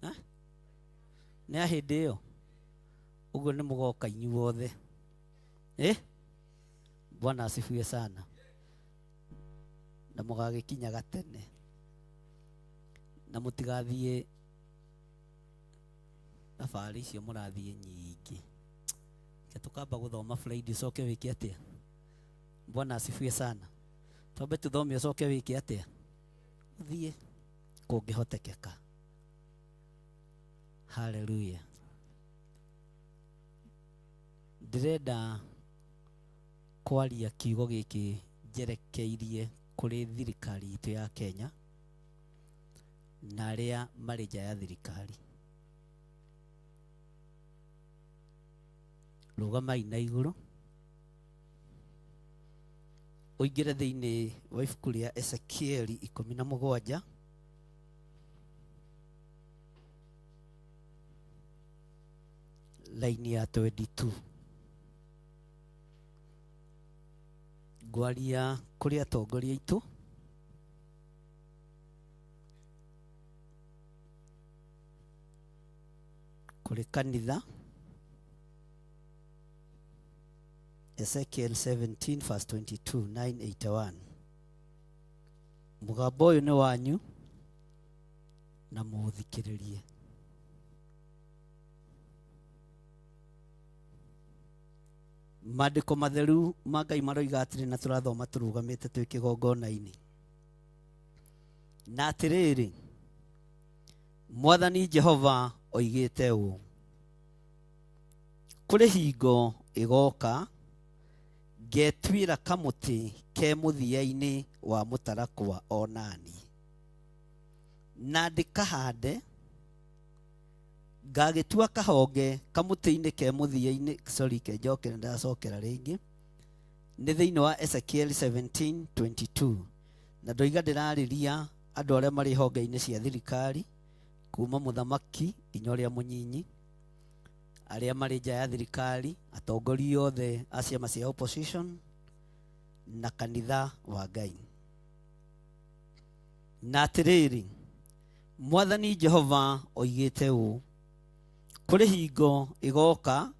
Ha? Nĩ ya hĩndĩ ĩyo? Ũguo nĩ mũgoka inyuothe. Eh? Bwana asifiwe sana. Na mũgagĩkinya gatene, na mũtigathiĩ thabarĩ icio mũrathiĩ nyingĩ. Reke tũkamba gũthoma Friday ũcoke wĩke atĩa? Bwana asifiwe sana. Twambe tũthome ũcoke wĩke atĩa? Ũthiĩ kũngĩhotekeka. Haleluya. Ndĩrenda kwaria kiugo gĩkĩ njerekeirie kũrĩ thirikari itũ ya Kenya na arĩa marĩ nja ya thirikari. Rũgamai na igũrũ ũingĩre thĩinĩ wa ibuku rĩa Ezekieli 17 laini ya 22. Ngwaria kũrĩ atongoria aitũ kũrĩ kanitha. Ezekiel 17 verse 22 981. Mũgambo ũyũ nĩ wanyu na mũũthikĩrĩrie. Maandĩko matheru ma Ngai maroiga atĩrĩ, na tũrathoma tũrũgamĩte twĩ kĩgongona-inĩ. Na atĩrĩrĩ, Mwathani Jehova oigĩte ũũ, kũrĩ hingo ĩgoka ngetuĩra kamũtĩ ke mũthia-inĩ wa mũtarakwa o nani, na ndĩkahande, ngagĩtua kahonge kamũtĩ-inĩ ke mũthia-inĩ. Sorry, ke njoke ndacokera rĩngĩ. Nĩ thĩinĩ wa Ezekiel 17:22, na ndoiga ndĩrarĩria andũ arĩa marĩ honge-inĩ cia thirikari kuma mũthamaki nginya ũrĩa mũnyinyi, arĩa marĩ nja ya thirikari, atongoria othe a ciama cia opposition na kanitha wa Ngai. Na atĩrĩrĩ, Mwathani Jehova oigĩte ũũ, kũrĩ hingo ĩgoka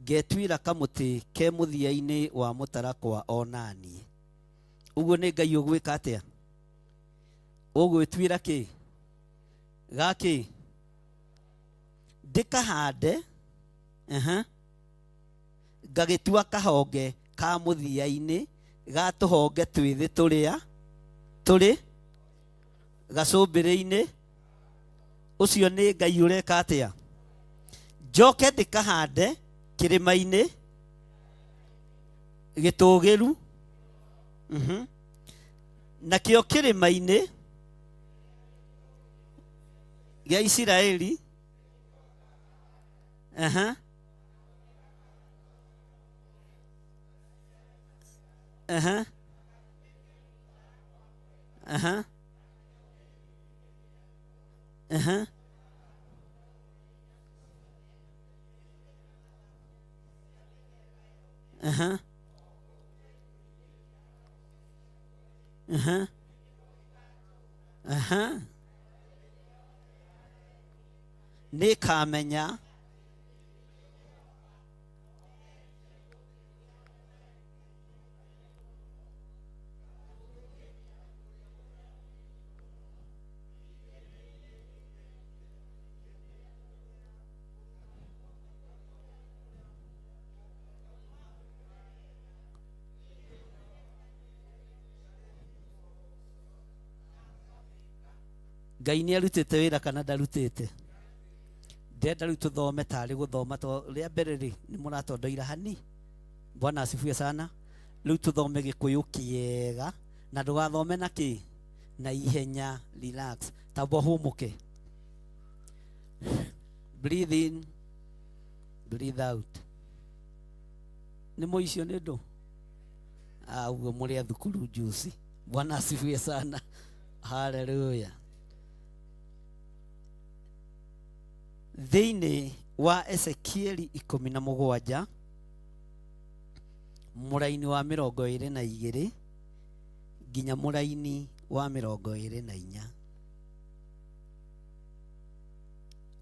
ngetuĩra kamũtĩ ke mũthia-inĩ wa mũtarakwa o naniĩ. Ũguo nĩ Ngai ũgwĩka atĩa? Ũgwĩtuĩra kĩ? Gakĩ? Ndĩkahande, ngagĩtua kahonge ka mũthia-inĩ ga tũhonge twĩthĩ tũrĩa tũrĩ gacũmbĩrĩ-inĩ. Ũcio nĩ Ngai ũreka atĩa? Njoke ndĩkahande kĩrĩma-inĩ gĩtũũgĩru, nakĩo kĩrĩma-inĩ gĩa Isiraeli, aha, aha, aha, aha, aha, aha, aha, nĩkamenya Ngai nĩ arutĩte wĩra kana ndarutĩte? Ndĩrenda rĩu tũthome tarĩ gũthoma, to rĩa mbere rĩ nĩ mũratondoira hani Bwana asifiwe sana. Rĩu tũthome Gĩkũyũ kĩega na ndũgathome na kĩ na ihenya, relax, tamba ũhũmũke, breathe in, breathe out. Nĩ mũicio nĩ ndũ ũguo mũrĩ a thukuru juice. Bwana asifiwe sana. Haleluya. Thĩinĩ wa Ezekieli 17 mũraini wa 22 nginya mũraini wa 24,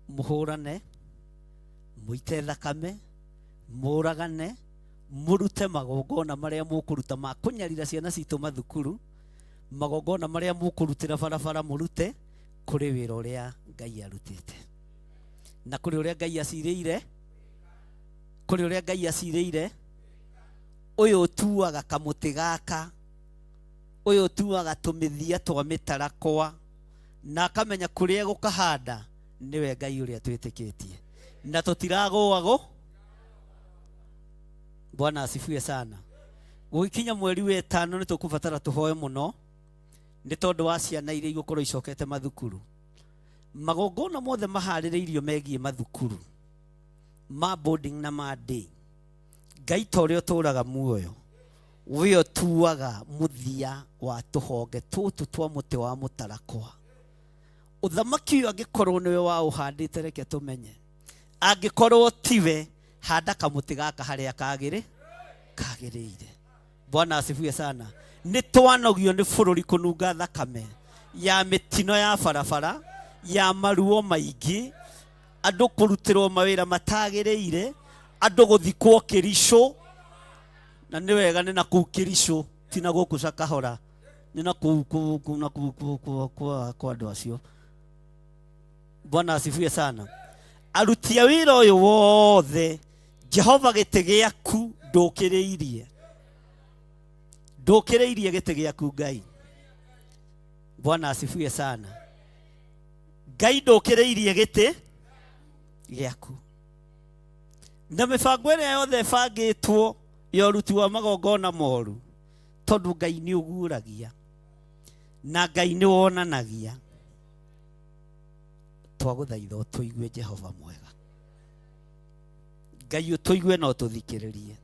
mũhũrane, mũite thakame, mũragane, mũrute magongona marĩa mũkũruta ma kũnyarira ciana citũ mathukuru, magongona marĩa mũkũrutĩra barabara mũrute kũrĩ wĩra ũrĩa Ngai arutĩte na kũrĩ ũrĩa Ngai acirĩire, kũrĩ ũrĩa Ngai acirĩire. Ũyũ ũtuaga kamũtĩ gaka, ũyũ ũtuaga tũmĩthia twa mĩtarakwa na akamenya kũrĩa gũkahanda, nĩwe Ngai ũrĩa twĩtĩkĩtie na tũtiragũagwo. Bwana asifiwe sana. Gũgĩkinya mweri wa ĩtano nĩ tũkũbatara tũhoe mũno nĩ tondũ wa ciana iria igũkorwo icokete mathukuru. Magongona mothe maharĩrĩirio megiĩ mathukuru ma boarding na ma day, Ngai ta ũrĩa ũtũraga muoyo we ũtuaga mũthia wa tũhonge tũtũ twa mũtĩ wa mũtarakwa. Ũthamaki ũyũ angĩkorwo nĩwe waũhandĩte, reke tũmenye, angĩkorwo tiwe, handa kamũtĩ gaka harĩa kagĩrĩire. Bwana asifiwe sana. Nĩ twanogio nĩ bũrũri kũnunga thakame ya mĩtino ya barabara, ya maruo maingĩ, andũ kũrutĩrwo mawĩra matagĩrĩire, andũ gũthikwo kĩricũ, na nĩ wega nĩ na kũu kĩricũ, ti na gũkũ Cakahora, nĩ na kũu na kũu kwa andũ acio. Bwana asifiwe sana. Aruti a wĩra ũyũ wothe, Jehova gĩtĩ gĩaku ndũkĩrĩirie, ndũkĩrĩirie gĩtĩ gĩaku Ngai. Bwana asifiwe sana. Ngai ndũkĩrĩirie gĩtĩ gĩaku. Na mĩbango ĩrĩa yothe ĩbangĩtwo ya ũruti wa magongona moru, tondũ Ngai nĩ ũguũragia na Ngai nĩ wonanagia, twagũthaitha ũtũigue Jehova mwega. Ngai ũtũigue na ũtũthikĩrĩrie,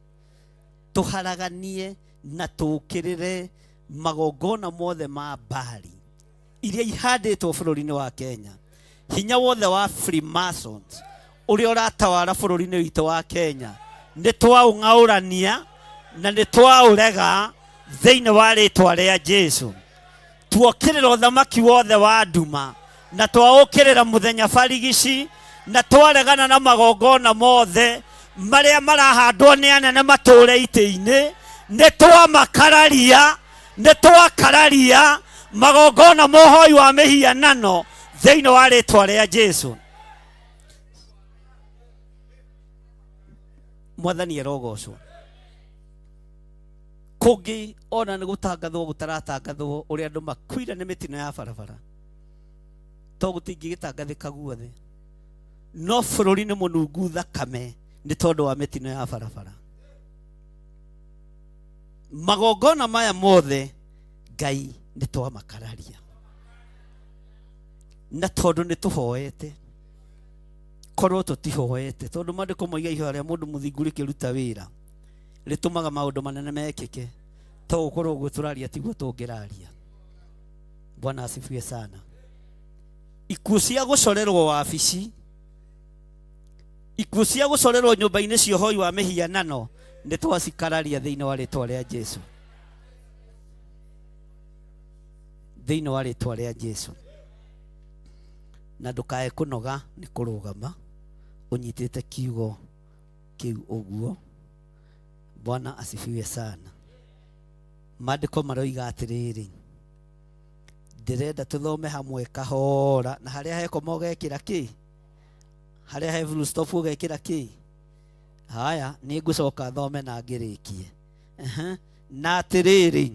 tũharaganie na tũũkĩrĩre magongona mothe ma Baali iria ihandĩtwo bũrũri-inĩ wa Kenya, hinya wothe wa Freemasons ũrĩa ũratawara bũrũri-inĩ witũ wa Kenya, nĩ twaũng'aũrania na nĩ twaũrega thĩinĩ wa rĩtwa rĩa Jesu. Tuokĩrĩra ũthamaki wothe wa nduma na twaũkĩrĩra mũthenya barigici na twaregana na magongona mothe marĩa marahandwo nĩ anene matũre itĩ-inĩ, nĩ twamakararia, nĩ twakararia magongona ma ũhoi wa mĩhianano thĩinĩ wa rĩtwa rĩa Jesu. Mwathani arogocwo. Kũngĩ ona nĩ gũtangathwo gũtaratangathwo ũrĩa andũ makuire nĩ mĩtino ya barabara, to gũtingĩgĩtangathĩka guothe, no bũrũri nĩ mũnungu thakame nĩ tondũ wa mĩtino ya barabara. Magongona maya mothe Ngai nĩ twamakararia, na tondũ nĩ tũhoete, korwo tũtihoete, tondũ maandĩko moiga ihoya rĩa mũndũ mũthingu rĩkĩruta wĩra rĩtũmaga maũndũ manene mekĩke, to gũkorwo ũguo tũraria tiguo tũngĩraria. Bwana asifiwe sana. Ikuũ cia gũcorerwo wabici, ikuũ cia gũcorerwo nyũmba-inĩ cia ũhoi wa mĩhianano, nĩ twacikararia thĩinĩ wa rĩtwa rĩa Jesu, thĩinĩ wa rĩtwa rĩa Jesu. Na ndũkae kũnoga nĩ kũrũgama ũnyitĩte kiugo kĩu ũguo. Bwana asifiwe sana. Maandĩko maroiga atĩrĩrĩ, ndĩrenda tũthome hamwe kahora, na harĩa hekoma ũgekĩra kĩ, harĩa he full stop ũgekĩra kĩ. Haya, nĩ ngũcoka thome na ngĩrĩkie. Na atĩrĩrĩ,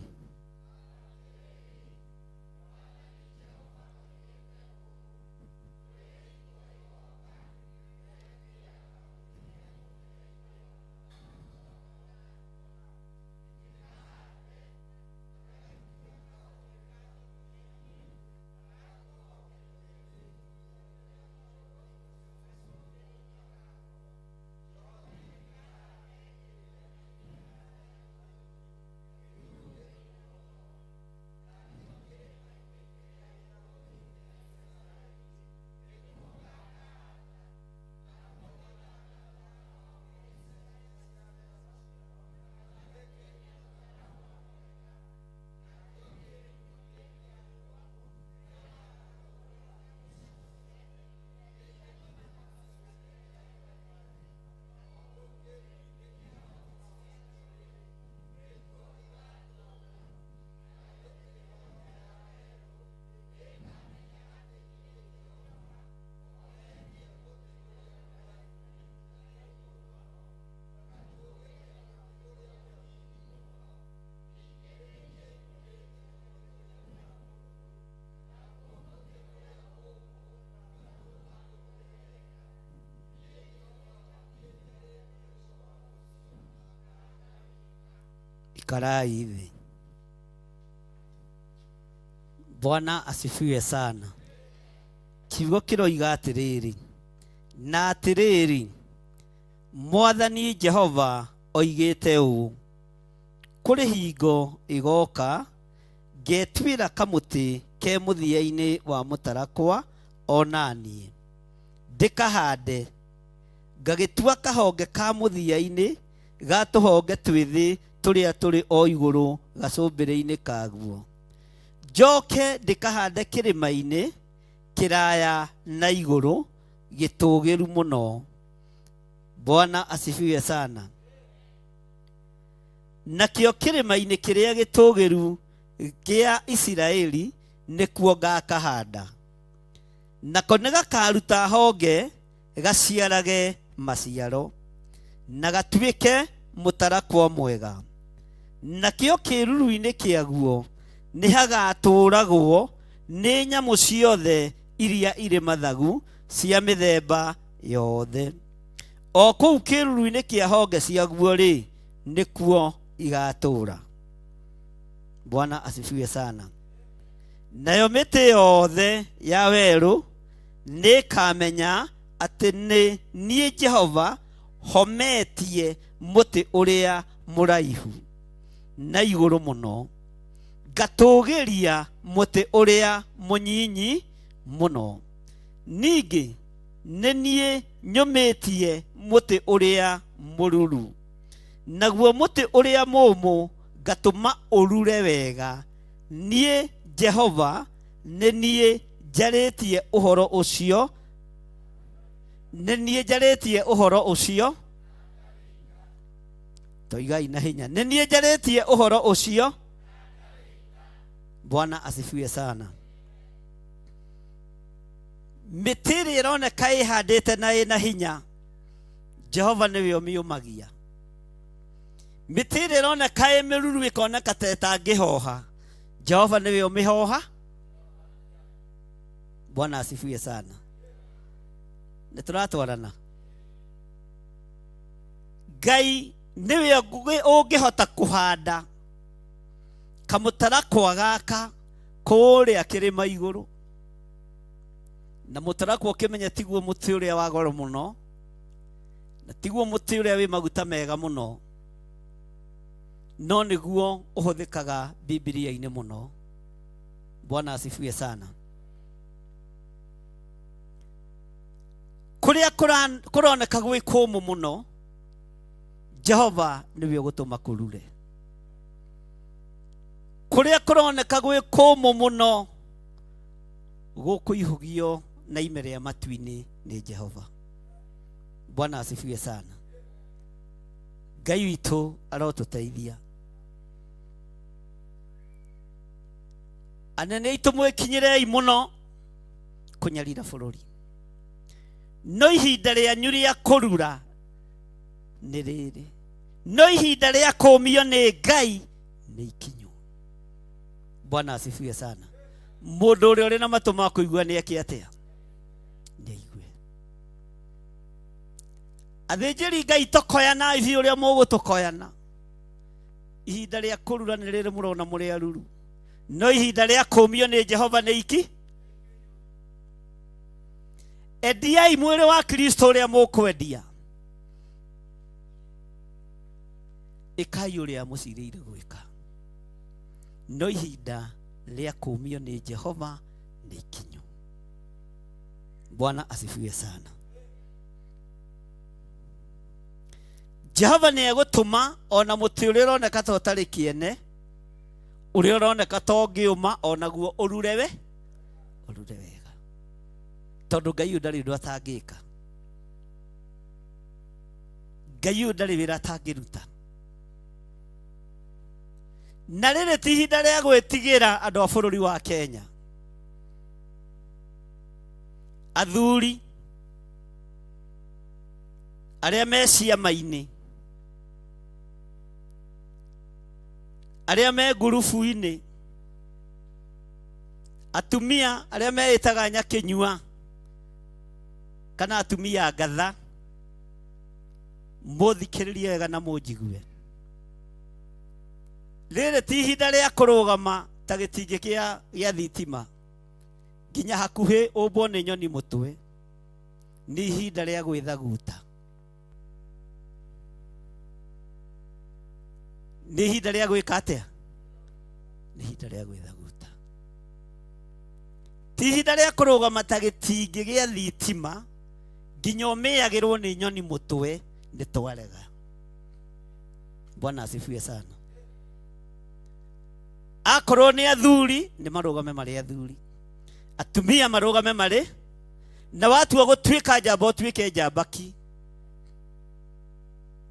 Ikarai thĩ. Bwana asifiwe sana. Kiugo kĩroiga atĩrĩrĩ, na atĩrĩrĩ, Mwathani Jehova oigĩte ũũ, kũrĩ hingo ĩgoka ngetuĩra kamũtĩ ke mũthia-inĩ wa mũtarakwa o na niĩ ndĩkahande, ngagĩtua kahonge ka mũthia-inĩ ga tũhonge twĩthĩ tũrĩa tũrĩ o igũrũ gacũmbĩrĩ-inĩ kaguo, njoke ndĩkahande kĩrĩma-inĩ kĩraya na igũrũ gĩtũũgĩru mũno. Bwana asifiwe sana. Nakĩo kĩrĩma-inĩ kĩrĩa gĩtũũgĩru kĩa Isiraeli nĩkuo ngakahanda, nako nĩgakaruta honge gaciarage maciaro, na gatuĩke mũtarakwa mwega. Nakĩo kĩruru-inĩ kĩaguo nĩhagatũũragwo nĩ nyamũ ciothe iria irĩ mathagu cia mĩthemba yothe. O kũu kĩruru-inĩ kĩa honge ciaguo-rĩ, nĩkuo igatũũra. Bwana asifiwe sana. Nayo mĩtĩ yothe ya werũ nĩĩkamenya atĩ nĩ niĩ Jehova hometie mũtĩ ũrĩa mũraihu na igũrũ mũno, ngatũũgĩria mũtĩ ũrĩa mũnyinyi mũno. Ningĩ nĩ niĩ nyũmĩtie mũtĩ ũrĩa mũruru, naguo mũtĩ ũrĩa mũũmũ ngatũma ũrure wega. Niĩ Jehova nĩ niĩ njarĩtie ũhoro ũcio, nĩ niĩ njarĩtie ũhoro ũcio. Toigai na hinya, nĩ niĩ njarĩtie ũhoro ũcio. Bwana asifiwe sana. Mĩtĩ ĩrĩa ĩroneka ĩhandĩte na ĩna hinya, Jehova nĩwe ũmĩũmagia. Mĩtĩ ĩrĩa ĩroneka ĩ mĩruru ĩkoneka ta ĩtangĩhoha, Jehova nĩwe ũmĩhoha. Bwana asifiwe sana. Nĩ tũratwarana. Ngai nĩwe ũngĩhota kũhanda kamũtarakwa gaka kũrĩa kĩrĩma igũrũ, na mũtarakwa ũkĩmenye tiguo mũtĩ ũrĩa wa goro mũno, na tiguo mũtĩ ũrĩa wĩ maguta mega mũno, no nĩguo ũhũthĩkaga Bibilia-inĩ mũno. Bwana asifiwe sana. Kũrĩa kũroneka gwĩ kũmũ mũno, Jehova nĩwe ũgũtũma kũrure. Kũrĩa kũroneka gwĩ kũmũ mũno, gũkũihũgio na ime rĩa matu-inĩ nĩ Jehova. Bwana asifiwe sana. Ngai witũ arotũteithia. Anene aitũ mwĩkinyĩrei mũno kũnyarira bũrũri, no ihinda rĩanyu rĩa kũrura nĩ rĩrĩ, no ihinda rĩa kũũmio nĩ Ngai nĩ ikinyu. Bwana asifiwe sana. Mũndũ ũrĩa ũrĩ na matũ ma kũigua nĩ eke atĩa? Nĩ aigue. Athĩnjĩri Ngai tokoyanai biũ ũrĩa mũgũtũkoyana. Ihinda rĩa kũrura nĩ rĩrĩ mũrona mũrĩ aruru, no ihinda rĩa kũũmio nĩ Jehova nĩ iki. Endiai mwĩrĩ wa Kristo ũrĩa mũkwendia, ĩkai ũrĩa mũcirĩire gwĩka, no ihinda rĩa kũũmio nĩ Jehova nĩ ikinyu. Bwana asifiwe sana. Jehova nĩ egũtũma ona mũtĩ ũrĩa ũroneka ta ũtarĩ kĩene, ũrĩa ũroneka ta ũngĩũma, onaguo ũrure we, ũrure wega, tondũ Ngai ũyũ ndarĩ ũndũ atangĩka. Ngai ũyũ ndarĩ wĩra atangĩruta. Na rĩrĩ ti ihinda rĩa gwĩtigĩra andũ a bũrũri wa Kenya. Athuri arĩa me ciama-inĩ, arĩa me ngurubu-inĩ, atumia arĩa meĩtaga nyakĩnyua kana atumia ngatha, mũthikĩrĩrie wega na mũnjigue. Rĩrĩ ti ihinda rĩa kũrũgama ta gĩtingĩ gĩa thitima nginya hakuhĩ ũmbwo nĩ nyoni mũtwe. Nĩ ihinda rĩa gwĩthaguta. Nĩ ihinda rĩa gwĩka atĩa? Nĩ ihinda rĩa gwĩthaguta. Ti ihinda rĩa kũrũgama ta gĩtingĩ gĩa thitima nginya ũmĩagĩrwo nĩ nyoni mũtwe. Nĩ twarega. Bwana asifiwe sana. Akorwo nĩ athuri nĩ marũgame marĩ athuri, atumia marũgame marĩ, na watua gũtuĩka njamba ũtuĩke njamba ki.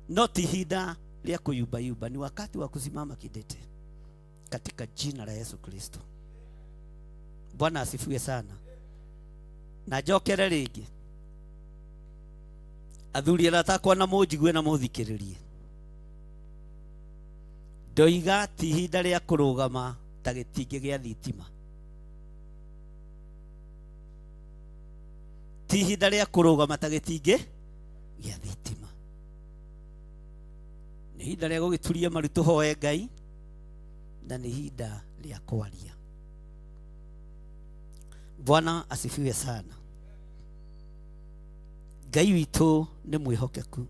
No ti ihinda rĩa kũyumbayumba, ni wakati wa kusimama kidete katika jina la Yesu Kristo. Bwana asifiwe sana. Na njokere rĩngĩ, athuri arata akwa na mũnjigue na mũthikĩrĩrie, ndoiga ti ihinda rĩa kũrũgama ta gĩtingĩ gĩa thitima. Ti ihinda rĩa kũrũgama ta gĩtingĩ gĩa thitima. Nĩ ihinda rĩa gũgĩturia maru tũhoe Ngai, na nĩ ihinda rĩa kwaria. Bwana asifiwe sana. Ngai witũ nĩ mwĩhokeku.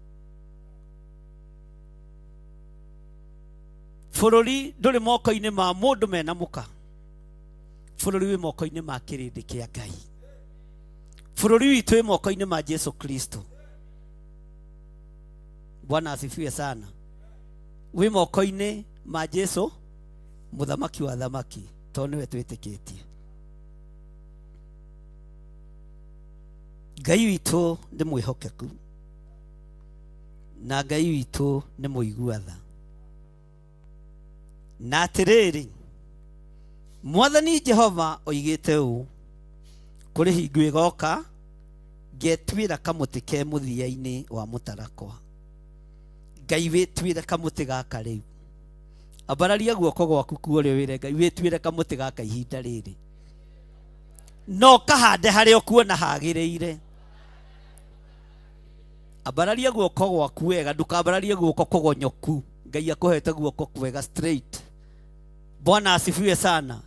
Bũrũri ndũrĩ moko-inĩ ma mũndũ mena mũka. Bũrũri wĩ moko-inĩ ma kĩrĩndĩ kĩa Ngai. Bũrũri witũ wĩ moko-inĩ ma Jesu Kristo. Bwana asifiwe sana. Wĩ moko-inĩ ma Jesu, mũthamaki wa thamaki, tondũ nĩwe twĩtĩkĩtie. Ngai witũ nĩ mwĩhokeku, na Ngai witũ nĩ mũigua tha. Na atĩrĩrĩ, Mwathani Jehova oigĩte ũũ, kũrĩ hingo ĩgoka ngetuĩra kamũtĩ ke mũthia-inĩ wa mũtarakwa. Ngai wĩtuĩre kamũtĩ gaka rĩu. Ambararia guoko gwaku kuo ũrĩa wĩre Ngai wĩtuĩre kamũtĩ gaka ihinda rĩrĩ. No kahande harĩa ũkuona hagĩrĩire. Ambararia guoko gwaku wega, ndũkambararie guoko kũgonyoku. Ngai akũhete guoko kwega straight. Bwana asifiwe sana.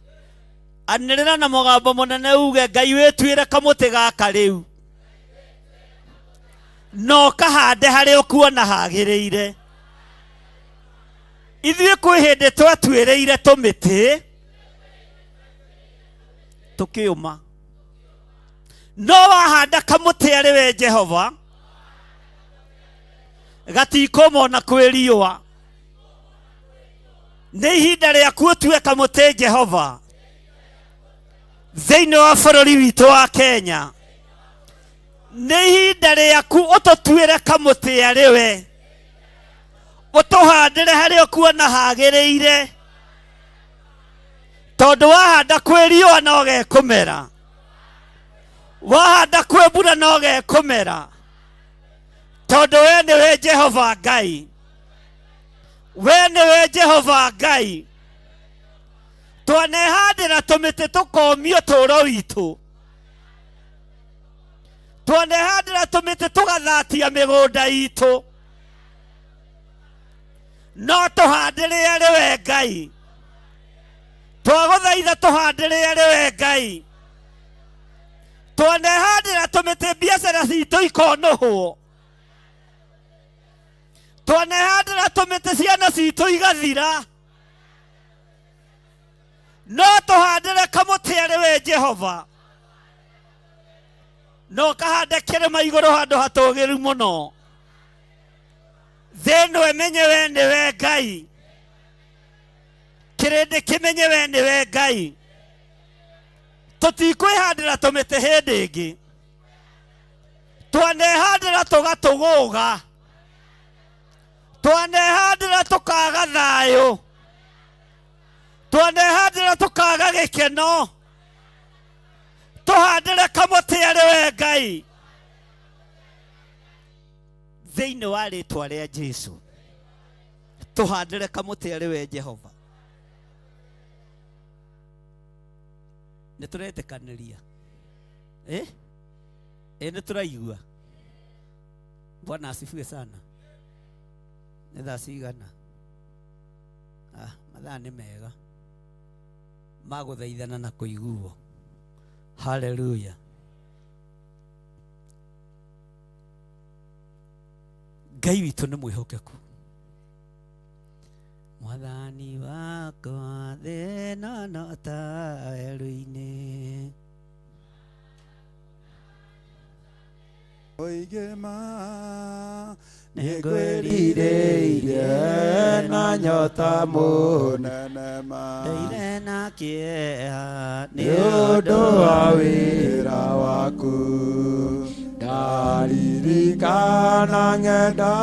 Anĩrĩra na mũgambo mũnene uge Ngai wĩtuĩre kamũtĩ gaka rĩu. No kahande harĩa ũkuona hagĩrĩire. Ithuĩ kwĩ hĩndĩ twatuĩrĩire tũmĩtĩ tũkĩũma, no wahanda kamũtĩ arĩ we Jehova gatikũma ona kwĩ riũa. Nĩ ihinda rĩaku ũtue kamũtĩ Jehova thĩinĩ wa bũrũri witũ wa Kenya. Nĩ ihinda rĩaku ũtũtuĩre kamũtĩ arĩ we, ũtũhandĩre harĩa ũkuona hagĩrĩire, tondũ wahanda kwĩ riũa no gekũmera, wahanda kwĩ mbura no gekũmera, tondũ we nĩwe Jehova Ngai. We nĩwe Jehova Ngai. Twanehandĩra tũmĩtĩ tũkomia ũtũũro witũ, twanehandĩra tũmĩtĩ tũgathatia mĩgũnda itũ, no tũhandĩre arĩ we Ngai. Twagũthaitha tũhandĩre arĩ we Ngai. Twanehandĩra tũmĩtĩ biacara citũ ikonũhwo, twanehandĩra tũmĩtĩ ciana citũ igathira, no tũhandĩre kamũtĩ arĩ we Jehova. No kahande kĩrĩma igũrũ handũ hatũgĩru mũno, thĩ ĩno ĩmenye we nĩwe Ngai, kĩrĩndĩ kĩmenye we nĩwe Ngai. Tũtikwĩhandĩra tũmĩtĩ hĩndĩ ĩngĩ, twanehandĩra tũgatũgũga, twanehandĩra tũkaga thayũ, twanehandĩra tũkaga gĩkeno. Tũhandĩre kamũtĩ arĩ we Ngai, thĩinĩ wa rĩtwa rĩa Jesu. Tũhandĩre kamũtĩ arĩ we Jehova. Nĩ tũretĩkanĩria? Nĩ tũraigua? Bwana asifiwe sana. Nĩ thaa cigana? Ah, mathaa nĩ mega ma gũthaithana na kũiguo. Haleluya. Ngai witũ nĩ mwĩhokeku. Mwathani wakwa thĩna no ta werũ-inĩ. Oige ma nĩngwĩrirĩirie na nyota mũnene ma Ndeire na kĩeha nĩ ũndũ wa wĩra waku ndaririkana ng'endo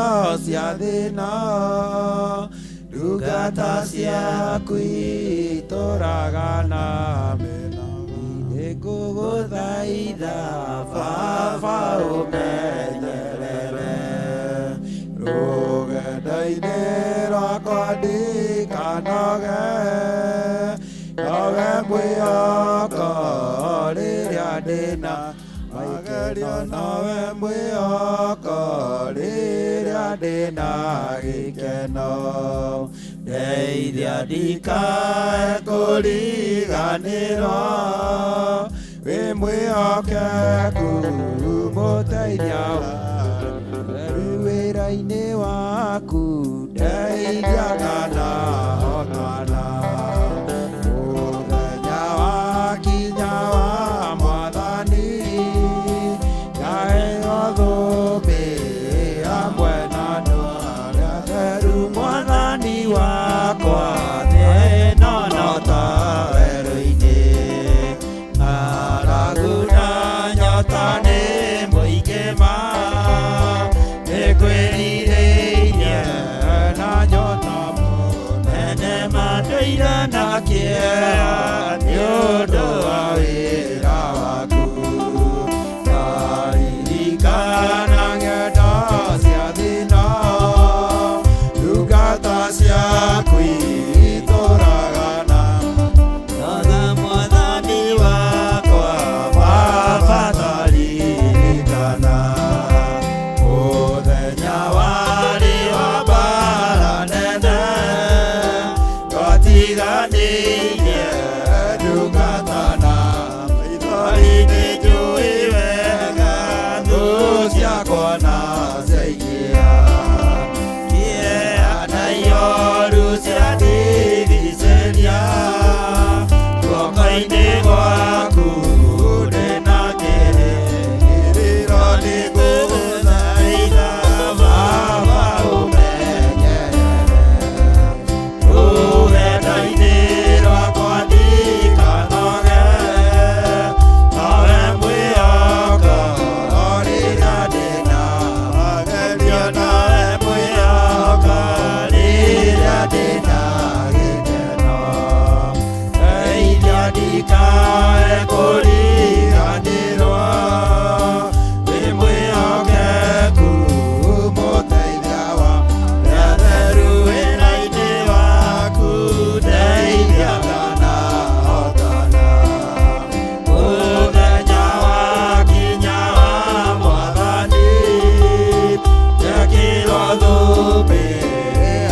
cia thĩna ndungata ciaku itũraga na mĩnoga nĩngũgũthaitha baba ũmenyerere rũgendo-inĩ rwakwa ndikanoge nowe mwĩhoko rĩrĩa ndĩna magerio nowe mwĩhoko rĩrĩa ndĩna gĩkeno ndeithia ndikae kũriganĩrwo wĩ mwĩhokeku mũteithia Theru wĩra-inĩ waku ndeithia kana hotana mũthenya wakinya wa mwathani ngaheo thũmbĩ hamwe na andũ arĩa atheru mwathani wakwa thĩna no ta werũ-inĩ ng'aragu na nyota nĩ mũingĩ ma nĩngwĩrirĩirie na nyota mũnene ma ndũire na kĩeha nĩ ũndũ wa wĩra waku ndaririkana ng'endo cia thĩna ndungata ciaku itũraga na Totha mwathani wakwa baba taririkana mũthenya warĩ wa mbara nene twatiganĩirie ndungata na maithori nĩnjũĩ wega thũ ciakwa na ciaingĩha kĩeha na ioru ciandigicĩria guoko-inĩ gwaku ndĩna kĩrĩgĩrĩro nĩngũgũthaitha baba ũmenyerere rũgendo-inĩ rwakwa ndikanoge nowe mwĩhoko rĩrĩa ndĩna magerio nowe mwĩhoko rĩrĩa ndĩna gĩkeno ndeithia ndikae kũriganĩrwo wĩ mwĩhokeku mũteithia wa arĩa atheru wĩra-inĩ waku ndeithia kana hotana mũthenya wakinya wa mwathani njekĩrwo thũmbĩ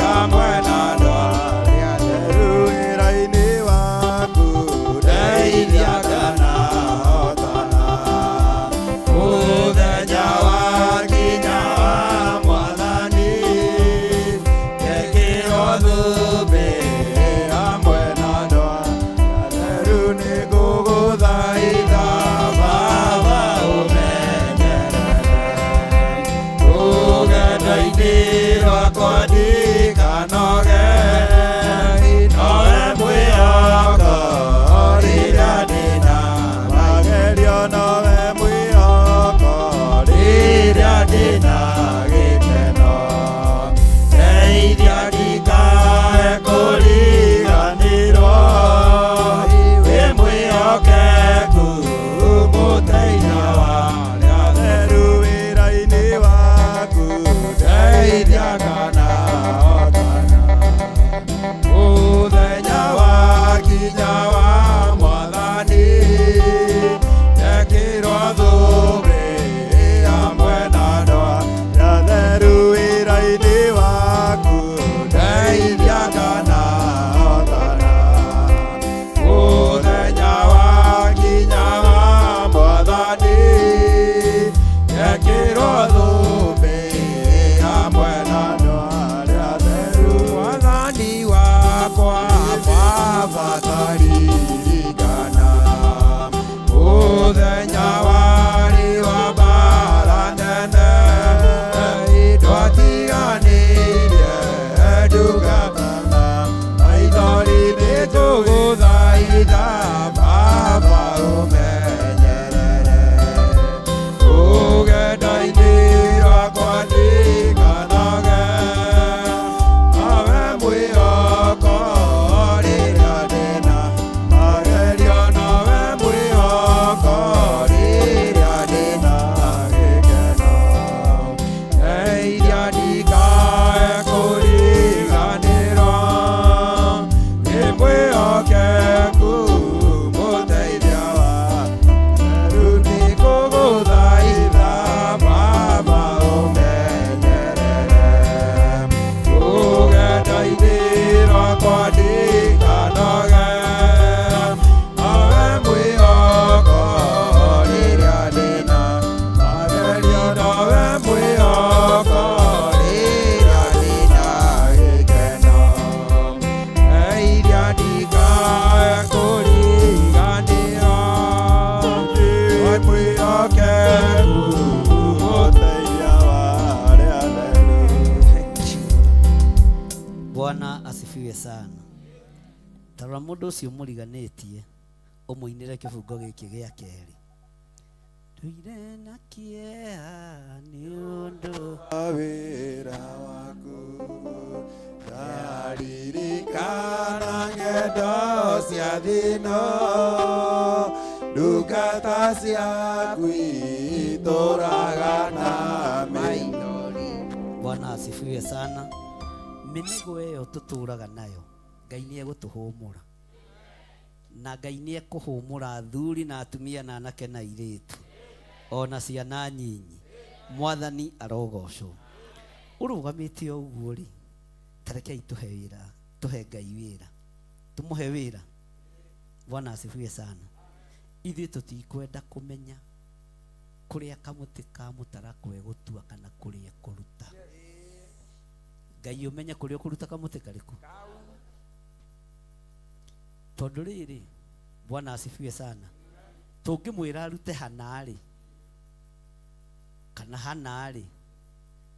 hamwe na andũ arĩa atheru wĩra-inĩ waku ndeithia kana Mũndũ ũcio mũriganĩtie ũmũinĩre kĩbungo gĩkĩ gĩa kerĩ. Ndũire na kĩeha nĩ ũndũ wĩra waku ndaririkana ng'endo cia thĩno ndungata ciaku itũraga na maithori. Bwana asifiwe sana. Mĩnego ĩyo tũtũraga nayo Ngai nĩ egũtũhũmũra, na Ngai nĩ ekũhũmũra athuri na atumia na anake na airĩtu ona ciana nyinyi. Mwathani arogocwo. Ũrũgamĩte o ũguo rĩ, ta rekei tũhe wĩra, tũhe Ngai wĩra, tũmũhe wĩra. Bwana asifiwe sana. Ithuĩ tũtikwenda kũmenya kũrĩa kamũtĩ ka mũtarakwa egũtua kana kũrĩa ekũruta. Ngai ũmenye kũrĩa ũkũruta kamũtĩ karĩkũ, tondũ rĩrĩ, Bwana asifiwe sana, tũngĩmwĩra arute hana rĩ kana hana rĩ,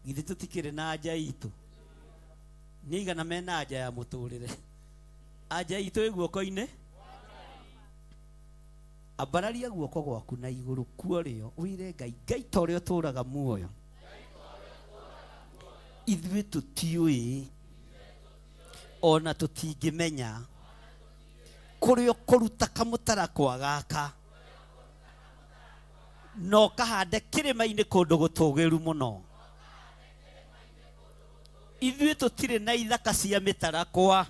githĩ tũtikĩrĩ na anja itũ? Nĩ aigana mena anja ya mũtũrĩre? Anja itũ ĩ guoko-inĩ. Ambararia guoko gwaku na igũrũ kuorĩo, wĩre Ngai, Ngai ta ũrĩa ũtũraga muoyo, ithuĩ tũtiũĩ ona tũtingĩmenya kũrĩa ũkũruta kamũtarakwa gaka na ũkahande kĩrĩma-inĩ kũndũ gũtũgĩru mũno. Ithuĩ tũtirĩ na ithaka cia mĩtarakwa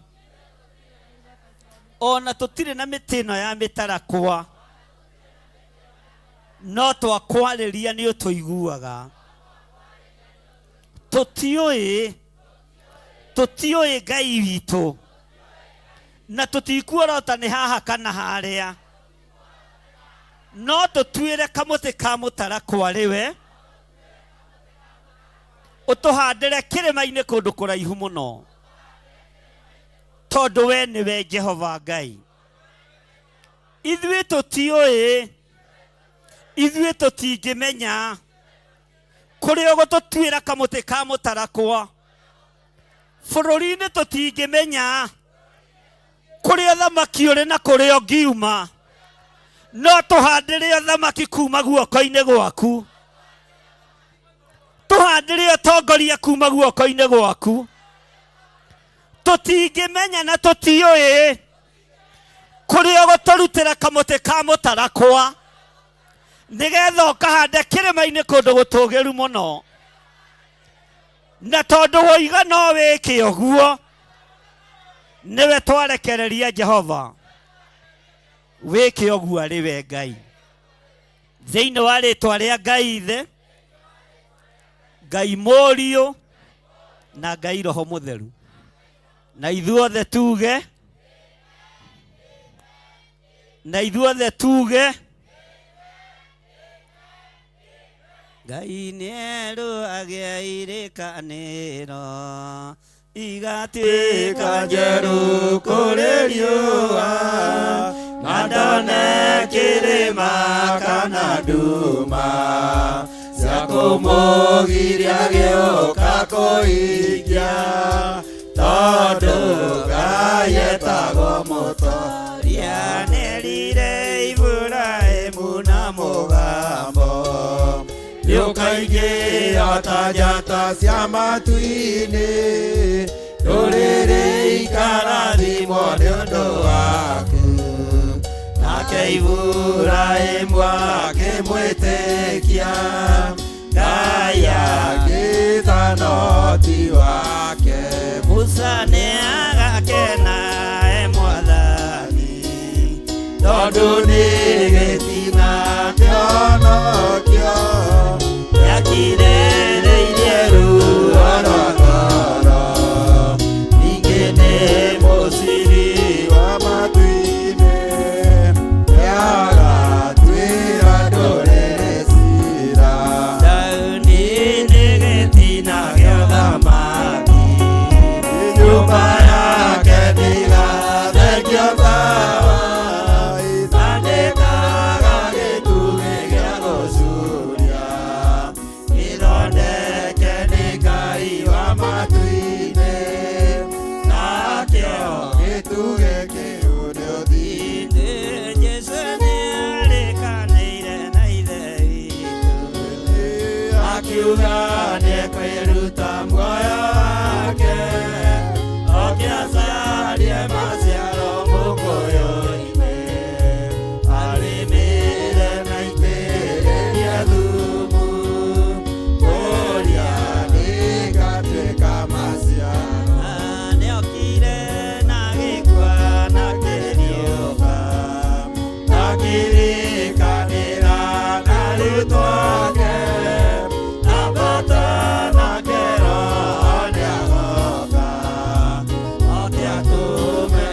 ona tũtirĩ na mĩtĩ ĩno ya mĩtarakwa, no twakwarĩria nĩ ũtũiguaga. Tũtiũĩ, tũtiũĩ Ngai witũ, na tũtikuorota nĩ haha kana harĩa, no tũtuĩre kamũtĩ ka mũtarakwa rĩwe ũtũhandĩre kĩrĩma-inĩ kũndũ kũraihu mũno, tondũ we nĩwe Jehova Ngai. Ithuĩ tũtiũĩ, ithuĩ tũtingĩmenya kũrĩa ũgũtũtuĩra kamũtĩ ka mũtarakwa. Bũrũri-inĩ tũtingĩmenya kũrĩa thamaki ũrĩ na kũrĩa ũngiuma, no tũhandĩre ũthamaki kuma guoko-inĩ gwaku, tũhandĩre ũtongoria kuma guoko-inĩ gwaku. Tũtingĩmenya na tũtiũĩ kũrĩa ũgũtũrutĩra kamũtĩ ka mũtarakwa nĩgetha ũkahande kĩrĩma-inĩ kũndũ gũtũgĩru mũno, na tondũ woiga no wĩke ũguo, nĩwe twarekereria Jehova wĩke ũguo arĩ we Ngai. Thĩinĩ wa rĩtwa rĩa Ngai Ithe, Ngai Mũriũ na Ngai Roho Mũtheru, na ithuothe tuge, na ithuothe tuge, Ngai nĩerũagĩa irĩkanĩro igatuĩka njerũ kũrĩ riũa, na ndone kĩrĩma kana nduma cia kũmũgiria gĩũka kũhingia, tondũ Ngai etagwo mũtoria. Nĩerire Iburahĩmu na mũgambo, nĩũkaingĩra ta njata cia matu-inĩ, ndũrĩrĩ ikarathimwo nĩ ũndũ waku. Nake Iburahĩmu akĩmwĩtĩkia, Ngai agĩĩtana ũhoti wake. Musa nĩagakena e Mwathani, tondũ nĩ gĩtina kĩonokio nĩakirĩrĩirie ruo rwa ngoro, ningĩ nĩ mũciri wa matu-inĩ, nĩagatuĩra ndũrĩrĩ ciira. Daudi nĩ gĩtina gĩa ũthamaki, nyũmba yake nĩĩgathengio tawa, na ndĩkaga gĩtugĩ gĩa gũcuurio. Akiuga nĩekwĩruta muoyo wake oke acarie maciaro mũkũyũ-inĩ arĩmĩre na itĩrĩrie thumu kũrĩa nĩngatuĩka maciaro. Nĩokire na gĩkua na kĩriũka Akirikanĩra na arutwo ake ambata nake Roho nĩagoka oke atũme.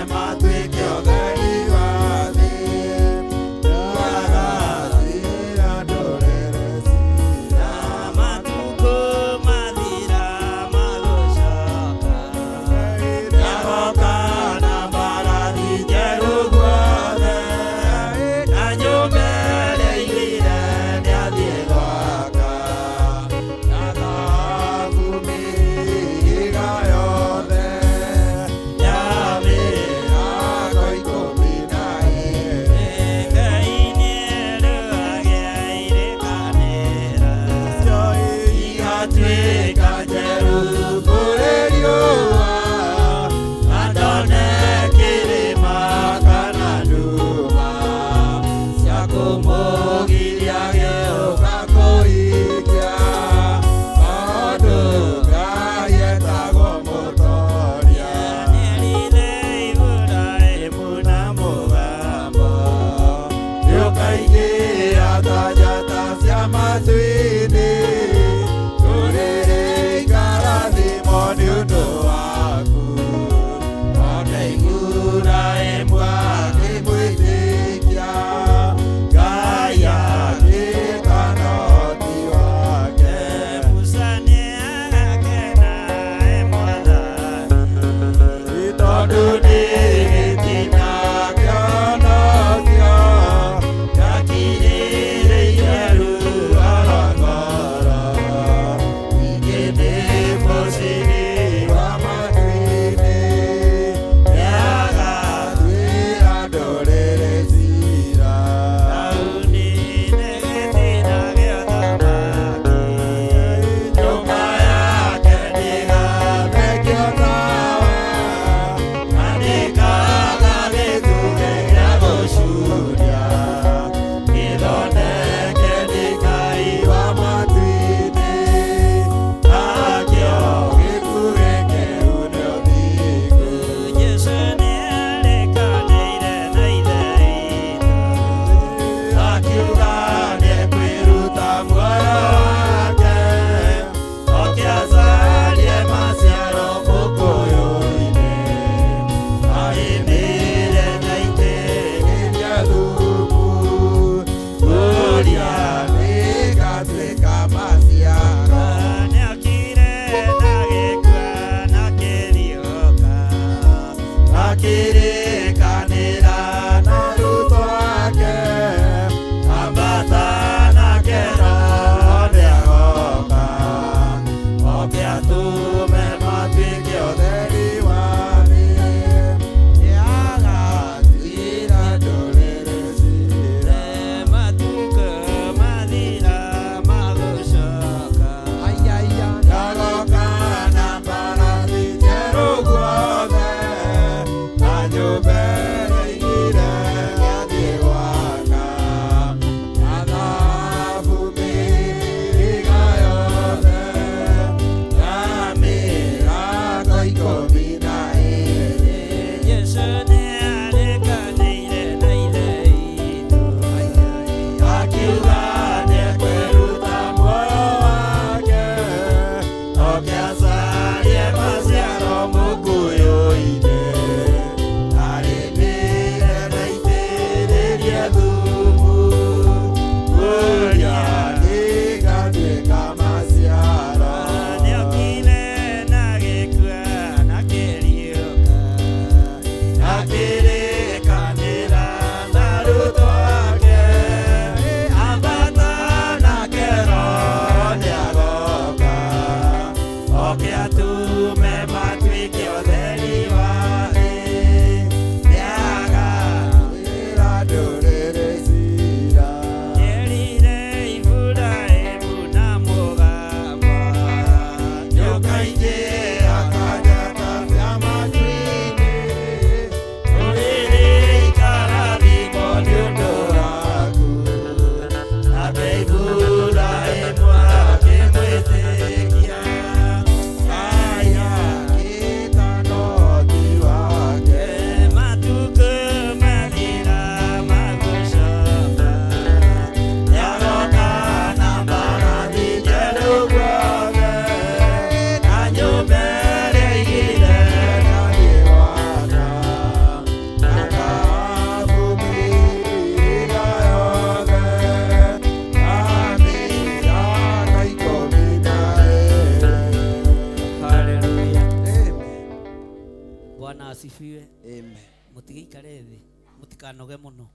Mũtigĩikare thĩ, mũtikanoge mũno.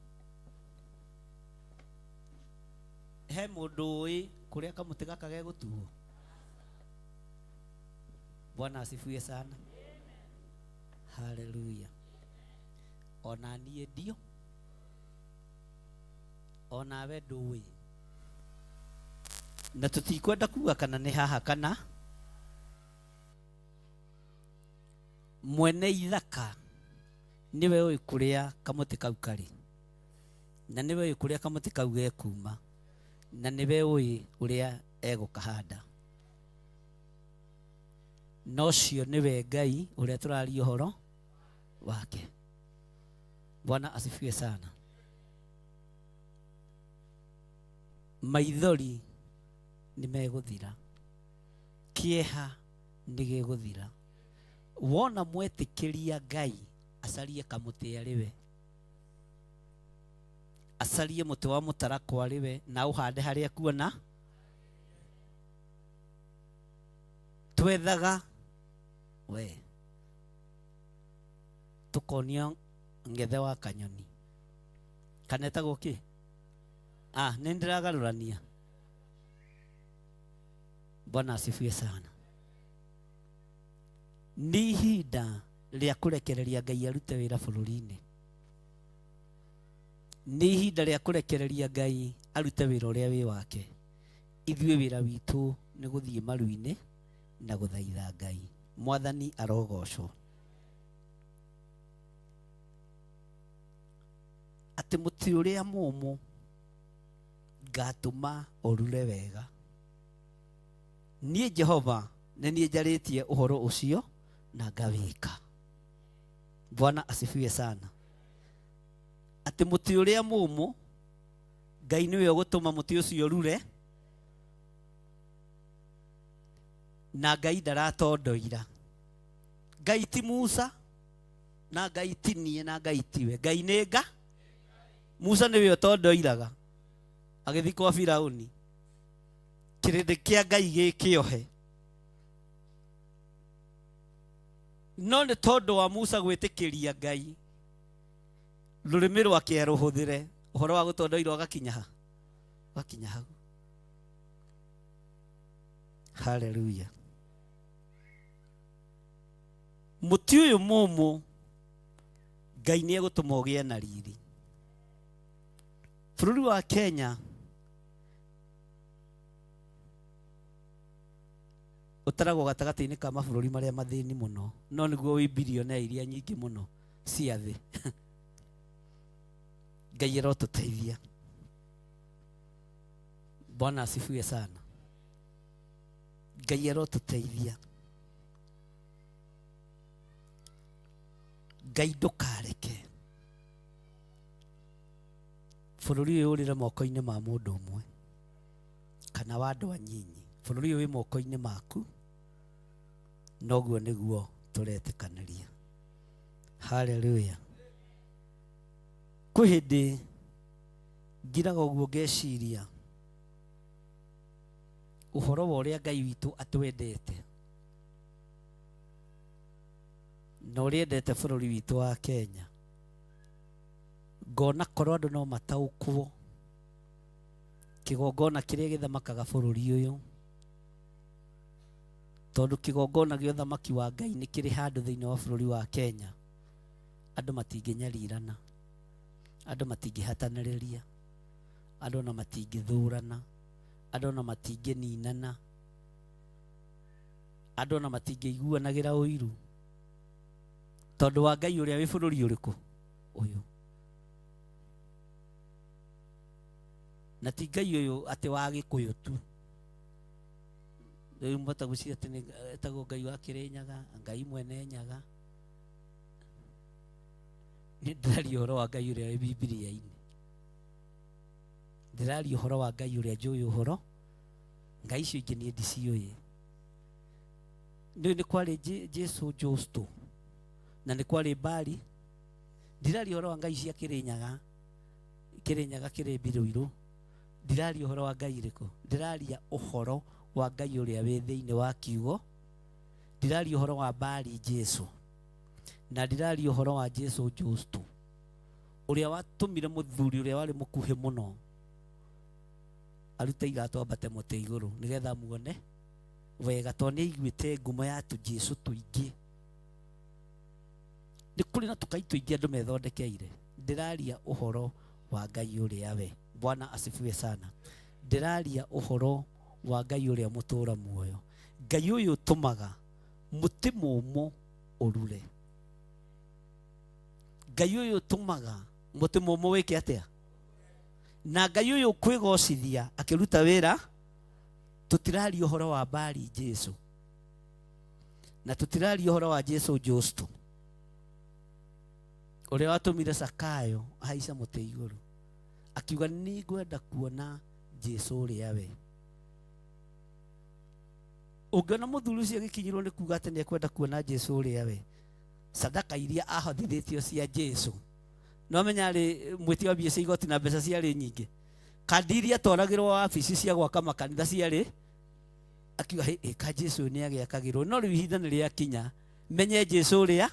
He mũndũ ũĩ kũrĩa kamũtĩ gaka gegũtuo? Bwana asifiwe sana. Haleluya. Ona niĩ ndio, onawe ndũĩ, na tũtikwenda kuga kana nĩ haha kana mwene ithaka nĩwe ũĩ kũrĩa kamũtĩ kau karĩ, na nĩwe ũĩ kũrĩa kamũtĩ kau gekuma, na nĩwe ũĩ ũrĩa egũkahanda. Na ũcio nĩwe Ngai ũrĩa tũraria ũhoro wake. Bwana asifiwe sana. Maithori nĩ megũthira, kĩeha nĩ gĩgũthira. Wona mwetĩkĩria Ngai acarie kamũtĩ arĩ we, acarie mũtĩ wa mũtarakwa arĩ we, na ũhande harĩa kuona. Twethaga we tukonio ngethe wa kanyoni kana etagwo kĩ? Ah, nĩ ndĩragarũrania. Bwana asifiwe sana. Nĩ ihinda rĩa kũrekereria Ngai arute wĩra bũrũri-inĩ. Nĩ ihinda rĩa kũrekereria Ngai arute wĩra ũrĩa wĩ wake. Ithuĩ wĩra witũ nĩ gũthiĩ maru-inĩ na gũthaitha Ngai. Mwathani arogocwo. Atĩ mũtĩ ũrĩa mũmũ ngatũma ũrure wega. Niĩ Jehova nĩ niĩ njarĩtie ũhoro ũcio na ngawĩka. Bwana asifiwe sana. Atĩ mũtĩ ũrĩa mũmũ Ngai nĩwe ũgũtũma mũtĩ ũcio ũrure, na Ngai ndaratondoira. Ngai ti Musa, na Ngai ti niĩ, na Ngai tiwe. Ngai nĩ nga. Musa nĩwe ũtondoiraga agĩthiĩ kwa Firauni, kĩrĩndĩ kĩa Ngai gĩkĩohe. No nĩ tondũ wa Musa gwĩtĩkĩria Ngai rũrĩmĩ rwake arũhũthĩre, ũhoro wa gũtondoira ũgakinya ha? Ũgakinya hau. Haleluya. Mũtĩ ũyũ mũmũ Ngai nĩ egũtũma ũgĩe na riri. Bũrũri wa Kenya ũtaragwo gatagatĩ-inĩ ka mabũrũri marĩa mathĩni mũno, no nĩguo wĩ bilionea iria nyingĩ mũno cia thĩ. Ngai arotũteithia. Bwana asifiwe sana. Ngai arotũteithia. Ngai ndũkareke bũrũri ũyũ ũrĩre moko-inĩ ma mũndũ ũmwe kana wa andũ anyinyi. Bũrũri ũyũ wĩ moko-inĩ maku, noguo nĩguo tũretĩkanĩria. Haleluya. Kwĩ hĩndĩ ngiraga ũguo ngeciria ũhoro wa ũrĩa Ngai witũ atwendete na ũrĩa endete bũrũri witũ wa Kenya, ngona korwo andũ no mataũkwo kĩgongona kĩrĩa gĩthamakaga bũrũri ũyũ, tondũ kĩgongona gĩa ũthamaki wa Ngai nĩ kĩrĩ handũ thĩinĩ wa bũrũri wa Kenya, andũ matingĩnyarirana, andũ matingĩhatanĩrĩria, andũ ona matingĩthũrana, andũ ona matingĩninana, andũ ona matingĩiguanagĩra ũiru, tondũ wa Ngai ũrĩa wĩ bũrũri ũrĩkũ ũyũ. Na ti Ngai ũyũ atĩ wa Gĩkũyũ tu. Rĩu mwahota gwĩciria atĩ nĩ etagwo Ngai wa Kĩrĩnyaga, Ngai mwene Nyaga. Nĩ ndĩraria ũhoro wa Ngai ũrĩa wĩ Bibilia-inĩ. Ndĩraria ũhoro wa Ngai ũrĩa njũĩ ũhoro, Ngai icio ingĩ niĩ ndiciũĩ. Nĩũĩ nĩ kwarĩ Jesu Justo, na nĩ kwarĩ Bali. Ndĩraria ũhoro wa Ngai cia Kĩrĩnyaga, Kĩrĩnyaga kĩrĩ mbirũirũ. Ndĩraria ũhoro wa Ngai ĩrĩkũ? Ndĩraria ũhoro wa Ngai ũrĩa wĩ thĩinĩ wa kiugo. Ndĩraria ũhoro wa Bali Jesu. Na ndĩraria ũhoro wa Jesu Justo ũrĩa watũmire mũthuri ũrĩa warĩ mũkuhĩ mũno arute iratũ ambate mũtĩ igũrũ nĩgetha muone wega tondũ nĩ aiguĩte ngumo ya tũjesu tũingĩ. Nĩ kũrĩ na tũkai tũingĩ andũ methondekeire. Ndĩraria ũhoro wa Ngai ũrĩa we. Bwana asifiwe sana. Ndĩraria ũhoro wa Ngai ũrĩa mũtũra muoyo, Ngai ũyũ ũtũmaga mũtĩ mũmũ ũrure, Ngai ũyũ ũtũmaga mũtĩ mũmũ wĩke atĩa, na Ngai ũyũ ũkwĩgocithia akĩruta wĩra. Tũtiraria ũhoro wa Bari Jesu na tũtiraria ũhoro wa Jesu Justo ũrĩa watũmire Zakayo ahaica mũtĩ igũrũ akiuga nĩngwenda kuona Jesu ũrĩa we. Ũngĩona mũthuri ũcio agĩkinyĩrwo nĩ kuga atĩ nĩekwenda kuona Jesu ũrĩa we, sadaka iria ahothithĩtio cia Jesu, no menya arĩ mwĩtia wa mbia cia igoti na mbeca ciarĩ nyingĩ, kandi iria atwaragĩrwo wabici cia gwaka makanitha ciarĩ, akiuga hĩ ka Jesu nĩ agĩakagĩrwo. No rĩu ihinda nĩ rĩakinya menye Jesu ũrĩa,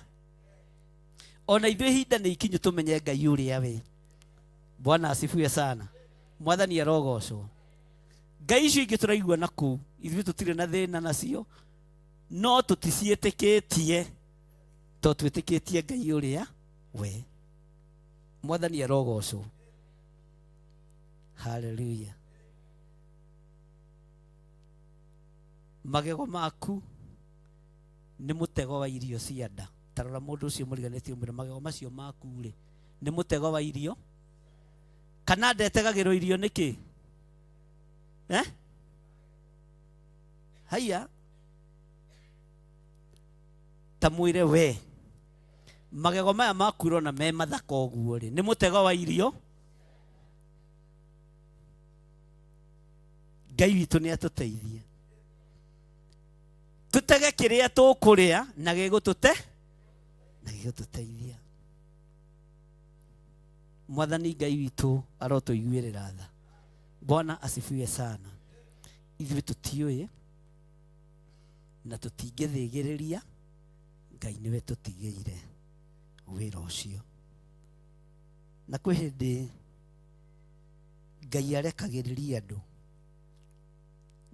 ona ithuĩ ihinda nĩ ikinyu tũmenye Ngai ũrĩa we. Bwana asifiwe sana. Mwathani arogocwo. Ngai icio ingĩ tũraigua na kũu ithuĩ tũtirĩ na thĩna nacio, no tũticiĩtĩkĩtie tondũ twĩtĩkĩtie Ngai ũrĩa we. Mwathani arogocwo. Haleluya. Magego maku nĩ mũtego wa irio cia nda. Tarora mũndũ ũcio mũriganĩtie ũmwĩre magego macio maku rĩ nĩ mũtego wa irio, kana ndetegagĩrwo irio nĩkĩ? Haiya, ta mwĩre we magego maya maku ũrona me mathaka ũguo rĩ nĩ mũtego wa irio. Ngai witũ nĩ atũteithie tũtege kĩrĩa tũkũrĩa na gĩgũtũte na gĩgũtũteithia. Mwathani Ngai witũ arotũiguĩrĩra tha. Bwana asifiwe sana. Ithuĩ tũtiũĩ na tũtingĩthĩgĩrĩria, Ngai nĩwe tũtigĩire wĩra ũcio. Na kwĩ hĩndĩ Ngai arekagĩrĩria andũ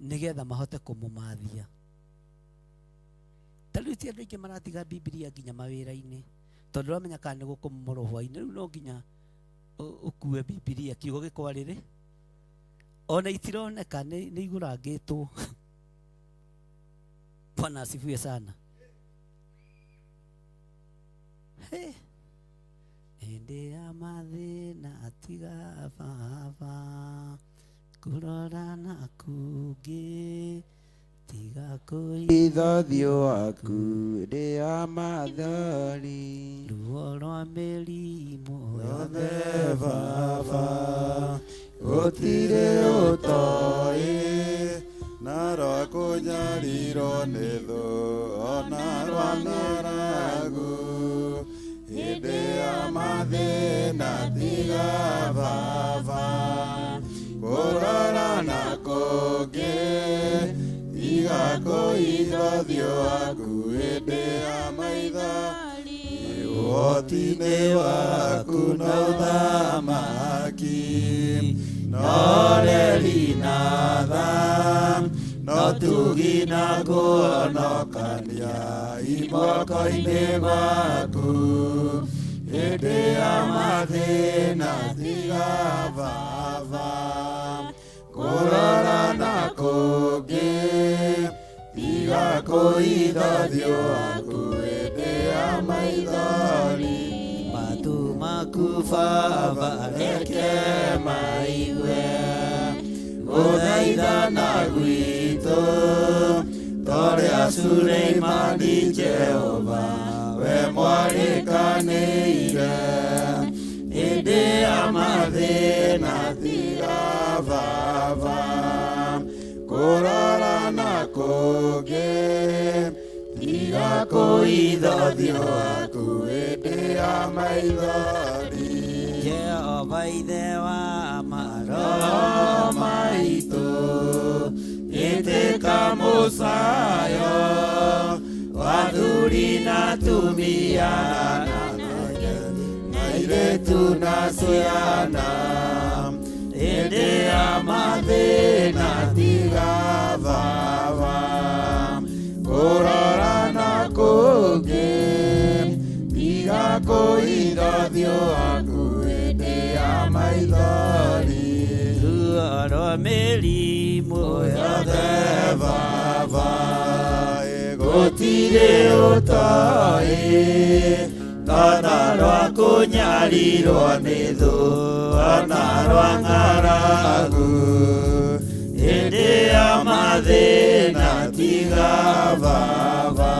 nĩgetha mahote kũmũmathia. Ta rĩu ti andũ aingĩ maratiga Bibilia nginya mawĩra-inĩ tondũ ũramenya kana nĩ gũkũmomorwo hwaĩ-inĩ, rĩu no nginya ũkue Bibilia kiugo gĩkwarĩrĩ ona itironeka nĩ igũrangĩtwo. Bwana asifiwe sana. Hĩndĩ ya mathĩna tiga baba kũrora na kũngĩ tiga kũitho ũthiũ waku rĩa mathori ruo rwa mĩrimũ yothe baba gũtirĩ ũtoĩ na rwa kũnyarirwo nĩ thũ ona rwa ng'aragu hĩndĩ ya mathĩna tiga baba kũrora na kũngĩ tiga kũitho ũthiũ waku hĩndĩ ya maithori ũhoti-inĩ waku na ũthamaki no reri na tha no tugi na kũhonokania imoko-inĩ maku hĩndĩ ya mathĩna tiga baba kũrora na kũngĩ tiga kũitho ũthiũ waku hĩndĩ ya maithori matũ maku baba reke maigue gũthaithana gwitũ torĩa Suleimani Jehova we mwarĩkanĩire hĩndĩ ya mathĩna tiga baba kũrora na kũngĩ tiga kũitho ũthiũ waku hĩndĩ ya maithori Jehova ithe wa maroho maitũ ĩtĩka mũcayo wa Athuri na atumia na airĩtu na ciana hĩndĩ ya mathĩna tiga baba kũrora na kũngĩ tiga kũitha ũthiũ waku hĩndĩ ya maithori Ruo rwa mĩrimũ yothe baba gũtirĩ ũtoĩ ona rwa kũnyarirwo nĩ thũ ona rwa ng'aragu hĩndĩ ya mathĩna tiga baba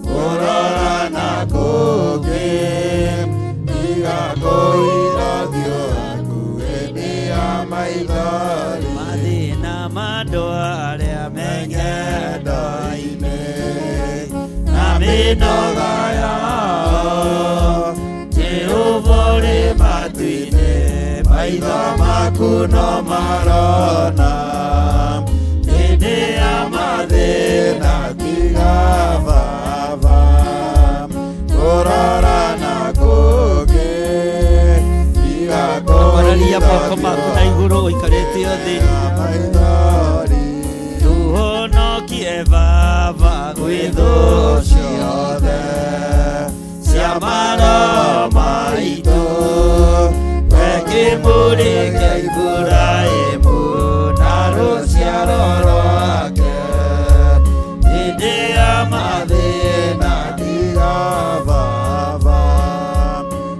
kũrora na kũngĩ tiga kũira ũthiũ waku hĩndĩ ya maithori mathĩna ma andũ arĩa me ng'endo-inĩ na mĩnoga yao Jehova ũrĩ matu-inĩ maitho maku no marona hĩndĩ ya mathĩna tiga baba kũrora na kũngĩ tiga Ambararia moko maku na igũrũ ũikarĩte o thĩ tũhonokie baba gwĩ thũ ciothe cia maroho maitũ we kĩmũrĩ kĩa Iburahĩmu na rũciaro rwake hĩndĩ ya mathĩna tiga baba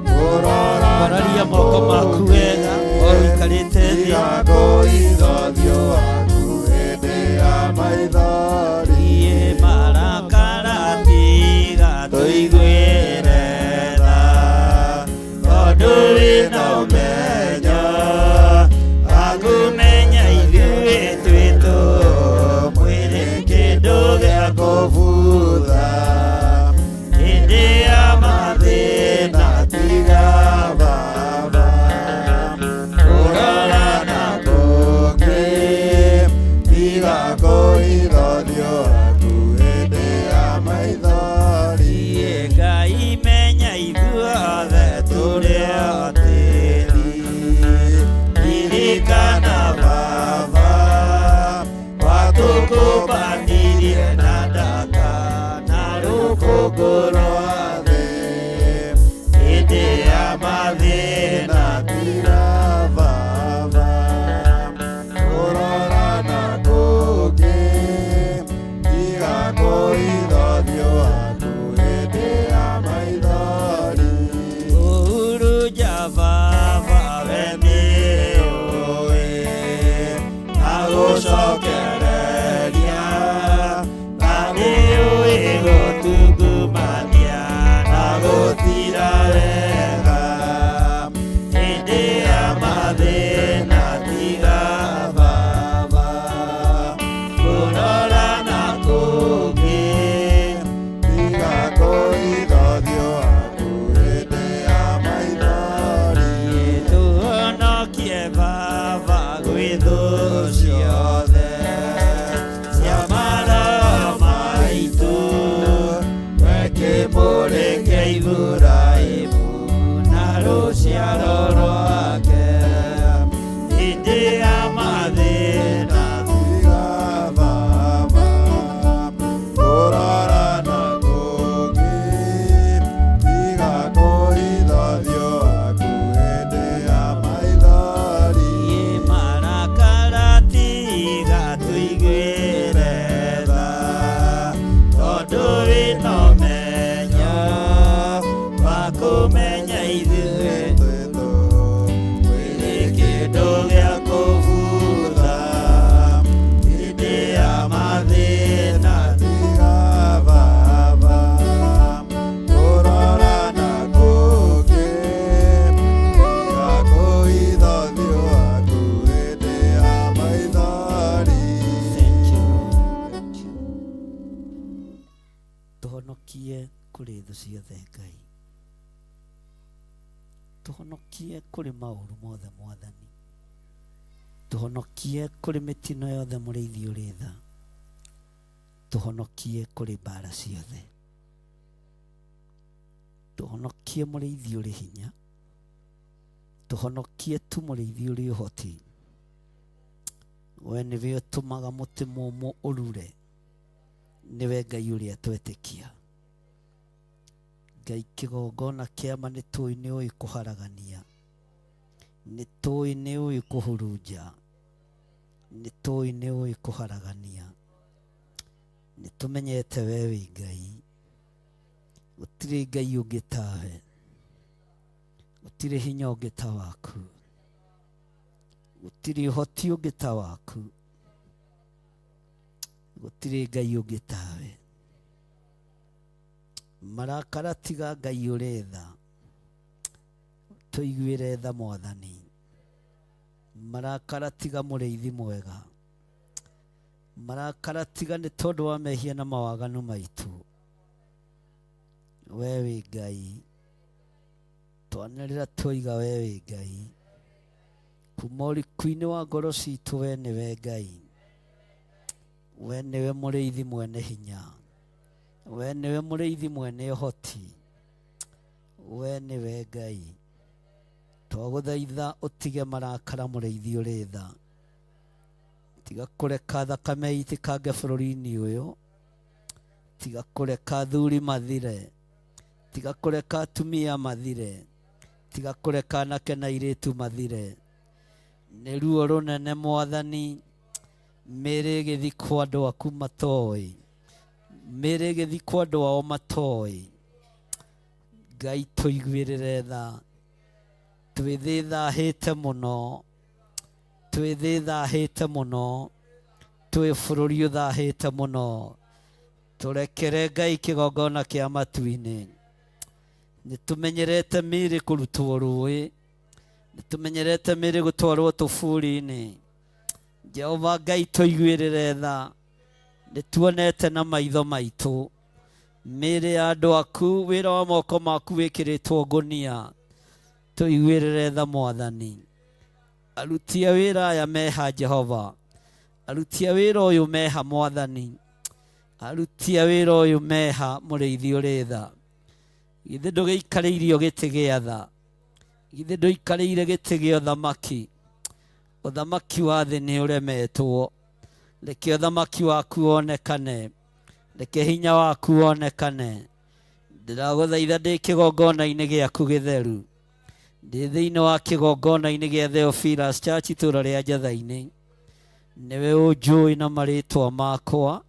kũrora Ambararia moko maku wega o ũikarĩte thĩ tiga kũitha ũthiũ waku hĩndĩ ya maithori Iĩ marakara tiga tũiguĩre tha tondũ wĩna ũmenyo akũmenya ithuĩ twĩ tũ mwĩrĩ kĩndũ gĩa kũbutha hĩndĩ ya mathĩna tiga baba kũrora na kũngĩ tiga kũitha ũthiũ waku hĩndĩ ya maithori Iĩ Ngai menya ithuothe tũrĩ o tĩri ririkana baba watũkũmbanirie na ndaka na rũkũngũ rwa thĩ hĩndĩ ya mathĩna tiga baba kũrora na kũngĩ tiga kũitha ũthiũ waku hĩndĩ ya maithori Ũhurunja baba we nĩũĩ na gũcokereria na nĩũĩ gũtungumania na gũtira wega hĩndĩ ya mathĩna tiga baba kũrora na kũngĩ tiga kũitha ũthiũ waku hĩndĩ ya maithori Tũhonokie baba gwĩ thũ ciothe cia maroho maitũ we kĩmũrĩ kĩa Iburahĩmu na rũciaro rwake hĩndĩ ya mathĩna tiga baba kũrora na kũngĩ tiga kũitha ũthiũ waku hĩndĩ ya maithori Iĩ marakara tiga tũiguĩre tha tondũ wĩna ũmenyo wa kũmenya ithuĩ twĩ kĩndũ gĩa kũbutha hĩndĩ ya mathĩna tiga baba kũrora na kũngĩ tiga kũitha ũthiũ waku hĩndĩ ya maithori Thank you, Lord. Tũhonokie kũrĩ thũ ciothe Ngai tũhonokie kũrĩ maũru mothe Mwathani tũhonokie kũrĩ mĩtino yothe mũrĩithi ũrĩ tha Tũhonokie kũrĩ mbara ciothe. Tũhonokie mũrĩithi ũrĩ hinya. Tũhonokie tu mũrĩithi ũrĩ ũhoti. We nĩwe ũtũmaga mũtĩ mũmũ ũrure. Nĩwe Ngai ũrĩa twetĩkia. Ngai kĩgongona kĩama nĩ tũĩ nĩ ũĩ kũharagania. Nĩ tũĩ nĩ ũĩ kũhurunja. Nĩ tũĩ nĩ ũĩ kũharagania. Nĩ tũmenyete we wĩ Ngai. Gũtirĩ Ngai ũngĩ tawe. Gũtirĩ hinya ũngĩ ta waku. Gũtirĩ ũhoti ũngĩ ta waku. Gũtirĩ Ngai ũngĩ tawe. Marakara tiga Ngai ũrĩ tha. Tũiguĩre tha Mwathani. Marakara tiga mũrĩithi mwega. Marakara tiga nĩ tondũ wa mehia na mawaganu maitũ. We wĩ Ngai. Twanĩrĩra twoiga we wĩ Ngai. Kuma ũriku-inĩ wa ngoro citũ we nĩwe Ngai. We nĩwe mũrĩithi mwene hinya. We nĩwe mũrĩithi mwene ũhoti. We nĩwe Ngai. Twagũthaitha ũtige marakara mũrĩithi ũrĩ tha. Tiga kũreka thakame itĩkange bũrũri-inĩ ũyũ. Tiga kũreka athuri mathire. Tiga kũreka atumia mathire. Tiga kũreka anake na airĩtu mathire. Nĩ ruo rũnene Mwathani, mĩĩrĩ ĩgĩthikwo andũ aku matoĩ. Mĩĩrĩ ĩgĩthikwo andũ ao matoĩ. Ngai tũiguĩrĩre tha. Twĩthĩthahĩte mũno. Twĩthĩthahĩte mũno. Twĩ bũrũri ũthahĩte mũno. Tũrekere Ngai kĩgongona kĩa matu-inĩ. Nĩ tũmenyerete mĩĩrĩ kũrutwo rũĩ. Nĩ tũmenyerete mĩĩrĩ gũtwarwo tũburi-inĩ. Jehova Ngai tũiguĩrĩre tha. Nĩ tuonete na maitho maitũ. Mĩĩrĩ ya andũ aku, wĩra wa moko maku wĩkĩrĩtwo ngũnia. Tũiguĩrĩre tha Mwathani. Aruti a wĩra aya meha Jehova. Aruti a wĩra ũyũ meha Mwathani. Aruti a wĩra ũyũ meha mũrĩithi ũrĩ tha. Githĩ ndũgĩikarĩirio gĩtĩ gĩa tha. Githĩ ndũikarĩire gĩtĩ gĩa ũthamaki. Ũthamaki wa thĩ nĩ ũremetwo. Reke ũthamaki waku wonekane. Reke hinya waku wonekane. Ndĩragũthaitha ndĩ kĩgongona-inĩ gĩaku gĩtheru. Ndĩ thĩinĩ wa kĩgongona-inĩ gĩa Theophilus Church itũũra rĩa Njatha-inĩ. Nĩwe ũnjũĩ na marĩtwa makwa.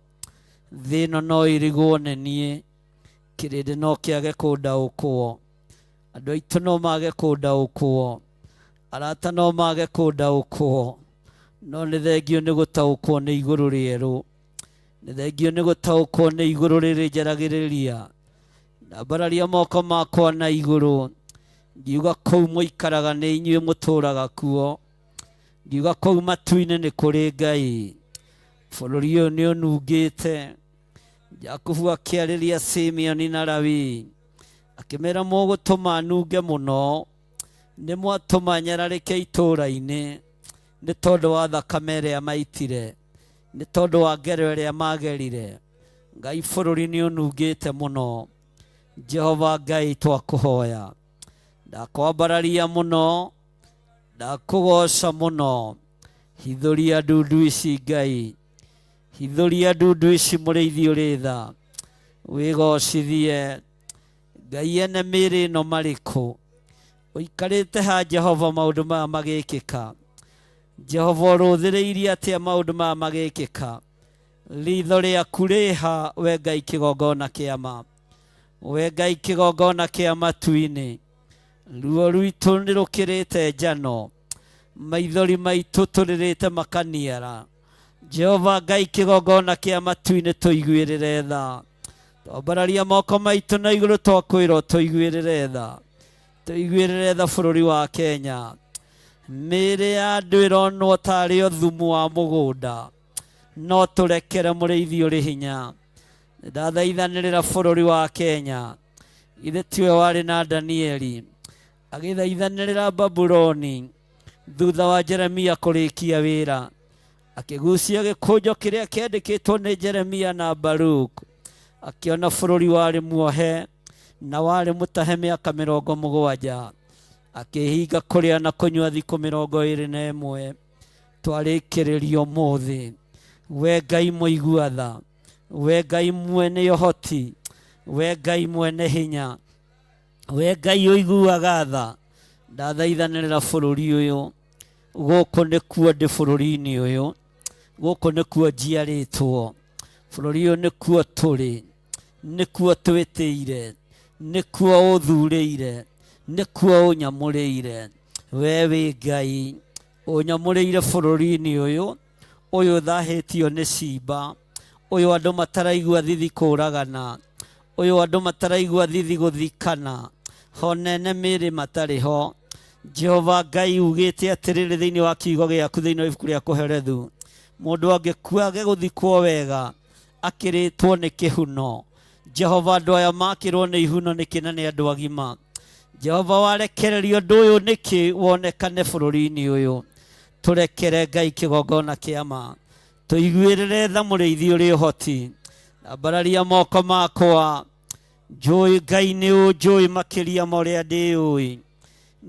Thĩ ĩno no ĩrigwo nĩ niĩ. Kĩrĩndĩ no kĩage kũndaũkwo. Andũ aitũ no mage kũndaũkwo. Arata no mage kũndaũkwo. No nĩ thengio nĩ gũtaũkwo nĩ igũrũ rĩerũ. Nĩ thengio nĩ gũtaũkwo nĩ igũrũ rĩrĩ njaragĩrĩria. Ndambararia moko makwa na igũrũ. Ngiuga kũu mũikaraga nĩ inyuĩ mũtũraga kuo. Ngiuga kũu matu-inĩ nĩ kũrĩ Ngai. Bũrũri ũyũ nĩ ũnungĩte. Jakubu akĩarĩria Simeoni na Lawi. Akĩmera mũgũtũma nunge mũno. Nĩ mwatũma nyararĩke itũũra-inĩ. Nĩ tondũ wa thakame ĩrĩa maitire. Nĩ tondũ wa ngero ĩrĩa magerire. Ngai bũrũri nĩ ũnungĩte mũno. Jehova Ngai twakũhoya. Ndakwambararia mũno. Ndakũgoca mũno. Hithũria ndundu ici Ngai. Hithũria ndundu ici mũrĩithi ũrĩ tha. Wĩgocithie. Ngai ene mĩĩrĩ ĩno marĩkũ. Ũikarĩte ha Jehova maũndũ maya magĩkĩka. Jehova ũrũthĩrĩirie atĩa maũndũ maya magĩkĩka. Ritho rĩaku rĩha we Ngai kĩgongona kĩa ma. We Ngai kĩgongona kĩa matu-inĩ. Ruo rwitũ nĩ rũkĩrĩte njano. Maithori maitũ tũrĩrĩte makaniara. Jehova Ngai kĩgongona kĩa matu-inĩ tũiguĩrĩre tha. Twambararia moko maitũ na igũrũ twakwĩrwo tũiguĩrĩre tha. Tũiguĩrĩre tha bũrũri wa Kenya. Mĩĩrĩ ya andũ ĩronwo tarĩ o thumu wa mũgũnda. No tũrekere mũrĩithi ũrĩ hinya. Ndathaithanĩrĩra bũrũri wa Kenya. Githĩ tiwe warĩ na Danieli. Agĩthaithanĩrĩra Babuloni thutha wa Jeremia kũrĩkia wĩra. Akĩgucia gĩkũnjo kĩrĩa kĩandĩkĩtwo nĩ Jeremia na Baruk, akĩona bũrũri warĩ muohe na warĩ mũtahe mĩaka 70. Akĩhinga kũrĩa na kũnyua thikũ 21. Twarĩkĩrĩria ũmũthĩ. We Ngai mũigua tha, we Ngai mwene ũhoti, we Ngai mwene hinya, we Ngai ũiguaga tha, ndathaithanĩrĩra bũrũri ũyũ. Gũkũ nĩkuo ndĩ bũrũri-inĩ ũyũ, gũkũ nĩkuo njiarĩtwo, bũrũri ũyũ nĩkuo tũrĩ, nĩkuo twĩtĩire, nĩkuo ũthurĩire, nĩkuo ũnyamũrĩire. We wĩ Ngai ũnyamũrĩire bũrũri-inĩ ũyũ, ũyũ ũthahĩtio nĩ cimba, ũyũ andũ mataraigua thithi kũragana, ũyũ andũ mataraigua thithi gũthikana, honene mĩĩrĩ matarĩ ho. Jehova Ngai ugĩte atĩrĩrĩ thĩinĩ wa kiugo gĩaku thĩinĩ wa ibuku rĩa Kũherethu, mũndũ angĩkua age gũthikwo wega akĩrĩtwo nĩ kĩhuno. Jehova, andũ aya makĩrwo nĩ ihuno nĩkĩ na nĩ andũ agima? Jehova, warekereria ũndũ ũyũ nĩkĩ wonekane bũrũri-inĩ ũyũ? Tũrekere Ngai kĩgongona kĩa ma, tũiguĩrĩre tha mũrĩithi ũrĩ ũhoti. Ndambararia moko makwa, njũĩ Ngai nĩ ũnjũĩ makĩria ma ũrĩa ndĩũĩ,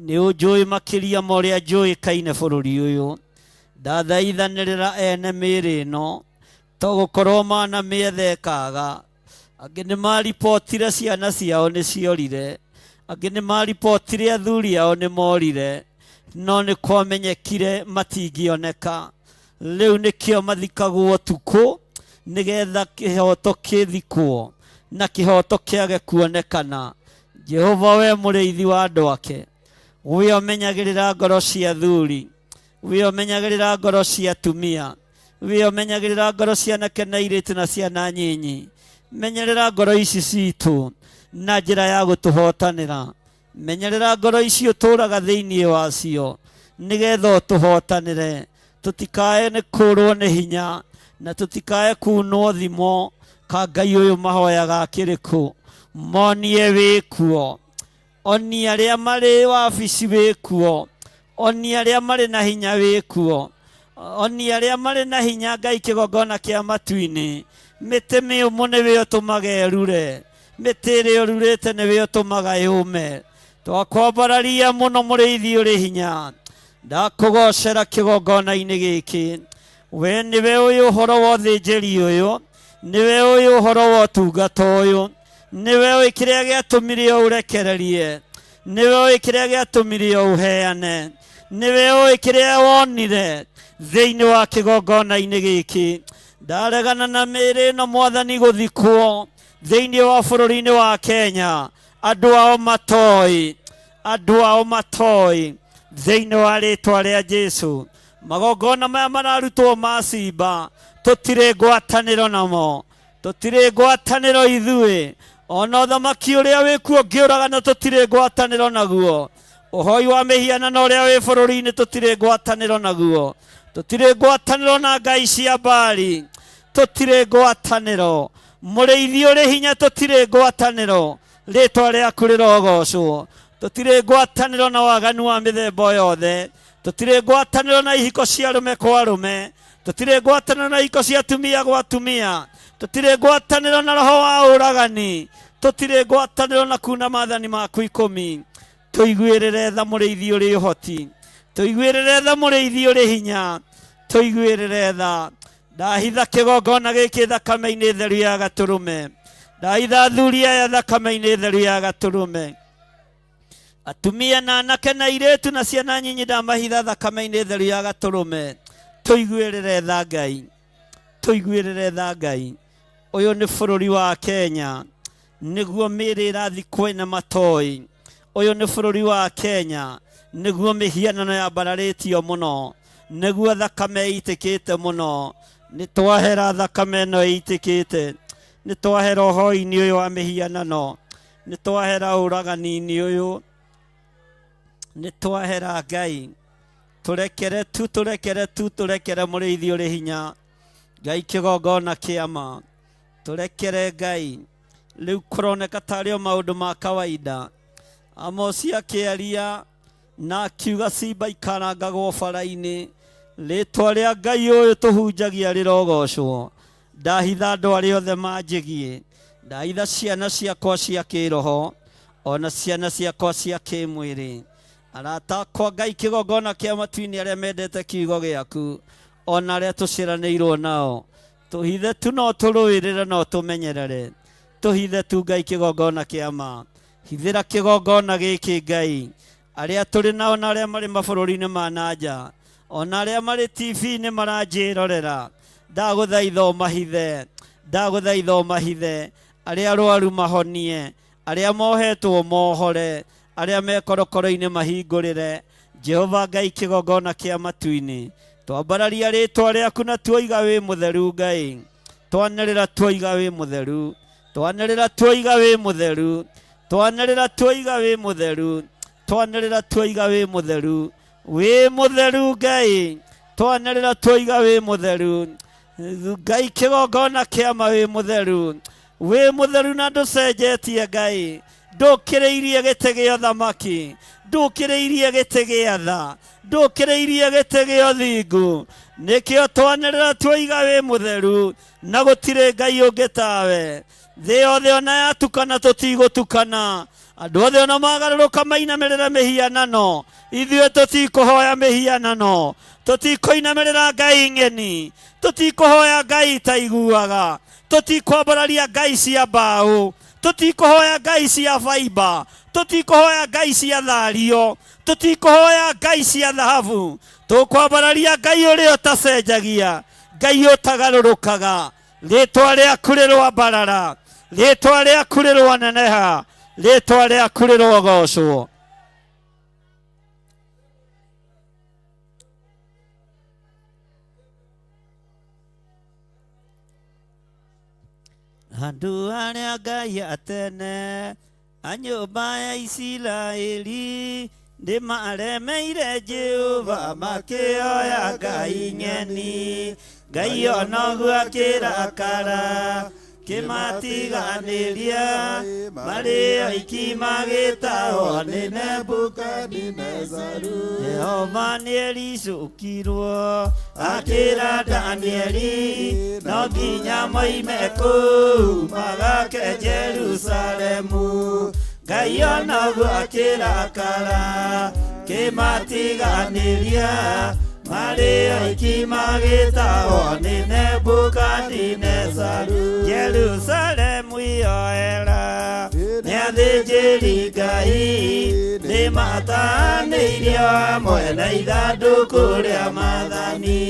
nĩ ũnjũĩ makĩria ma ũrĩa njũĩkaine bũrũri ũyũ. Ndathaithanĩrĩra ene mĩĩrĩ ĩno, to gũkorwo mana mĩetha ĩkaga. Angĩ nĩ maribotire ciana ciao nĩ ciorire, angĩ nĩ maribotire athuri ao nĩ morire, no nĩ kwamenyekire matingĩoneka. Rĩu nĩkĩo mathikagwo ũtukũ, nĩgetha kĩhoto kĩthikwo na kĩhoto kĩage kuonekana. Jehova, we mũrĩithi wa andũ ake, we ũmenyagĩrĩra ngoro cia athuri, we ũmenyagĩrĩra ngoro cia atumia, we ũmenyagĩrĩra ngoro cia anake na airĩtu na ciana nyinyi, menyerera ngoro ici citũ na njĩra ya gũtũhotanĩra. Menyerera ngoro ici ũtũũraga thĩinĩ wacio, nĩgetha ũtũhotanĩre, tũtikae nĩ kũrwo nĩ hinya na tũtikae kunwo thimo ka Ngai ũyũ mahoyaga akĩrĩ kũ. Monie wĩkuo, onie arĩa marĩ wabici wĩkuo, onie arĩa marĩ na hinya wĩkuo, onie arĩa marĩ na hinya Ngai kĩgongona kĩa matu-inĩ. Mĩtĩ mĩũmũ nĩwe ũtũmaga ĩrure, mĩtĩ ĩrĩa ũrurĩte nĩwe ũtũmaga yũme. Twakwambararia mũno mũrĩithi ũrĩ hinya, ndakũgocera kĩgongona-inĩ gĩkĩ. We nĩwe ũyũ ũhoro wa ũthĩnjĩri ũyũ, nĩwe ũyũ ũhoro wa ũtungata ũyũ, nĩwe ũĩ kĩrĩa gĩatũmire ũrekererie, nĩwe ũĩ kĩrĩa gĩatũmire ũheane, nĩwe ũĩ kĩrĩa wonire thĩinĩ wa kĩgongona-inĩ gĩkĩ. Ndaregana na mĩĩrĩ ĩno Mwathani gũthikwo thĩinĩ wa bũrũri-inĩ wa Kenya, andũ ao matoĩ, andũ ao matoĩ, thĩinĩ wa rĩtwa rĩa Jesu. Magongona maya mararutwo ma cimba, tũtirĩ ngwatanĩro namo, tũtirĩ ngwatanĩro ithuĩ. Ona ũthamaki ũrĩa wĩkuo ũngĩũragana, tũtirĩ ngwatanĩro naguo. Ũhoi wa mĩhianano ũrĩa wĩ bũrũri-inĩ, tũtirĩ ngwatanĩro naguo. Tũtirĩ ngwatanĩro na ngai cia Baali, tũtirĩ ngwatanĩro. Mũrĩithi ũrĩ hinya, tũtirĩ ngwatanĩro. Rĩtwa rĩaku rĩrogocwo. Tũtirĩ ngwatanĩro na waganu wa mĩthemba yothe, tũtirĩ ngwatanĩro na ihiko cia arũme kwa arũme, tũtirĩ ngwatanĩro na ihiko cia atumia gwa atumia, tũtirĩ ngwatanĩro na roho wa ũragani, tũtirĩ ngwatanĩro na kuna maathani maku 10. Tũiguĩrĩre tha mũrĩithi ũrĩ ũhoti, tũiguĩrĩre tha mũrĩithi ũrĩ hinya, tũiguĩrĩre tha. Ndahitha kĩgongona gĩkĩ thakame-inĩ theru ya gatũrũme, ndahitha athuri aya thakame-inĩ theru ya gatũrũme, atumia na anake na airĩtu na ciana nyinyi ndamahitha thakame-inĩ theru ya gatũrũme. Tũiguĩrĩre tha Ngai, tũiguĩrĩre tha Ngai. Ũyũ nĩ bũrũri wa Kenya, nĩguo mĩĩrĩ ĩrathikwo ĩna matoĩ. Ũyũ nĩ bũrũri wa Kenya, nĩguo mĩhianano yambararĩtio mũno, nĩguo thakame ĩitĩkĩte mũno. Nĩ twahera thakame ĩno ĩitĩkĩte, nĩ twahera ũhoi-inĩ ũyũ wa mĩhianano, nĩ twahera ũragani-inĩ ũyũ, nĩ twahera Ngai. Tũrekere tu, tũrekere tu, tũrekere mũrĩithi ũrĩ hinya Ngai kĩgongona kĩa ma. Tũrekere Ngai. Rĩu kũroneka tarĩ o maũndũ ma kawaida. Amosi akĩaria na akiuga cimba ikarangagwo bara-inĩ. Rĩtwa rĩa Ngai ũyũ tũhunjagia rĩrogocwo. Ndahitha andũ arĩa othe manjĩgiĩ, ndahitha ciana ciakwa cia kĩroho ona ciana ciakwa cia kĩmwĩrĩ, arata akwa Ngai kĩgongona kĩa matu-inĩ arĩa mendete kiugo gĩaku ona arĩa tũciaranĩirwo nao, tũhithe tu no tũrũĩrĩre no tũmenyerere, tũhithe tu Ngai kĩgongona kĩa ma. Hithĩra kĩgongona gĩkĩ Ngai, arĩa tũrĩ nao na arĩa marĩ mabũrũri-inĩ ma na nja, ona arĩa marĩ TV-inĩ maranjĩrorera, ndagũthaitha ũmahithe, ndagũthaitha ũmahithe, arĩa arwaru mahonie, arĩa mohetwo mohore, arĩa me korokoro-inĩ mahingũrĩre. Jehova Ngai kĩgongona kĩa matu-inĩ, twambararia rĩtwa rĩaku na tuoiga wĩ mũtheru Ngai, twanĩrĩra tuoiga wĩ mũtheru, twanĩrĩra tuoiga wĩ mũtheru, twanĩrĩra tuoiga wĩ mũtheru, twanĩrĩra tuoiga wĩ mũtheru, wĩ mũtheru Ngai, twanĩrĩra tuoiga wĩ mũtheru Ngai kĩgongona kĩa ma wĩ mũtheru, wĩ mũtheru na ndũcenjetie Ngai, ndũkĩrĩirie gĩtĩ gĩa ũthamaki, ndũkĩrĩirie gĩtĩ gĩa tha, ndũkĩrĩirie gĩtĩ gĩa ũthingu, nĩkĩo twanĩrĩra tuoiga wĩ mũtheru na gũtirĩ Ngai ũngĩ tawe. Thĩ yothe ona yatukana tũtigũtukana, andũ othe ona magarũrũka mainamĩrĩra mĩhianano, ithuĩ tũtikũhoya mĩhianano, tũtikũinamĩrĩra ngai ng'eni, tũtikũhoya ngai itaiguaga, tũtikwambararia ngai cia mbaũ, tũtikũhoya ngai cia baimba, tũtikũhoya ngai cia thario, tũtikũhoya ngai cia thahabu, tũkwambararia Ngai ũrĩa ũtacenjagia, Ngai ũtagarũrũkaga. Rĩtwa rĩaku rĩroambarara, rĩtwa rĩaku rĩroaneneha, rĩtwa rĩaku rĩrogocwo. Andũ arĩa Ngai atene a nyũmba ya Isiraeli nĩmaremeire Jehova makĩoya ngai ng'eni, Ngai onoguo akĩrakara kĩmatiganĩria marĩ oiki magĩtahwo nĩ Nebukadinezaru. Jehova nĩericũkirwo akĩra Danieli no nginya moime kũu magake Jerusalemu. Ngai onoguo akĩrakara kĩmatiganĩria marĩ oiki magĩtahwo nĩ Nebukadinezaru. Jerusalemu yoera nĩ athĩnjĩri Ngai nĩmatanĩirio hamwe na ithandũkũ rĩa maathani.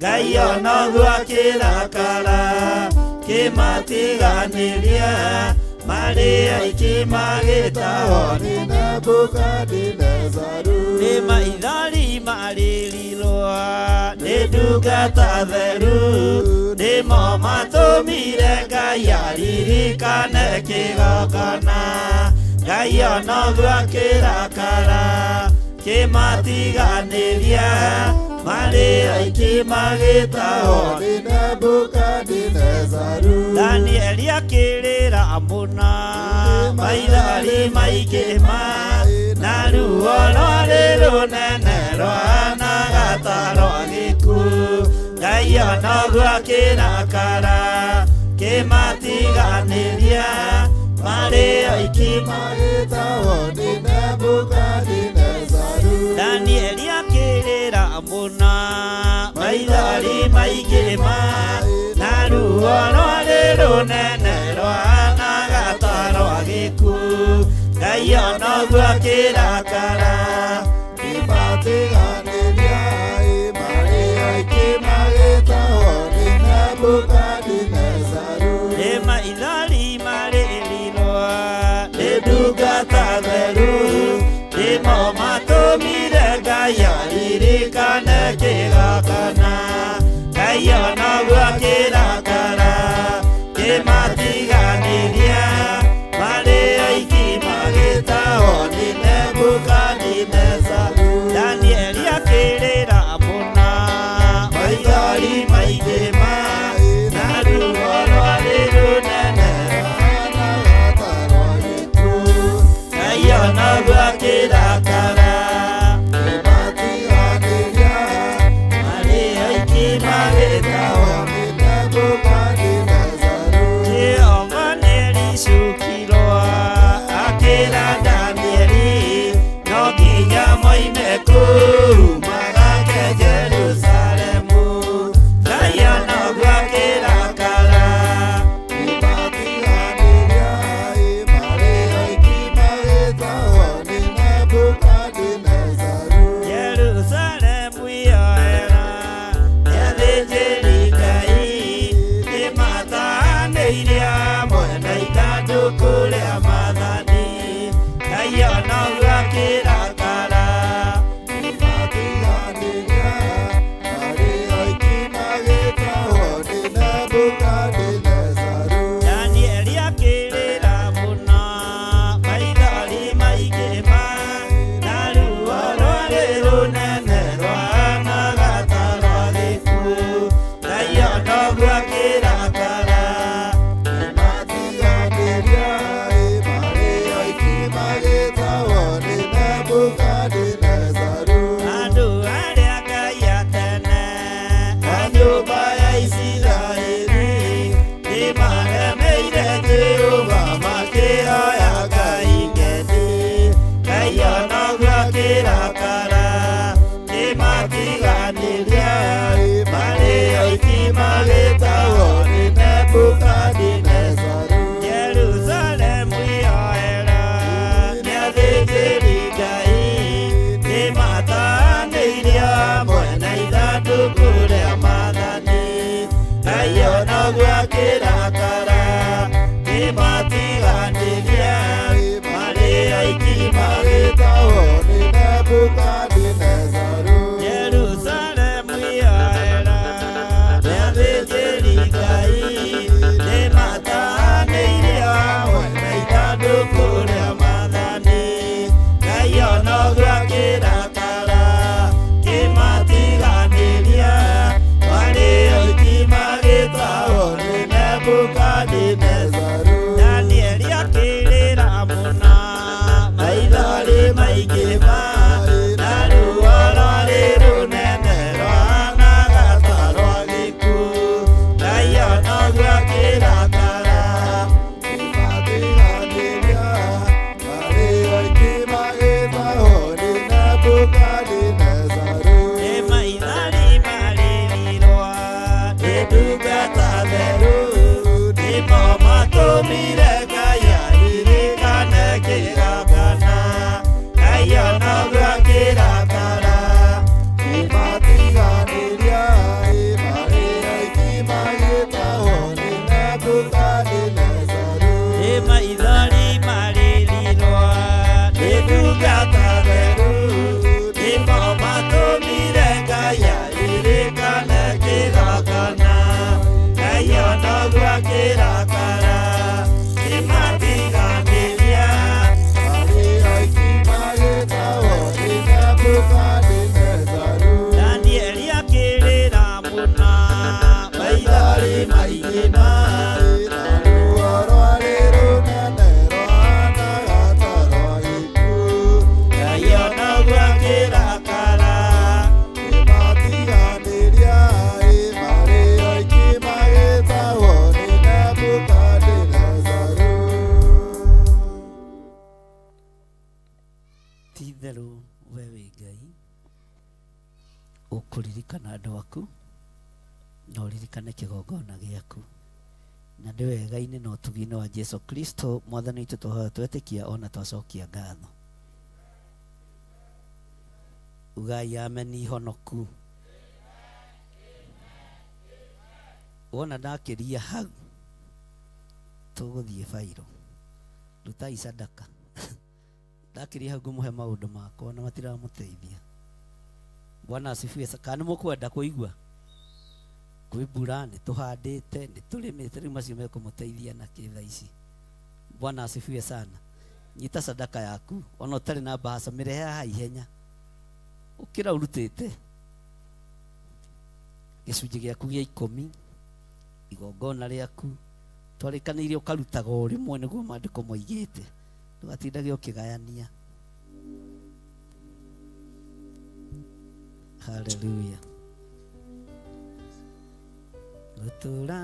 Ngai onoguo akĩrakara kĩmatiganĩria marĩ oiki magĩtahwo nĩ Nebukadinezaru. Nĩ maithori marĩrirwo nĩ ndungata theru, nĩmo matũmire Ngai aririkane kĩgongona. Ngai onoguo akĩrakara kĩmatiganĩria marĩ oiki magĩtahwo nĩ Nebukadinezaru. Danieli akĩrĩra mũna maithori maingĩ ma na ruo rwarĩ rũnene rwahanaga ta rwa gĩkuũ. Ngai onoguo akĩrakara kĩmatiganĩria marĩ oiki magĩtahwo nĩ Nebukadinezaru. Danieli akĩrĩra mũna maithori maingĩ ma na ruo rwarĩ rũnene rwahanaga ta rwa gĩkuũ. Ngai onoguo akĩrakara kĩmatiganĩria marĩ oiki magĩtahwo nĩ Nebukadinezaru. Nĩ maithori marĩrirwo nĩ ndungata theru, nĩmo matũmire Ngai aririkane kĩgongona. Ngai onoguo akĩrakara kĩmatiganĩria marĩ oiki magĩtahwo nĩ Nebukadinezaru. Danieli akĩrĩra mũna maithori maingĩ ma na ruo rwarĩ rũnene Ngai onoguo akĩrakara kĩmatiganĩria Ũkũririkana andũ aku na ũririkane kĩgongona gĩaku, na nĩ wega-inĩ na ũtugi-inĩ wa Jesu Kristo mwathani witũ twahoya twetĩkia ona twacokia ngatho. Ugai ameni honoku. Wona ndakĩria hau tũgũthiĩ bairo, rutai sadaka. Ndakĩria hau ngũmũhe maũndũ makwa na matiramũteithia. Bwana asifiwe. Kana nĩ mũkwenda kũigua kwĩ mbura, nĩ tũhandĩte, nĩ tũrĩmĩte, rĩu macio mekũmũteithia na kĩ thaa ici. Bwana asifiwe sana. Nyita sadaka yaku ona ũtarĩ na mbahaca, mĩrehe haha ihenya, ũkĩra ũrutĩte gĩcunjĩ gĩaku gĩa 10, igongona rĩaku twarĩkanĩire ũkarutaga o rĩmwe nĩguo maandĩko moigĩte, ndũgatindage ũkĩgayania. Haleluya. Gũtũra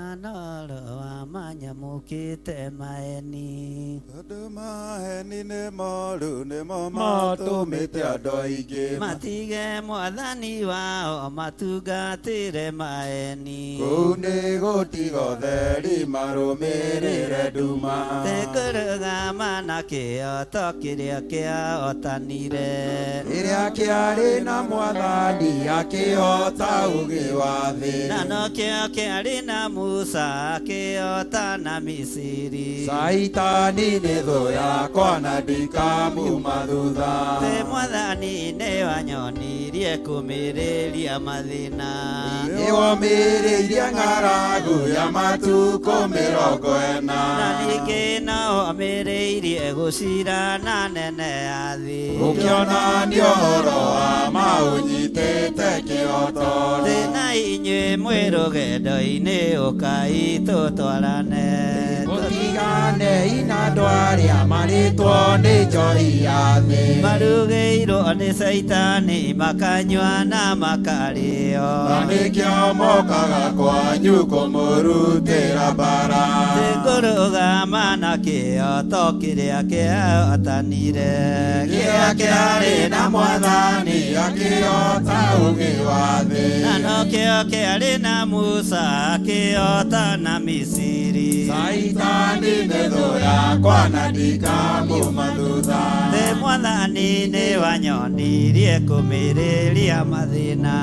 wa manyamũkĩte maeni, Tondũ maheni nĩ moru nĩmo matũmĩte andũ aingĩ matige mwathani wao matungatĩre maeni. Kũu nĩ gũtiga ũtheri marũmĩrĩre nduma, Tekũrũgama na kĩoto kĩrĩa kĩahotanire, kĩrĩa kĩarĩ na mwathani akĩhota ũgĩ wa thĩ, na nokĩo kĩarĩ na Musa akĩhota na Misiri. Caitani nĩ thũ yakwa na ndikamuma thutha, Te mwathani nĩ wanyonirie kũmĩrĩria mathĩna, nĩwomĩrĩirie ng'aragu ya matukũ 40, na ningĩ no omĩrĩirie gũcira na nene ya thĩ. Ũkĩonania ũhoro wa ma ũnyitĩte kĩhoto, Thĩna inyuĩ mwĩ rũgendo-inĩ ũkai tũtwarane, Mũtiganei na andũ arĩa marĩtwo nĩ njohi ya thĩ, marugĩirwo nĩ caitani makanyua na makarĩo, na nĩkĩo mokaga kwanyu kũmũrutĩra mbara, Tĩkũrũgama na kĩoto kĩrĩa kĩahotanire, kĩrĩa kĩarĩ na mwathani akĩhota ũgĩ wa thĩ, na nokĩo kĩarĩ na Musa akĩhota na Misiri. Caitani nĩ thũ yakwa na ndikamuma thutha, Thĩ mwathani nĩ wanyonirie kũmĩrĩria mathĩna,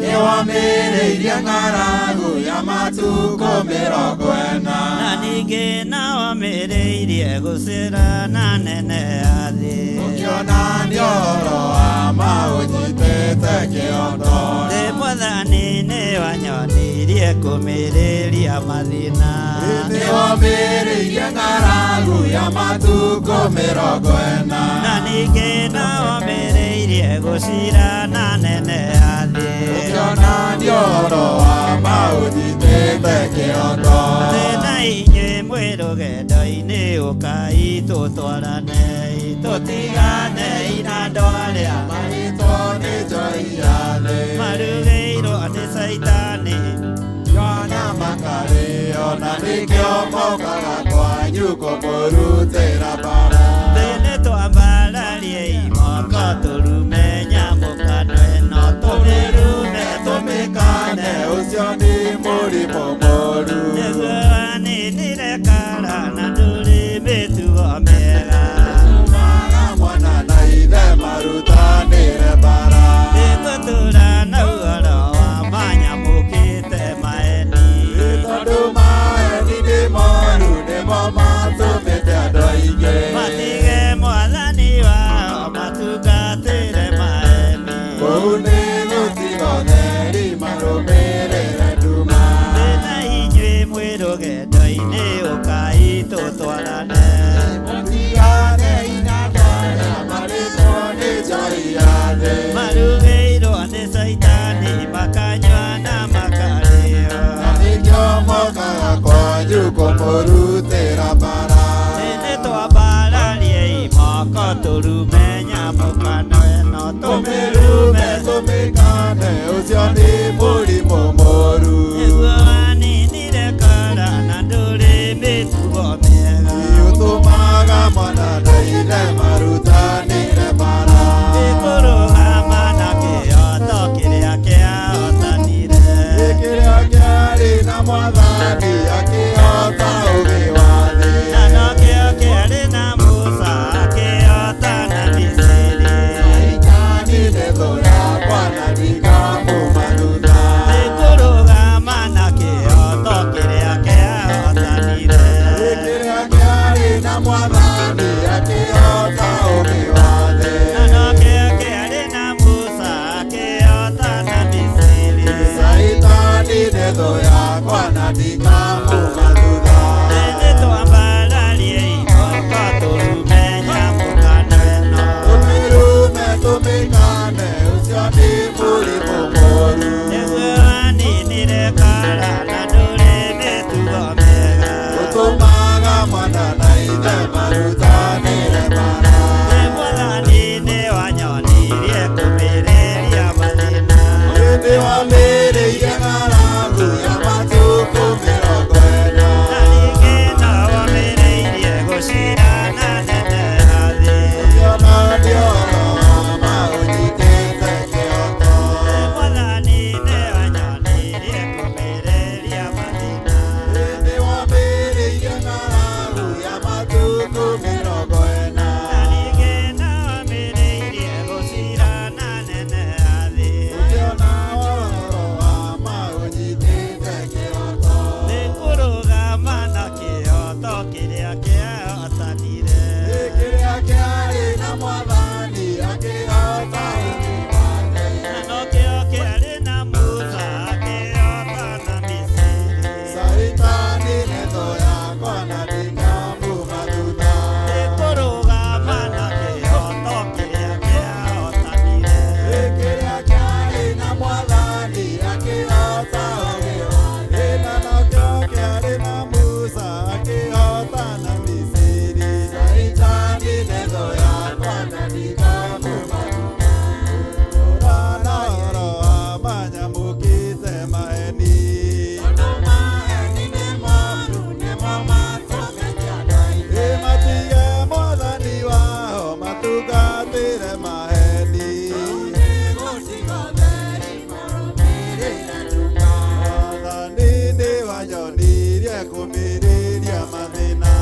nĩwomĩrĩirie ng'aragu ya matukũ 40, na ningĩ nawomĩrĩirie gũcĩra na nene ya thĩ. Ũkĩonania ũhoro wa ma ũnyitĩte kĩhoto, Thĩ mwathani nĩ wanyonirie kũmĩrĩria mathĩna, nĩwomĩrĩirie ng'aragu ya matukũ 40, na ningĩ nawomĩrĩirie gũcira na nene ya thĩ. Ũkĩonania ũhoro wa ma ũnyitĩte kĩhoto, Thĩna inyuĩ mwĩ rũgendo-inĩ ũkai tũtwarane, tũtiganei na andũ arĩa marĩtwo nĩ njohi ya thĩ, marugĩirwo nĩ caitani, Yohana makarĩo na nĩkĩo mokaga kwanyu kũmũrutĩra mbara, Thĩ twambararie imoko tũrume nyamũkano ĩno, tũmĩrume tũmĩkane ũcio nĩ mũrimũ mũru, nĩguo waninire kara na ndũrĩ mĩtugo mĩega, Tũmaga mwana na ithe marutanĩre mbara, Nĩngũtũra na ũhoro wa manyamũkĩte maeni, tondũ maeni nĩ moru nĩmo matũmĩte andũ aingĩ matige mwathani wao matungatĩre maeni. Kũu nĩ gũtiga ũtheri marũmĩrĩre nduma, Thĩna inyuĩ mwĩ rũgendo-inĩ ũkai tũtwarane, Mũtiganei na andũ arĩa marĩtwo nĩ njohi ya thĩ, marugĩirwo nĩ caitani makanyua na makarĩo, na nĩkĩo mokaga kwanyu kũmũrutĩra mbara, Thĩ twambararie imoko tũrume nyamũkano ĩno, tũmĩrume tũmĩrume tũmĩkane ũcio nĩ mũrimũ mũru, nĩguo waninire kara na ndũrĩ mĩtugo mĩega, ũtũmaga mwana na ithe marutanĩre mbara, Nĩkũrũgama na kĩoto kĩrĩa thũ yakwa na ndikamuma thutha. Nĩtwambararie imoko tũrume nyamũkano ĩno. Tũmĩrume tũmĩkane ũcio nĩ mũrimũ mũru. Nĩguo waninire kara na ndũrĩ mĩtugo mĩega. Ũtũmaga mwana na ithe marutanĩre mara. Nĩ mwathani nĩwanyonirie kũmĩrĩria mathĩna. Hĩndĩ wambĩrĩirie ng'aragu ya matukũ 40. Na ningĩ no womĩrĩirie gũcirana nene hathĩ. Ũkĩona ndĩoro ma ũnyitĩte kĩhooto. Nĩ mwathani nĩwanyonirie kũmĩrĩria mathĩna. Hĩndĩ wambĩrĩirie ng'aragu ya matukũ 40. Na ningĩ no womĩrĩirie gũcirana nene hathĩ. Ũkĩona ũhoro wa ma ũnyitĩte kĩhooto. Nĩngũrũgama na kĩhooto kĩrĩa kĩahotanire. Kĩrĩa kĩarĩ na mwathani akĩhota ũũgĩ wake. Na nokĩo kĩarĩ na Musa akĩhota na Misiri. Caitani nĩ thũ yakwa na ndikamuma thutha. Nĩngũrũgama na kĩhooto kĩrĩa kĩahotanire. Kĩrĩa kĩarĩ na mwathani akĩhota ũũgĩ wake. Na nokĩo kĩarĩ na Musa akĩhota na Misiri. Caitani nĩ thũ yakwa na ndikamuma thutha. Ũrana ũhoro wa manyamũkĩte maheni. Tondũ maheni nĩ moru nĩmo matũmĩte andũ aingĩ. Ĩ matige mwathani wao matungatĩre maheni. Mwathani nĩwanyonirie kũmĩrĩria mathĩna.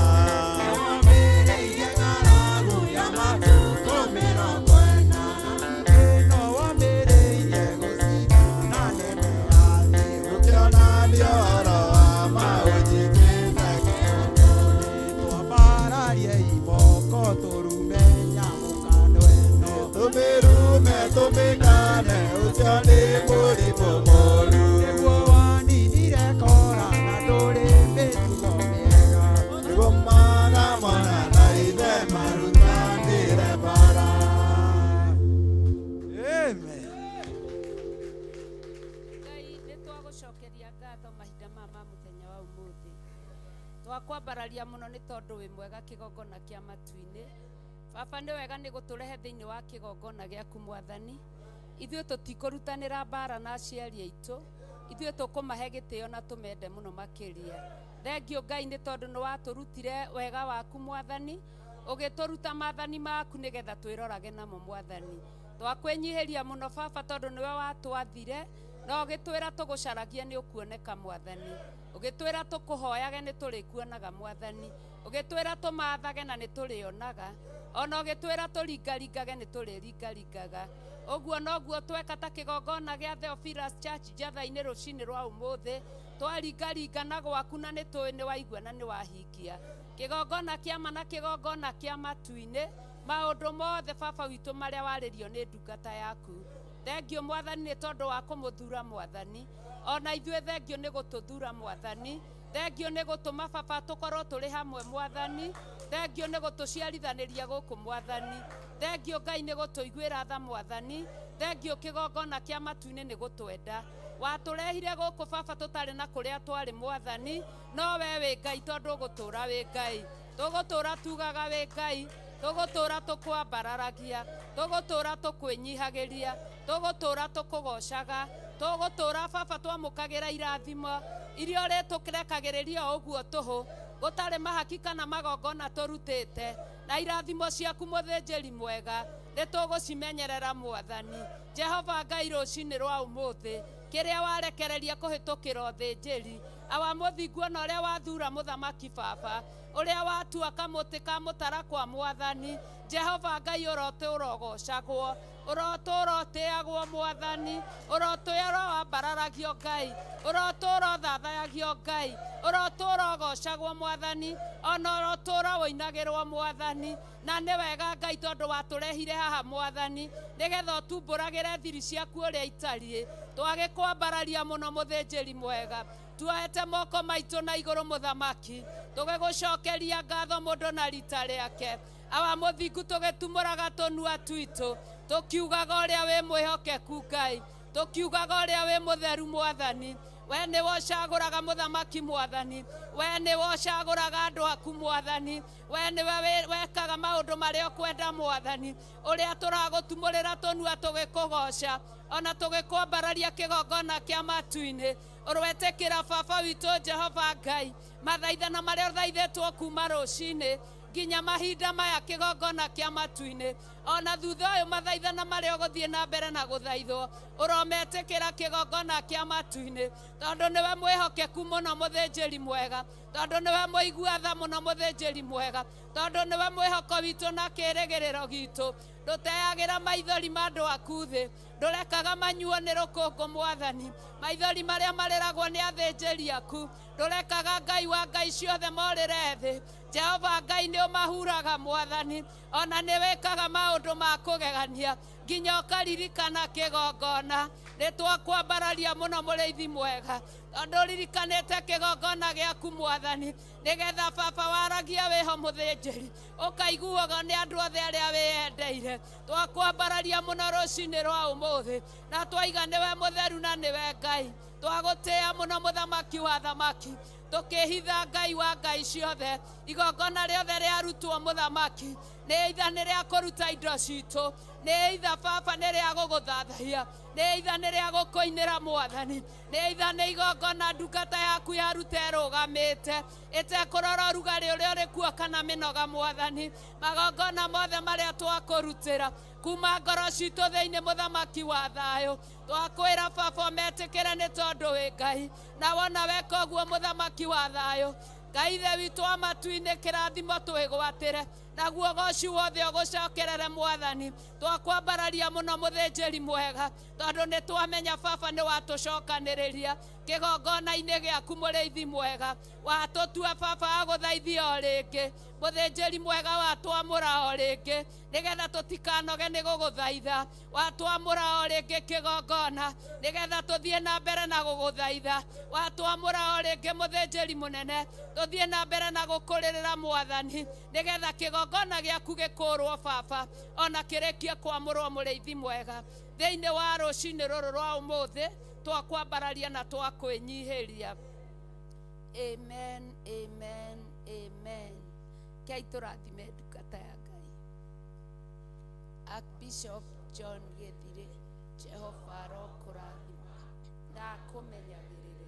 Ũkĩona nĩ ũhoro wa ma ũnyitĩte kĩhooto. Twambararie imoko tũrume nyamũkano ĩno. Tũmĩrume tũmĩkane ũcio nĩ mũrimũ mũru. Nĩguo waninire kora na ndũrĩ mĩtugo mĩega. Nĩguo maga mwana na ithe marutanĩre bara. Amen. Ngai nĩ twagũcokeria ngatho mahinda maya ma mũthenya wa ũmũthĩ. Twakwambararia mũno nĩ tondũ wĩ mwega kĩgongona kĩa matu-inĩ. Baba nĩ wega nĩ gũtũrehe thĩinĩ wa kĩgongona gĩaku mwathani. Ithuĩ tũtikũrutanĩra mbara na aciari aitũ. Ithuĩ tũkũmahe gĩtĩo na tũmende mũno makĩria. Thengiũ Ngai nĩ tondũ nĩ watũrutire wega waku mwathani. Ũgĩtũruta maathani maku nĩgetha twĩrorage namo mwathani. Twakwĩnyihĩria mũno baba tondũ nĩwe watwathire na ũgĩtwĩra tũgũcaragie nĩ ũkuoneka mwathani. Ũgĩtwĩra tũkũhoyage nĩ tũrĩkuonaga mwathani. Ũgĩtwĩra tũmathage na nĩ tũrĩonaga. Ona ũgĩtwĩra tũringaringage nĩ tũrĩringaringaga. Ũguo noguo tweka ta kĩgongona gĩa Theophilus Church Njatha-inĩ rũcinĩ rwa ũmũthĩ. Twaringaringa na gwaku na nĩ tũĩ nĩ waigua na nĩ wahingia. Kĩgongona kĩa ma na kĩgongona kĩa matu-inĩ, maũndũ mothe baba witũ marĩa warĩrio nĩ ndungata yaku. Thengiũ mwathani nĩ tondũ wa kũmũthura mwathani. Ona ithuĩ thengiũ nĩ gũtũthura mwathani. Thengiũ nĩ gũtũma baba tũkorwo tũrĩ hamwe mwathani. Thengiũ nĩ gũtũciarithanĩria gũkũ mwathani. Thengiũ Ngai nĩ gũtũiguĩra tha mwathani. Thengiũ kĩgongona kĩa matu-inĩ nĩ gũtwenda. Watũrehire gũkũ baba tũtarĩ na kũrĩa twarĩ mwathani, no we wĩ Ngai tondũ ũgũtũũra wĩ Ngai. Tũgũtũũra tugaga wĩ Ngai, tũgũtũũra tũkwambararagia, tũgũtũũra tũkwĩnyihagĩria, tũgũtũũra tũkũgocaga, tũgũtũũra baba twamũkagĩra irathimo iria ũrĩtũrekagĩrĩria o ũguo tũhũ, gũtarĩ mahaki kana magongona tũrutĩte, na irathimo ciaku mũthĩnjĩri mwega nĩ tũgũcimenyerera mwathani. Jehova Ngai rũcinĩ rwa ũmũthĩ kĩrĩa warekereria kũhĩtũkĩra ũthĩnjĩri awa mũthingu ona ũrĩa wathura mũthamaki baba ũrĩa watua kamũtĩ ka mũtarakwa mwathani. Jehova Ngai ũrotũũra ũgocagwo, ũrotũũra ũtĩagwo mwathani, ũrotũũra wambararagio Ngai, ũrotũũra ũthathayagio Ngai, ũrotũũra ũgocagwo Mwathani, ona ũrotũũra ũinagĩrwo Mwathani. Na nĩ wega Ngai tondũ watũrehire haha Mwathani, nĩgetha ũtumbũragĩre thiri ciaku ũrĩa itariĩ. Twagĩkwambararia mũno mũthĩnjĩri mwega, tuoete moko maitũ na igũrũ mũthamaki, tũgĩgũcokeria ngatho mũndũ na rita rĩake. Awa mũthingu tũgĩtumũraga tũnua twitũ, tũkiugaga ũrĩa wĩ mwĩhokeku Ngai, tũkiugaga ũrĩa wĩ mũtheru Mwathani. We nĩwe ũcagũraga mũthamaki Mwathani, we nĩwe ũcagũraga andũ aku Mwathani, we nĩwe wekaga maũndũ marĩa ũkwenda Mwathani. Ũrĩa tũragũtumũrĩra tũnua tũgĩkũgoca, ona tũgĩkwambararia kĩgongona kĩa matu-inĩ, ũrwetĩkĩra baba witũ Jehova Ngai, mathaithana marĩa ũthaithĩtwo kuma rũcinĩ nginya mahinda maya kĩgongona kĩa matu-inĩ, ona thutha ũyũ mathaithana marĩa ũgũthiĩ na mbere na gũthaithwo, ũrometĩkĩra kĩgongona kĩa matu-inĩ, tondũ nĩwe mwĩhokeku mũno mũthĩnjĩri mwega, tondũ nĩwe mũigua tha mũno mũthĩnjĩri mwega, tondũ nĩwe mwĩhoko witũ na kĩrĩgĩrĩro gitũ. Ndũteagĩra maithori ma andũ aku thĩ, ndũrekaga manyuo nĩ rũkũngũ Mwathani, maithori marĩa marĩragwo nĩ athĩnjĩri aku, ndũrekaga Ngai wa ngai ciothe morĩre thĩ. Jehova Ngai nĩ ũmahuraga Mwathani, ona nĩ wĩkaga maũndũ ma kũgegania nginya ũkaririkana kĩgongona. Nĩ twakwambararia mũno mũrĩithi mwega, tondũ ũririkanĩte kĩgongona gĩaku Mwathani, nĩgetha baba waragia wĩho mũthĩnjĩri, ũkaiguaga nĩ andũ othe arĩa wĩyendeire. Twakwambararia mũno rũcinĩ rwa ũmũthĩ, na twaiga nĩwe mũtheru na nĩwe Ngai. Twagũtĩĩa mũno mũthamaki wa thamaki, tũkĩhitha Ngai wa ngai ciothe. Igongona rĩothe rĩarutwo mũthamaki, nĩ itha nĩ rĩa kũruta indo citũ, nĩ itha baba nĩ rĩa gũgũthathaiya, nĩ itha nĩ rĩa gũkũinĩra Mwathani, nĩ itha nĩ igongona ndungata yaku yaruta ĩrũgamĩte, ĩtekũrora ũrugarĩ ũrĩa ũrĩ kuo kana mĩnoga Mwathani. Magongona mothe marĩa twakũrutĩra kuma ngoro citũ thĩinĩ mũthamaki wa thayũ, twakwĩra baba ũmetĩkĩre nĩ tondũ wĩ Ngai, na wona weka ũguo mũthamaki wa thayũ, Ngai ithe witũ wa matu-inĩ, kĩrathimo twĩgwatĩre, naguo goci wothe ũgũcokerere Mwathani. Twakwambararia mũno mũthĩnjĩri mwega, tondũ nĩ twamenya baba nĩ watũcokanĩrĩria kĩgongona-inĩ gĩaku mũrĩithi mwega, watũtua baba agũthaithia o rĩngĩ, mũthĩnjĩri mwega watwamũra o rĩngĩ, nĩgetha tũtikanoge nĩ gũgũthaitha. Watwamũra o rĩngĩ kĩgongona, nĩgetha tũthiĩ na mbere na gũgũthaitha. Watwamũra o rĩngĩ mũthĩnjĩri mũnene, tũthiĩ na mbere na gũkũrĩrĩra Mwathani, nĩgetha kĩgongona gĩaku gĩkũrwo baba, ona kĩrĩkie kwamũrwo mũrĩithi mwega. Thĩinĩ wa rũcinĩ rũrũ rwa ũmũthĩ, twakwambararia na twakwĩnyihĩria. Amen, amen, amen. Kei tũrathime ndungata ya Ngai, Archbishop John Gĩthirĩ. Jehova arokũrathima na akũmenyagĩrĩre.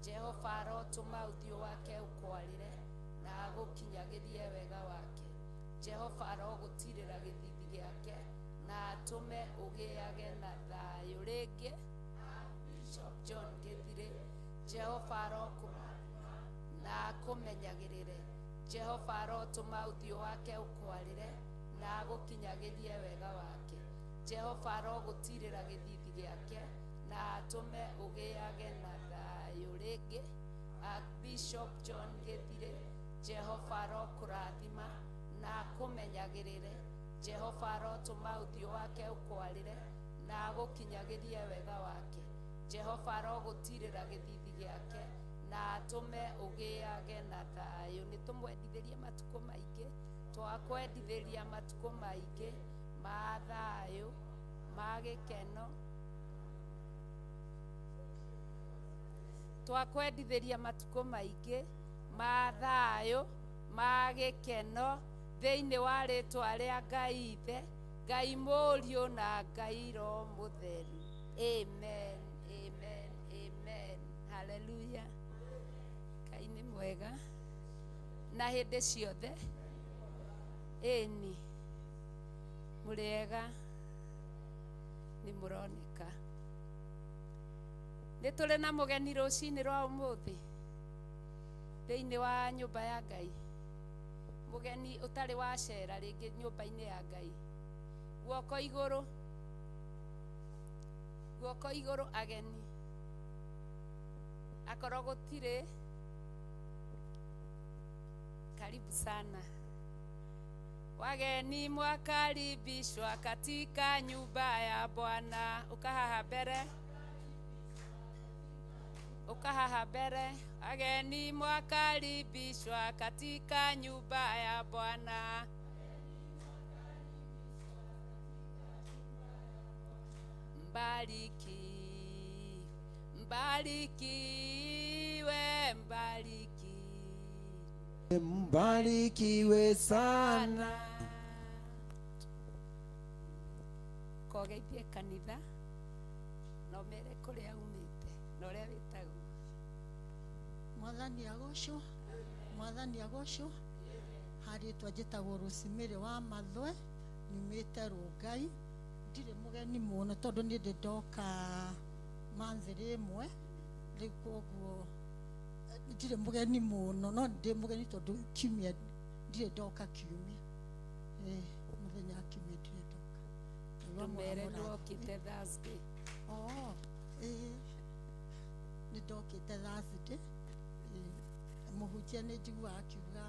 Jehova arotũma ũthiũ wake ũkwarĩre na agũkinyagĩrie wega wake. Jehova arogũtirĩra gĩthithi gĩake na atũme ũgĩage na thayũ rĩngĩ. Bishop John Gĩthirĩ, Jehova arokũrathima na akũmenyagĩrĩre. Jehova arotũma ũthiũ wake ũkwarĩre na agũkinyagĩrie wega wake. Jehova arogũtirĩra gĩthithi gĩake na atũme ũgĩage na thayũ rĩngĩ. Archbishop John Gĩthirĩ, Jehova arokũrathima na akũmenyagĩrĩre. Jehova arotũma ũthiũ wake ũkwarĩre na agũkinyagĩrie wega wake. Jehova arogũtirĩra gĩthithi gĩake na atũme ũgĩage na thayũ. Nĩ tũmwendithĩrie matukũ maingĩ, twakwendithĩria matukũ maingĩ ma thayũ, ma gĩkeno. Twakwendithĩria matukũ maingĩ ma thayũ, ma gĩkeno, thĩinĩ wa rĩtwa rĩa Ngai Ithe, Ngai Mũriũ na Ngai Roho Mũtheru. Amen, amen, amen. Hallelujah. Ngai nĩ mwega na hĩndĩ ciothe. Ĩni mũrĩega, nĩ mũroneka. Nĩ tũrĩ na mũgeni rũcinĩ rwa ũmũthĩ thĩinĩ wa nyũmba ya Ngai, mũgeni ũtarĩ wacera rĩngĩ nyũmba-inĩ ya Ngai. Guoko igũrũ, guoko igũrũ ageni. Akorwo gũtirĩ, karibu sana. Wageni mwakaribishwa katika nyumba ya Bwana. Ukahaha mbere, ukahaha mbere. Wageni mwakaribishwa katika nyumba ya Bwana. Mbariki, mbarikiwe, mbariki, Mbarikiwe sana. Kogeithie kanitha na ũmere kũrĩa umĩte na ũrĩa wĩtagwo. Mwathani agocwo, Mwathani agocwo. Harĩtwa njĩtagwo Rosemary wa Mathwe, nyumĩte Rũngai. Ndirĩ mũgeni mũno tondũ nĩ ndĩ ndoka manthĩrĩ ĩmwe, rĩu koguo ndirĩ mũgeni mũno, no ndĩ mũgeni tondũ kiumia ndirĩ ndoka kiumia. Mũthenya wa kiumia ndirĩ ndoka. Ndũmere nĩwokĩte Thursday. Oh, nĩ ndokĩte Thursday. Mũhunjia nĩ njiguaga akiuga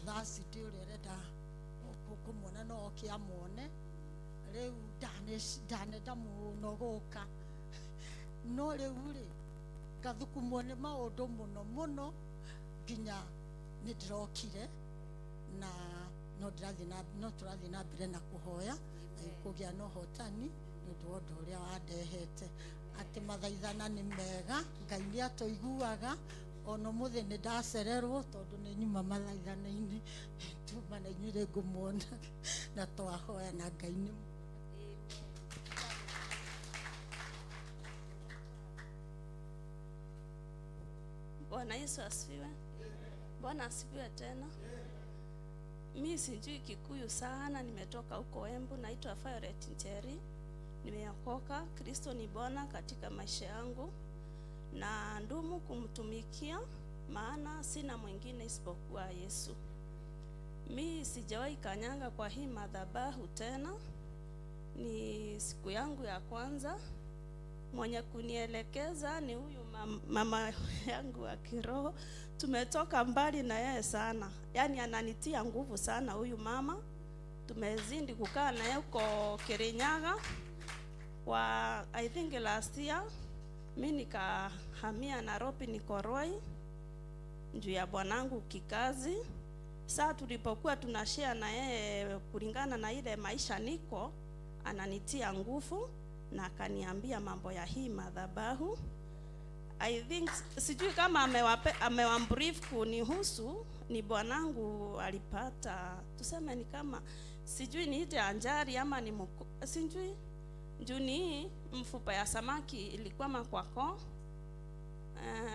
Thursday ũrĩa ũrenda kũmuona no oke amuone. Rĩu ndanenda mũno gũka, no rĩu rĩ ngathukumwo nĩ maũndũ mũno mũno nginya nĩ ndĩrokire, na no tũrathiĩ na mbere na kũhoya na kũgĩa na ũhotani nĩ ũndũ wa ũndũ ũrĩa wandehete. Atĩ mathaithana nĩ mega, Ngai nĩ atũiguaga. Ona ũmũthĩ nĩ ndacererwo tondũ nĩ nyuma mathaithana-inĩ, tuma na inyuĩ rĩ ngũmuona na twahoya na Ngai nĩ Bwana Yesu asifiwe. Bwana asifiwe tena. Mi sijui Kikuyu sana, nimetoka huko Embu, naitwa Violet Njeri. Nimeokoka, Kristo ni Bwana katika maisha yangu na ndumu kumtumikia, maana sina mwingine isipokuwa Yesu. Mi sijawahi kanyanga kwa hii madhabahu tena. Ni siku yangu ya kwanza. Mwenye kunielekeza ni huyu mama yangu wa kiroho. Tumetoka mbali na yeye sana. Yaani ananitia nguvu sana huyu mama. Tumezidi kukaa na yeye huko Kirinyaga. Kwa I think last year mimi nikahamia Nairobi, niko Roi juu ya bwanangu kikazi. Saa tulipokuwa tunashare na yeye kulingana na ile maisha niko, ananitia nguvu na akaniambia mambo ya hii madhabahu. I think sijui kama amewambrief kunihusu. Ni bwanangu alipata, tuseme ni kama sijui niite anjari ama ni sijui juu ni mfupa ya samaki ilikwama kwako.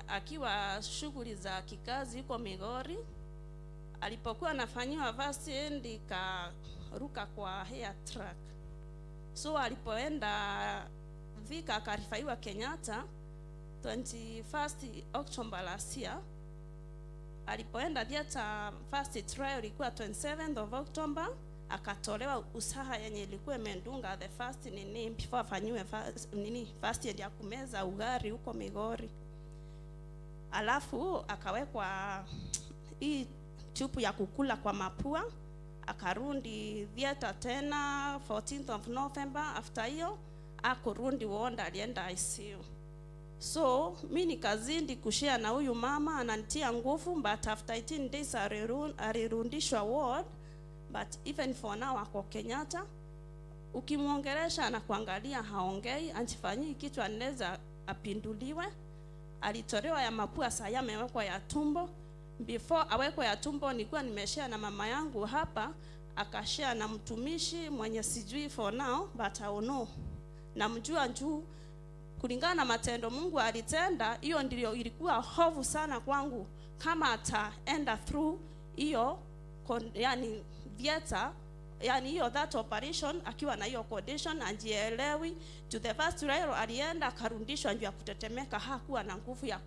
Akiwa shughuli za kikazi huko Migori, alipokuwa anafanyiwa first aid ikaruka kwa hair track. So alipoenda Thika akarifaiwa Kenyatta 21st October last year. Alipoenda theater first trial ilikuwa 27th of October, akatolewa usaha yenye ilikuwa imendunga the first nini before afanyiwe first aid ya kumeza ugari huko Migori. Alafu akawekwa hii chupu ya kukula kwa mapua, akarundi theater tena 14th of November. After hiyo akurundi wonda, alienda ICU. So mi nikazidi kushare na huyu mama, ananitia nguvu, but after 18 days alirundishwa ward, but even for now ako Kenyatta. Ukimuongelesha anakuangalia, haongei, anjifanyii kitu, anaweza apinduliwe. Alitolewa ya mapua, saa amewekwa ya tumbo. Before awekwe ya tumbo nilikuwa nimeshare na mama yangu hapa, akashare na mtumishi mwenye sijui for now, but I know. Namjua juu kulingana na matendo Mungu alitenda, hiyo ndio ilikuwa hofu sana kwangu kama ataenda through hiyo yani theater, yani hiyo that operation akiwa na hiyo condition anjielewi. To the first trial alienda akarudishwa juu ya kutetemeka, hakuwa na nguvu ya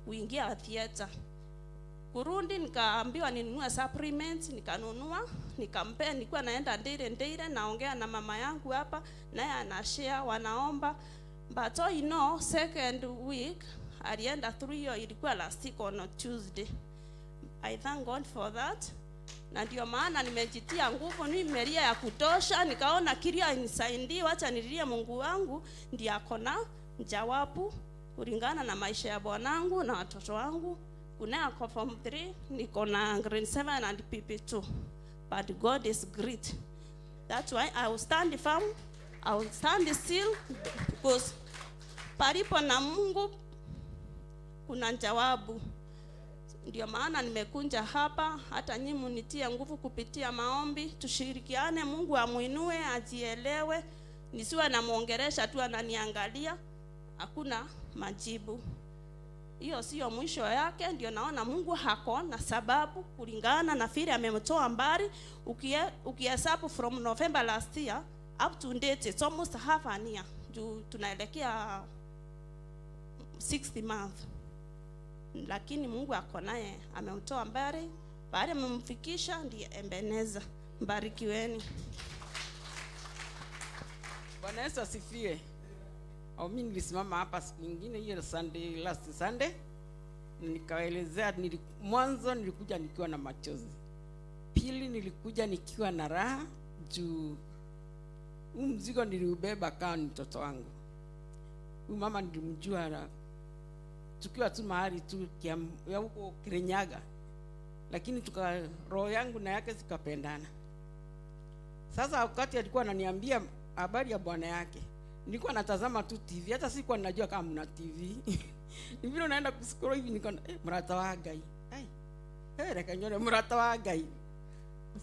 kuingia theater. Kurundi nikaambiwa ninunue supplements, nikanunua, nikampea. Nilikuwa naenda ndire naongea na mama yangu hapa, naye anashare, wanaomba. But all you know, second week Alienda through hiyo, ilikuwa last week on a Tuesday. I thank God for that. Na ndio maana nimejitia nguvu, nimelia ya kutosha, nikaona kilio inisaidii, wacha nililie Mungu wangu, ndiye ako na jawabu kulingana na maisha ya bwanangu na watoto wangu. Kuna ako form 3, niko na grade 7 and PP2. But God is great. That's why I will stand firm, I will stand still, because palipo na Mungu kuna jawabu. Ndio maana nimekunja hapa, hata nyinyi munitie nguvu kupitia maombi, tushirikiane, Mungu amuinue, ajielewe, nisiwe namuongeresha tu ananiangalia, hakuna majibu. Hiyo sio mwisho yake. Ndio naona Mungu hako na sababu kulingana na vile amemtoa mbali. Ukihesabu from November last year up to date, it's almost half an year. Juu tunaelekea 60 month. Lakini Mungu ako naye, amemtoa mbali, baada amemfikisha ndiye Ebeneza. Mbarikiweni. Bwana Yesu asifiwe. Au mimi nilisimama hapa siku nyingine hiyo Sunday, last Sunday, nikaelezea mwanzo nilikuja nikiwa na machozi. Pili nilikuja nikiwa na raha juu huu mzigo niliubeba kama mtoto wangu. Huyu mama nilimjua tukiwa tu mahali tu ya huko Kirinyaga. Lakini roho yangu na yake zikapendana. Sasa wakati alikuwa ananiambia habari ya bwana yake, nilikuwa natazama tu TV, hata sikuwa ninajua kama mna TV. Ni vile unaenda kuscroll hivi, niko mrata wa Ngai. Ai. Reka nyone mrata wa Ngai.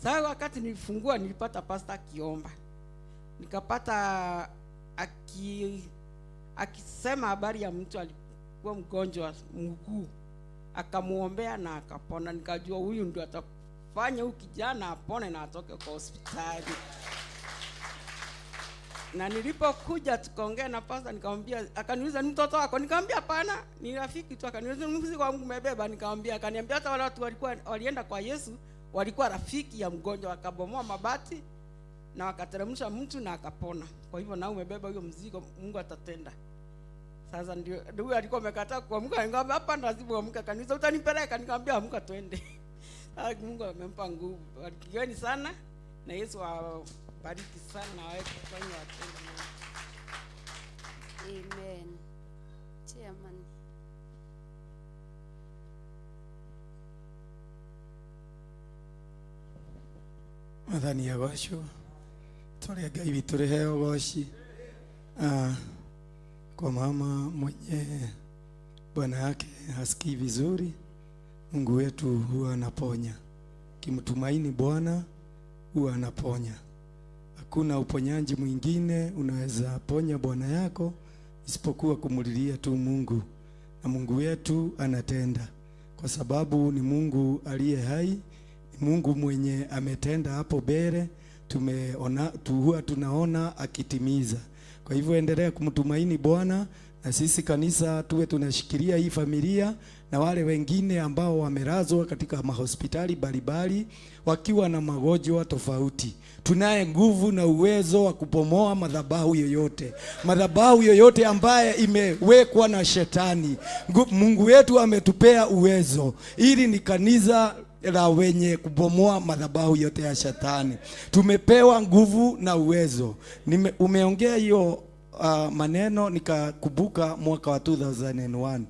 Sasa wakati nilifungua nilipata pastor akiomba. Nikapata akisema habari ya mtu alikuwa mgonjwa mguu, akamuombea na akapona. Nikajua huyu ndio atafanya huyu kijana apone na atoke kwa hospitali. Na nilipokuja tukaongea na pastor, nikamwambia, akaniuliza ni mtoto wako? Nikamwambia hapana, ni rafiki tu. Akaniuliza mzigo wangu umebeba? Nikamwambia, akaniambia hata wale watu walienda kwa Yesu walikuwa rafiki ya mgonjwa, wakabomoa mabati na wakateremsha mtu na akapona. Kwa hivyo na umebeba huyo mzigo, Mungu atatenda. Sasa ndio huyo alikuwa amekataa kuamka, nikamwambia hapa lazima uamke. Akaniuliza utanipeleka? Nikamwambia amka twende. Sasa Mungu amempa nguvu. Barikiweni sana na Yesu awabariki sana na aweke kwenye watende mema. Amen. Chairman. Mwathani agocwo. Tũrĩa Ngai witũ rĩheo goci. Kwa mama mwenye bwana yake hasikii vizuri, Mungu wetu huwa anaponya. Kimtumaini Bwana huwa anaponya. Hakuna uponyaji mwingine unaweza ponya bwana yako isipokuwa kumulilia tu Mungu. Na Mungu wetu anatenda, kwa sababu ni Mungu aliye hai, ni Mungu mwenye ametenda hapo mbele, huwa tunaona akitimiza. Kwa hivyo endelea kumtumaini Bwana, na sisi kanisa tuwe tunashikilia hii familia na wale wengine ambao wamelazwa katika mahospitali mbalimbali wakiwa na magonjwa tofauti. Tunaye nguvu na uwezo wa kubomoa madhabahu yoyote, madhabahu yoyote ambaye imewekwa na shetani. Mungu wetu ametupea uwezo. Ili ni kanisa la wenye kubomoa madhabahu yote ya shetani. Tumepewa nguvu na uwezo. Umeongea hiyo maneno nikakumbuka mwaka wa 2001.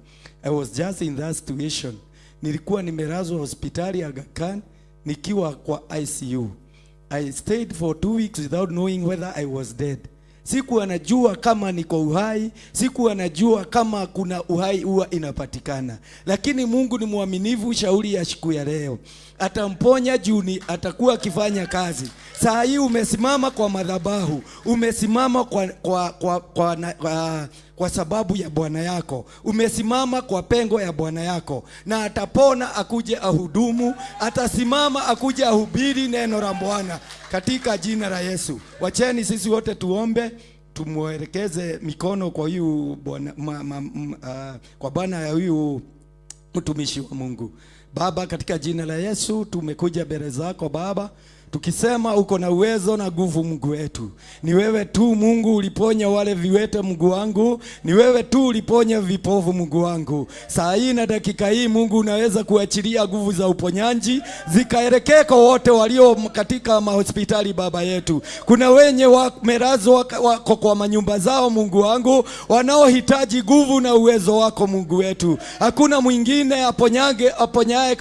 I was just in that situation. Nilikuwa nimelazwa hospitali ya Aga Khan nikiwa kwa ICU. I stayed for 2 weeks without knowing whether I was dead. Sikuwa najua kama niko uhai, sikuwa najua kama kuna uhai huwa inapatikana. Lakini Mungu ni mwaminifu, shauri ya siku ya leo atamponya juni, atakuwa akifanya kazi. Saa hii umesimama kwa madhabahu, umesimama kwa sababu ya Bwana yako, umesimama kwa pengo ya Bwana yako, na atapona akuje ahudumu, atasimama akuje ahubiri neno la Bwana katika jina la Yesu. Wacheni sisi wote tuombe, tumuelekeze mikono kwa huyu bwana, kwa bwana ya huyu mtumishi wa Mungu. Baba, katika jina la Yesu tumekuja mbele zako Baba, tukisema uko na uwezo na nguvu. Mungu wetu, ni wewe tu Mungu uliponya wale viwete, Mungu wangu, ni wewe tu uliponya vipofu, Mungu wangu. Saa hii na dakika hii Mungu unaweza kuachilia nguvu za uponyaji zikaelekee kwa wote walio katika mahospitali, Baba yetu. Kuna wenye wamelazwa wako kwa manyumba zao, Mungu wangu, wanaohitaji nguvu na uwezo wako, Mungu wetu. Hakuna mwingine aponyange aponyaye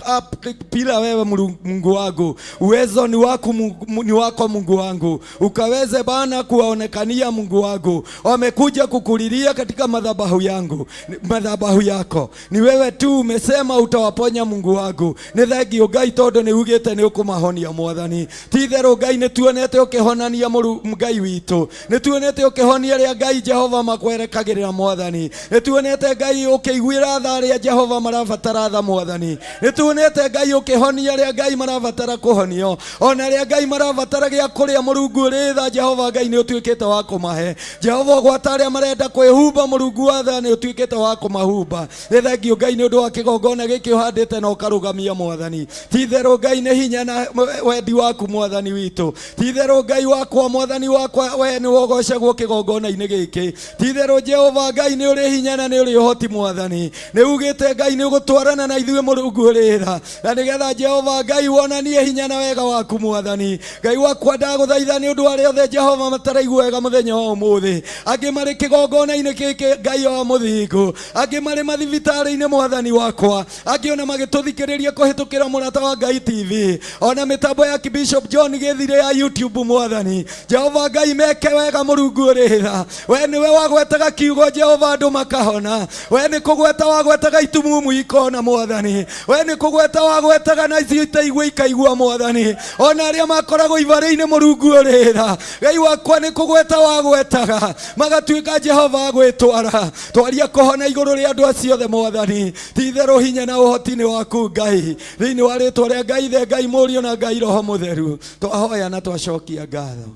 bila wewe, Mungu wangu. Uwezo ni wako, Mungu, ni wako Mungu wangu, ukaweze Bwana kuwaonekania Mungu wangu. Wamekuja kukulilia katika madhabahu yangu, madhabahu yako. Ni wewe tu umesema utawaponya Mungu wangu. Nĩ thengio Ngai tondũ nĩ ugĩte nĩ ũkũmahonia Mwathani. Ti itherũ Ngai nĩ tuonete ũkĩhonania Ngai witũ, nĩ tuonete ũkĩhonia arĩa Ngai Jehova makwerekagĩrĩra Mwathani, nĩ tuonete Ngai ũkĩiguĩra tha arĩa Jehova marabatara tha Mwathani, nĩ tuonete Ngai ũkĩhonia arĩa Ngai marabatara kũhonio, ona arĩa Ngai marabatara gĩa kũrĩa. Mũrungu ũrĩ tha Jehova Ngai nĩ ũtuĩkĩte wa kũmahe. Jehova gwata arĩa marenda kwĩhumba, Mũrungu wa tha nĩ ũtuĩkĩte wa kũmahumba. Nĩ thengio Ngai nĩ ũndũ wa kĩgongona gĩkĩ ũhandĩte na ũkarũgamia Mwathani. Ti itherũ Ngai nĩ hinya na wendi waku Mwathani witũ. Ti itherũ Ngai wakwa, Mwathani wakwa, we nĩ wogocagwo kĩgongona-inĩ gĩkĩ. Ti itherũ Jehova Ngai nĩ ũrĩ hinya na nĩ ũrĩ ũhoti Mwathani. Nĩ ugĩte Ngai nĩ ũgũtwarana na ithuĩ Mũrungu ũrĩ tha, na nĩgetha Jehova Ngai wonanie hinya na wega waku Mwathani. Ngai wakwa, ndagũthaitha nĩ ũndũ wa arĩa othe Jehova mataraigua wega mũthenya wa ũmũthĩ, angĩ marĩ kĩgongona-inĩ gĩkĩ Ngai wa mũthingu, angĩ marĩ mathibitarĩ-inĩ Mwathani wakwa, angĩ ona magĩtũthikĩrĩria kũhĩtũkĩra Mũrata wa Ngai TV, ona mĩtambo ya Bishop John Gĩthire ya YouTube. Mwathani Jehova Ngai, meke wega Mũrungu ũrĩ tha. We nĩwe wagwetaga kiugo Jehova andũ makahona, we nĩ kũgweta wagwetaga itumumu ikona Mwathani, we nĩ kũgweta wagwetaga na icio itaigua ikaigua Mwathani, ona arĩa makoragwo ibarĩ-inĩ Mũrungu ũrĩ tha. Ngai wakwa, nĩ kũgweta wagwetaga magatuĩka Jehova gwĩtwara twaria kũhona igũrũ rĩa andũ acio othe Mwathani. Ti itherũ hinya na ũhoti nĩ waku Ngai. Thĩinĩ wa rĩtwa rĩa Ngai Ithe, Ngai Mũriũ na Ngai Roho Mũtheru, twahoya na twacokia ngatho.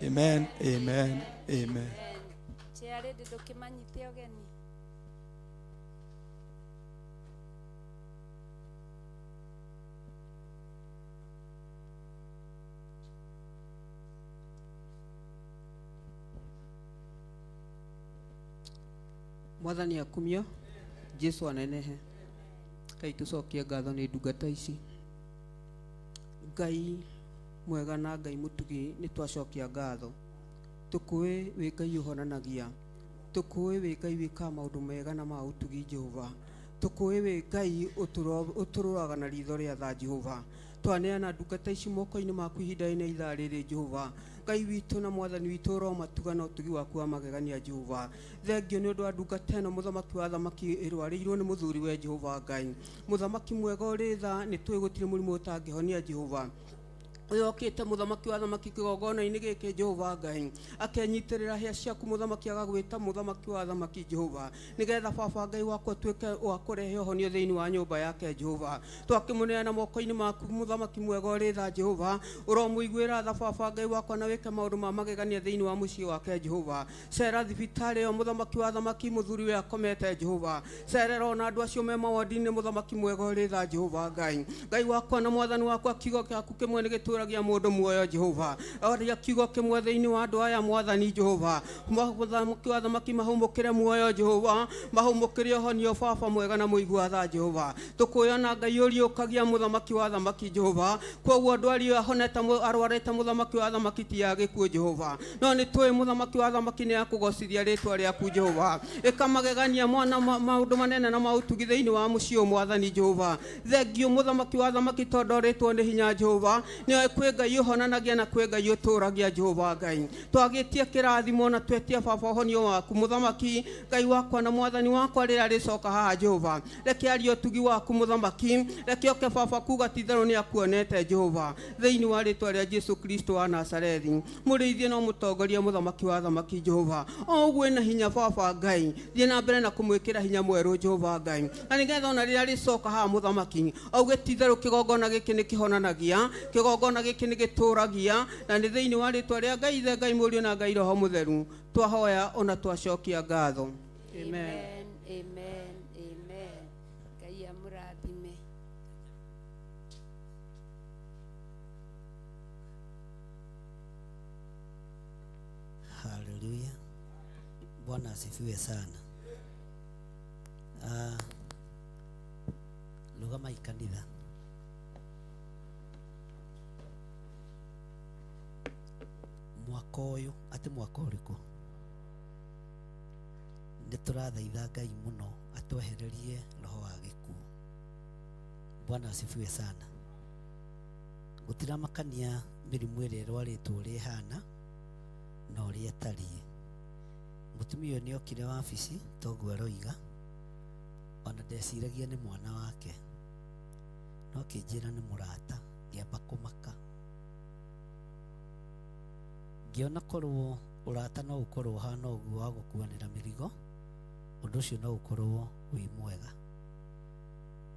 Amen, amen, amen. Chairlady, ndũkĩmanyite ũgeni. Mwathani akumio, Jesu anenehe. Ngai, tũcokie ngatho nĩ ndungata ici. Ngai mwega na Ngai mũtugi, nĩ twacokia ngatho. Tũkũĩ wĩ Ngai ũhonanagia, tũkũĩ wĩ Ngai wĩkaga maũndũ mega na ma ũtugi. Jehova, tũkũĩ wĩ Ngai ũtũrũraga na ritho rĩa tha. Jehova, twaneana ndungata ici moko-inĩ maku ihinda-inĩ ithaa rĩrĩ. Jehova Ngai witũ na Mwathani witũ, ũromatuga na ũtugi waku wa magegania. Jehova, thengio nĩ ũndũ wa ndungata ĩno, mũthamaki wa thamaki, ĩrwarĩirwo nĩ mũthuri we. Jehova Ngai, mũthamaki mwega ũrĩ tha, nĩ tũĩ gũtirĩ mũrimũ ũtangĩhonia. Jehova, ũyũ okĩte, mũthamaki wa thamaki, kĩgongona-inĩ gĩkĩ, Jehova Ngai, akenyitĩrĩra hĩa ciaku, mũthamaki, agagwĩta mũthamaki wa thamaki, Jehova, nĩgetha baba Ngai wakwa ũtuĩke wa kũrehe ũhonio thĩinĩ wa nyũmba yake. Jehova, twakĩmũneana moko-inĩ maku, mũthamaki mwega ũrĩ tha. Jehova, ũromũiguĩra tha, baba Ngai wakwa, na wĩke maũndũ ma magegania thĩinĩ wa mũciĩ wake. Jehova, cera thibitarĩ ĩyo, mũthamaki wa thamaki, mũthuri we akomete. Jehova, cerera ona andũ acio me mawodi-inĩ, mũthamaki mwega ũrĩ tha. Jehova Ngai, Ngai wakwa na Mwathani wakwa, kiugo gĩaku kĩmwe nĩ gĩtũragia mũndũ muoyo. Jehova, aria kiugo kĩmwe thĩinĩ wa andũ aya, Mwathani Jehova, mũthamaki wa thamaki, mahũmũkĩre muoyo. Jehova, mahũmũkĩre ũhonio, baba mwega na mũigua tha. Jehova, tũkũyona Ngai ũriũkagia, mũthamaki wa thamaki. Jehova, koguo ndwari ĩyo ahonete arwarĩte, mũthamaki wa thamaki, ti ya gĩkuũ, Jehova, no nĩ tũĩ, mũthamaki wa thamaki, nĩ akũgocithia rĩtwa rĩaku. Jehova, ĩka magegania mwana maũndũ manene na maũtugi thĩinĩ wa mũciĩ ũyũ, Mwathani Jehova. Thengio, mũthamaki wa thamaki, tondũ ũrĩtwo nĩ hinya. Jehova, nĩoĩ kwĩ Ngai ũhonanagia na kwĩ Ngai ũtũragia. Jehova Ngai, twagĩtie kĩrathimo na twetie baba ũhonio waku, mũthamaki Ngai wakwa na Mwathani wakwa. Rĩrĩa rĩcoka haha, Jehova, reke arie ũtugi waku, mũthamaki, reke oke baba kuga ti-itherũ nĩ akuonete. Jehova, thĩinĩ wa rĩtwa rĩa Jesu Kristo wa Nazarethi, mũrĩithie no mũtongoria, mũthamaki wa thamaki. Jehova, o ũguo ĩna hinya, baba Ngai, thiĩ na mbere na kũmwĩkĩra hinya mwerũ, Jehova Ngai, na nĩgetha ona rĩrĩa rĩcoka haha, mũthamaki, auge ti-itherũ kĩgongona gĩkĩ nĩ kĩhonanagia, kĩgongona gĩkĩ nĩ gĩtũragia. Na nĩ thĩinĩ wa rĩtwa rĩa Ngai Ithe, Ngai Mũriũ na Ngai Roho Mũtheru twahoya ona twacokia ngatho. Amen. Amen, amen, amen. Ngai amũrathime. Bwana asifiwe sana. Ah, rũgamai kanitha. Mwaka ũyũ, atĩ mwaka ũrĩkũ? Nĩ tũrathaitha Ngai mũno atwehererie roho wa gĩkuũ. Bwana asifiwe sana. Gũtiramakania mĩrimũ ĩrĩa ĩrwarĩtwo ũrĩa ĩhana na ũrĩa ĩtariĩ. Mũtumia ũyũ nĩ okire wabici toguo aroiga, ona ndeciragia nĩ mwana wake, no akĩnjĩra nĩ mũrata, ngĩamba kũmaka. Ngĩona korwo ũrata no ũkorwo ũhana ũguo wa gũkuanĩra mĩrigo, ũndũ ũcio no ũkorwo wĩ mwega.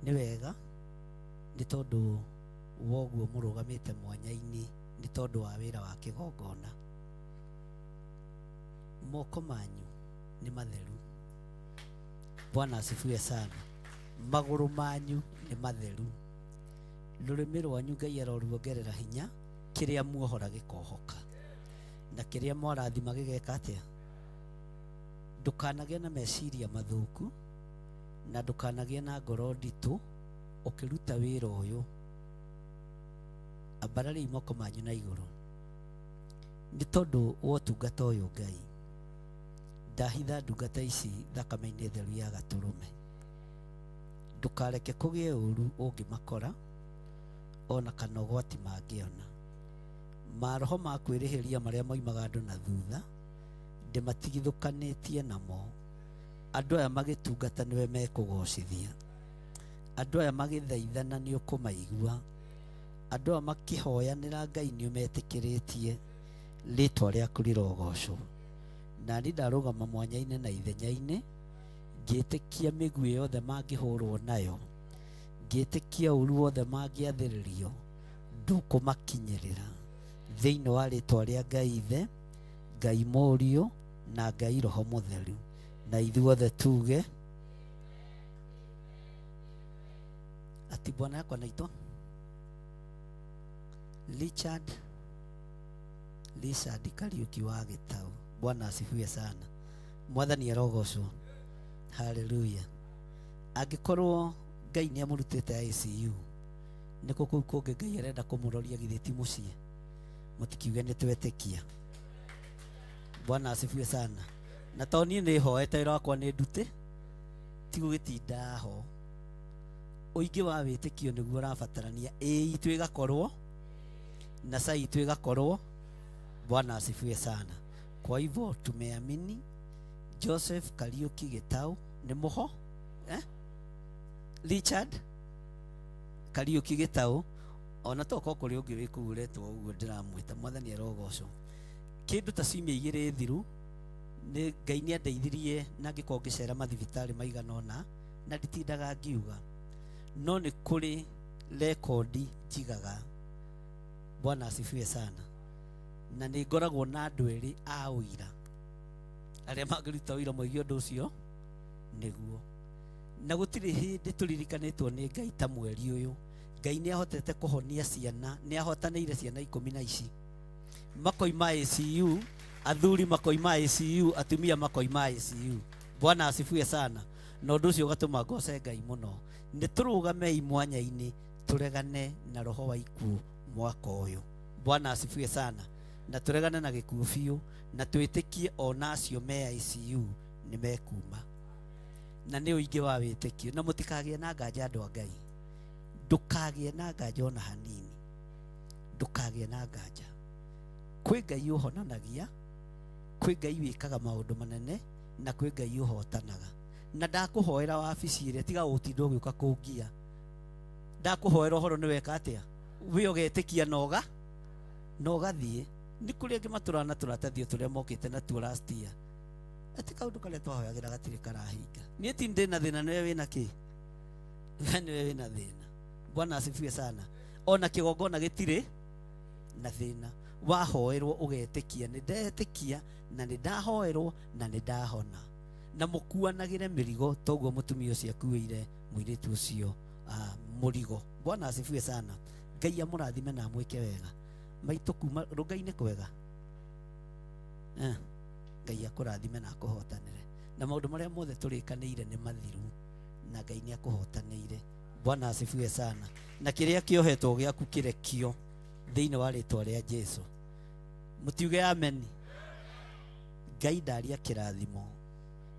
Nĩ wega nĩ tondũ wa ũguo mũrũgamĩte mwanya-inĩ, nĩ tondũ wa wĩra wa kĩgongona. Moko manyu nĩ matheru. Bwana asifiwe sana. Magũrũ manyu nĩ matheru. Rũrĩmĩ rwanyu Ngai aroruongerera hinya, kĩrĩa muohora gĩkohoka, na kĩrĩa mwarathima gĩgeka atĩa? Ndũkanagĩe na meciria mathũku, na ndũkanagĩe na ngoro nditũ ũkĩruta wĩra ũyũ. Ambarariai moko manyu na igũrũ. Nĩ tondũ wa ũtungata ũyũ Ngai, ndahitha ndungata ici thakame-inĩ theru ya gatũrũme. Ndũkareke kũgĩe ũru ũngĩmakora, ona kana ũgwati mangĩona. Maroho ma kwĩrĩhĩria marĩa moimaga andũ na thutha, ndĩmatigithũkanĩtie namo. Andũ aya magĩtungata nĩwe mekũgocithia. Andũ aya magĩthaithana nĩ ũkũmaigua. Andũ aya makĩhoyanĩra Ngai nĩ ũmetĩkĩrĩtie. Rĩtwa rĩaku rĩrogocwo. Na niĩ ndarũgama mwanya-inĩ na ithenya-inĩ, ngĩtĩkia mĩguĩ yothe mangĩhũrwo nayo, ngĩtĩkia ũru wothe mangĩathĩrĩrio, ndũkũmakinyĩrĩra. Thĩinĩ wa rĩtwa rĩa Ngai Ithe, Ngai Mũriũ, na Ngai Roho Mũtheru. Na ithuothe tuge ati bwana yako anaitwa Richard Richard Kariuki wa Gĩtau. Bwana asifiwe sana. Mwathani arogocwo. Haleluya. Angĩkorwo Ngai nĩ amũrutĩte ICU, nĩkũ kũu kũngĩ Ngai arenda kũmũroria githĩ ti mũciĩ? Mũtikiuge nĩ twetĩkia. Bwana asifiwe sana. Na to niĩ nĩ hoete wĩra wakwa nĩ ndute, ti gũgĩtinda ho. Ũingĩ wa wĩtĩkio nĩguo ũrabatarania. Ĩĩ itũ ĩgakorwo na ca itũ ĩgakorwo. Bwana asifiwe sana. Kwa hivyo tumeamini Joseph Kariuki Gitau nĩ mũho, eh? Richard Kariuki Gitau, ona tokorwo kũrĩ ũngĩ wĩ kũu ũretwo ũguo ndĩramwĩta. Mwathani arogocwo. Kĩndũ ta ciumia igĩrĩ thiru, nĩ Ngai nĩ andeithirie na ngĩkorwo ngĩcera mathibitarĩ maigana ũna, na nditindaga ngiuga, no nĩ kũrĩ rekondi njigaga. Bwana asifiwe sana. Na nĩ ngoragwo na andũ erĩ a ũira arĩa mangĩruta ũira moige ũndũ ũcio nĩguo. Na gũtirĩ hĩndĩ tũririkanĩtwo nĩ Ngai ta mweri ũyũ. Ngai nĩ ahotete kũhonia ciana, nĩ ahotanĩire ciana ikũmi na ici. Makoima ICU, athuri makoima ICU, atumia makoima ICU. Bwana asifiwe sana. Na ũndũ ũcio ũgatũma ngoce Ngai mũno. Nĩ tũrũgamei mwanya-inĩ tũregane na roho wa ikuũ mwaka ũyũ. Bwana asifiwe sana. Na tũregane na gĩkuũ biũ, na twĩtĩkie ona acio me ICU nĩ mekuma. Na nĩ ũingĩ wa wĩtĩkio. Na mũtikagĩe na nganja andũ a Ngai. Ndũkagĩe na nganja ona hanini. Ndũkagĩe na nganja. Kwĩ Ngai ũhonanagia, kwĩ Ngai wĩkaga maũndũ manene, na kwĩ Ngai ũhotanaga. Na ndakũhoera wabici ĩrĩa, tiga gũtinda ũgĩũka kũngia. Ndakũhoera ũhoro nĩ weka atĩa? Wĩ ũgetĩkia na ũga? Na ũgathiĩ. Nĩ kũrĩ angĩ matũraga na tũratathi o tũrĩa mokĩte natuo last year. Atĩ kaũndũ karĩa twahoyagĩra gatirĩ karahinga. Niĩ ti ndĩ na thĩna, nĩwe wĩna kĩ? We nĩwe wĩna thĩna. Bwana asifiwe sana. Ona kĩgongona gĩtirĩ na thĩna. Wahoerwo ũgetĩkia, nĩ ndetĩkia na nĩ ndahoerwo na nĩ ndahona. Na mũkuanagĩre mĩrigo toguo mũtumia ũcio akuĩire mũirĩtu ũcio, mũrigo. Bwana asifiwe sana. Ngai amũrathime na amwĩke wega. Maitũ kuma rũngai-inĩ kwega. Ngai akũrathime na akũhotanĩre. Na maũndũ marĩa mothe tũrĩkanĩire nĩ mathiru na Ngai nĩ akũhotanĩire. Bwana asifiwe sana. Na kĩrĩa kĩohetwo gĩaku kĩrekio thĩinĩ wa rĩtwa rĩa Jesu. Mũtiuge ameni. Ngai ndaria kĩrathimo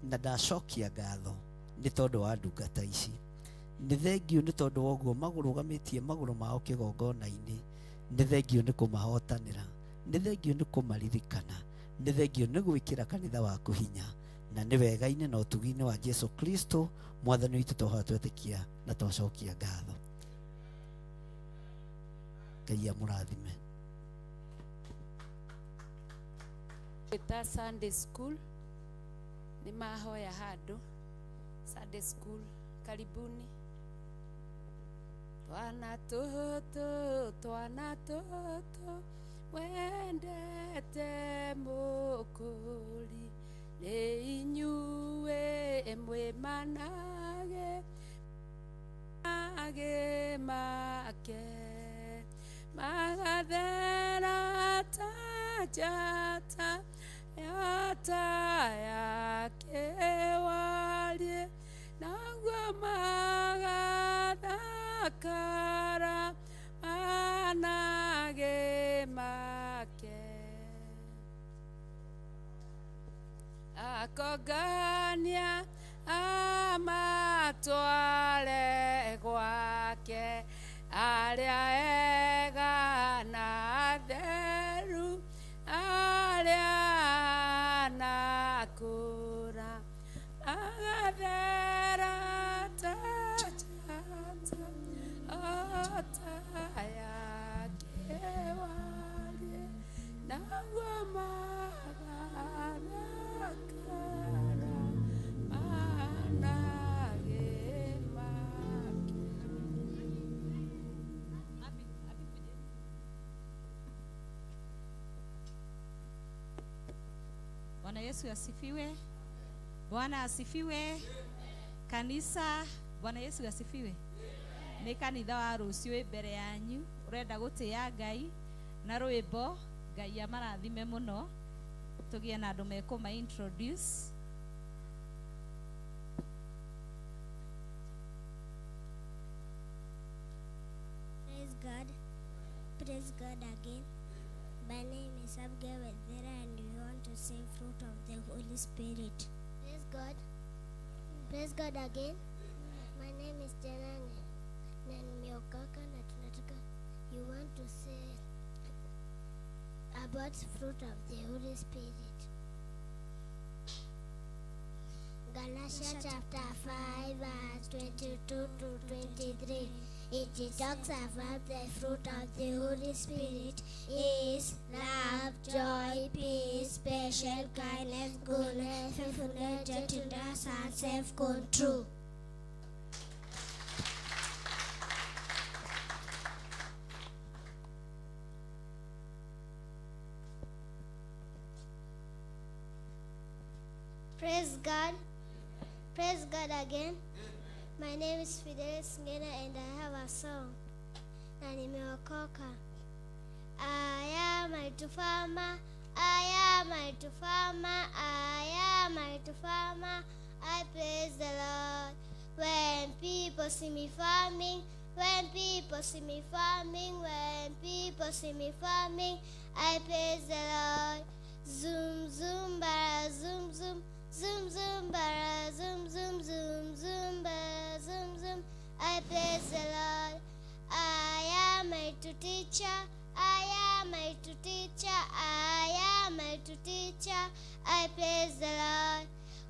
na ndacokia ngatho nĩ tondũ wa ndungata ici. Nĩ thengiũ nĩ tondũ wa ũguo magũrũgamĩtie magũrũ mao kĩgongona-inĩ. Nĩ thengiũ nĩ kũmahotanĩra. Nĩ thengiũ nĩ kũmaririkana. Nĩ thengiũ nĩ gwĩkĩra kanitha waku hinya. Na nĩ wega-inĩ na ũtugi-inĩ wa Jesu Kristo mwathani witũ twahoya twetĩkia na twacokia ngatho. Ngai amũrathime. Ta Sunday school nĩ mahoya handũ Sunday school karibuni twana tũtũ twana tũtũ wendete mũkũri nĩ inyuĩ mwĩmanage mage make magathera ta njata yata yake warie naguo magathakara manage make akogania amatware gwake aria ega na atheru aria nakura agathera ta ata yake warie naguo magathakara manage make. Bwana Yesu asifiwe. Bwana asifiwe. Kanisa, Bwana Yesu asifiwe. Nĩ kanitha wa rũciũ wĩ mbere yanyu ũrenda gũtĩĩa Ngai na rwĩmbo. Ngai amarathime mũno, tũgĩe na andũ mekũma introduce. Praise God. Praise God again. My name is Abigail Wethera and we want to sing fruit of the Holy Spirit. Praise God. Praise God again. My name is Jana na nimeokoka na tunataka you want to say about fruit of the Holy Spirit. Galatians chapter 5 verse 22 to 23. It talks about the fruit of the Holy Spirit is love, joy, peace, patience, kindness, goodness, faithfulness, gentleness, and self-control. Praise God. Praise God again. My name is Fidelis Ngena and I have a song. Na nimeokoka. I am a farmer. I am a farmer. I am a farmer. I praise the Lord. When people see me farming, when people see me farming, when people see me farming, I praise the Lord. Zoom, zoom, bara, zoom, zoom. Zoom, zoom, bara, zoom, zoom, zoom, zoom, bara, zoom, zoom. I praise the Lord. I am a teacher. I am a teacher. I am a teacher. I praise the Lord.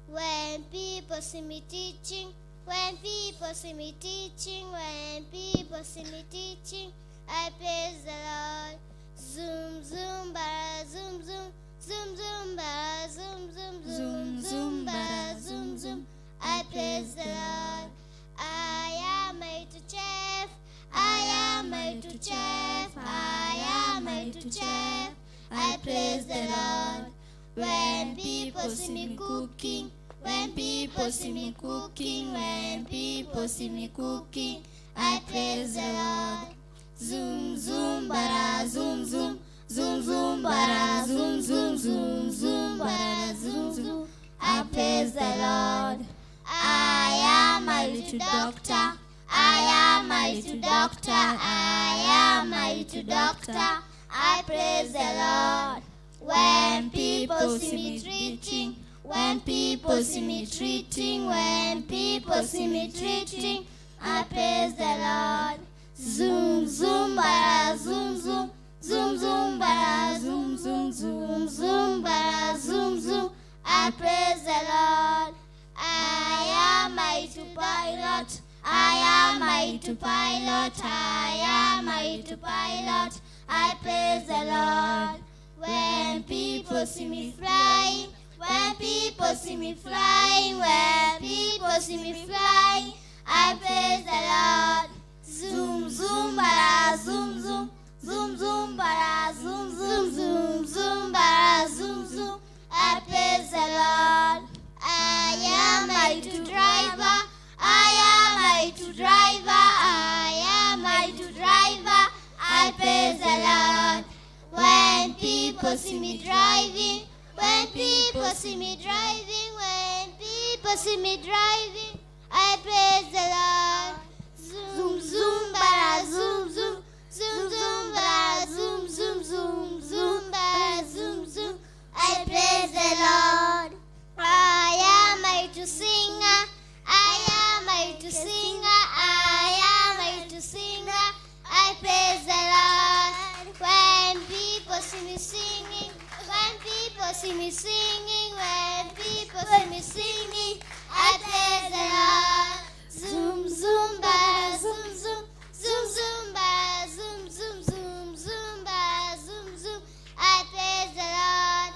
When people see me teaching, when people see me teaching, when people see me teaching, I praise the Lord. Zoom, zoom, bara, zoom, zoom. Zoom, zoom, bara, zoom, zoom, zoom, zoom, bara, zoom, zoom. I praise the Lord. I am a chef. I am a chef. I am a chef. I praise the Lord. When people see me cooking, when people see me cooking, when people see me cooking, I praise the Lord. Zoom, zoom, bara, zoom, zoom. Zoom zoom bara zoom zoom zoom zoom bara zoom zoom. I praise the Lord. I am a little doctor. I am a little doctor. I am a little doctor. I praise the Lord. When people see me treating, when people see me treating, when people see me treating, I praise the Lord. Zoom, zoom, bara, zoom, zoom, zoom, zoom, bara, zoom, zoom, zoom, zoom, bara, zoom, zoom. I praise the Lord. I am a little pilot. I am a little pilot. I am a little pilot. I praise the Lord. When people see me flying, when people see me flying, when people see me flying, I praise the Lord. Zoom, zoom, bara, zoom, zoom, zoom, zoom, bara, zoom, zoom, zoom, zoom, bara, zoom, zoom. I praise the Lord. I am a little driver. I am a little driver. I am a little driver. I praise the Lord. When people see me driving, when people see me driving, when people see me driving, I praise the Lord. Zoom, zoom, bara, zoom, zoom, zoom, zoom, bara, zoom, zoom, zoom, zoom, bara, zoom, zoom. I praise the Lord. I am a little singer. I am a little singer. I am a little singer. I praise the Lord. When people see me singing, when people see me singing, when people see me singing, I praise the Lord. Zoom, zoom, ba, zoom, zoom, zoom, zoom, ba, zoom, zoom, zoom, zoom, ba, zoom, zoom. I praise the Lord.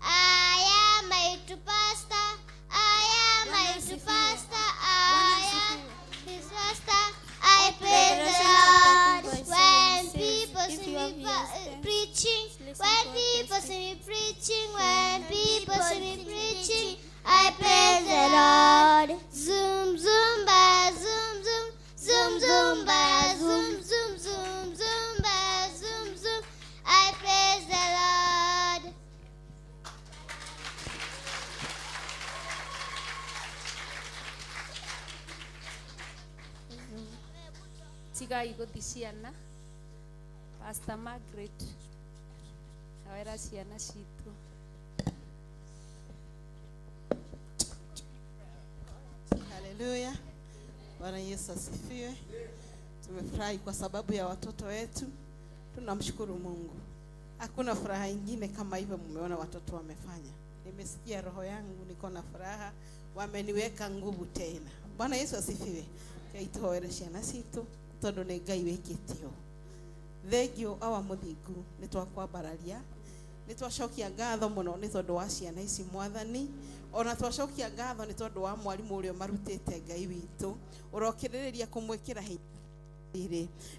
I am a little pastor. I am a little pastor. I am his pastor. I praise the Lord. When people see me preaching, when people see me preaching, when people see me preaching, I praise the Lord. Zoom, zoom, ba, zoom, zoom, zoom, zoom, ba, zoom, zoom, zoom, zoom, ba, zoom, zoom. I praise the Lord. Tigai guthi ciana. Pastor Margaret awera ciana citu. Haleluya. Bwana Yesu asifiwe. Tumefurahi kwa sababu ya watoto wetu. Tunamshukuru Mungu. Hakuna furaha ingine kama hivyo mmeona watoto wamefanya. Nimesikia roho yangu niko na furaha, wameniweka nguvu tena. Bwana Yesu asifiwe. Kaitoere ciana citu tondu ni Ngai wikite ũũ. Thengio awa muthingu ni twakwambararia, ni twacokia ngatho muno ni tondu wa ciana ici mwathani, ona twacokia ngatho ni tondu wa mwarimu uria marutite Ngai witu urokiririria kumwikira hinya.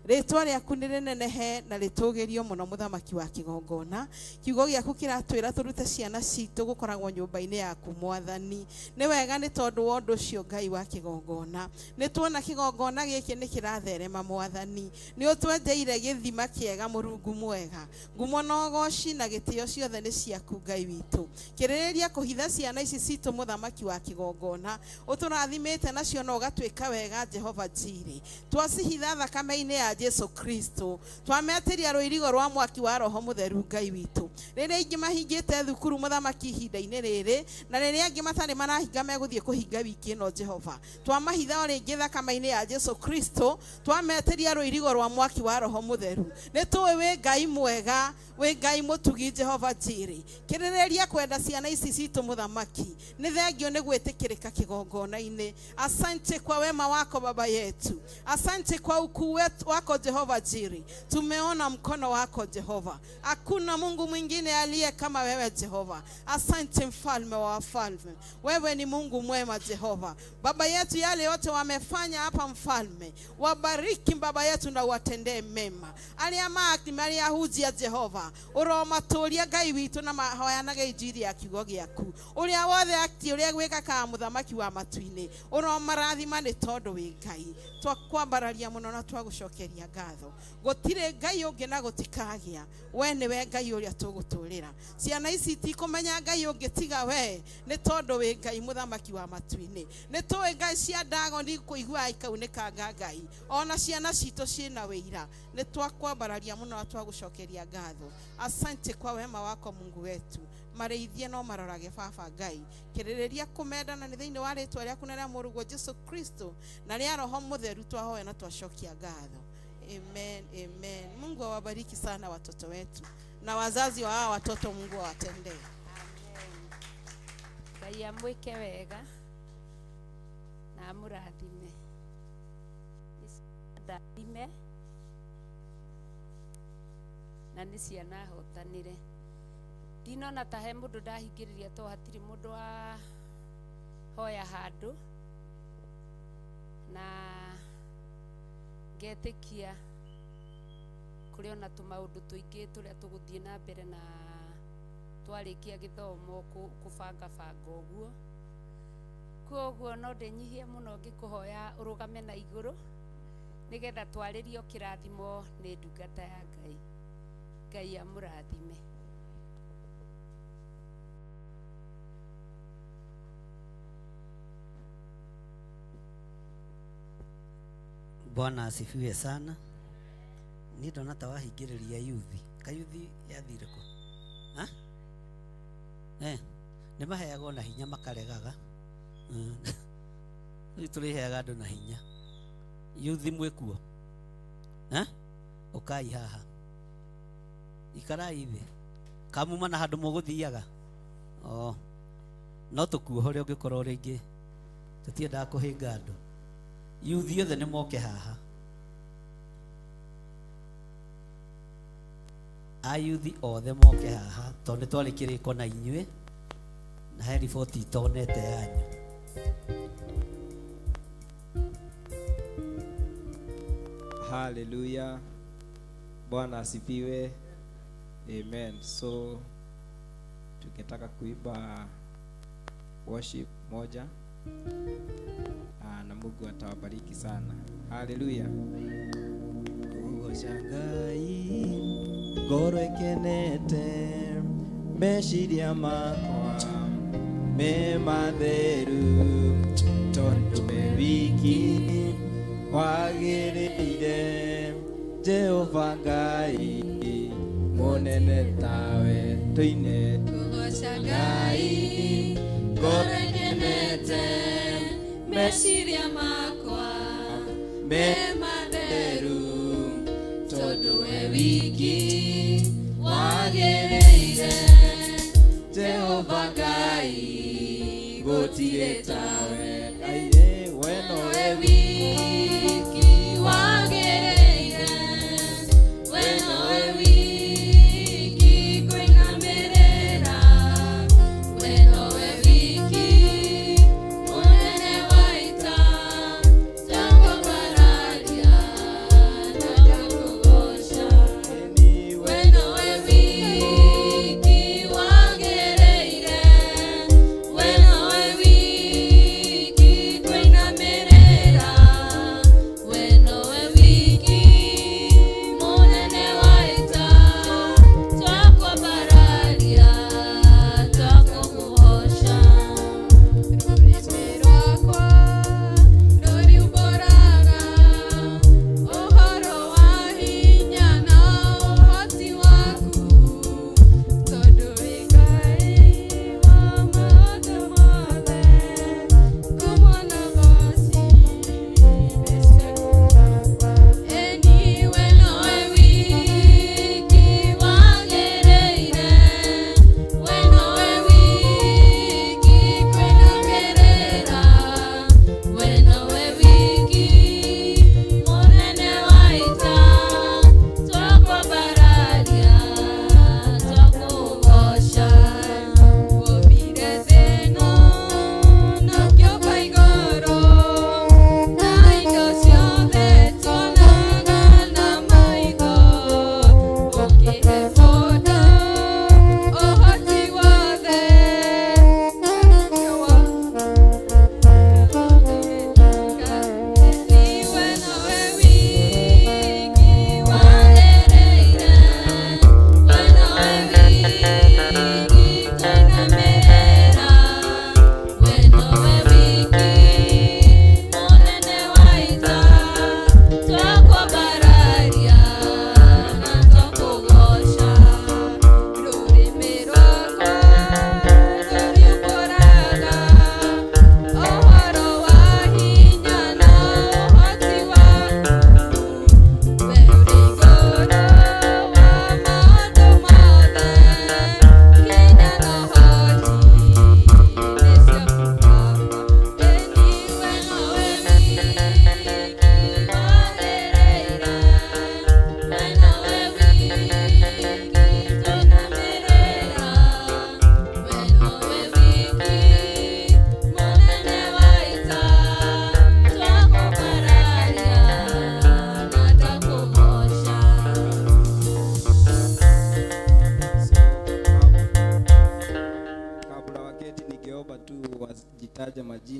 Ritwa riaku nĩ rĩnenehe na rĩtũgĩrio mũno mũthamaki wa kĩgongona. Kiugo gĩaku kĩratwĩra tũrute ciana citũ gũkoragwo nyũmba-inĩ yaku mwathani. Nĩ wega nĩ tondũ wa ũndũ ũcio Ngai wa kĩgongona. Nĩ tuona kĩgongona gĩkĩ nĩ kĩratherema mwathani. Nĩ ũtwenjeire gĩthima kĩega Mũrungu mwega. Ngumo na ũgoci na gĩtĩo ciothe nĩ ciaku Ngai witũ. Kĩrĩrĩria kũhitha ciana ici citũ mũthamaki wa kĩgongona. Ũtũrathimĩte nacio na ũgatuĩka wega Jehova Jireh. Twacihitha thakame-inĩ ya Jesu Kristo. Twametĩria rũirigo rwa mwaki wa Roho Mũtheru Ngai witũ. Rĩrĩa aingĩ mahingĩte thukuru mũthamaki ihinda-inĩ rĩrĩ, na rĩrĩa angĩ matarĩ marahinga megũthiĩ kũhinga wiki ĩno Jehova. Twamahitha o rĩngĩ thakame-inĩ ya Jesu Kristo, twametĩria rũirigo rwa mwaki wa Roho Mũtheru. Nĩ tũĩ wĩ Ngai mwega, wĩ Ngai mũtugi Jehova Jireh. Kĩrĩrĩria kwenda ciana ici citũ mũthamaki. Nĩ thengio nĩ gwĩtĩkĩrĩka kĩgongona-inĩ. Asante kwa wema wako baba yetu. Asante kwa ukuu wako Jehova Jireh. Tumeona mkono wako Jehova. Hakuna Mungu mwingine aliye kama wewe Jehova. Asante mfalme wa wafalme. Wewe ni Mungu mwema Jehova. Baba yetu, yale yote wamefanya hapa mfalme, wabariki baba yetu na uwatendee mema. Aria maria hujia Jehova, uromaturia Ngai witu na mahoyanaga injiri ya kiugo giaku. Uria wothe akti uria gwika ka muthamaki wa matu-ini, uromarathima ni tondu wi Ngai. Twakwambararia muno na Na twagũcokeria ngatho. Gũtirĩ Ngai ũngĩ na gũtikagĩa, we nĩwe Ngai ũrĩa tũgũtũrĩra. Ciana ici itikũmenya Ngai ũngĩ tiga we, nĩ tondũ wĩ Ngai mũthamaki wa matu-inĩ. Nĩ tũĩ Ngai cia Ndagoni kũigua ikaunĩkanga Ngai, ona ciana citũ ciĩna wĩira. Nĩ twakwambararia mũno na twagũcokeria ngatho. Asante kwa wema wako Mungu wetu. Marĩithie no marorage baba Ngai, kĩrĩrĩria kũmenda, na nĩ thĩinĩ wa rĩtwa rĩaku na rĩa mũrũguo Jesu Kristo na rĩa Roho Mũtheru twahoya na twacokia ngatho. Amen, amen. Mungu awabariki sana watoto wetu na wazazi wa hawa watoto, Mungu awatendee. Ngai amwĩke wega na amũrathime. Nĩ ciana ndathime na nĩ ciana hotanĩre. Ndinona ta he mũndũ ndahingĩrĩria, to hatirĩ mũndũ wa hoya handũ, na ngetĩkia kũrĩ ona tũmaũndũ tũingĩ tũrĩa tũgũthiĩ na mbere na twarĩkia gĩthomo kũbangabanga ũguo. Koguo no ndĩnyihie mũno ngĩkũhoya ũrũgame na igũrũ nĩgetha twarĩrio kĩrathimo nĩ ndungata ya Ngai. Ngai amũrathime. Bwana asifiwe sana. Niĩ ndona ta wahingĩrĩria yuthi. Kayuthi yathire kũ? Ha? Nĩ maheagwo na hinya makaregaga. Rĩu tũrĩheaga andũ na hinya. Yuthi mwĩkuo? Ha? Ũkai haha. Ikarai thĩ. Kamuma na handũ mũgũthiaga. Oh. No tũkuohore ũngĩkorwo rĩngĩ. Tũtiendaga kũhĩnga andũ. Yuthi othe nĩ moke haha. Ayuthi othe moke haha tondũ nĩ twarĩ kĩrĩko na inyuĩ na he riboti itonete yanyu. Hallelujah. Bwana asifiwe. Amen. So tungetaka kuimba worship moja, na Mungu atawabariki sana. Hallelujah. Kugoca Ngai ngoro ĩkenete, meciria makwa me matheru, tondũ we wiki wagĩrĩire. Jehova Ngai mũnene tawe, tũine. Kugoca Ngai ngoro ĩkenete, meciria makwa me matheru, tondũ we wiki wagĩrĩire. Jehova Ngai gũtirĩ tawe, we nowe wiki wagĩrĩire, we nowe wiki kũinamĩrĩra, we nowe wiki mũnene wa ita. Ndakwambararia na ndakũgoca, we nowe wiki wagĩrĩire, we nowe wiki.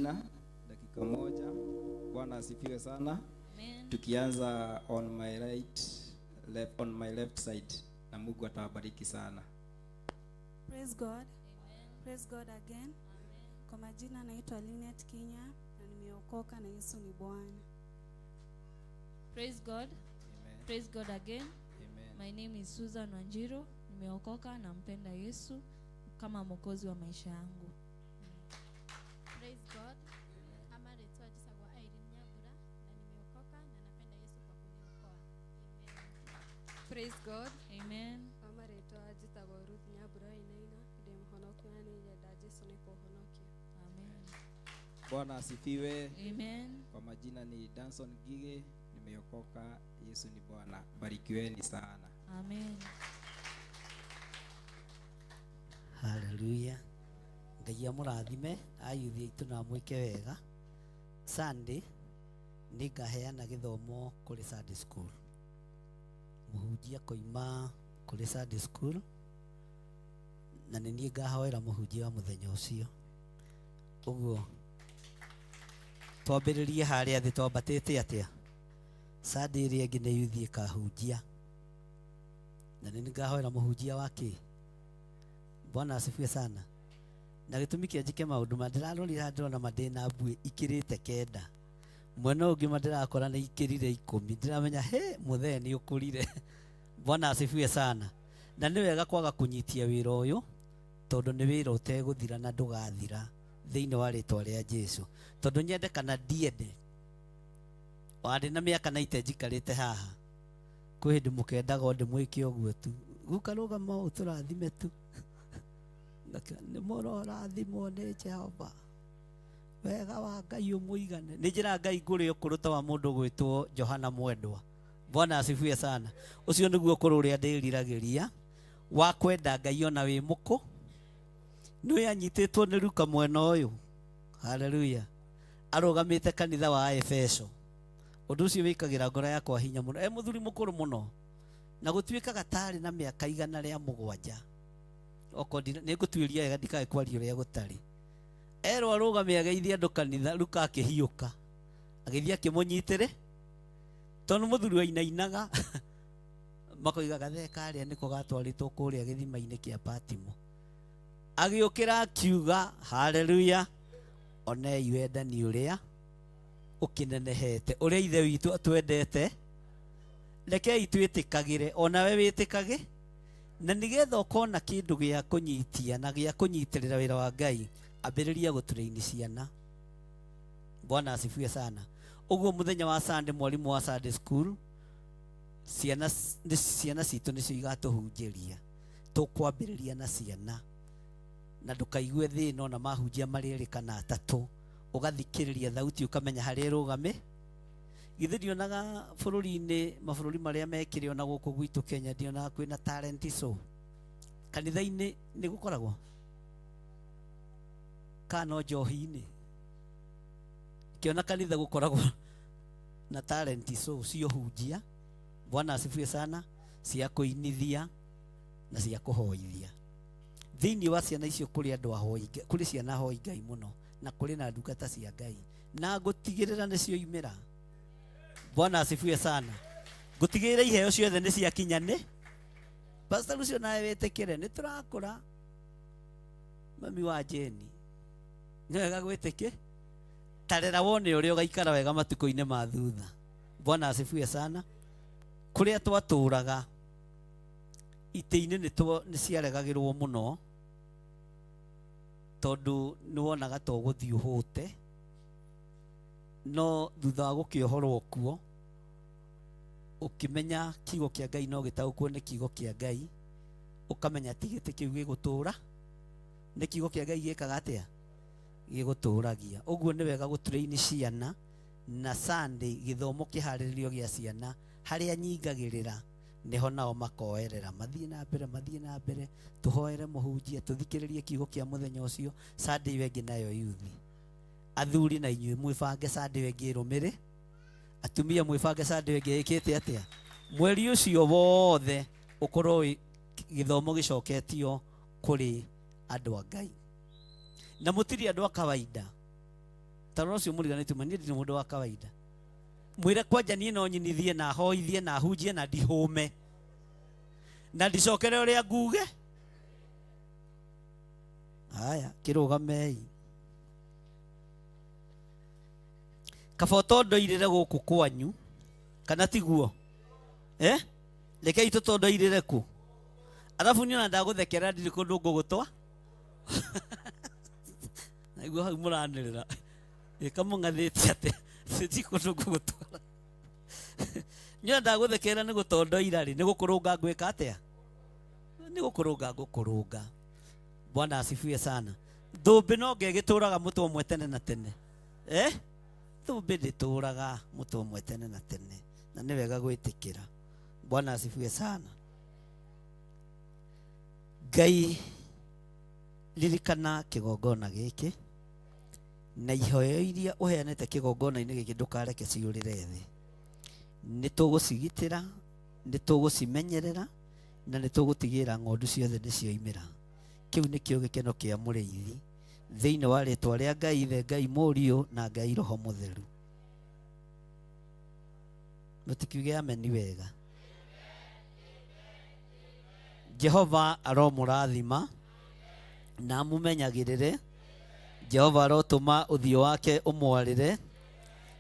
majina dakika moja. Bwana asifiwe sana. Amen. Tukianza on my right left, on my left side, na Mungu atawabariki sana. Praise God. Praise God again. Kwa majina naitwa Linet Kinya na nimeokoka na Yesu ni Bwana. Praise God. Praise God again. Amen. My name is Susan Wanjiru. Nimeokoka nampenda Yesu kama mwokozi wa maisha yangu. Praise God. Ama rĩtwa njĩtagwo Irene Nyambura na nimeokoka na napenda Yesu kwa kuniokoa. Praise God. Amen. Ama rĩtwa njĩtagwo Ruth Nyambura Wainaina, ndĩ mũhonoku na nĩ nyenda Jesũ nĩ kũhonokia. Amen. Bwana asifiwe. Amen. Kwa majina ni Danson Gige, nimeokoka. Yesu ni Bwana. Barikiweni sana. Amen. Haleluya. Ngai amũrathime ayuthi aitũ na amwĩke wega. Sunday nĩngaheana gĩthomo kũrĩ Sunday school. Mũhunjia koima kũrĩ Sunday school na nĩ niĩ ngahoera mũhunjia wa mũthenya ũcio. Ũguo twambĩrĩrie harĩa thĩ twambatĩte atĩa? Sunday ĩrĩa ĩngĩ nĩ yuthi ĩkahunjia na nĩ niĩ ngahoera mũhunjia wa kĩ? Bwana asifiwe sana. Na gĩtũmi kĩa njĩke maũndũ ma ndĩrarorire haha ndĩrona ma ndĩna mbuĩ ikĩrĩte kenda, mwena ũngĩ ma ndĩrakora nĩ ikĩrire 10, ndĩramenya he mũthee nĩ ũkũrire. Bwana asifiwe sana. Na nĩ wega kwaga kũnyitia wĩra ũyũ tondũ nĩ wĩra ũtegũthira na ndũgathira thĩinĩ wa rĩtwa rĩa Jesu. Tondũ nyende kana ndiende, warĩ na mĩaka 90 njikarĩte haha, kwĩ hĩndĩ mũkendaga o ndĩmwĩke ũguo tu, guka rũgama ũũ tũrathime tu. Nĩ mũrorathimwo nĩ Jehova, wega wa Ngai ũmũigane. Nĩ njĩra Ngai ngũrĩ ũkũrũ ta wa mũndũ gwĩtwo Johana Mwendwa. Bwana asifiwe sana. Ũcio nĩguo ũkũrũ ũrĩa ndĩriragĩria wa kwenda Ngai ona wĩ mũkũ. Nĩ anyitĩtwo nĩ Luka mwena ũyũ. Haleluya. Arũgamĩte kanitha wa Efeso. Ũndũ ũcio wĩkagĩra ngoro yakwa hinya mũno. E mũthuri mũkũrũ mũno. Na gũtuĩkaga tarĩ na mĩaka 107. Okorwo nĩ ngũtuĩria wega ndikae kwaria ũrĩa gũtarĩ. Erwo arũgame ageithie andũ kanitha, Luka akĩhiũka. Agĩthiĩ akĩmũnyitĩrĩ. Tondũ mũthuri wainainaga. Makoiga gathee karĩa nĩko gatwarĩtwo kũrĩa gĩthima-inĩ kĩa Patimo. Agĩũkĩra akiuga haleluya, onei wendani ũrĩa ũkĩnenehete, ũrĩa Ithe witũ atwendete. Rekei twĩtĩkagĩre, onawe wĩtĩkage, na nĩgetha ũkona kĩndũ gĩa kũnyitia na gĩa kũnyitĩrĩra wĩra wa Ngai, ambĩrĩria gũtũraini ciana. Bwana asifiwe sana. Ũguo mũthenya wa Sunday, mwarimũ wa Sunday school, ciana ciana citũ nĩcio igatũhunjĩria. Tũkwambĩrĩria na ciana, na ndũkaigue thĩna ona mahunjia marĩ erĩ kana atatũ, ũgathikĩrĩria thauti ũkamenya harĩa ĩrũgame. Githĩ ndionaga bũrũri-inĩ, mabũrũri marĩa mekĩre ona gũkũ gwitũ Kenya, ndionaga kwĩna talent show kanitha-inĩ? Nĩ gũkoragwo kana no njohi-inĩ? Kĩona kanitha gũkoragwo na talent show cia ũhunjia. Bwana asifiwe sana. Cia kũinithia na cia kũhoithia. Thĩinĩ wa ciana icio kũrĩ andũ ahoi, kũrĩ ciana ahoi Ngai mũno, na kũrĩ na ndungata cia Ngai, na ngũtigĩrĩra nĩcio imĩra. Bwana asifiwe sana. Ngũtigĩrĩra iheo ciothe nĩ ciakinya nĩ. Pastor ũcio nawe wĩtĩkĩre, nĩ tũrakũra. Mami wa Jeni, nĩ wega gwĩtĩkĩ tarera wone ũrĩa ũgaikara wega matukũ-inĩ ma thutha. Bwana asifiwe sana. Kũrĩa twatũraga itĩ-inĩ nĩ ciaregagĩrwo mũno, tondũ nĩ wonaga ta ũgũthiĩ ũhũte, no thutha wa gũkĩohorwo kuo ũkĩmenya kiugo kĩa Ngai no gĩtaũkwo nĩ kiugo kĩa Ngai, ũkamenya ti gĩtĩ kĩu gĩgũtũra, nĩ kiugo kĩa Ngai gĩkaga atĩa? Gĩgũtũragia. Ũguo nĩ wega gũtũraini ciana, na Sunday gĩthomo kĩharĩrĩrio gĩa ciana, harĩa nyingagĩrĩra nĩho nao makoerera, mathiĩ na mbere, mathiĩ na mbere, tũhoere mũhunjia, tũthikĩrĩrie kiugo kĩa mũthenya ũcio. Sunday ĩyo ĩngĩ nayo yuthi, athuri na inyuĩ mwĩbange Sunday ĩyo ĩngĩ ĩrũmĩrĩ, atumia mwĩbange Sunday ĩyo ĩngĩ ĩkĩte atĩa? Mweri ũcio wothe ũkorwo gĩthomo gĩcoketio kũrĩ andũ a Ngai. Na mũtirĩ andũ a kawaida. Tarora ũcio mũriganĩtie ma niĩ ndirĩ mũndũ wa kawaida. Mwĩre kwanja niĩ no nyinithie na hoithie na hunjie na ndihũme na ndicokere ũrĩa nguge. Haya, kĩrũgamei. Kaba ũtondoirĩre gũkũ kwanyu kana tiguo? Eh? Rekei tũtondoirĩre kũ? Arabu niĩ ona ndagũthekerera ndirĩ kũndũ ngũgũtwa. Naigua hau mũranĩrĩra. Ĩka mũng'athĩtie atĩa? Ti kũndũ ngũgũtwara. Niĩ ona ndagũthekerera nĩ gũtondoira rĩ, nĩ gũkũrũnga ngwĩka atĩa? Nĩ gũkũrũnga ngũkũrũnga. Bwana asifiwe sana. Thũmbĩ no ngegĩtũraga mũtwe ũmwe tene na tene. Eh? Thũmbĩ ndĩtũraga mũtwe ũmwe tene na tene. Na nĩ wega gwĩtĩkĩra. Bwana asifiwe sana. Ngai ririkana kĩgongona gĩkĩ na ihoyo iria ũheanĩte kĩgongona-inĩ gĩkĩ ndũkareke ciũrĩre thĩ. Nĩ tũgũcigitĩra, nĩ tũgũcimenyerera na nĩ tũgũtigĩrĩra ng'ondu ciothe nĩ cioimĩra. Kĩu nĩkĩo gĩkeno kĩa mũrĩithi thĩinĩ wa rĩtwa rĩa Ngai Ithe, Ngai Mũriũ na Ngai Roho Mũtheru. Mũtikiuge ameni wega. Jehova aromũrathima na amũmenyagĩrĩre. Jehova arotũma ũthiũ wake ũmwarĩre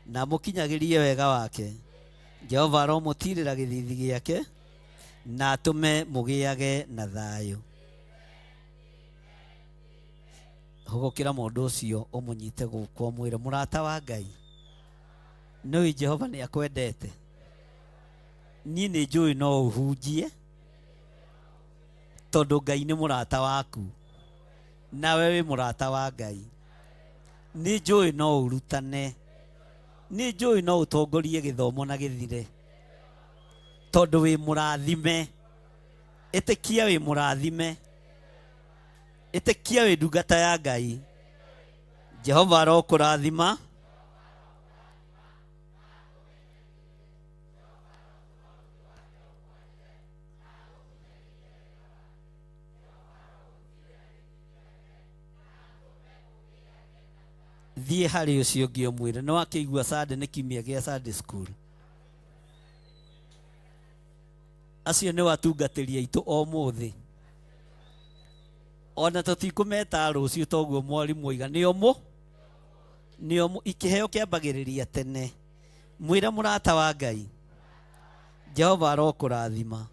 na amũkinyagĩrie wega wake. Jehova aromũtirĩra gĩthithi gĩake na atũme mũgĩage na thayũ. Hũgũkĩra mũndũ ũcio ũmũnyite guoko ũmwĩre mũrata wa Ngai, nĩũĩ Jehova nĩ akwendete. Niĩ nĩ njũĩ no ũhunjie tondũ Ngai nĩ mũrata waku nawe wĩ mũrata wa Ngai. Nĩ njũĩ no ũrutane, nĩ njũĩ no ũtongorie gĩthomo na gĩthire tondũ wĩ mũrathime. Ĩtĩkia wĩ mũrathime, ĩtĩkia wĩ ndungata ya Ngai. Jehova arokũrathima. Thiĩ harĩ ũcio ũngĩ ũmwĩre nĩ wakĩigua Sunday nĩ kiumia gĩa Sunday school. Acio nĩ watungatĩri aitũ o mũthĩ. Ona tũtikũmeta rũciũ toguo mwarimũ oiga nĩo mũ nĩo mũ ikĩheo kĩambagĩrĩria tene. Mwĩre mũrata wa Ngai, Jehova arokũrathima.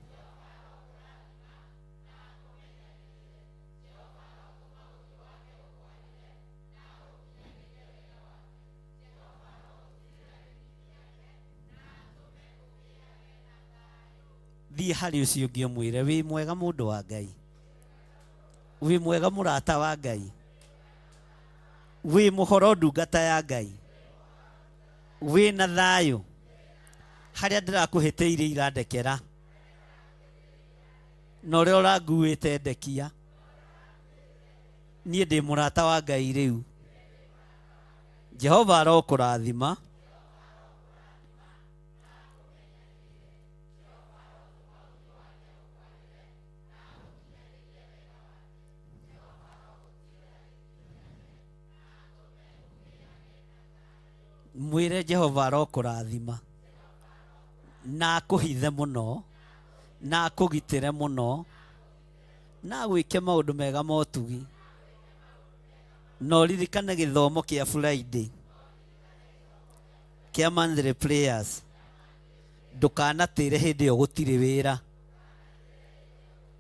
Thiĩ harĩ ũcio ũngĩ ũmwĩre wĩ mwega mũndũ wa Ngai, wĩ mwega mũrata wa Ngai, wĩ mũhoro ndungata ya Ngai, wĩ na thayũ. Harĩa ndĩrakũhĩtĩirie irandekera na ũrĩa ũranguĩte ndekia. Niĩ ndĩ mũrata wa Ngai rĩu. Jehova arokũrathima. Mwĩre Jehova arokũrathima na akũhithe mũno na akũgitĩre mũno na agwĩke maũndũ mega ma ũtugi. Na ũririkane gĩthomo kĩa Friday kĩa monthly prayers. Ndũkanatĩre hĩndĩ ĩyo gũtirĩ wĩra,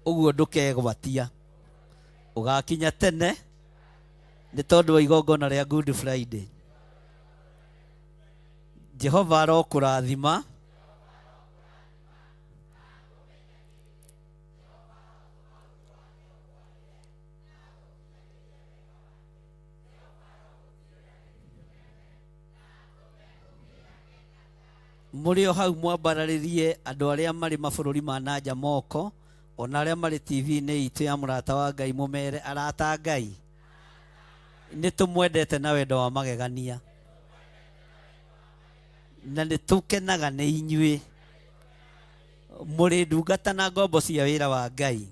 ũguo ndũkegwatia. Ũgakinya tene nĩ tondũ wa igongona rĩa Good Friday. Jehova arokũrathima. Mũrĩ o hau mwambararĩrie andũ arĩa marĩ mabũrũri ma nanja moko, ona arĩa marĩ TV-inĩ itũ ya mũrata wa Ngai, mũmere arata a Ngai nĩ tũmwendete na wendo wa magegania na nĩ tũkenaga nĩ inyuĩ mũrĩ ndungata na ngombo cia wĩra wa Ngai,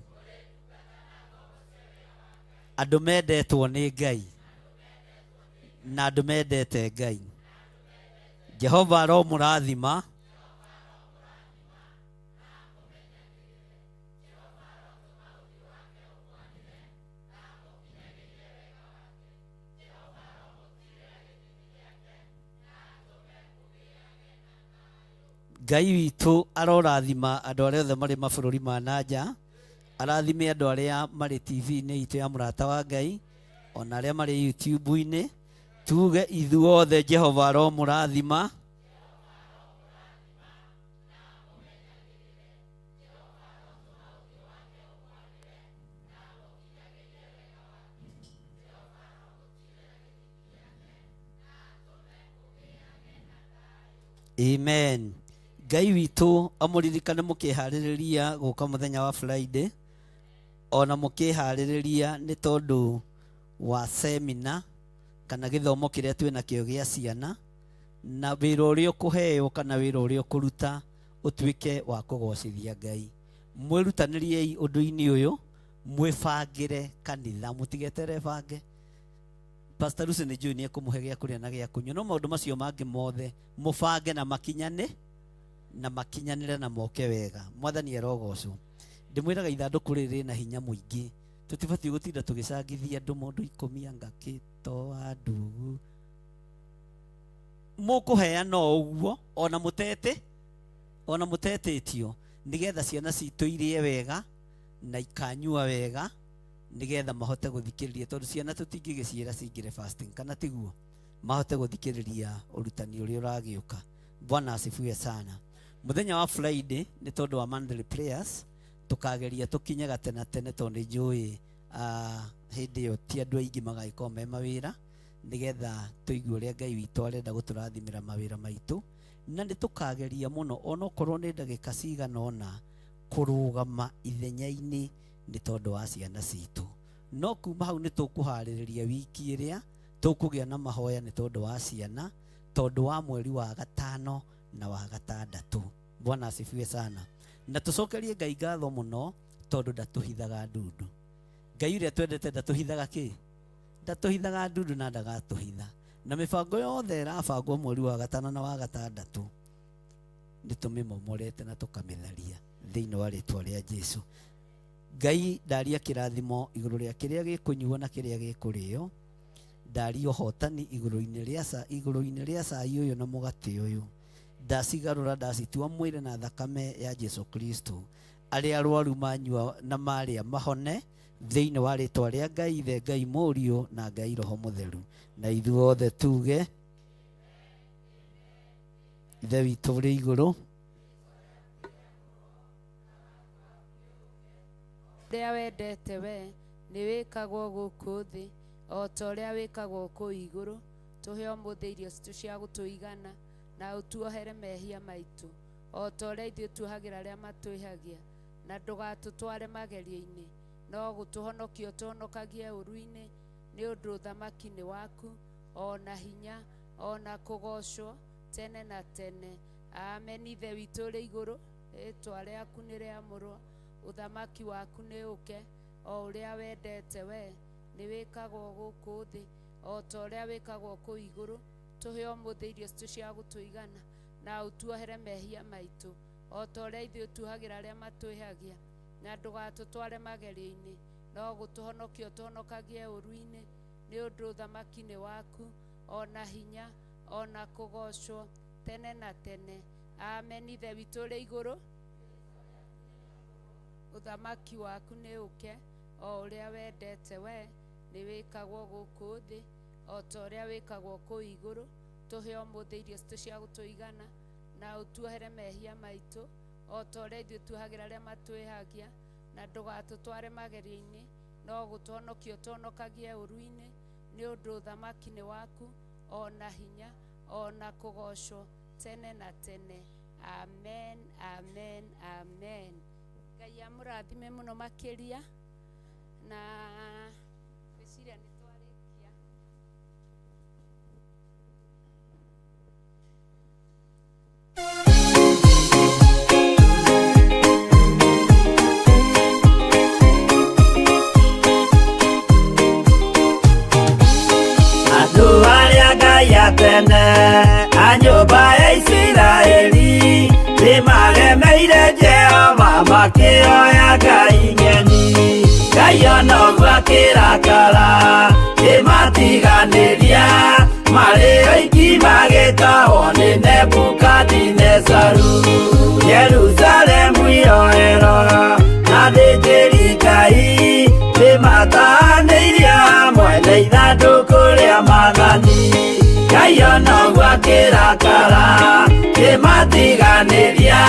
andũ mendetwo nĩ Ngai. Na andũ mendete Ngai. Jehova aromũrathima. Ngai witũ arorathima andũ arĩa othe marĩ mabũrũri ma na nja, arathime andũ arĩa marĩ TV-inĩ itũ ya Mũrata wa Ngai, ona arĩa marĩ YouTube-inĩ. Tuge ithuothe Jehova aromũrathima. Amen. Ngai witũ amũririkane mũkĩharĩrĩria gũka mũthenya wa Friday, ona mũkĩharĩrĩria nĩ tondũ wa semina kana gĩthomo kĩrĩa twĩ nakĩo gĩa ciana, na wĩra ũrĩa ũkũheo kana wĩra ũrĩa ũkũruta ũtuĩke wa kũgocithia Ngai. Mwĩrutanĩriei ũndũ-inĩ ũyũ, mwĩbangĩre kanitha, mũtigetere bange. Pastor Lucy nĩ njũĩ nĩ ekũmũhe gĩa kũrĩa na gĩa kũnyua, no maũndũ macio mangĩ mothe mũbange na makinyane na makinyanĩre na moke wega. Mwathani arogocwo. Ndĩmwĩraga ithandũkũ rĩrĩ rĩna hinya mũingĩ, tũtibatiĩ gũtinda tũgĩcangithia andũ mũndũ ikũmi anga kĩtoa ndugu. Mũkũheana o ũguo ona mũtete, ona mũtetĩtio, nĩgetha ciana citũ irĩe wega na ikanyua wega, nĩgetha mahote gũthikĩrĩria, tondũ ciana tũtingĩgĩciĩra cingĩre fasting, kana tiguo? Mahote gũthikĩrĩria ũrutani ũrĩa ũragĩũka. Bwana asifiwe sana. Mũthenya wa Friday nĩ tondũ wa monthly prayers, tũkageria tũkinye gatene tene, tondũ nĩ njũĩ hĩndĩ ĩyo ti andũ aingĩ magagĩkorwo me mawĩra, nĩgetha tũigue ũrĩa Ngai witũ arenda gũtũrathimĩra mawĩra maitũ. Na nĩ tũkageria mũno onokorwo nĩ ndagĩka cigana ũna kũrũgama ithenya-inĩ nĩ tondũ wa ciana citũ. No kuma hau nĩ tũkũharĩrĩria wiki ĩrĩa tũkũgĩa na mahoya nĩ tondũ wa ciana, tondũ wa mweri wa gatano na wa gatandatũ. Bwana asifiwe sana. Na tũcokerie Ngai ngatho mũno tondũ ndatũhithaga ndundu. Ngai ũrĩa twendete ndatũhithaga kĩ? Ndatũhithaga ndundu na ndagatũhitha. Na mĩbango yothe ĩrabangwo mweri wa gatano na wa gatandatũ nĩ tũmĩmomorete na tũkamĩtharia thĩinĩ wa rĩtwa rĩa Jesu. Ngai ndaria kĩrathimo igũrũ rĩa kĩrĩa gĩkũnyuo na kĩrĩa gĩkũrĩo, ndaria ũhotani igũrũ-inĩ rĩa igũrũ-inĩ rĩa cai ũyũ na mũgate ũyũ. Ndacigarũra ndacitua mwĩrĩ na thakame ya Jesu Kristo. Arĩa arwaru manyua na marĩa mahone thĩinĩ wa rĩtwa rĩa Ngai Ithe, Ngai Mũriũ na Ngai Roho Mũtheru. Na ithuothe tuge Ithe witũ ũrĩ igũrũ, ũrĩa wendete we nĩ wĩkagwo gũkũ thĩ o ta ũrĩa wĩkagwo kũu igũrũ. Tũhe ũmũthĩ irio citũ cia gũtũigana, na ũtuohere mehia maitũ o ta ũrĩa ithuĩ tuohagĩra arĩa matwĩhagia, na ndũgatũtware magerio-inĩ, no gũtũhonokia ũtũhonokagie ũũru-inĩ, nĩ ũndũ ũthamaki nĩ waku, o na hinya, o na kũgoocwo tene na tene. Amen. Ithe witũ ũrĩ igũrũ, rĩĩtwa rĩaku nĩ rĩamũrwo, ũthamaki waku nĩ ũke, o ũrĩa wendete we nĩ wĩkagwo gũkũ thĩ o ta ũrĩa wĩkagwo kũu igũrũ. Tũhe ũmũthĩ irio citũ cia gũtũigana, na ũtuohere mehia maitũ o ta ũrĩa ithuĩ tuohagĩra arĩa matwĩhagia, na ndũgatũtware magerio-inĩ, no gũtũhonokia ũtũhonokagie ũũru-inĩ, nĩ ũndũ ũthamaki nĩ waku, o na hinya, o na kũgoocwo tene na tene. Amen. Ithe witũ ũrĩ igũrũ, ũthamaki waku nĩ ũke, o ũrĩa wendete we nĩ wĩkagwo gũkũ thĩ o ta ũrĩa wĩkagwo kũu igũrũ. Tũhe ũmũthĩ irio citũ cia gũtũigana, na ũtuohere mehia maitũ o ta ũrĩa ithuĩ tuohagĩra arĩa matwĩhagia, na ndũgatũtware magerio-inĩ, no gũtũhonokia ũtũhonokagie ũũru-inĩ, nĩ ũndũ ũthamaki nĩ waku, o na hinya, o na kũgoocwo tene na tene. Amen, amen, amen. Ngai amũrathime mũno makĩria, na ngwĩciria nĩ twarĩkia. Andũ arĩa Makĩoya ngai ng'eni, Ngai ona ũguo akĩrakara, kĩmatiganĩria marĩ oiki magĩtahwo nĩ Nebukadinezaru. Jerusalemu iroero na thĩnjĩri Ngai nĩmatahanĩirie hamwe na ithandũkũ rĩa maathani. Ngai ona ũguo akĩrakara, kĩmatiganĩria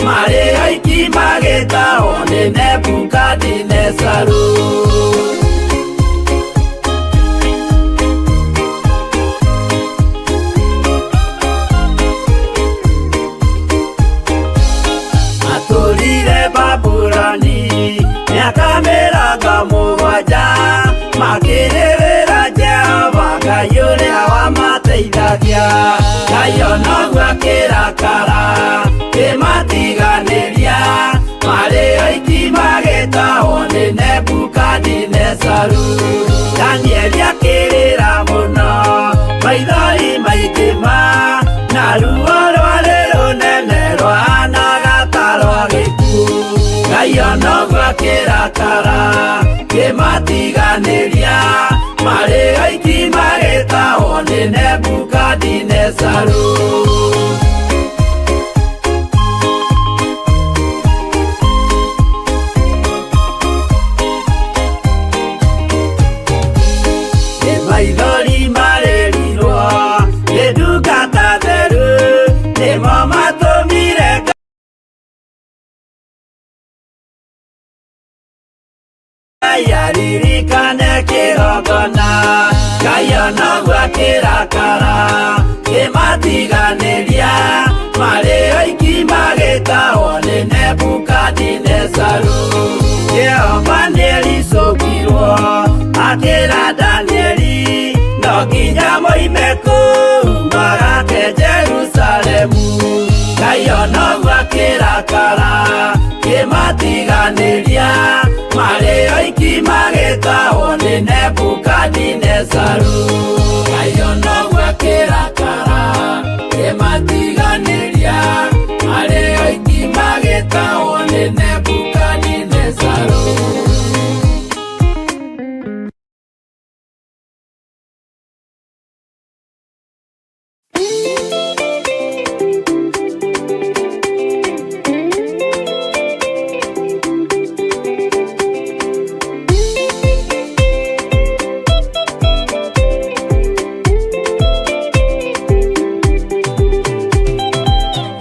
marĩ oiki magĩtahwo nĩ Nebukadinezaru. Matũrire Babuloni mĩaka 70, makĩrĩrĩra Jehova Ngai ũrĩa wamateithagia. Ngai ona ũguo akĩrakara, kĩmatiganĩria marĩ oiki magĩtahwo nĩ Nebukadinezaru. Danieli akĩrĩra mũno, maithori maingĩ ma, na ruo rwarĩ rũnene rwahanaga ta rwa gĩkuũ. Ngai ona ũguo akĩrakara, kĩmatiganĩria marĩ oiki magĩtahwo nĩ Nebukadinezaru. Maithori marĩrirwo nĩ ndungata theru, nĩmo matũmire Ngai aririkane kĩgongona. Ngai ona ũguo akĩrakara, kĩmatiganĩria marĩ oiki magĩtahwo nĩ Nebukadinezaru. Jehova nĩericũkirwo akĩra Danieli, no nginya moime kũu magake Jerusalemu. Ngai ona ũguo akĩrakara, kĩmatiganĩria marĩ oiki magĩtahwo nĩ Nebukadinezaru. Ngai ona ũguo akĩrakara, kĩmatiganĩria marĩ oiki magĩtahwo nĩ Nebukadinezaru.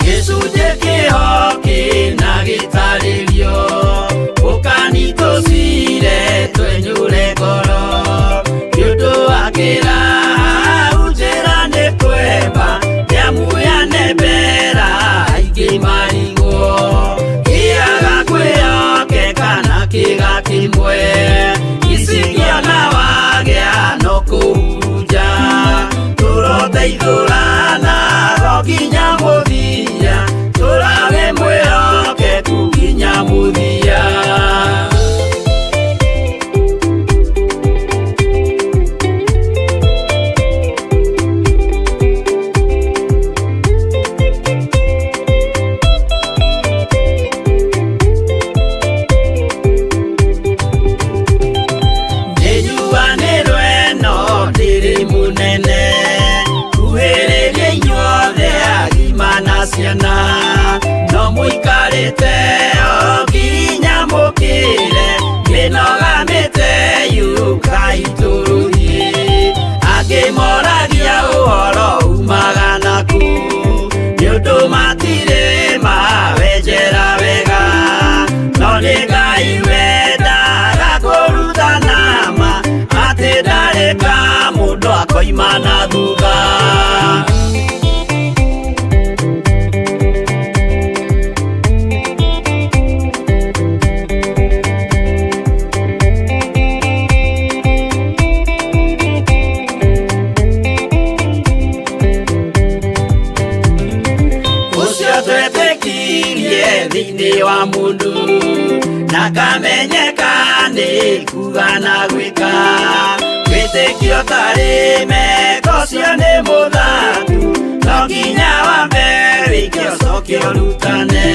Gĩcunjĩ kĩho kĩna gĩtarĩrio, ũkanitũcire twenyũre ngoro, nĩ ũndũ wa kĩraha njĩra nĩ kwemba, nĩamu yanembera aingĩ marigwo, kĩaga kwĩhokeka na kĩga kĩmwe, icingĩona wagĩa no kũhurunja, tũroteithũrana go nginya mũthia, tũrawe mwĩhokeku nginya mũthia. Nĩnyuanĩrwo ĩno ndĩrĩ mũnene, kuhĩrĩria inyuothe agima na ciana, no mũikarĩte o nginya mũkĩre, mĩnoga mĩte yũkai tũrũthiĩ. Angĩ moragia ũhoro umaga nakũ, nĩ ũndũ matirĩ mawenjera wega, no nĩ Ngai wendaga kũrutana ma, atĩ ndarĩ ka mũndũ akoima na thutha. Ũcio twetĩkirie thĩinĩ wa mũndũ, na kamenyeka nĩ kuga na gwĩka, wĩtĩkio tarĩ meko ũcio nĩ mũthaku, no nginya wambe wĩke ũcoke ũrutane.